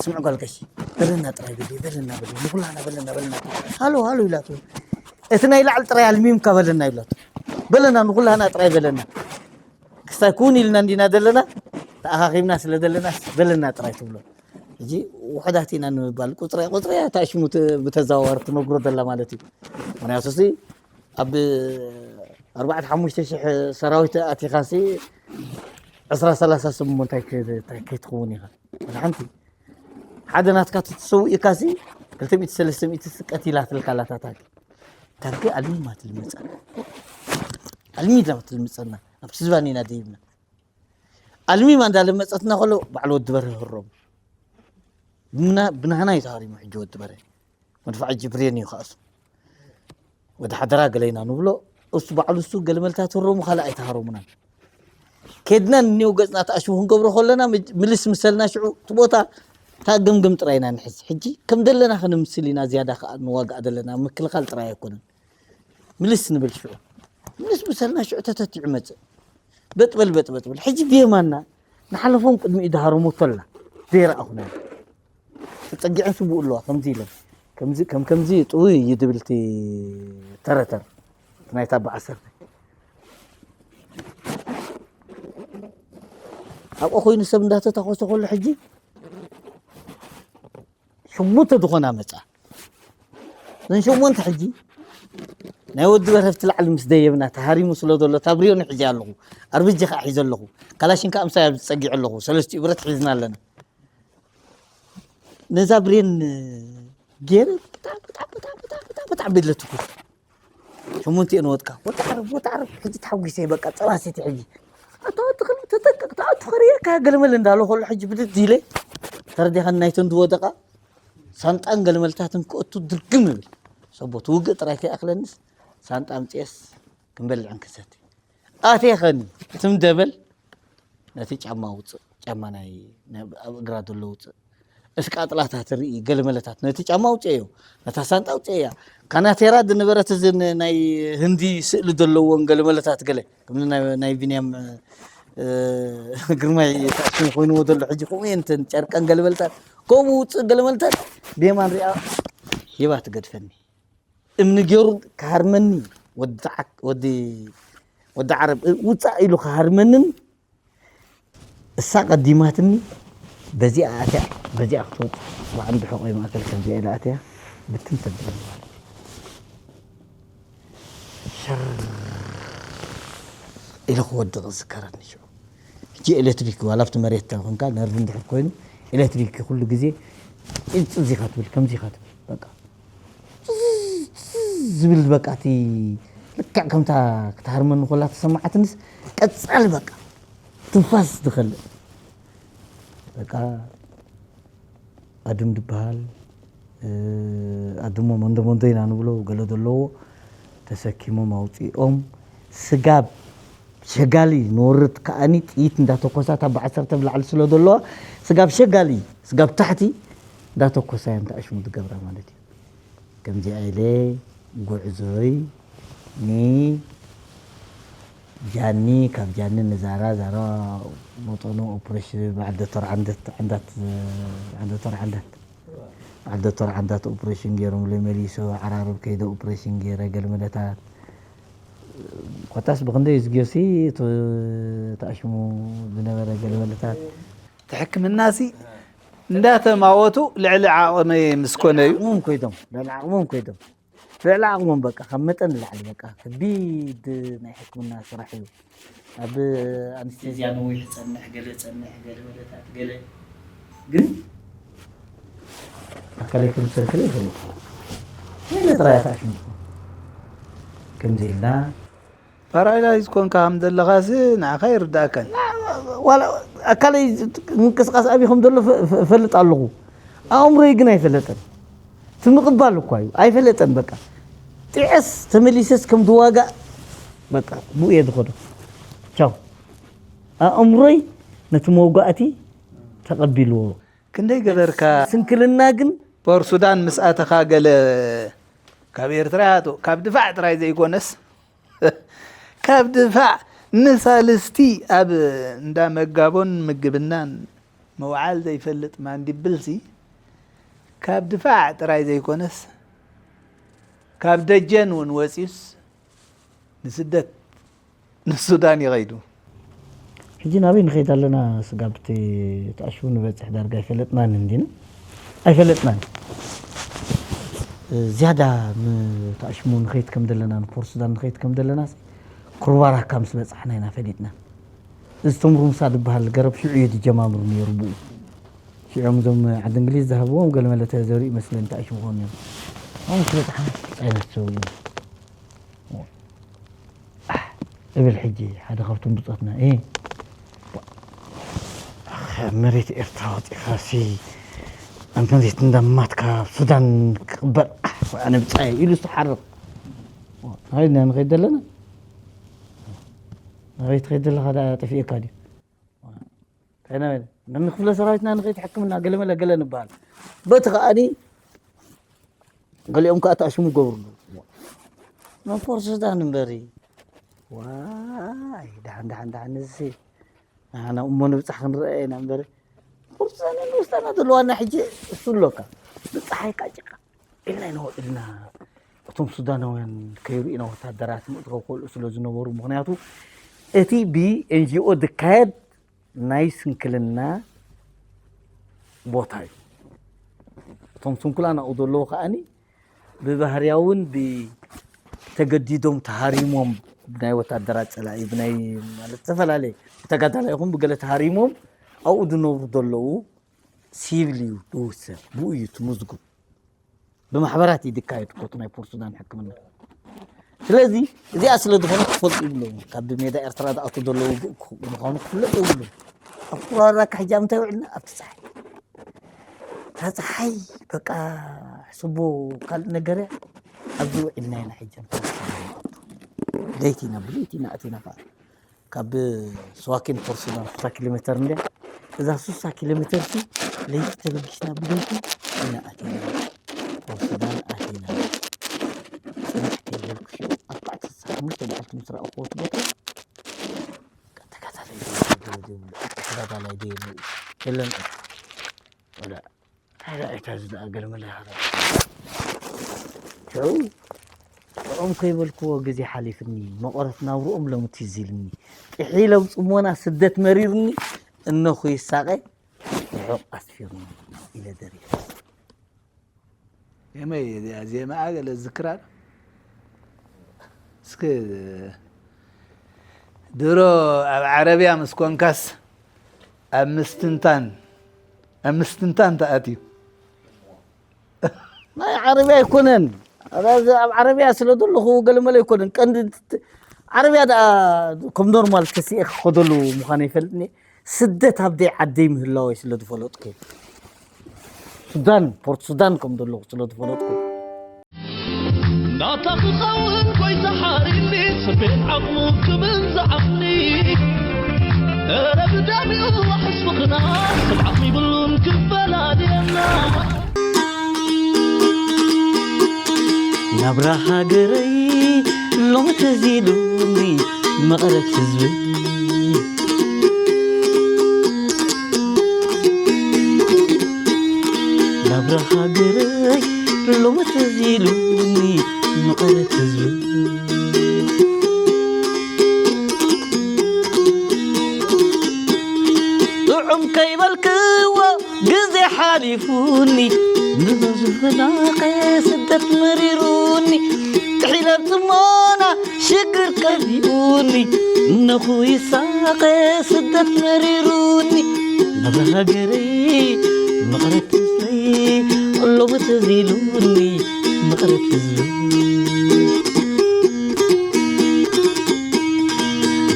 ስምዕ ጓል ቀሺ በለና ጥራይ በል በለና በል ንኩላና በለና በለና ሃሎ ሃሎ ኢላቱ እቲ ናይ ላዕሊ ጥራይ ኣልሚምካ በለና ይብላቱ በለና ንኩላና ጥራይ በለና ክስታይ ኩን ኢልና እንዲና ዘለና ተኣኻኺብና ስለ ዘለና በለና ጥራይ ትብሎ ሕጂ ውሕዳት ኢና ንምባል ቁፅረ ቁፅረ ታሽሙ ብተዘዋዋሪ ትነግሮ ዘላ ማለት እዩ ምክንያቱ ሲ ኣብ ኣርባዕተ ሓሙሽተ ሽሕ ሰራዊት ኣቲኻ ሲ ዕስራ ሰላሳ ስምንት እንታይ ከይትኸውን ኢኻ ሓንቲ ሓደ ናትካ ትሰውእ ኢካ ሲ ክልተ ሚእቲ ሰለስተ ሚእቲ ቀቲላትልካ ኣላታ ታንኪ ታንኪ ኣልሚማ ትልምፀና ኣልሚማ ትልምፀና ኣብቲ ዝባን ኢና ደይብና ኣልሚማ እንዳለመፀትና ከሎ ባዕሉ ወዲ በርሀ ህሮም ብናህና እዩ ተሃሪሙ ሕጂ ወዲ በርሀ መድፋዕ ጅብሬን እዩ ከኣሱ ወዲ ሓደራ ገለይና ንብሎ እሱ ባዕሉ እሱ ገለመልታት ህሮሙ ካልእ ኣይተሃረሙናን ከድና ንኔው ገፅና ተኣሽቡ ክንገብሮ ከለና ምልስ ምሰልና ሽዑ እቲ ቦታ እታ ገምገም ጥራይ ኢና ንሕዝ ሕጂ ከም ዘለና ክንምስል ኢና ዝያዳ ከዓ ንዋጋእ ዘለና ምክልኻል ጥራይ ኣይኮነን ምልስ ንብል ሽዑ ምልስ ምሰልና ሽዑ ተተቲዑ መፅእ በጥበል በጥበጥበል ሕጂ ብየማና ንሓለፎም ቅድሚኡ ዝሃረሙ ተላ ዘይረኣኹና ተፀጊዐን ስቡእ ኣለዋ ከምዚ ኢለን ከምዚ ከም ከምዚ ጥውይ እዩ ዝብል እቲ ተረተር ናይታ በዓሰርተ ኣብኡ ኮይኑ ሰብ እንዳተታኮሰ ከሎ ሕጂ ሽሙንተ ዝኾና መፃ እዘን ሸሞንተ ሕጂ ናይ ወዲ በረፍቲ ላዕሊ ምስ ደየብና ተሃሪሙ ስለ ዘሎ ታብሪዮን ሕጂ ኣለኹ ኣርብጂ ከዓ ሒዘ ኣለኹ ካላሽን ከዓ ምሳይ ኣብዚ ፀጊዑ ኣለኹ ሰለስቲኡ ብረት ሒዝና ኣለና ነዛ ብሬን ገይረ ብጣዕሚ ብጣዕሚ ብጣዕሚ ብጣዕሚ ብጣዕሚ ብጣዕሚ ቤድለ ትኩስ ሸሞንቲኤን ወጥካ ወጣዕረብ ወጣዕረብ ሕጂ ተሓጒሰ በቃ ፀባሲቲ ሕጂ ኣታ ወዲ ክልተ ተጠንቀቅ ተኣቱ ከርእየካ ገለመለ እንዳለ ከሎ ሕጂ ብድድ ኢለ ተረዲኻን ናይተን ዝወደቃ ሳንጣን ገለመልታትን ክእቱ ድርግም ይብል ሰቦት ውግእ ጥራይ ከይኣክለንስ ሳንጣ ኣምፅኤስ ክንበልዕን ክሰቲ ኣቴኸኒ ትም ደበል ነቲ ጫማ ውፅእ ጫማ ናይ ኣብ እግራ ዘሎ ውፅእ እስቃጥላታ ትርኢ ገለመለታት ነቲ ጫማ ውፅኤዮ ነታ ሳንጣ ውፅኤያ ካናቴራ ዝነበረት እዚ ናይ ህንዲ ስእሊ ዘለዎን ገለመለታት ገለ ከም ናይ ቢንያም ግርማይ ታሽን ኮይንዎ ዘሎ ሕጂ ከምኡ እየን ጨርቀን ገለመልታት ከምኡ ውፅእ ገለመልታት ብየማን ሪኣ ሂባ ትገድፈኒ እምኒ ገይሩ ክሃርመኒ፣ ወዲ ዓክ-፣ ወዲ፣ ወዲ ዓረብ፣ እ፣ ውፃእ ኢሉ ክሃርመንን፣ እሳ ቀዲማትኒ፣ በዚኣ ኣትያ፣ በዚኣ ክትወፅእ፣ ብዓንዲ ሕቆይ ማእከል ከምዚኣ ኢላ ኣትያ፣ ብትን ተብለኒ ማለት እዩ። ሸር ኢለ ክወድቕ ዝከረኒ ሽዑ። ሕጂ ኤሌክትሪክ፣ ዋላ ኣብቲ መሬት እንተ ኮንካ፣ ነርቭ እንድሕር ኮይኑ፣ ኤሌክትሪክ ኩሉ ግዜ ኢልጽዝ ኢኻ ትብል፣ ከምዚ ኢኻ ትብል፣ በቃ። ዝብል በቃ፣ እቲ ልክዕ ከምታ ክትሃርመኒ ኮላ ተሰማዓትንስ፣ ቀጻሊ በቃ፣ ትንፋስ ዝኸልእ። በቃ፣ ኣድም ድበሃል፣ እ፣ ኣድሞ መንዶ መንዶ ኢና ንብሎ፣ ገለ ዘለዎ ተሰኪሞም ኣውጺኦም። ስጋብ ሸጋሊ ንወርድ ከኣኒ ጥይት እንዳተኮሳ፣ ካብ ዓሰርተ ብላዕሊ ስለ ዘለዋ፣ ስጋብ ሸጋሊ፣ ስጋብ ታሕቲ እንዳተኮሳ እየን ተኣሽሙ ዝገብራ ማለት እዩ። ከምዚኣ ኢለ ጉዕዞይ ንጃኒ፣ ካብ ጃኒ ንዛራ፣ ዛራ መጠኑ ኦፕሬሽን በዓል ዶክተር ዓንደት፣ ዓንዳት፣ ዶክተር ዓንዳት፣ በዓል ዶክተር ዓንዳት ኦፕሬሽን ገይሮምለይ፣ መሊሱ ዓራርብ ከይደ ኦፕሬሽን ገይረ፣ ገለ መለታት ኮታስ ብኽንደይ ዝግዮሲ ተኣሽሙ ዝነበረ ገለ መለታት። እቲ ሕክምናሲ እንዳተማወቱ ልዕሊ ዓቕመይ ምስ ኮነ እዩ። ዓቕሞም ኮይዶም፣ ልዕሊ ዓቕሞም ኮይዶም። ልዕሊ ዓቕሞም በቃ፣ ካብ መጠን ንላዕሊ በቃ፣ ከቢድ ናይ ሕክምና ስራሕ እዩ። ኣብ ኣንስቴዝያ ነዊሕ ጸንሕ፣ ገለ ጸንሕ፣ ገለ መለታት፣ ገለ ግን ኣካለይ ከም ዝሰንክለ ይፈልጥ። ገለ ጥራይ ኣታሽሙ። ከምዚ ኢልና ፓራላይዝ ኮንካ ከም ዘለኻሲ ንዓኻ ይርዳእካን። ዋላ ኣካለይ ምንቅስቃስ ኣብይ ከም ዘሎ ፈ-፣ ፈ-፣ እፈልጥ ኣለኹ። ኣእምሮይ ግን ኣይፈለጠን። እቲ ምቕባል እኳ እዩ። ኣይፈለጠን በቃ። ጥዕስ ተመሊሰስ ከም ዝዋጋእ በቃ ብኡ እየ ዝኸዶ። ቻው። ኣእምሮይ ነቲ መውጋእቲ ተቐቢልዎ። ክንደይ ገበርካ? ስንክልና ግን ፖር ሱዳን ምስ ኣተኻ ገለ ካብ ኤርትራ ይኣትው። ካብ ድፋዕ ጥራይ ዘይኮነስ፣ ካብ ድፋዕ ንሳልስቲ ኣብ እንዳ መጋቦን ምግብናን መውዓል ዘይፈልጥ ማንዲብልሲ፣ ካብ ድፋዕ ጥራይ ዘይኮነስ፣ ካብ ደጀን እውን ወፂኡስ ንስደት ንሱዳን ይኸይዱ። ሕጂ ናበይ ንኸይድ ኣለና? ስጋብ እቲ ተኣሽሙ ንበጽሕ ዳርጋ ኣይፈለጥናን እንዲና? ኣይፈለጥናን። ዝያዳ ንተኣሽሙ ንኸይድ ከም ዘለና፣ ንፖርት ሱዳን ንኸይድ ከም ዘለና፣ ክሩባራካ ምስ በጻሕና ኢና ፈሊጥና። እዚ ቶም ሩምሳ ዝበሃል ገረብ ሽዑ እዩ ዝጀማምር ነይሩ ብኡ። ሽዑም እዞም ዓዲ እንግሊዝ ዝሃብዎም ገለ መለ ተዘሪኡ መስለኒ ተኣሽሙ ክኾኑ እዮም። ኣሁን ክበጽሓ ዓይነት ሰው እዩ። ኣሕ፣ እብል ሕጂ ሓደ ካብቶም ብጾትና፣ እ፣ ኣኸ፣ መሬት ኤርትራ ወጺኻሲ፣ ኣብ መሬት እንዳማትካ ኣብ ሱዳን ክቕበር፣ ኣሕ፣ ኣነ ብጻየ ኢሉ ዝተሓርቕ። ናበይ ኢና ንኸይድ ዘለና? ናበይ ትኸይድ ዘለኻ ደኣ ጠፊኤካ ድዩ? እንታይ ኢና በለ? ነኒ ክፍለ ሰራዊትና ንኸይድ ሕክምና ገለ መለ ገለ ንበሃል። በቲ ከኣኒ ገሊኦም ከኣ ተኣሽሙ ይገብርሉ። መን ፖርት ሱዳን እምበሪ። ዋይ፣ ደሓን፣ ደሓን፣ ደሓን፣ ንዝሲ። ንሕና እሞ ንብጻሕ ክንረአ ኢና እምበሪ። ፖርት ሱዳን ንውስጣና ዘለዋና ሕጂ እሱ ኣሎካ። ብጸሓይ ካጭቃ ኢልና ኢና ውዒልና። እቶም ሱዳናውያን ከይርእዩና ወታደራት ምእትረው ክኸልኡ ስለ ዝነበሩ፣ ምኽንያቱ እቲ ብኤንጂኦ ዝካየድ ናይ ስንክልና ቦታ እዩ። እቶም ስንኩላን ኣብኡ ዘለዉ ከኣኒ ብባህርያውን ብተገዲዶም ተሃሪሞም ብናይ ወታደራት ጸላኢ ብናይ ማለት ዝተፈላለየ ብተጋዳላይ ይኹን ብገለ ተሃሪሞም ኣብኡ ዝነብሩ ዘለዉ ሲቪል እዩ ዝውሰን። ብኡ እዩ እቲ ምዝጉብ። ብማሕበራት እዩ ዝካየድ እኮ እቲ ናይ ፖርት ሱዳን ሕክምና። ስለዚ እዚኣ ስለ ዝኾነ ክፈልጡ ይብሎም። ካብ ሜዳ ኤርትራ ዝኣቱ ዘለዉ ምዃኑ ክፍለጥ የብሉን። ኣብ ኩራራ ካሕጃ ምንታይ ውዕልና ኣብቲ ጸሓይ። እታ ጸሓይ በቃ ሕስቦ ካልእ ነገር እያ። ኣብዚ ውዒልና ኢና ሕጂ። ለይቲ ኢና ብለይቲ ኢና ኣቲና ከኣ። ካብ ስዋኪን ፖርት ሱዳን ሱሳ ኪሎ ሜተር እንድያ። እዛ ሱሳ ኪሎ ሜተር ሲ ለይቲ ተበጊስና ብለይቲ ኢና ኣቲና። ፖርት ሱዳን ኣቲና። ጽናሕ ከይበልኩ ሽዑ ኣርባዕተ ስሳ ሓሙሽተ መዓልቲ ምስ ረኣኹዎ እቲ ቦታ ተጋዳላይ ዶ የብሉ፣ ተጋዳላይ ዶ የብሉ፣ የለን። ወላ ታዲያ ኣይታ ዝደኣ ገለ መለ ይሃራ። ሽዑ ጥዑም ከይበልክዎ ግዜ ሓሊፍኒ፣ መቐረት ናብርኦም ሎሚ ትዝ ኢልኒ። ጥሒሎም ጽሞና ስደት መሪርኒ፣ እነኹ ይሳቐ ርሑቕ ኣስፊርኒ ኢለ ደሪፈ። የመይ እዚኣ ዜማኣ ገለ ዝክራ እስኪ ድሮ ኣብ ዓረብያ ምስ ኮንካስ ኣብ ምስትንታን ኣብ ምስትንታን ተኣትዩ። ናይ ዓረብያ ኣይኮነን። ኣብ ዓረብያ ስለ ዘለኹ ገለመለ ኣይኮነን። ቀንዲ ዓረብያ ደኣ ከም ኖርማል ተሲኤ ክኸደሉ ምዃነ ይፈልጥኒ። ስደት ኣብ ደይ ዓደይ ምህላወይ ስለ ዝፈለጥኩ፣ ሱዳን፣ ፖርት ሱዳን ከም ዘለኹ ስለ ዝፈለጥኩ። ናታ ክኸውን ጎይታ ሓሪኒ፣ ስቤን ዓቕሙ ክብል ዝዓኒ። እረ ብደሚኡ ዋሕስ ምኽና፣ ስም ዓቕሚ ይብሉን ክፈላልየና። ናብራ ሃገረይ ሎሚ ተዚሉኒ መቐረት ህዝበይ። ናብራ ሃገረይ ሎሚ ተዚሉኒ መቐረት ህዝበይ። ጥዑም ከይበልክዎ ግዜ ሓሊፉኒ፣ ንብዙሕ ናቐ ስደት መሪሩኒ፣ ጥሒለ ጽሞና ሽግር ከቢኡኒ፣ እነኹ ይሳቐ ስደት መሪሩኒ፣ ናብ ሃገረይ መቐረት ህዝበይ፣ ሎሚ ተዚሉኒ መቐረት ህዝበይ።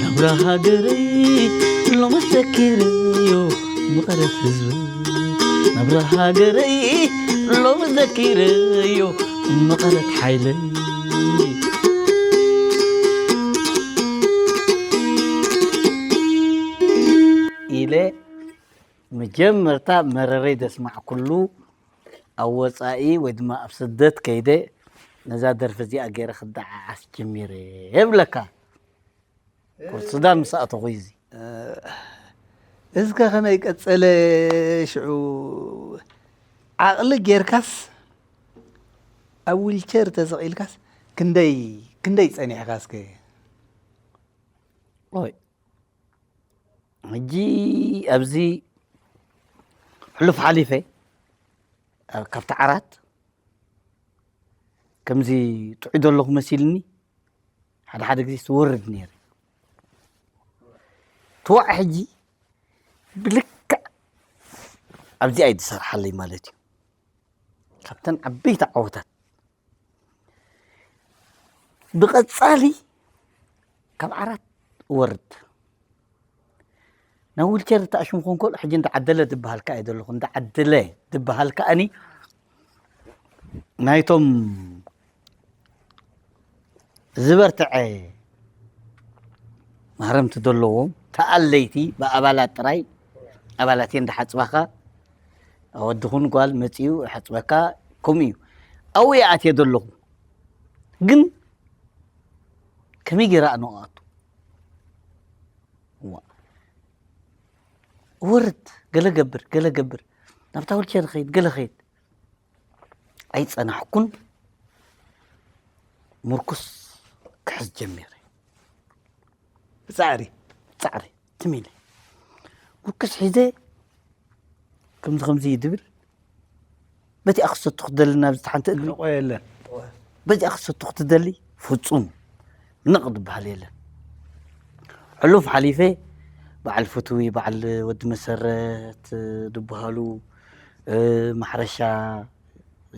ናብራ ሃገረይ ሎሚ ዘኪረዮ መቐረት ህዝበይ። ናብራ ሃገረይ ሎሚ ዘኪረዮ መቐረት ሓይለይ። ኢለ መጀመርታ መረረይ ዘስማዕኩሉ ኣብ ወጻኢ ወይ ድማ ኣብ ስደት ከይደ ነዛ ደርፊ እዚኣ ገይረ ክደዓዓስ ጀሚረ የብለካ። ፖርት ሱዳን ምስ ኣተኹ እዩ እዚ። እስከ ከመይ ቀጸለ? ሽዑ ዓቕሊ ጌርካስ ኣብ ዊልቸር ተሰቒልካስ ክንደይ ክንደይ ጸኒሕካ እስከ? ኦይ፣ ሕጂ ኣብዚ ሕሉፍ ሓሊፈ፣ ኣብ፣ ካብቲ ዓራት ከምዚ ጥዑይ ዘለኹ መሲልኒ፣ ሓደ ሓደ ግዜ ዝወርድ ነይረ። ትዋዕ ሕጂ ብልክዕ ኣብዚኣ እዩ ዝሰርሓለይ ማለት እዩ። ካብተን ዓበይቲ ዓወታት ብቐጻሊ ካብ ዓራት እወርድ። ናብ ዊልቸር ተኣሽሙ ኮንኮል ሕጂ እንዳዓደለ ዝበሃል ከኣ እዩ ዘለኹ። እንዳዓደለ ዝበሃል ከኣኒ ናይቶም ዝበርትዐ ማህረምቲ ዘለዎም ተኣለይቲ ብኣባላት ጥራይ፣ ኣባላት እየን ዝሓጽባኻ። ወዲ ኹን ጓል መጺኡ ይሓጽበካ፣ ከምኡ እዩ። ኣብኡ እየ ኣትየ ዘለኹ። ግን ከመይ ገይረ ኣነ ክኣቱ? እዋ። ወርድ፣ ገለ ገብር፣ ገለ ገብር። ናብታ ዊልቸር ኸይድ፣ ገለ ኸይድ። ኣይጸናሕኩን፣ ምርኩስ ክሕዝ ጀሚረ። ብጻዕሪ። ብጻዕሪ፣ ትም ኢለ። ምርኩስ ሒዘ፣ ከምዚ ከምዚ እዩ ድብል። በቲኣ ክሰቱ ክትደሊ ናብዚ ሓንቲ እግሪ። ሕቆ የለን። በዚኣ ክሰቱ ክትደሊ፣ ፍጹም ንቕ ዝበሃል የለን። ሕሉፍ ሓሊፈ፣ በዓል ፍትዊ፣ በዓል ወዲ መሰረት ዝበሃሉ፣ እ፣ ማሕረሻ፣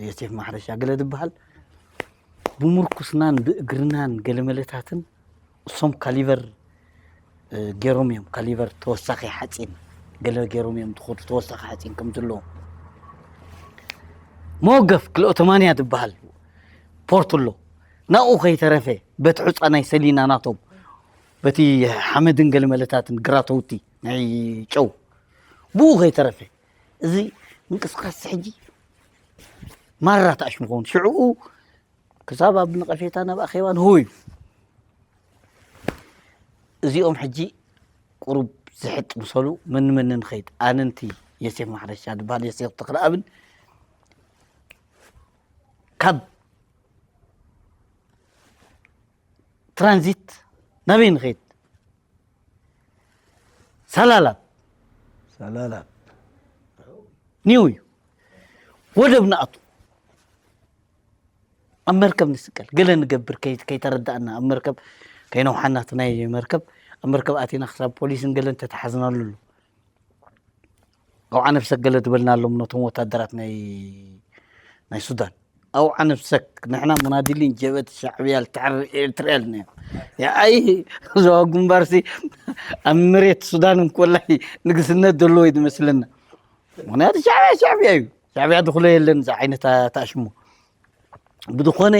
ዮሴፍ ማሕረሻ ገለ ዝበሃል፣ ብምርኩስናን ብእግርናን ገለመለታትን እሶም ካሊቨር፣ እ፣ ገይሮም እዮም። ካሊቨር ተወሳኺ ሓፂን ገለ ገይሮም እዮም ዝኸዱ፣ ተወሳኺ ሓፂን ከም ዘለዎም። መወገፍ ክልኦቶማንያ ዝበሃል ፖርት ኣሎ። ናብኡ ከይተረፈ በቲ ሑፃ ናይ ሰሊና ናቶም፣ በቲ ሓመድን ገለመለታትን ግራተውቲ ናይ ጨው፣ ብኡ ከይተረፈ እዚ ምንቅስቃስ ሕጂ ማራ ተኣሽሙ ክኸውን። ሽዕኡ ክሳብ ኣብ ነቐፌታ ናብ ኣኼባ ንህው እዩ። እዚኦም ሕጂ ቁሩብ ዝሕጥ ምሰሉ መን መን ንኸይድ? ኣነ ንቲ ዮሴፍ ማሕረሻ ዝበሃል፣ ዮሴፍ ተኽለኣብን ካብ ትራንዚት ናበይ ንኸይድ? ሰላላብ ሰላላብ ኒው እዩ። ወደብ ንኣቱ፣ ኣብ መርከብ ንስቀል፣ ገለ ንገብር፣ ከይ- ከይተረዳእና ኣብ መርከብ ከይነውሓና፣ እቲ ናይ መርከብ ኣብ መርከብ ኣቲና ክሳብ ፖሊስን ገለን ተተሓዝናሉ ኣሎ። ኣውዓ ነብሰክ ገለ ዝበልናሎም ነቶም ወታደራት ናይ ናይ ሱዳን፣ ኣውዓ ነብሰክ፣ ንሕና ሙናዲሊን ጀበት ሻዕብያ ልትዕር ኤርትራ ኢልና። ያኣይ ዞባ ግንባርሲ ኣብ መሬት ሱዳን እንኮላይ ንግስነት ዘለዎ እዩ ዝመስለና። ምክንያቱ ሻዕብያ ሻዕብያ እዩ። ሻዕብያ ድኽሎ የለን እዚ ዓይነት ኣሽሙ። ብዝኾነ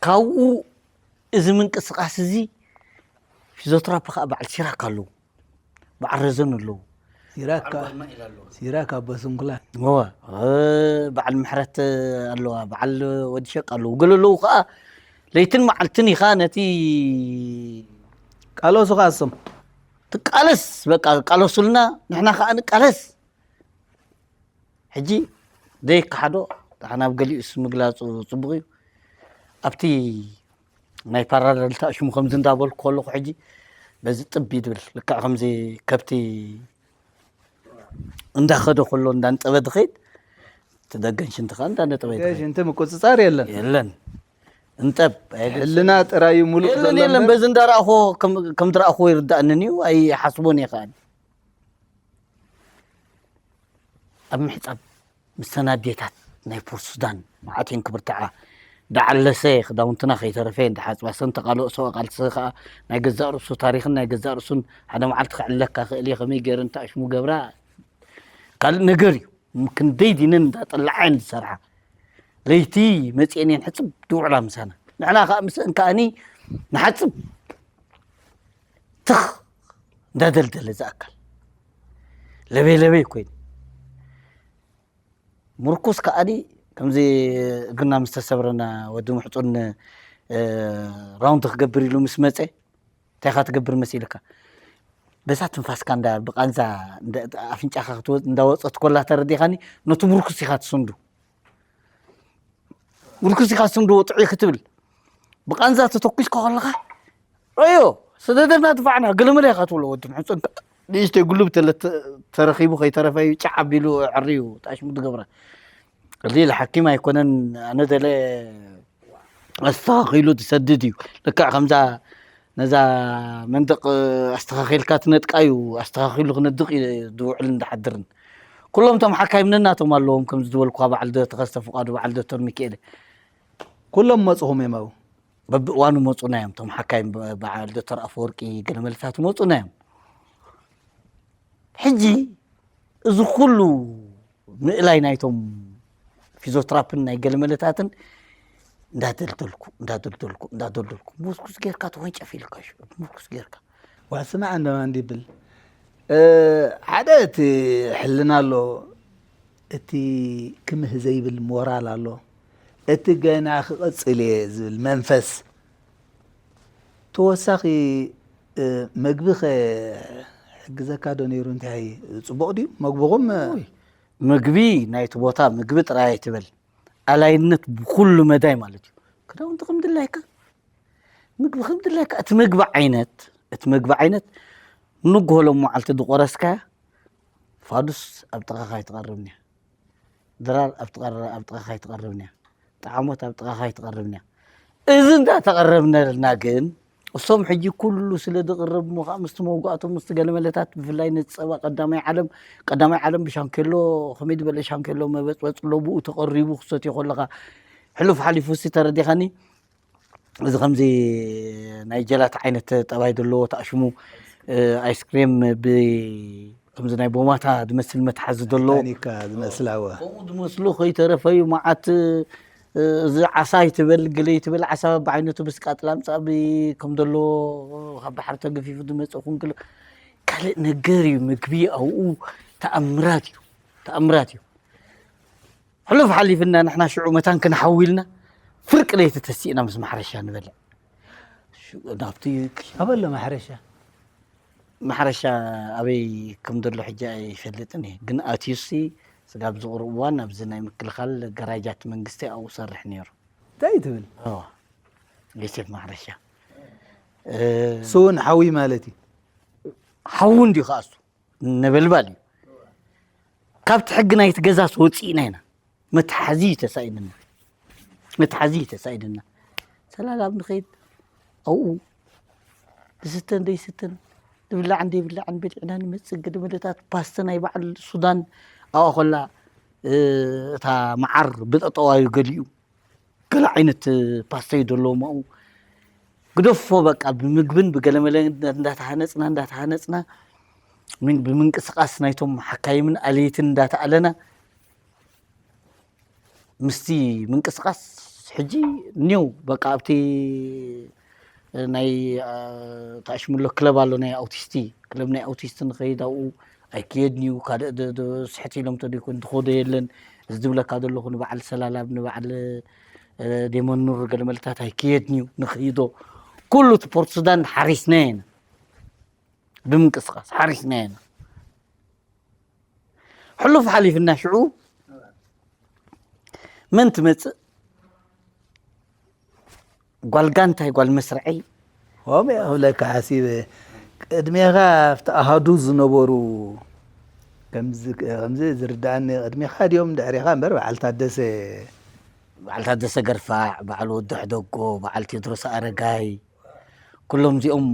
ካብኡ እዚ ምንቅስቃስ እዚ ፊዚዮትራፒ ከዓ በዓል ሲራክ ኣለዉ፣ በዓል ረዘን ኣለዉ። ሲራካ ሲራክ ኣቦ ስንኩላ እወ፣ እ፣ በዓል ምሕረት ኣለዋ፣ በዓል ወዲ ሸቅ ኣለዉ። ገለ ኣለዉ ከዓ ለይትን መዓልትን ኢኻ ነቲ ቃለሱ ከዓ እሶም ትቃለስ፣ በቃ ቃለሱልና፣ ንሕና ከዓ ንቃለስ። ሕጂ ዘይከሓዶ፣ ደሓን ኣብ ገሊኡስ ምግላፁ ፅቡቕ እዩ። ኣብቲ ናይ ፓራለል ተኣሽሙ ከምዚ እንዳበልኩ ከለኹ ሕጂ በዚ ጥብ ይድብል፣ ልክዕ ከምዚ ከብቲ እንዳኸደ ከሎ እንዳንጠበ ድኸይድ፣ እቲ ደገን ሽንቲ ከዓ እንዳነጠበ ይድኸይድ። ሽንቲ ምቁፅፃር የለን። የለን፣ እንጠብ ኣይደል? ሕልና ጥራዩ ሙሉእ የለን ዘሎ የለን፣ እምበር በዚ እንዳረኣኹ ከም- ከም ዝረኣኹዎ ይርዳእንን እዩ፣ ኣይሓስቦን እየ ከኣኒ። ኣብ ምሕፃብ ምስ ተናዴታት ናይ ፖርት ሱዳን መዓት እየን ክብርትዓ፣ ዳዓለሰ ክዳውንትና ከይተረፈ እየን ድሓፅባ። ሰን ተቃልኦ ሰብኣዊ ቃልሲ ከዓ ናይ ገዛእ ርእሱ ታሪኽን ናይ ገዛእ ርእሱን ሓደ መዓልቲ ክዕለካ ክእል እየ፣ ከመይ ገይረን ተኣሽሙ ገብራ ካልእ ነገር እዩ። ክንደይ ዲነን እንዳጠላዓ እየን ዝሰርሓ። ለይቲ መፅኤን እየን ሕፅብ ድውዕላ ምሳና፣ ንሕና ከዓ ምስአን ከኣኒ ንሓፅብ ትኽ እንዳደልደለ ዝኣካል ለበይ ለበይ ኮይኑ ምርኩስ ከኣኒ ከምዚ እግርና ምስ ተሰብረና ወዲ ምሕፁን እ፣ ራውንድ ክገብር ኢሉ ምስ መፀ እንታይ ኢኻ ትገብር መሲልካ? በዛ ትንፋስካ እንዳ ብቃንዛ እንዳ- ኣፍንጫኻ ክትወ- እንዳወፀት ኮላ ተረዲኻኒ፣ ነቲ ምርኩስ ኢኻ ትስንዱ። ምርኩስ ኢኻ ትስንዱ ጥዑይ ክትብል ብቃንዛ ተተኩስካ ከለኻ ረዮ ስደደና ድፋዕና ገለመለ ኢኻ ትብሎ። ወዲ ምሕፁን ንእሽተይ ጉልብ ተለ- ተረኺቡ ከይተረፈ እዩ ጫዕ ኣቢሉ ዕርዩ ጣሽሙ ትገብራ። እዚ ሓኪም ኣይኮነን። ኣነ ደለ ኣስተኻኺሉ ዝሰድድ እዩ። ልክዕ ከምዛ ነዛ መንደቕ ኣስተኻኺልካ ትነጥቃ እዩ። ኣስተኻኺሉ ክነድቕ እዩ ዝውዕልን ዝሓድርን። ኩሎም እቶም ሓካይም ነናቶም ኣለዎም፣ ከምዚ ዝበልኩኻ በዓል ዶ- ተኸስተ ፍቓዱ፣ በዓል ዶክተር ሚካኤል። ኩሎም መፅኹም እዮም ኣብኡ። በብእዋኑ መፁና እዮም እቶም ሓካይም፣ በ- በዓል ዶክተር ኣፈወርቂ ገለመለታት መፁና እዮም። ሕጂ እዚ ኩሉ ምእላይ ናይቶም ፊዚዮትራፕን ናይ ገለመለታትን እንዳደልደልኩ እንዳደልደልኩ እንዳደልደልኩ ሙርኩስ ጌርካ ተወንጨፍ ኢልካ ሽ- ሙርኩስ ጌርካ ዋ ስማዕ እንደማ እንዲብል እ፣ ሓደ እቲ ሕልና ኣሎ፣ እቲ ክምህ ዘይብል ሞራል ኣሎ፣ እቲ ገና ክቐፅል እየ ዝብል መንፈስ። ተወሳኺ እ፣ መግቢ ከ ሕግዘካ ዶ ነይሩ? እንታይ ፅቡቕ ድዩ መግብኹም? ውይ፣ ምግቢ ናይቲ ቦታ ምግቢ ጥራይ ኣይትበል፣ ኣላይነት ብኩሉ መዳይ ማለት እዩ። ክዳውንቲ ከም ድላይካ፣ ምግቢ ከም ድላይካ፣ እቲ ምግቢ ዓይነት እቲ ምግቢ ዓይነት ንግሆ ሎም መዓልቲ ዝቆረስካያ ፋዱስ ኣብ ጥቓኻ ኣይትቐርብን እያ። ድራር ኣብ ጥቓ- ኣብ ጥቓኻ ኣይትቐርብን እያ። ጣዕሞት ኣብ ጥቓኻ ኣይትቐርብን እያ። እዚ እንዳተቐረብነልና ግን እሶም ሕጂ ኩሉ ስለ ዝቕረብ እሞ ከዓ ምስቲ መውጋእቶም ምስቲ ገለመለታት ብፍላይ ነቲ ፀባ ቀዳማይ ዓለም ቀዳማይ ዓለም ብሻንኬሎ ከመይ ዝበለ ሻንኬሎ መበፅበፅ ኣሎ ብኡ ተቐሪቡ ክሰትዮ ከለኻ ሕሉፍ ሓሊፉ ሲ ተረዲኻኒ እዚ ከምዚ ናይ ጀላት ዓይነት ጠባይ ዘለዎ ተኣሽሙ ኣይስክሬም ብ ከምዚ ናይ ቦማታ ዝመስል መትሓዚ ዘለዎ ታኒካ ዝመስላዋ ከምኡ ዝመስሉ ከይተረፈዩ መዓት እዚ ዓሳ ይትበል ግለ ይትበል ዓሳ ብዓይነቱ ብስቃጥላ ምፃእ ከም ዘሎ ካብ ባሕሪ ተገፊፉ ዝመፀ ኩን ግለ ካልእ ነገር እዩ ምግቢ ኣብኡ ተኣምራት እዩ ተኣምራት እዩ ሕሉፍ ሓሊፍና ንሕና ሽዑ መታን ክንሓዊ ኢልና ፍርቂ ለይቲ ተሲእና ምስ ማሕረሻ ንበልዕ ናብቲ ኣበሎ ማሕረሻ ማሕረሻ ኣበይ ከም ዘሎ ሕጂ ኣይፈልጥን እየ ግን ኣትዩሲ ስጋብ ዝቕርብ እዋን ኣብዚ ናይ ምክልኻል ገራጃት መንግስቲ ኣብኡ ሰርሕ ነይሩ እንታይ ትብል እዋ ዮሴፍ ማሕረሻ። እ፣ እሱ እውን ሓዊ ማለት እዩ። ሓዊ እንዲዩ ከኣ እሱ። ነበልባል እዩ። ካብቲ ሕጊ ናይቲ ገዛስ ወፂእና ኢና። መትሓዚ እዩ ተሳኢንና። መትሓዚ እዩ ተሳኢንና። ሰላላብ ንኸይድ ኣብኡ ዝስተን ደይስተን፣ ዝብላዕን ደይብላዕን በሊዕና ንመጽእ። ገለ መደታት ፓስተ ናይ በዓል ሱዳን ኣብኣ ኮላ፣ እ፣ እታ መዓር ብጠጠዋዩ ገሊኡ። ገለ ዓይነት ፓስተ እዩ ዘለዎም ኣብኡ። ግደፎ በቃ፣ ብምግብን ብገለመለ እንዳተሃነጽና፣ እንዳተሃነጽና፣ ምን-፣ ብምንቅስቃስ ናይቶም ሓካይምን ኣለይትን እንዳተኣለና፣ ምስቲ ምንቅስቃስ ሕጂ ኒው በቃ ኣብቲ ናይ፣ አ፣ ተኣሽምሎ ክለብ ኣሎ፣ ናይ ኣውቲስቲ ክለብ፣ ናይ ኣውቲስቲ ንኸይድ ኣብኡ ኣይክየድን እዩ። ካልእ ደ-፣ ደ-፣ ስሕት ኢሎም ተደይኮን ዝኸዶ የለን። እዚ ዝብለካ ዘለኹ ንበዓል ሰላላብ፣ ንበዓል፣ እ፣ ዴሞን ኑር ገለመለታት ኣይክየድን እዩ። ንኽይዶ ኩሉ እቲ ፖርት ሱዳን ሓሪስናዮ ኢና። ብምንቅስቃስ ሓሪስናዮ ኢና። ሕሉፍ ሓሊፍና ሽዑ መን ትመጽእ? ጓል ጋንታይ፣ ጓል መስርዐይ። ከምኡ እየ ክብለካ ሓሲበ። ቅድሜኻ ኣብቲ ኣሃዱ ዝነበሩ፣ ከምዚ፣ ከምዚ ዝርድኣኒ፣ ቅድሜኻ ድዮም ድሕሬኻ እምበር፣ በዓል ታደሰ። በዓል ታደሰ ገርፋዕ፣ በዓል ወዲ ሕደጎ፣ በዓል ቴድሮስ ኣረጋይ፣ ኩሎም እዚኦም፣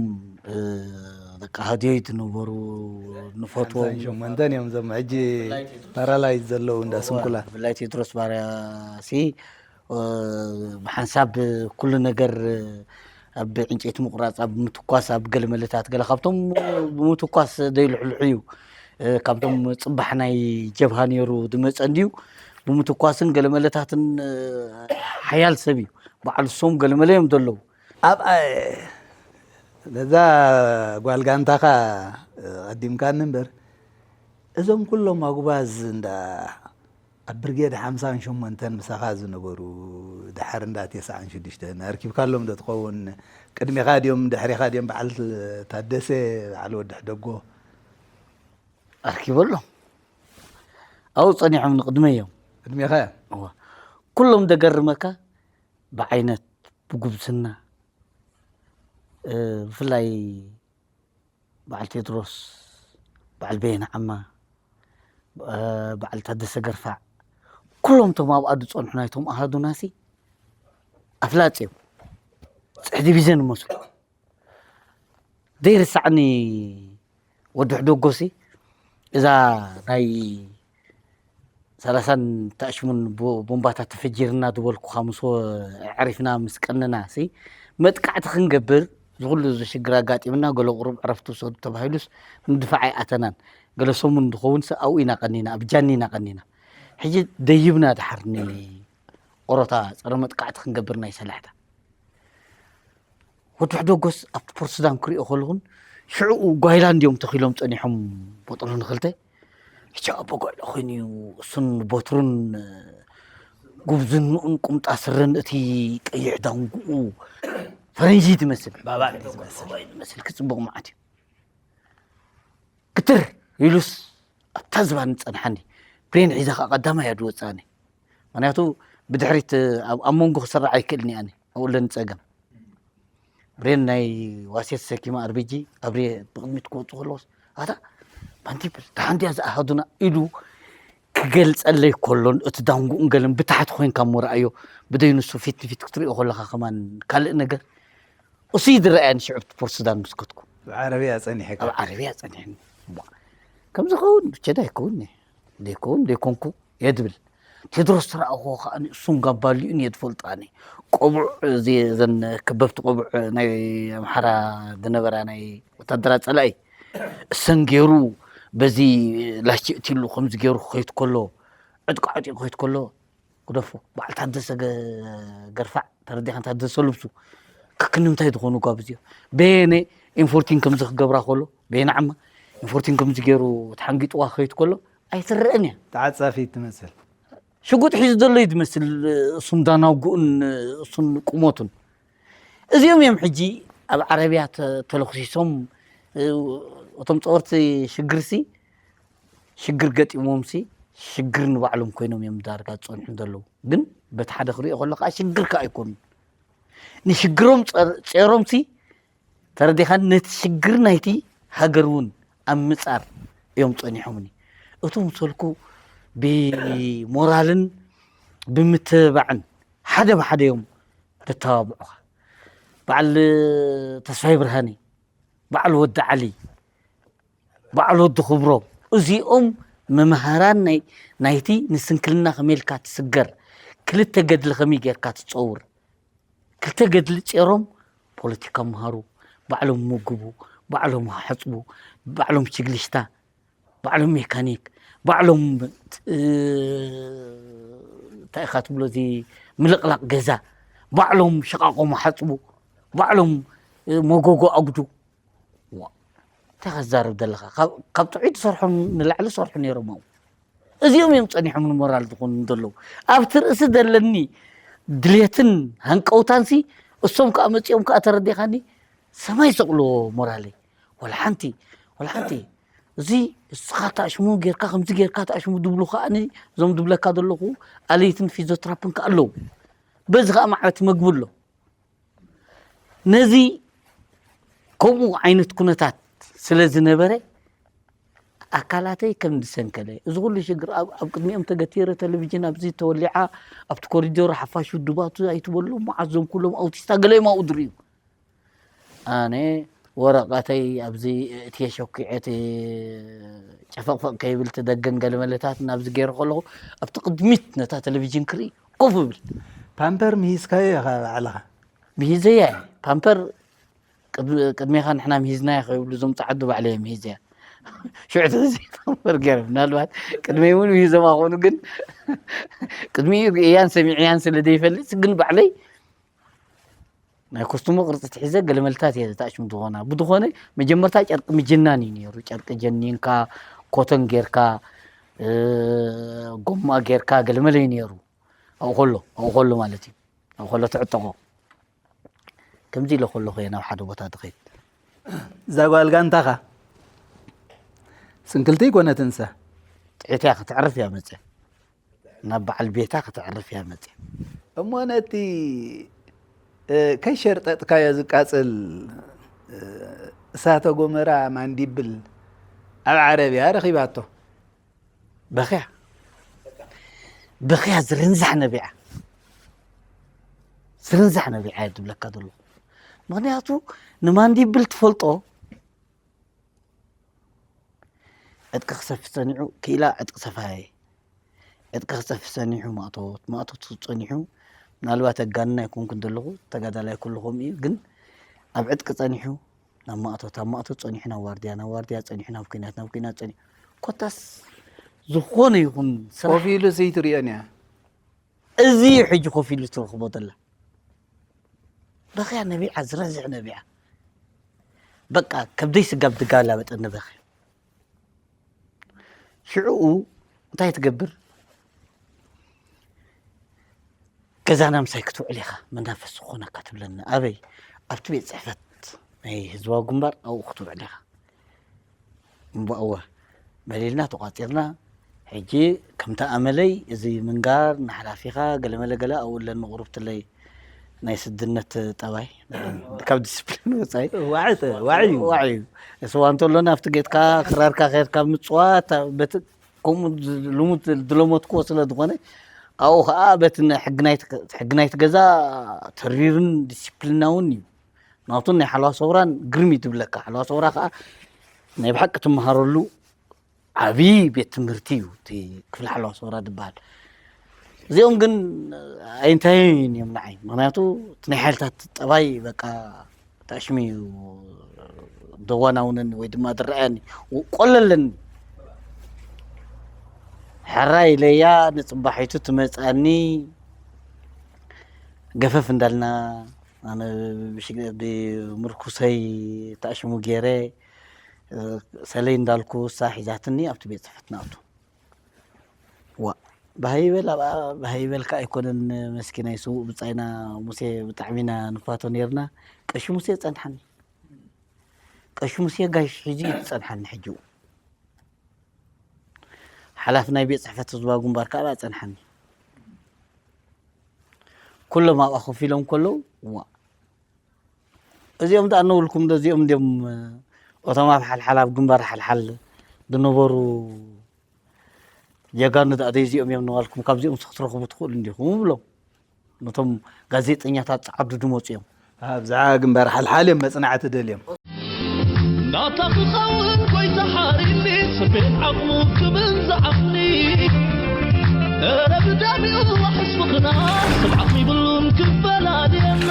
እ፣ ደቂ ሃድዮይ ዝነበሩ፣ ንፈትዎም። ሓምሳን ሸሞንተን እዮም እዞም ሕጂ ፓራላይዝ ዘለዉ እንዳ ስንኩላ። ብፍላይ ቴድሮስ ባርያሲ፣ እ፣ ብሓንሳብ ኩሉ ነገር፣ ኣብ ዕንጨይቲ ምቑራጽ፣ ኣብ ምትኳስ፣ ኣብ ገለ መለታት፣ ገለ ካብቶም ብምትኳስ ዘይልሕልሑ እዩ። እ፣ ካብቶም ጽባሕ ናይ ጀብሃ ነይሩ ዝመጸ እንድዩ። ብምትኳስን ገለ መለታትን፣ እ፣ ሓያል ሰብ እዩ። በዓል ሶም ገለ መለ እዮም ዘለዉ። ኣብ፣ እ፣ ነዛ ጓል ጋንታኻ፣ እ፣ ቀዲምካኒ እምበር፣ እዞም ኩሎም ኣጉባዝ እንዳ ኣብ ብርጌድ ሓምሳን ሸሞንተን ምሳኻ ዝነበሩ፣ ድሓር እንዳ ተስዓን ሽዱሽተን ኣርኪብካሎም ዶ ትኸውን? ቅድሜኻ ድዮም ድሕሬኻ ድዮም? በዓል ታደሰ፣ በዓል ወዲ ሕደጎ። ኣርኪበሎም። ኣብኡ ጸኒሖም ንቅድመይ እዮም። ቅድሜኻ እዮም? እወ። ኩሎም ደገርመካ ብዓይነት፣ ብጉብዝና፣ እ፣ ብፍላይ በዓል ቴድሮስ፣ በዓል በየነ ዓማ፣ እ፣ በዓል ታደሰ ገርፋዕ፣ ኩሎም እቶም ኣብኣ ዝጸንሑ ናይቶም ኣሃዱናሲ ኣፍላጥ እዮም። ጽሕዲ ቢዘን ይመስሉ። ዘይርሳዕኒ ወዲ ሕደጎሲ፣ እዛ ናይ ሰላሳን ተኣሽሙን ቦ-፣ ቦምባታት ተፈጂርና ዝበልኩኻ ምስ ወ-፣ ኣዕሪፍና ምስ ቀነና ሲ፣ መጥቃዕቲ ክንገብር ዝኹሉ እዚ ሽግር ኣጋጢምና፣ ገለ ቁሩብ ዕረፍቲ ውሰዱ ተባሂሉስ ንድፋዕ ኣይኣተናን። ገለ ሰሙን ዝኸውን ሲ ኣብኡ ኢና ቀኒና፣ ኣብ ጃኒ ኢና ቀኒና። ሕጂ ደይብና ድሓር ን-፣ ኦሮታ ጸረ መጥቃዕቲ ክንገብር ናይ ሰላሕታ። ወዲ ሕደጎስ ኣብቲ ፖርት ሱዳን ክሪኦ ከለኹን ሽዑ ጓይላንድ እዮም ተኺሎም ጸኒሖም በጥሩ ንኽልተ። ሕጂ ኣቦ ጓይላ ኮይኑ እዩ፣ እሱን በትሩን ጉብዝንኡን ቁምጣ ስረን እቲ ቀይሕ ዳንጉኡ ፈረንጂ ትመስል። ባባ እዩ ዝመስል። ባባ እዩ ዝመስል፣ ክጽብቕ መዓት እዩ። ክትር ኢሉስ ኣብታ ዝባን ጸንሓኒ። ብሬን ሒዛ ኸኣ ቀዳማይ እያ ዝወጽኣኒ። ምኽንያቱ ብድሕሪት ኣብ፣ ኣብ መንጎ ክሰርዕ ኣይክእልን እየ ኣነ። ኣብኡ ኣለኒ ጸገም። ብሬን ናይ ዋሴት ሰኪማ ኣርቢጂ ኣብሬ ብቕድሚት ክወጹ ከለዎስ፣ ኣታ ባንቲፕል ደሓን ድያ ዝኣሃዱና ኢሉ ክገልጸለይ ከሎን እቲ ዳንጉኡን ገለን ብታሕቲ ኮይንካ እሞ ረኣዮ። ብደይ ንሱ ፊት ንፊት ክትሪኦ ከለኻ ከማን ካልእ ነገር። እሱ እዩ ዝረኣየኒ ሽዑ ፖርት ሱዳን ምስ ከድኩ። ኣብ ዓረብያ ጸኒሐካ? ኣብ ዓረብያ ጸኒሐኒ። እሞ ከምዚ ኸውን ብቸዳ ኣይከውን እየ። ዘይከውን ዘይኮንኩ እየ ዝብል። ቴድሮስ ዝረኣኹዎ ከኣ እሱን ጋባሊኡን እየ ዝፈልጦ ኣነ። ቆቡዕ እዚ፣ እዘን ከበብቲ ቆቡዕ ናይ ኣምሓራ ዝነበራ ናይ ወታደራት ጸላኢ፣ እሰን ገይሩ በዚ ላስቲክ እትይሉ ከምዚ ገይሩ ክኸይድ ከሎ፣ ዕጥቃ ዕጢቑ ክኸይድ ከሎ፣ ግደፎ። በዓል ታደሰ ገ-፣ ገርፋዕ፣ ተረዲእካ፣ ታደሰ ልብሱ ክክንምታይ ዝኾኑ ጓብዝ እዮም። በየነ ኢንፎርቲን ከምዚ ክገብራ ከሎ፣ በየነ ዓማ ኢንፎርቲን ከምዚ ገይሩ ተሓንጊጥዋ ክኸይድ ከሎ ኣይትረአን እያ። ተዓጻፊት ትመስል። ሽጉጥ ሒዙ ዘሎ እዩ ዝመስል፣ እሱን ዳናጉኡን እሱን ቁመቱን። እዚኦም እዮም ሕጂ ኣብ ዓረብያ ተ-፣ ተለኩሲሶም፣ እቶም ጸወርቲ ሽግርሲ፣ ሽግር ገጢሞምሲ፣ ሽግር ንባዕሎም ኮይኖም እዮም ዳርጋ ዝጸንሑ ዘለዉ። ግን በቲ ሓደ ክሪኦ ከሎ ከኣ ሽግር ከኣ ኣይኮኑን። ንሽግሮም ጸር- ጸሮምሲ ተረዲኻን ነቲ ሽግር ናይቲ ሃገር እውን ኣብ ምጻር እዮም ጸኒሖምኒ። እቶም ሰልኩ ብሞራልን ብምትብባዕን ሓደ ብሓደ እዮም ዘተባብዑኻ። በዓል ተስፋይ ብርሃነ፣ በዓል ወዲ ዓሊ፣ በዓል ወዲ ክብሮም፣ እዚኦም መምሃራን ናይ ናይቲ ንስንክልና ከመይ ኢልካ ትስገር፣ ክልተ ገድሊ ከመይ ጌርካ ትጸውር፣ ክልተ ገድሊ ጼሮም ፖለቲካ መሃሩ፣ ባዕሎም ምግቡ፣ ባዕሎም ሓጽቡ፣ ባዕሎም ችግልሽታ፣ ባዕሎም ሜካኒክ፣ ባዕሎም እንታይ ኢኻ ትብሎ እዚ ምልቕላቕ ገዛ፣ ባዕሎም ሸቓቖም ሓጽቡ፣ ባዕሎም መጎጎ ኣጉዱ። እንታይ ከዛርብ ዘለኻ? ካብ ጥዑይ ትሰርሖም ንላዕሊ ሰርሑ ነይሮም ኣብኡ። እዚኦም እዮም ጸኒሖም ንሞራል ዝኾኑ ዘለዉ። ኣብቲ ርእሲ ዘለኒ ድሌትን ሃንቀውታንሲ እሶም ከኣ መጺኦም ከኣ ተረዲኻኒ ሰማይ ይሰቕልዎ ሞራለይ። ወላ ሓንቲ፣ ወላ ሓንቲ። እዚ እስኻ ተኣሽሙ ጌርካ፣ ከምዚ ጌርካ ተኣሽሙ ድብሉ ከኣ እዞም ድብለካ ዘለኹ ኣለይትን ፊዚዮትራፕን ከኣ ኣለዉ። በዚ ከኣ ማዕረ ትመግቡ ኣሎ። ነዚ ከምኡ ዓይነት ኩነታት ስለ ዝነበረ ኣካላተይ ከም ዝሰንከለ፣ እዚ ኩሉ ሽግር ኣብ ኣብ ቅድሚኦም ተገቲረ፣ ቴሌቪዥን ኣብዚ ተወሊዓ፣ ኣብቲ ኮሪዶር ሓፋሽ ውድባቱ ኣይትበሉ፣ መዓት ዞም ኩሎም ኣውቲስታ ገለ እዮም ኣብኡ ዝርእዩ። ኣነ ወረቐተይ ኣብዚ እትየ ሸኲዐ እቲ ጨፈቕፈቕ ከይብል እቲ ደገን ገለመለታት ናብዚ ገይረ ከለኹ ኣብቲ ቅድሚት ነታ ቴሌቪዥን ክርኢ ኮፍ እብል። ፓምፐር ምሂዝካዮ ኢኻ ባዕልኻ? ምሂዘያ እየ። ፓምፐር ቅድሜኻ ንሕና ምሂዝናዮ ከይብሉ እዞም ጸዓዱ ባዕለይ እየ ምሂዘያ። ሽዑ ተዚ ፓምፐር ገይረ ምናልባት ቅድመይ እውን ምሂዞም ኣኾኑ ግን ቅድሚኡ ርእያን ሰሚዕያን ስለ ዘይፈልጥ ግን ባዕለይ ናይ ኮስቱሞ ቅርጺ ትሒዘ ገለመልታት እየ ተኣሽሙ ዝኾና ብዝኾነ መጀመርታ ጨርቂ ምጅናን እዩ ነይሩ ጨርቂ ጀኒንካ ኮተን ጌርካ ጎማ ጌርካ ገለመለ እዩ ነይሩ ኣብኡ ከሎ ኣብኡ ከሎ ማለት እዩ ኣብኡ ከሎ ትዕጠቆ ከምዚ ኢለ ከለኹ እየ ናብ ሓደ ቦታ ትኸይድ እዛ ጓል ጋንታኻ ስንክልቲ ይኮነትንሰ ጥዒት እያ ክትዕርፍ እያ መፀ ናብ በዓል ቤታ ከተዕርፍ እያ መፅያ። እሞ ነቲ ከይሸርጠጥካዮ ዝቃፅል እሳተ ጎመራ ማንዲብል ኣብ ዓረብያ ረኺባቶ። በኽያ በኽያ ዝርንዛሕ ነቢዓ ዝርንዛሕ ነቢዓ እየ ዝብለካ ዘለኹ። ምኽንያቱ ንማንዲብል ትፈልጦ ዕጥቂ ክሰፍሕ ጸኒሑ ክኢላ ዕጥቂ ሰፋየ ዕጥቂ ክሰፍሕ ጸኒሑ ማእቶት ማእቶት ክሰፍሕ ጸኒሑ ምናልባት ኣጋንና ኣይኮንኩን ዘለኹ ተጋዳላይ ኩሉ ከምኡ እዩ ግን ኣብ ዕጥቂ ጸኒሑ ናብ ማእቶት ኣብ ማእቶት ጸኒሑ ናብ ዋርድያ ናብ ዋርድያ ጸኒሑ ናብ ኩናት ናብ ኩናት ጸኒሑ ኮታስ ዝኾነ ይኹን ስራሕ ኮፍ ኢሉ ስይ ትርእዮን እያ እዚ እዩ ሕጂ ኮፍ ኢሉ ትረኽቦ ዘላ በኽያ ነቢዓ ዝረዝሕ ነቢዓ በቃ ከብደይ ስጋብ ድጋላበጠኒ በኽያ ሽዑኡ እንታይ ትገብር ገዛና ምሳይ ክትውዕል ኢኻ መናፈሲ ክኾነካ ትብለኒ ኣበይ ኣብቲ ቤት ፅሕፈት ናይ ህዝባዊ ግንባር ኣብኡ ክትውዕል ኢኻ እምበእወ በሊልና ተቋፂርና ሕጂ ከምቲ ኣመለይ እዚ ምንጋር ንሓላፊኻ ገለመለ ገለ ኣብኡ ኣለኒ ቁሩብትለይ ናይ ስድነት ጠባይ ካብ ዲስፕሊን ወፃኢ ዋዕዩ ዋዕዩ እስዋ እንተሎ ናብቲ ጌትካ ክራርካ ከድካ ምፅዋት በቲ ከምኡ ልሙድ ዝለመድክዎ ስለ ዝኾነ ኣብኡ ከዓ በቲ ሕጊ ናይቲ ገዛ ተሪርን ዲስፕሊናውን እዩ ናቱ ናይ ሓለዋ ሰውራን ግርም እዩ ዝብለካ ሓለዋ ሰውራ ከዓ ናይ ብሓቂ ትመሃረሉ ዓብዪ ቤት ትምህርቲ እዩ እቲ ክፍሊ ሓለዋ ሰውራ ዝበሃል እዚኦም ግን ኣይንታይን እዮም ንዓይ ምክንያቱ እቲ ናይ ሓይልታት ጠባይ በቃ ተኣሽሚ እዩ ደዋናውነኒ ወይ ድማ ዝረኣየኒ ቆለለኒ ሕራይ ኢለያ ንፅባሒቱ ትመፃኒ ገፈፍ እንዳልና ኣነ ብምርኩሰይ ተኣሽሙ ገይረ ሰለይ እንዳልኩ እሳ ሒዛትኒ ኣብቲ ቤት ፅሕፈት ንኣቱ ዋ ባሃይ ይበል ኣብኣ ባሃይ ይበል ከዓ ኣይኮነን መስኪናይ ስዉእ ብፃይና ሙሴ ብጣዕሚ ኢና ንፋቶ ነርና ቀሺ ሙሴ ፀንሓኒ ቀሺ ሙሴ ጋሽ ሕጂ እዩ ዝፀንሓኒ ሕጂ ሓላፊ ናይ ቤት ፅሕፈት ህዝባዊ ግንባር ከዓ ኣብኣ ፀንሓኒ ኩሎም ኣብኣ ኮፍ ኢሎም ከለዉ፣ ዋ፣ እዚኦም ደኣ እነውልኩም ዶ? እዚኦም እንዲኦም እቶም ኣብ ሓልሓል፣ ኣብ ግንባር ሓልሓል ዝነበሩ ጀጋኑ ደኣ ዘይዚኦም እዮም እናበልኩም፣ ካብዚኦም ክትረኽቡ ትኽእሉ እንዲኹም እብሎም። ነቶም ጋዜጠኛታት ጸዓዱ ድመጹ እዮም። ኣብዛ ግንባር ሓልሓል እዮም መጽናዕቲ ደልዮም። ናታ ክኸውን ጎይታ ሓሪኒ፣ ስቤት ዓቕሙ ክብል ዝዓቕኒ። እረ ብደም ይዋሕስ ምኽና፣ ሰብ ዓቕሚ ይብሉን ክፈላልየና።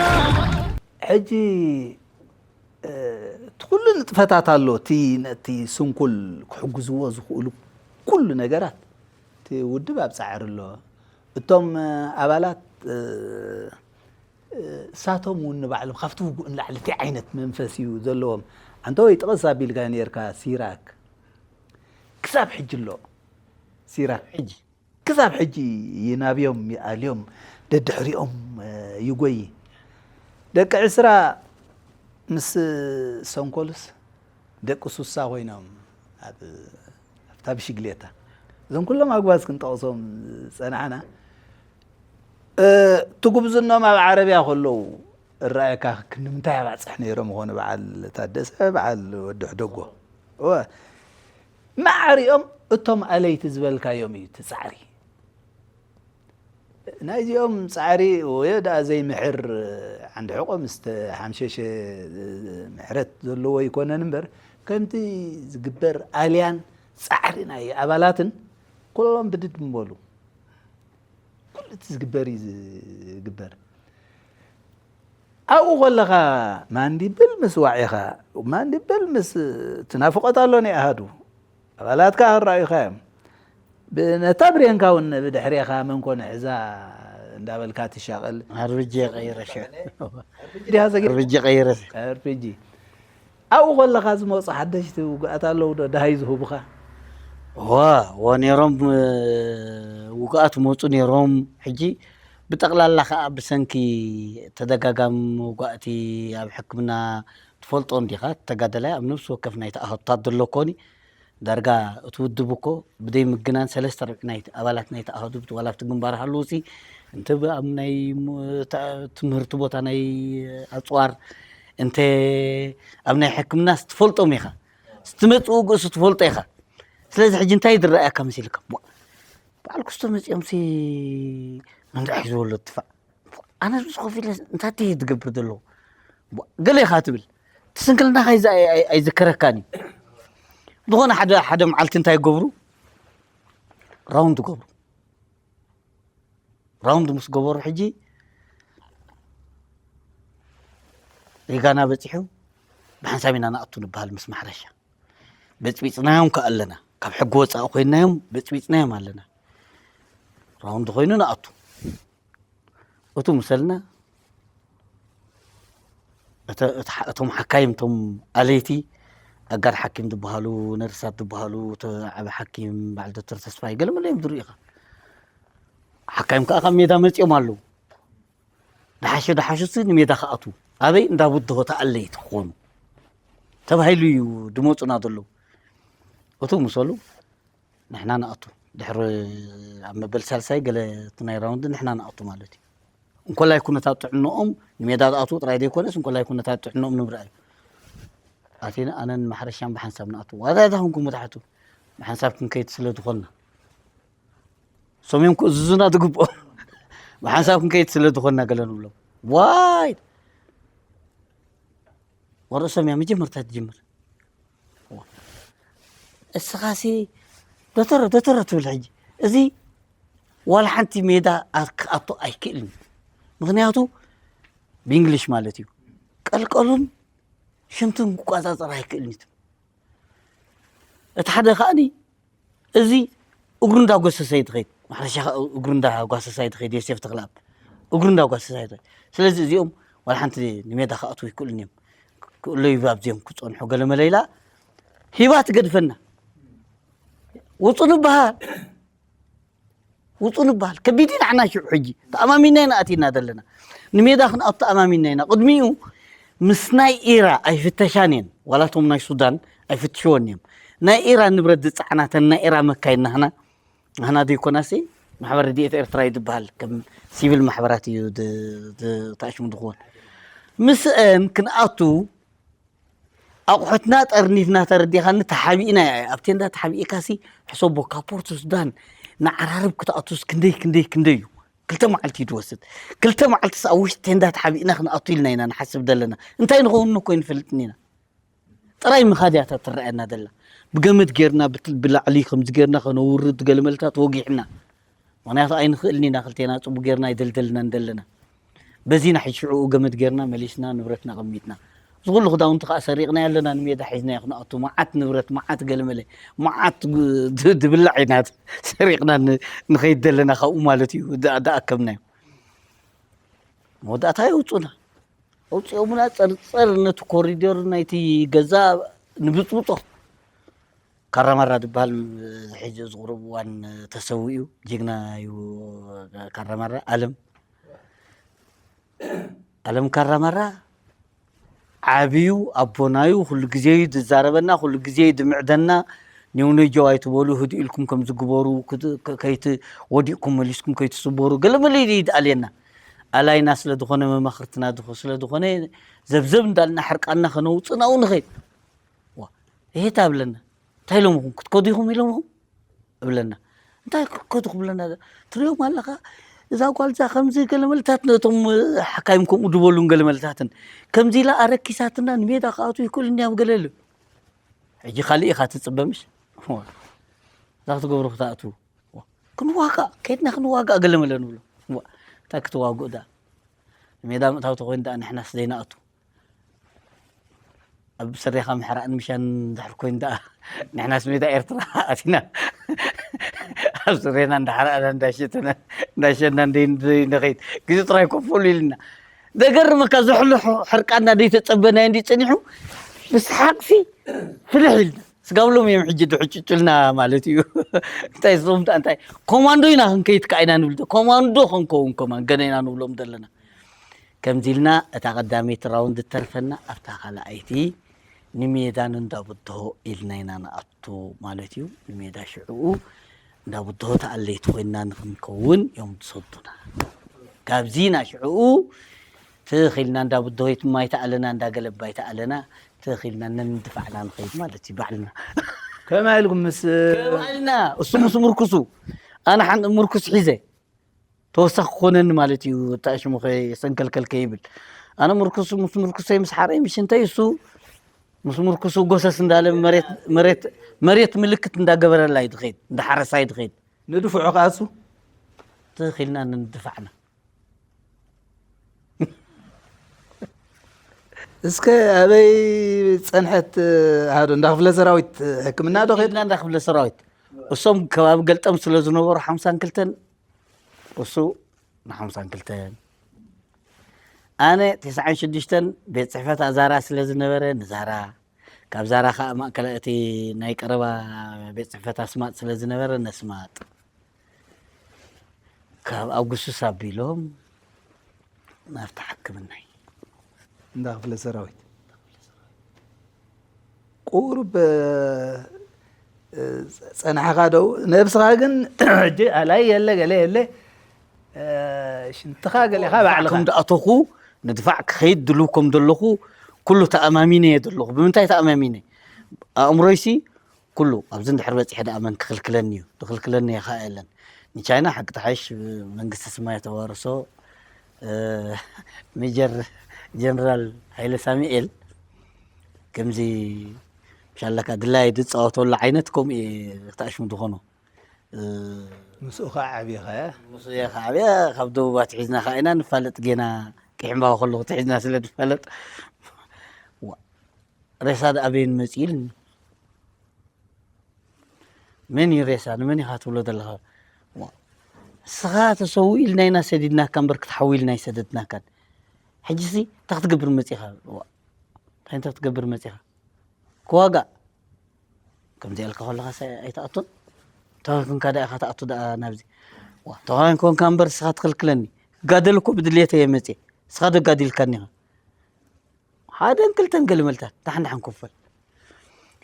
ሕጂ፣ እ፣ እቲ ኩሉ ንጥፈታት ኣሎ። እቲ ነቲ ስንኩል ክሕግዝዎ ዝኽእሉ ኩሉ ነገራት፣ እቲ ውድብ ኣብ ጻዕሪ ኣሎ። እቶም፣ እ፣ ኣባላት፣ እ፣ እ፣ እሳቶም እውን ንባዕሎም ካብቲ ውጉእ ንላዕሊ እንታይ ዓይነት መንፈስ እዩ ዘለዎም? ኣንተ ወይ ጥቕስ ኣቢልካ ነርካ ሲራክ። ክሳብ ሕጂ ኣሎ ሲራክ። ሕጂ ክሳብ ሕጂ ይናብዮም፣ ይኣልዮም፣ ደድሕሪኦም፣ እ፣ ይጎይ። ደቂ ዕስራ ምስ ሰንኮሉስ ደቂ ሱሳ ኮይኖም ኣብ፣ ኣብታ ብሽግሌታ። እዞም ኩሎም ኣጉባዝ ክንጠቕሶም ዝጸናሕና፣ እ፣ እቲ ጉብዝኖም ኣብ ዓረብያ ከለዉ እረኣየካ፣ ክንምንታይ ኣባጽሕ ነይሮም ይኾኑ በዓል ታደሰ፣ በዓል ወዲ ሕደጎ? እወ፣ ማዕሪኦም እቶም ኣለይቲ ዝበልካዮም እዩ እቲ ጻዕሪ። ናይዚኦም ጻዕሪ ወዮ ደኣ ዘይምሕር ዓንዲ ሕቖ ምስ ተሓምሸሸ ምሕረት ዘለዎ ይኮነን እምበር፣ ከምቲ ዝግበር ኣልያን ጻዕሪ ናይ ኣባላትን ኩሎም ብድድ ምበሉ። ኩሉ እቲ ዝግበር እዩ ዝግበር። ኣብኡ ከለኻ ማንዲብል ምስ ዋዒኻ፣ ማንዲብል ምስ ትናፍቆት ኣሎ ናይ ኣሃዱ ኣባላትካ ክረኣዩኻ እዮም። ብ-፣ ነታ ብሬንካ እውን ብድሕሬኻ መን ኮነ ሒዛ እንዳበልካ ትሻቐል። ኣርብጂ ቀይረ ሸ-፣ ኣርብጂ ዲኻ ዘጊ-? ኣርብጂ ቀይረ። ኣርብጂ። ኣብኡ ከለኻ ዝመጹ ሓደሽቲ ውጉኣት ኣለዉ ዶ ደሃይ ዝህቡኻ? ዋ፣ ዋ፣ ነይሮም፣ እ፣ ውጉኣት መጹ ነይሮም። ሕጂ ብጠቕላላ ከኣ ብሰንኪ ተደጋጋሚ መውጋእቲ ኣብ ሕክምና ትፈልጦ እንዲኻ፣ ተጋደላይ ኣብ ነፍሲ ወከፍ ናይቲ ኣሃዱታት ዘሎ ኮኒ፣ ዳርጋ እቲ ውድብ እኮ ብደይ ምግናን ሰለስተ ርብዒ ናይቲ ኣባላት ናይቲ ኣሃዱ ብት-፣ ዋላ ኣብቲ ግንባር ሃለዉሲ፣ እንተ ብ-፣ ኣብ ናይ ም-፣ ታ-፣ ትምህርቲ ቦታ ናይ ኣጽዋር፣ እንተ ኣብ ናይ ሕክምናስ ትፈልጦም ኢኻ። ስትመጽእ ውግእስ ትፈልጦ ኢኻ። ስለዚ ሕጂ እንታይ ዝረኣየካ መሲልካ? ቧ-፣ በዓል ክስቶ መጺኦምሲ መንደዕ ሒዝዎ ኣሎ ድፋዕ። ኣነስ ምስ ኮፍ ኢለ እንታይ እየ ዝገብር ዘለኹ? ቧ-፣ ገለ ኢኻ ትብል። እቲ ስንክልናኻ ኣይዝ-፣ ኣይ-፣ ኣይ-፣ ኣይዝከረካን እዩ። ዝኾነ ሓደ፣ ሓደ መዓልቲ እንታይ ይገብሩ? ራውንድ ይገብሩ። ራውንድ ምስ ገበሩ ሕጂ ሪጋና በጺሑ ብሓንሳብ ኢና ንኣቱ ንበሃል ምስ ማሕረሻ። በጽቢጽናዮም ከኣ ኣለና። ካብ ሕጊ ወጻኢ ኮይንናዮም በጽቢጽናዮም ኣለና። ራውንድ ኮይኑ ንኣቱ። እቱ ምሰልና እተ-፣ እተ-፣ እቶም ሓካይም፣ እቶም ኣለይቲ ኣጋር ሓኪም ዝበሃሉ፣ ነርሳት ዝበሃሉ፣ እተ-፣ ዓቢ ሓኪም በዓል ዶክተር ተስፋይ ገለመለ እዮም ዝርእዩኻ። ሓካይም ከኣ ካብ ሜዳ መጺኦም ኣለዉ። ደሓሸ ደሓሹ ሲ ንሜዳ ክኣትዉ፣ ኣበይ? እንዳ ቡድሆ ተኣለይቲ ክኾኑ ተባሂሉ እዩ ድመጹና ዘለዉ። እቱ ምሰሉ ንሕና ንኣቱ። ድሕሪ ኣብ መበል ሳልሳይ ገለ እቲ ናይ ራውንድ ንሕና ንኣቱ ማለት እዩ። እንኮላይ ኩነታት ጥዕንኦም ንሜዳ ዝኣትዉ ጥራይ ዘይኮነስ፣ እንኮላይ ኩነታት ጥዕንኦም ንምርኣይ እዩ። ኣቲና ኣነን ማሕረሻን ብሓንሳብ ንኣቱ። ዋዛ እዛ ኹንኩም ብታሕቱ ብሓንሳብ ክንከይድ ስለ ዝኾንና። ሰሜን ክእዝዙና ዝግብኦም። ብሓንሳብ ክንከይድ ስለ ዝኾንና ገለ ንብሎም። ዋይ! ወረ ሰሜን መጀመርታ ትጅምር። እስኻሲ ዶተረ፣ ዶተረ ትብል ሕጂ። እዚ ዋላ ሓንቲ ሜዳ ኣር-፣ ክኣቱ ኣይክእልን። ምኽንያቱ ብእንግሊሽ ማለት እዩ። ቀልቀሉን ሽንቱን ክቆጻጸር ኣይክእልን እዩ። እቲ ሓደ ከኣኒ እዚ እግሩ እንዳጎሰሰ እዩ ትኸይድ። ማሕረሻ ከኣ እግሩ እንዳጓሰሳ እዩ ትኸይድ። ዮሴፍ ተኽለኣብ እግሩ እንዳጓሰሳ እዩ ትኸይድ። ስለዚ እዚኦም ዋላ ሓንቲ ንሜዳ ክኣትዉ ኣይክእሉን እዮም። ክእለዩ ኣብዚኦም ክጸንሑ ገለ መለ ኢላ ሂባ ትገድፈና። ውጹ ንበሃል። ውጹ ንበሃል። ከቢድ እዩ ንዓና ሽዑ ሕጂ። ተኣማሚንና ኢና ኣቲና ዘለና። ንሜዳ ክንኣቱ ተኣማሚንና ኢና። ቅድሚኡ ምስ ናይ ኢራ ኣይፍተሻን እየን። ዋላ እቶም ናይ ሱዳን ኣይፍትሽወን እዮም። ናይ ኢራ ንብረት ዝጸዓና፣ እተን ናይ ኢራ መካይን ናህና፣ ናህና ዘይኮናሲ፣ ማሕበር ረድኤት ኤርትራ እዩ ዝበሃል፣ ከም ሲቪል ማሕበራት እዩ ድ- ድ- ተኣሽሙ ዝኸውን። ምስአን ክንኣቱ ኣቑሑትና ጠርኒፍና፣ ተረዲኻኒ፣ ተሓቢእና። ኣብ ቴንዳ ተሓቢእካሲ ሕሰቦ፣ ካብ ፖርት ሱዳን ንዓራርብ ክትኣቱስ ክንደይ ክንደይ ክንደይ እዩ። ክልተ መዓልቲ እዩ ዝወስድ። ክልተ መዓልትስ ኣብ ውሽጢ ቴንዳ ተሓቢእና ክንኣቱ ኢልና ኢና ንሓስብ ዘለና። እንታይ ንኸውን እኮ ኣይንፈልጥን ኢና። ጥራይ ምኻድ እያ እታ ትረኣየና ዘላ። ብገመድ ጌርና፣ ብት- ብላዕሊ ከምዚ ጌርና ከነውርድ፣ ገለመለታት ወጊሕና። ምኽንያቱ ኣይንኽእልን ኢና፣ ክልቴና ጽቡቕ ጌርና ኣይደልደልናን ዘለና። በዚና ሕጂ ሽዑ ገመድ ጌርና መሊስና ንብረትና ኣቐሚጥና። እዚ ኩሉ ክዳውንቲ ከኣ ሰሪቕና ኣለና፣ ንሜዳ ሒዝናዮ ክንኣቱ። መዓት ንብረት፣ መዓት ገለመለ፣ መዓት ግ- ድ- ድብላዕ ኢና ሰሪቕና ን- ንኸይድ ዘለና ካብኡ ማለት እዩ። ዳ- ዳኣከብናዮ። መወዳእታ የውጹና። ኣውጺኦምና ጸርጸር ነቲ ኮሪዶር ናይቲ ገዛ ንብጽብጦ። ካራማራ ዝበሃል ሕጂ እዚ ቁሩብ እዋን ተሰዊኡ፣ ጅግና እዩ። ካራማራ ኣለም ኣለም ካራማራ ዓብዩ ኣቦናዩ፣ ኩሉ ግዜ እዩ ዝዛረበና፣ ኩሉ ግዜ እዩ ዝምዕደና። ኒው ነጆ ኣይትበሉ፣ ህድእ ኢልኩም ከምዚ ግበሩ፣ ክት- ከ- ከይት ወዲቕኩም መሊስኩም ከይትስበሩ፣ ገለመለ እዩ ይድኣልየና። ኣላይና ስለ ዝኾነ፣ መማኽርትና ድኾ- ስለ ዝኾነ፣ ዘብዘብ እንዳልና ሕርቃንና ከነውፅእ ናብኡ ንኸይድ። ዋ፣ ይሄ ታብለና። እንታይ ኢሎምኹም? ክትከዱ ኢኹም ኢሎምኹም? እብለና። እንታይ ክትከዱ ክብለና? ትሪኦም ኣለኻ? እዛ ጓል እዛ ከምዚ ገለመልታት፣ ነቶም ሓካይም ከምኡ ድበሉን ገለመልታትን። ከምዚ ኢላ ኣረኪሳትና፣ ንሜዳ ክኣትዉ ይክእሉን እዮም ገለ ኢሉ። ሕጂ ካልእ ኢኻ ትጽበ ምሽ? ዋ፣ እዛ ክትገብሩ ክትኣትዉ። ዋ፣ ክንዋጋእ፣ ከይድና ክንዋጋእ ገለመለ ንብሎ። ዋ፣ እንታይ ክትዋግኡ ደኣ? ንሜዳ ምእታው ተኮይኑ ደኣ ንሕናስ ዘይንኣቱ። ኣብ ስሬኻ ምሕራእን ምሻን እንድሕር ኮይኑ ደኣ፣ ንሕናስ ሜዳ ኤርትራ ኣቲና። ኣብ ስሬና እንዳሓረእና እንዳሸተና፣ እንዳሸና እንደይ-፣ እንደይ-፣ ንኸይድ። ግዜ ጥራይ ኮፍ በሉ ኢልና። ዘገርመካ፣ ዝሕሉ ሕ-፣ ሕርቃና ዘይተጸበናዮ እንዲ ጸኒሑ፣ ብሰሓቕሲ ፍልሕ ኢልና። ስጋብ ሎም እዮም ሕጂ ድሕጭጭልና ማለት እዩ። እንታይ ስም እንታይ፣ እንታይ ኮማንዶ ኢና ክንከይድ ከኣ ኢና ንብል። ኮማንዶ ክንከውን ከማን ገና ኢና ንብሎም ዘለና። ከምዚ ኢልና እታ ቀዳመይቲ ራውንድ እተርፈና ኣብታ ካልኣይቲ ንሜዳ ንእንዳ ብድሆ ኢልና ኢና ንኣቱ ማለት እዩ። ንሜዳ ሽዕኡ እንዳ ብድሆ ተኣለይቲ ኮይንና ንክንከውን እዮም ዝሰዱና። ካብዚ ኢና ሽዕኡ ትኽ ኢልና እንዳ ብድሆ ይትማ ይተኣለና፣ እንዳ ገለባ ይተኣለና፣ ትኽ ኢልና ነንድፋዕና ንኸይድ ማለት እዩ ባዕልና። ከመይ ኢልኩም ምስ ከምኣ ኢልና፣ እሱ ምስ ምርኩሱ፣ ኣነ ሓንቲ ምርኩስ ሒዘ፣ ተወሳኺ ክኾነኒ ማለት እዩ፣ ተኣሽሙ ከይሰንከልከል ከይብል። ኣነ ምርኩስ፣ ምስ ምርኩሰይ ምስ ሓረይ፣ ምስ ሽንተይ፣ እሱ ምስ ምርኩሱ ጎሰስ እንዳለ መሬት፣ መሬት፣ መሬት ምልክት እንዳገበረላ እዩ ድኸይድ፣ እንዳሓረሳ እዩ ድኸይድ። ንድፍዖ ከኣ እሱ? ትኽ ኢልና ንድፋዕና። እስከ ኣበይ ጸንሐት? ኣዶ እንዳ ክፍለ ሰራዊት ሕክምና ዶ ኸይድ? ኢልና እንዳ ክፍለ ሰራዊት። እሶም ከባቢ ገልጠም ስለ ዝነበሩ ሓምሳን ክልተን፣ እሱ ንሓምሳን ክልተን። ኣነ ተስዓን ሽዱሽተን ቤት ጽሕፈት ኣዛራ ስለ ዝነበረ ንዛራ፣ ካብ ዛራ ኸኣ ማእከላ እቲ ናይ ቀረባ ቤት ጽሕፈት ኣስማጥ ስለ ዝነበረ ነስማጥ። ካብ ኣጉስስ ኣቢሎም ናብቲ ሕክምናይ። እንዳ ክፍለ ሰራዊት። ቁሩብ፣ እ፣ ጸናሕኻ ደው፣ ነብስኻ ግን ሕጂ ኣላይ የለ፣ ገለ የለ፣ እ፣ ሽንትኻ ገለ ኢኻ ባዕልኻ። ከም ዝኣተኹ ንድፋዕ ክኸይድ ድልው ከም ዘለኹ ኩሉ ተኣማሚነ እየ ዘለኹ። ብምንታይ ተኣማሚነ? ኣእምሮይሲ ኩሉ ኣብዚ እንድሕር በጺሐ ደኣ መን ክኽልክለኒ እዩ? ዝኽልክለኒ እየ ኸኣ የለን። ንቻይና ሓቂ ተሓይሽ መንግስቲ ስማ የተዋርሶ፣ እ፣ ሜጀር ጀነራል ሃይለ ሳሙኤል ከምዚ ሻለካ ድላይ ዝጻወተሉ ዓይነት ከምኡ እየ ተኣሽሙ ዝኾኖ። እ፣ ምስኡ ኸዓ ዓብኻ እያ? ምስኡ እየ ኸዓ ዓብየ። ካብ ደቡብ ኣትሒዝና ኸዓ ኢና ንፋለጥ፣ ጌና ቂሕምባባ ከለኹ ትሒዝና ስለ ንፋለጥ። ዋ፣ ሬሳ ደኣ ኣበየን መጺኡ ኢልኒ። መን እዩ ሬሳ? ንመን ኢኻ ትብሎ ዘለኻ? ዋ፣ ንስኻ ተሰዊኡ ኢልና ኢና ሰዲድናካ እምበር ክትሓዊ ኢልና ኣይሰደድናካን። ሕጂሲ እንታይ ክትገብር መጺኻ? ዋ፣ እንታይ፣ እንታይ ክትገብር መጺኻ? ክዋጋእ። ከምዚ ኢልካ ከለኻ ሰ-፣ ኣይትኣቱን። ተዋን ኮንካ ደኣ ኢኻ ትኣቱ ደኣ ናብዚ። ዋ፣ ተዋን ኮንካ እምበር ንስኻ ትኽልክለኒ። ክጋደል እኮ ብድልየተይ እየ መጽየ። ንስኻ ደጋዲልካኒ ኢኻ። ሓደን ክልተን ገለመልታት፣ ደሓን ደሓን ክፈል።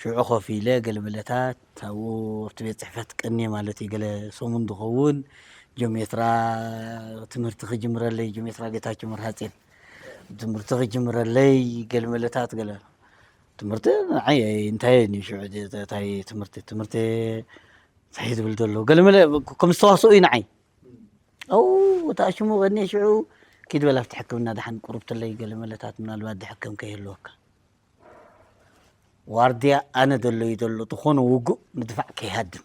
ሽዑ ኮፍ ኢለ ገለ መለታት ኣብኡ ኣብቲ ቤት ጽሕፈት ቀንየ ማለት እዩ። ገለ ሰሙን ዝኸውን ጆሜትራ ትምህርቲ ክጅምረለይ፣ ጆሜትራ ጌታቸው መርሃጼን ትምህርቲ ክጅምረለይ፣ ገለ መለታት ገለ ትምህርቲ ንዓይ እንታይ እዩ ሽዑ እንታይ ትምህርቲ ትምህርቲ እንታይ እዩ ዝብል ዘሎ ገለ መለ ከም ዝተዋስኦ እዩ ንዓይ። ኣው እታ ሽሙ ቀንየ ሽዑ ኪድ በል ኣብቲ ሕክምና ደሓን ቁሩብ ተለይ ገለ መለታት ምናልባት ድሕከም ከይህልወካ። ዋርድያ ኣነ ዘሎ እዩ ዘሎ ዝኾነ ውጉእ ምድፋዕ ከይሃድም።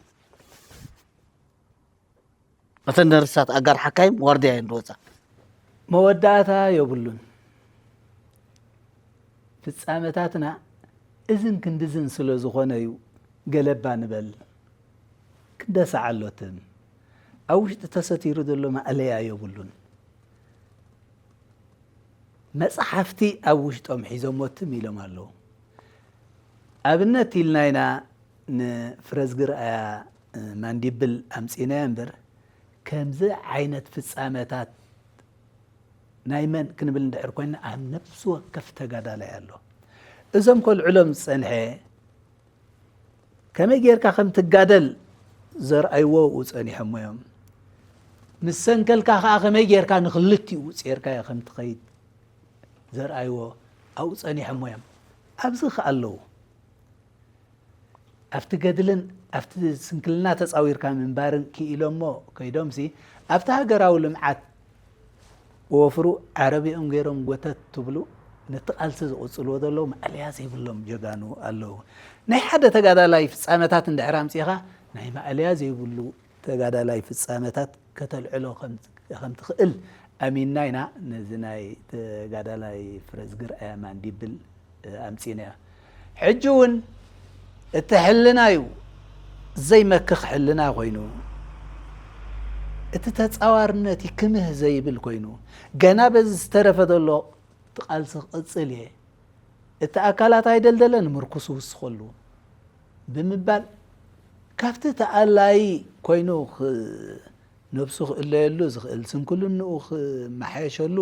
እተን ነርሳት ኣጋር ሓካይም ዋርድያ እየን ዝወፃ። መወዳእታ የብሉን። ፍጻመታትና እዝን ክንድዝን ስለ ዝኾነ እዩ ገለባ ንበል። ክንደሳዓሎትን ኣብ ውሽጢ ተሰቲሩ ዘሎ ማእለያ የብሉን። መጽሓፍቲ ኣብ ውሽጦም ሒዞሞ ትም ኢሎም ኣለዉ። ኣብነት ኢልና ኢና ንፍረዝጊ ርኣያ ማንዲብል ኣምጺእናዮ እምበር፣ ከምዚ ዓይነት ፍጻመታት ናይ መን ክንብል እንድሕር ኮይንና፣ ኣብ ነፍሲ ወከፍ ተጋዳላይ ኣሎ። እዞም ከልዕሎም ዝጸንሐ ከመይ ጌርካ ከም ትጋደል ዘርኣይዎ ኣብኡ ጸኒሖሞ እዮም። ምስ ሰንከልካ ከኣ ከመይ ጌርካ ንኽልቲኡ ጼርካዮ ከም ትኸይድ ዘርኣይዎ ኣብኡ ጸኒሖሞ እዮም። ኣብዚ ከኣ ኣለዉ። ኣብቲ ገድልን ኣብቲ ስንክልና ተጻዊርካ ምንባርን ክኢሎሞ ከይዶምሲ ኣብቲ ሃገራዊ ልምዓት ወፍሩ ዓረቢኦም ገይሮም ጎተት ትብሉ ነቲ ቃልሲ ዝቕጽልዎ ዘለዉ ማእለያ ዘይብሎም ጀጋኑ ኣለዉ። ናይ ሓደ ተጋዳላይ ፍጻመታት እንድሕር ኣምጺእኻ ናይ ማእለያ ዘይብሉ ተጋዳላይ ፍጻመታት ከተልዕሎ ከም ከም ትኽእል ኣሚንና ኢና ነዚ ናይ ተጋዳላይ ፍረዝጊ ርኣያ ማንዲብል ኣምጺእናዮ። ሕጂ እውን እቲ ሕልናዩ ዘይመክኽ ሕልና ኮይኑ፣ እቲ ተጻዋርነት ክምህ ዘይብል ኮይኑ፣ ገና በዚ ዝተረፈ ዘሎ እቲ ቃልሲ ክቕጽል እየ፣ እቲ ኣካላት ኣይደልደለን ምርኩስ ውስኸሉ ብምባል ካብቲ ተኣላይ ኮይኑ ኽ- ነብሱ ክእለየሉ ዝኽእል፣ ስንክልንኡ ክመሓየሸሉ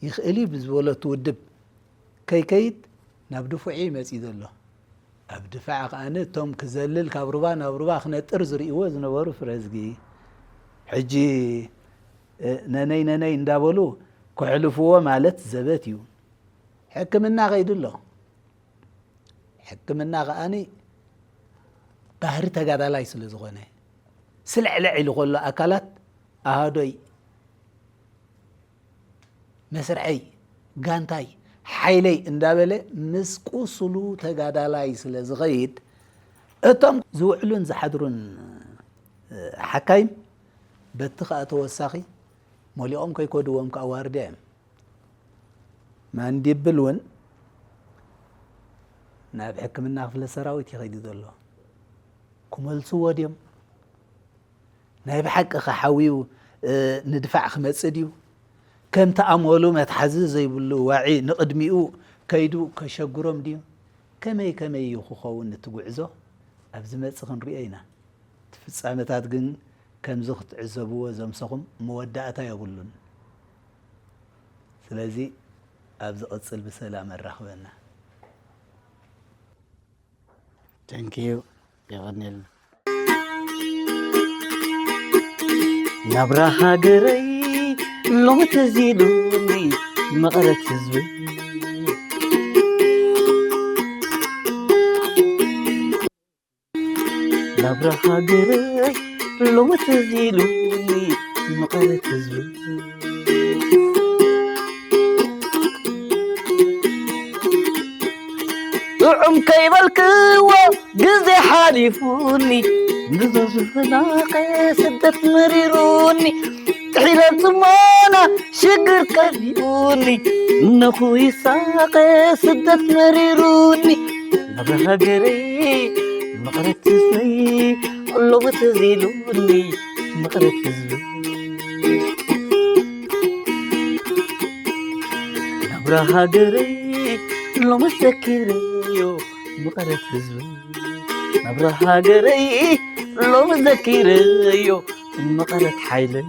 ይኽእል እዩ ብዝበለቱ ውድብ ከይከይድ ናብ ድፉዒ እዩ መጺኡ ዘሎ። ኣብ ድፋዕ ከኣ እቶም ክዘልል ካብ ሩባ ናብ ሩባ ክነጥር ዝርእይዎ ዝነበሩ ፍረዝጊ ሕጂ ነነይ ነነይ እንዳበሉ ከሕልፍዎ ማለት ዘበት እዩ። ሕክምና ከይዱ ኣሎ። ሕክምና ከኣኒ ባህሪ ተጋዳላይ ስለ ዝኾነ ስልዕልዕ ኢሉ ከሎ ኣካላት ኣሃዶይ መስርዐይ ጋንታይ ሓይለይ እንዳበለ ምስ ቁስሉ ተጋዳላይ ስለ ዝኸይድ እቶም ዝውዕሉን ዝሓድሩን ሓካይም በቲ ከኣ ተወሳኺ መሊቖም ከይከድዎም ከኣ ዋርድያ እዮም። ማንዲብል እውን ናብ ሕክምና ክፍለ ሰራዊት ይኸይዱ ዘሎ ክመልስዎ ድዮም? ናይ ብሓቂ ከሓውዩ ንድፋዕ ክመጽእ ድዩ? ከምቲ ኣመሉ መትሓዚ ዘይብሉ ዋዒ ንቕድሚኡ ከይዱ ከሸግሮም ድዩ? ከመይ ከመይ እዩ ክኸውን እቲ ጉዕዞ? ኣብ ዝመጽእ ክንሪኦ ኢና። እቲ ፍጻመታት ግን ከምዚ ክትዕዘብዎ ዘምሰኹም መወዳእታ የብሉን። ስለዚ ኣብ ዝቕጽል ብሰላም ኣራኽበና። Thank you። የቐንየልና። ናብራ ሃገረይ ሎሚ ተዚሉኒ መቐረት ህዝቢ ናብራ ሃገረይ ሎሚ ተዚሉኒ መቐረት ህዝቢ ጥዑም ከይበልክዎ ግዜ ሓሊፉኒ ንዘዝፍናቐ ስደት መሪሩኒ ጥሒለ ጽሞና ሽግር ቀቢኡኒ እነኹ ይሳቐ ስደት መሪሩኒ ናብራ ሃገረይ መቐረት ህዝበይ ሎሚ ተዚሉኒ መቐረት ህዝበይ ናብራ ሃገረይ ሎሚ ዘኪረዮ መቐረት ህዝበይ ናብራ ሃገረይ ሎሚ ዘኪረዮ መቐረት ሓይለይ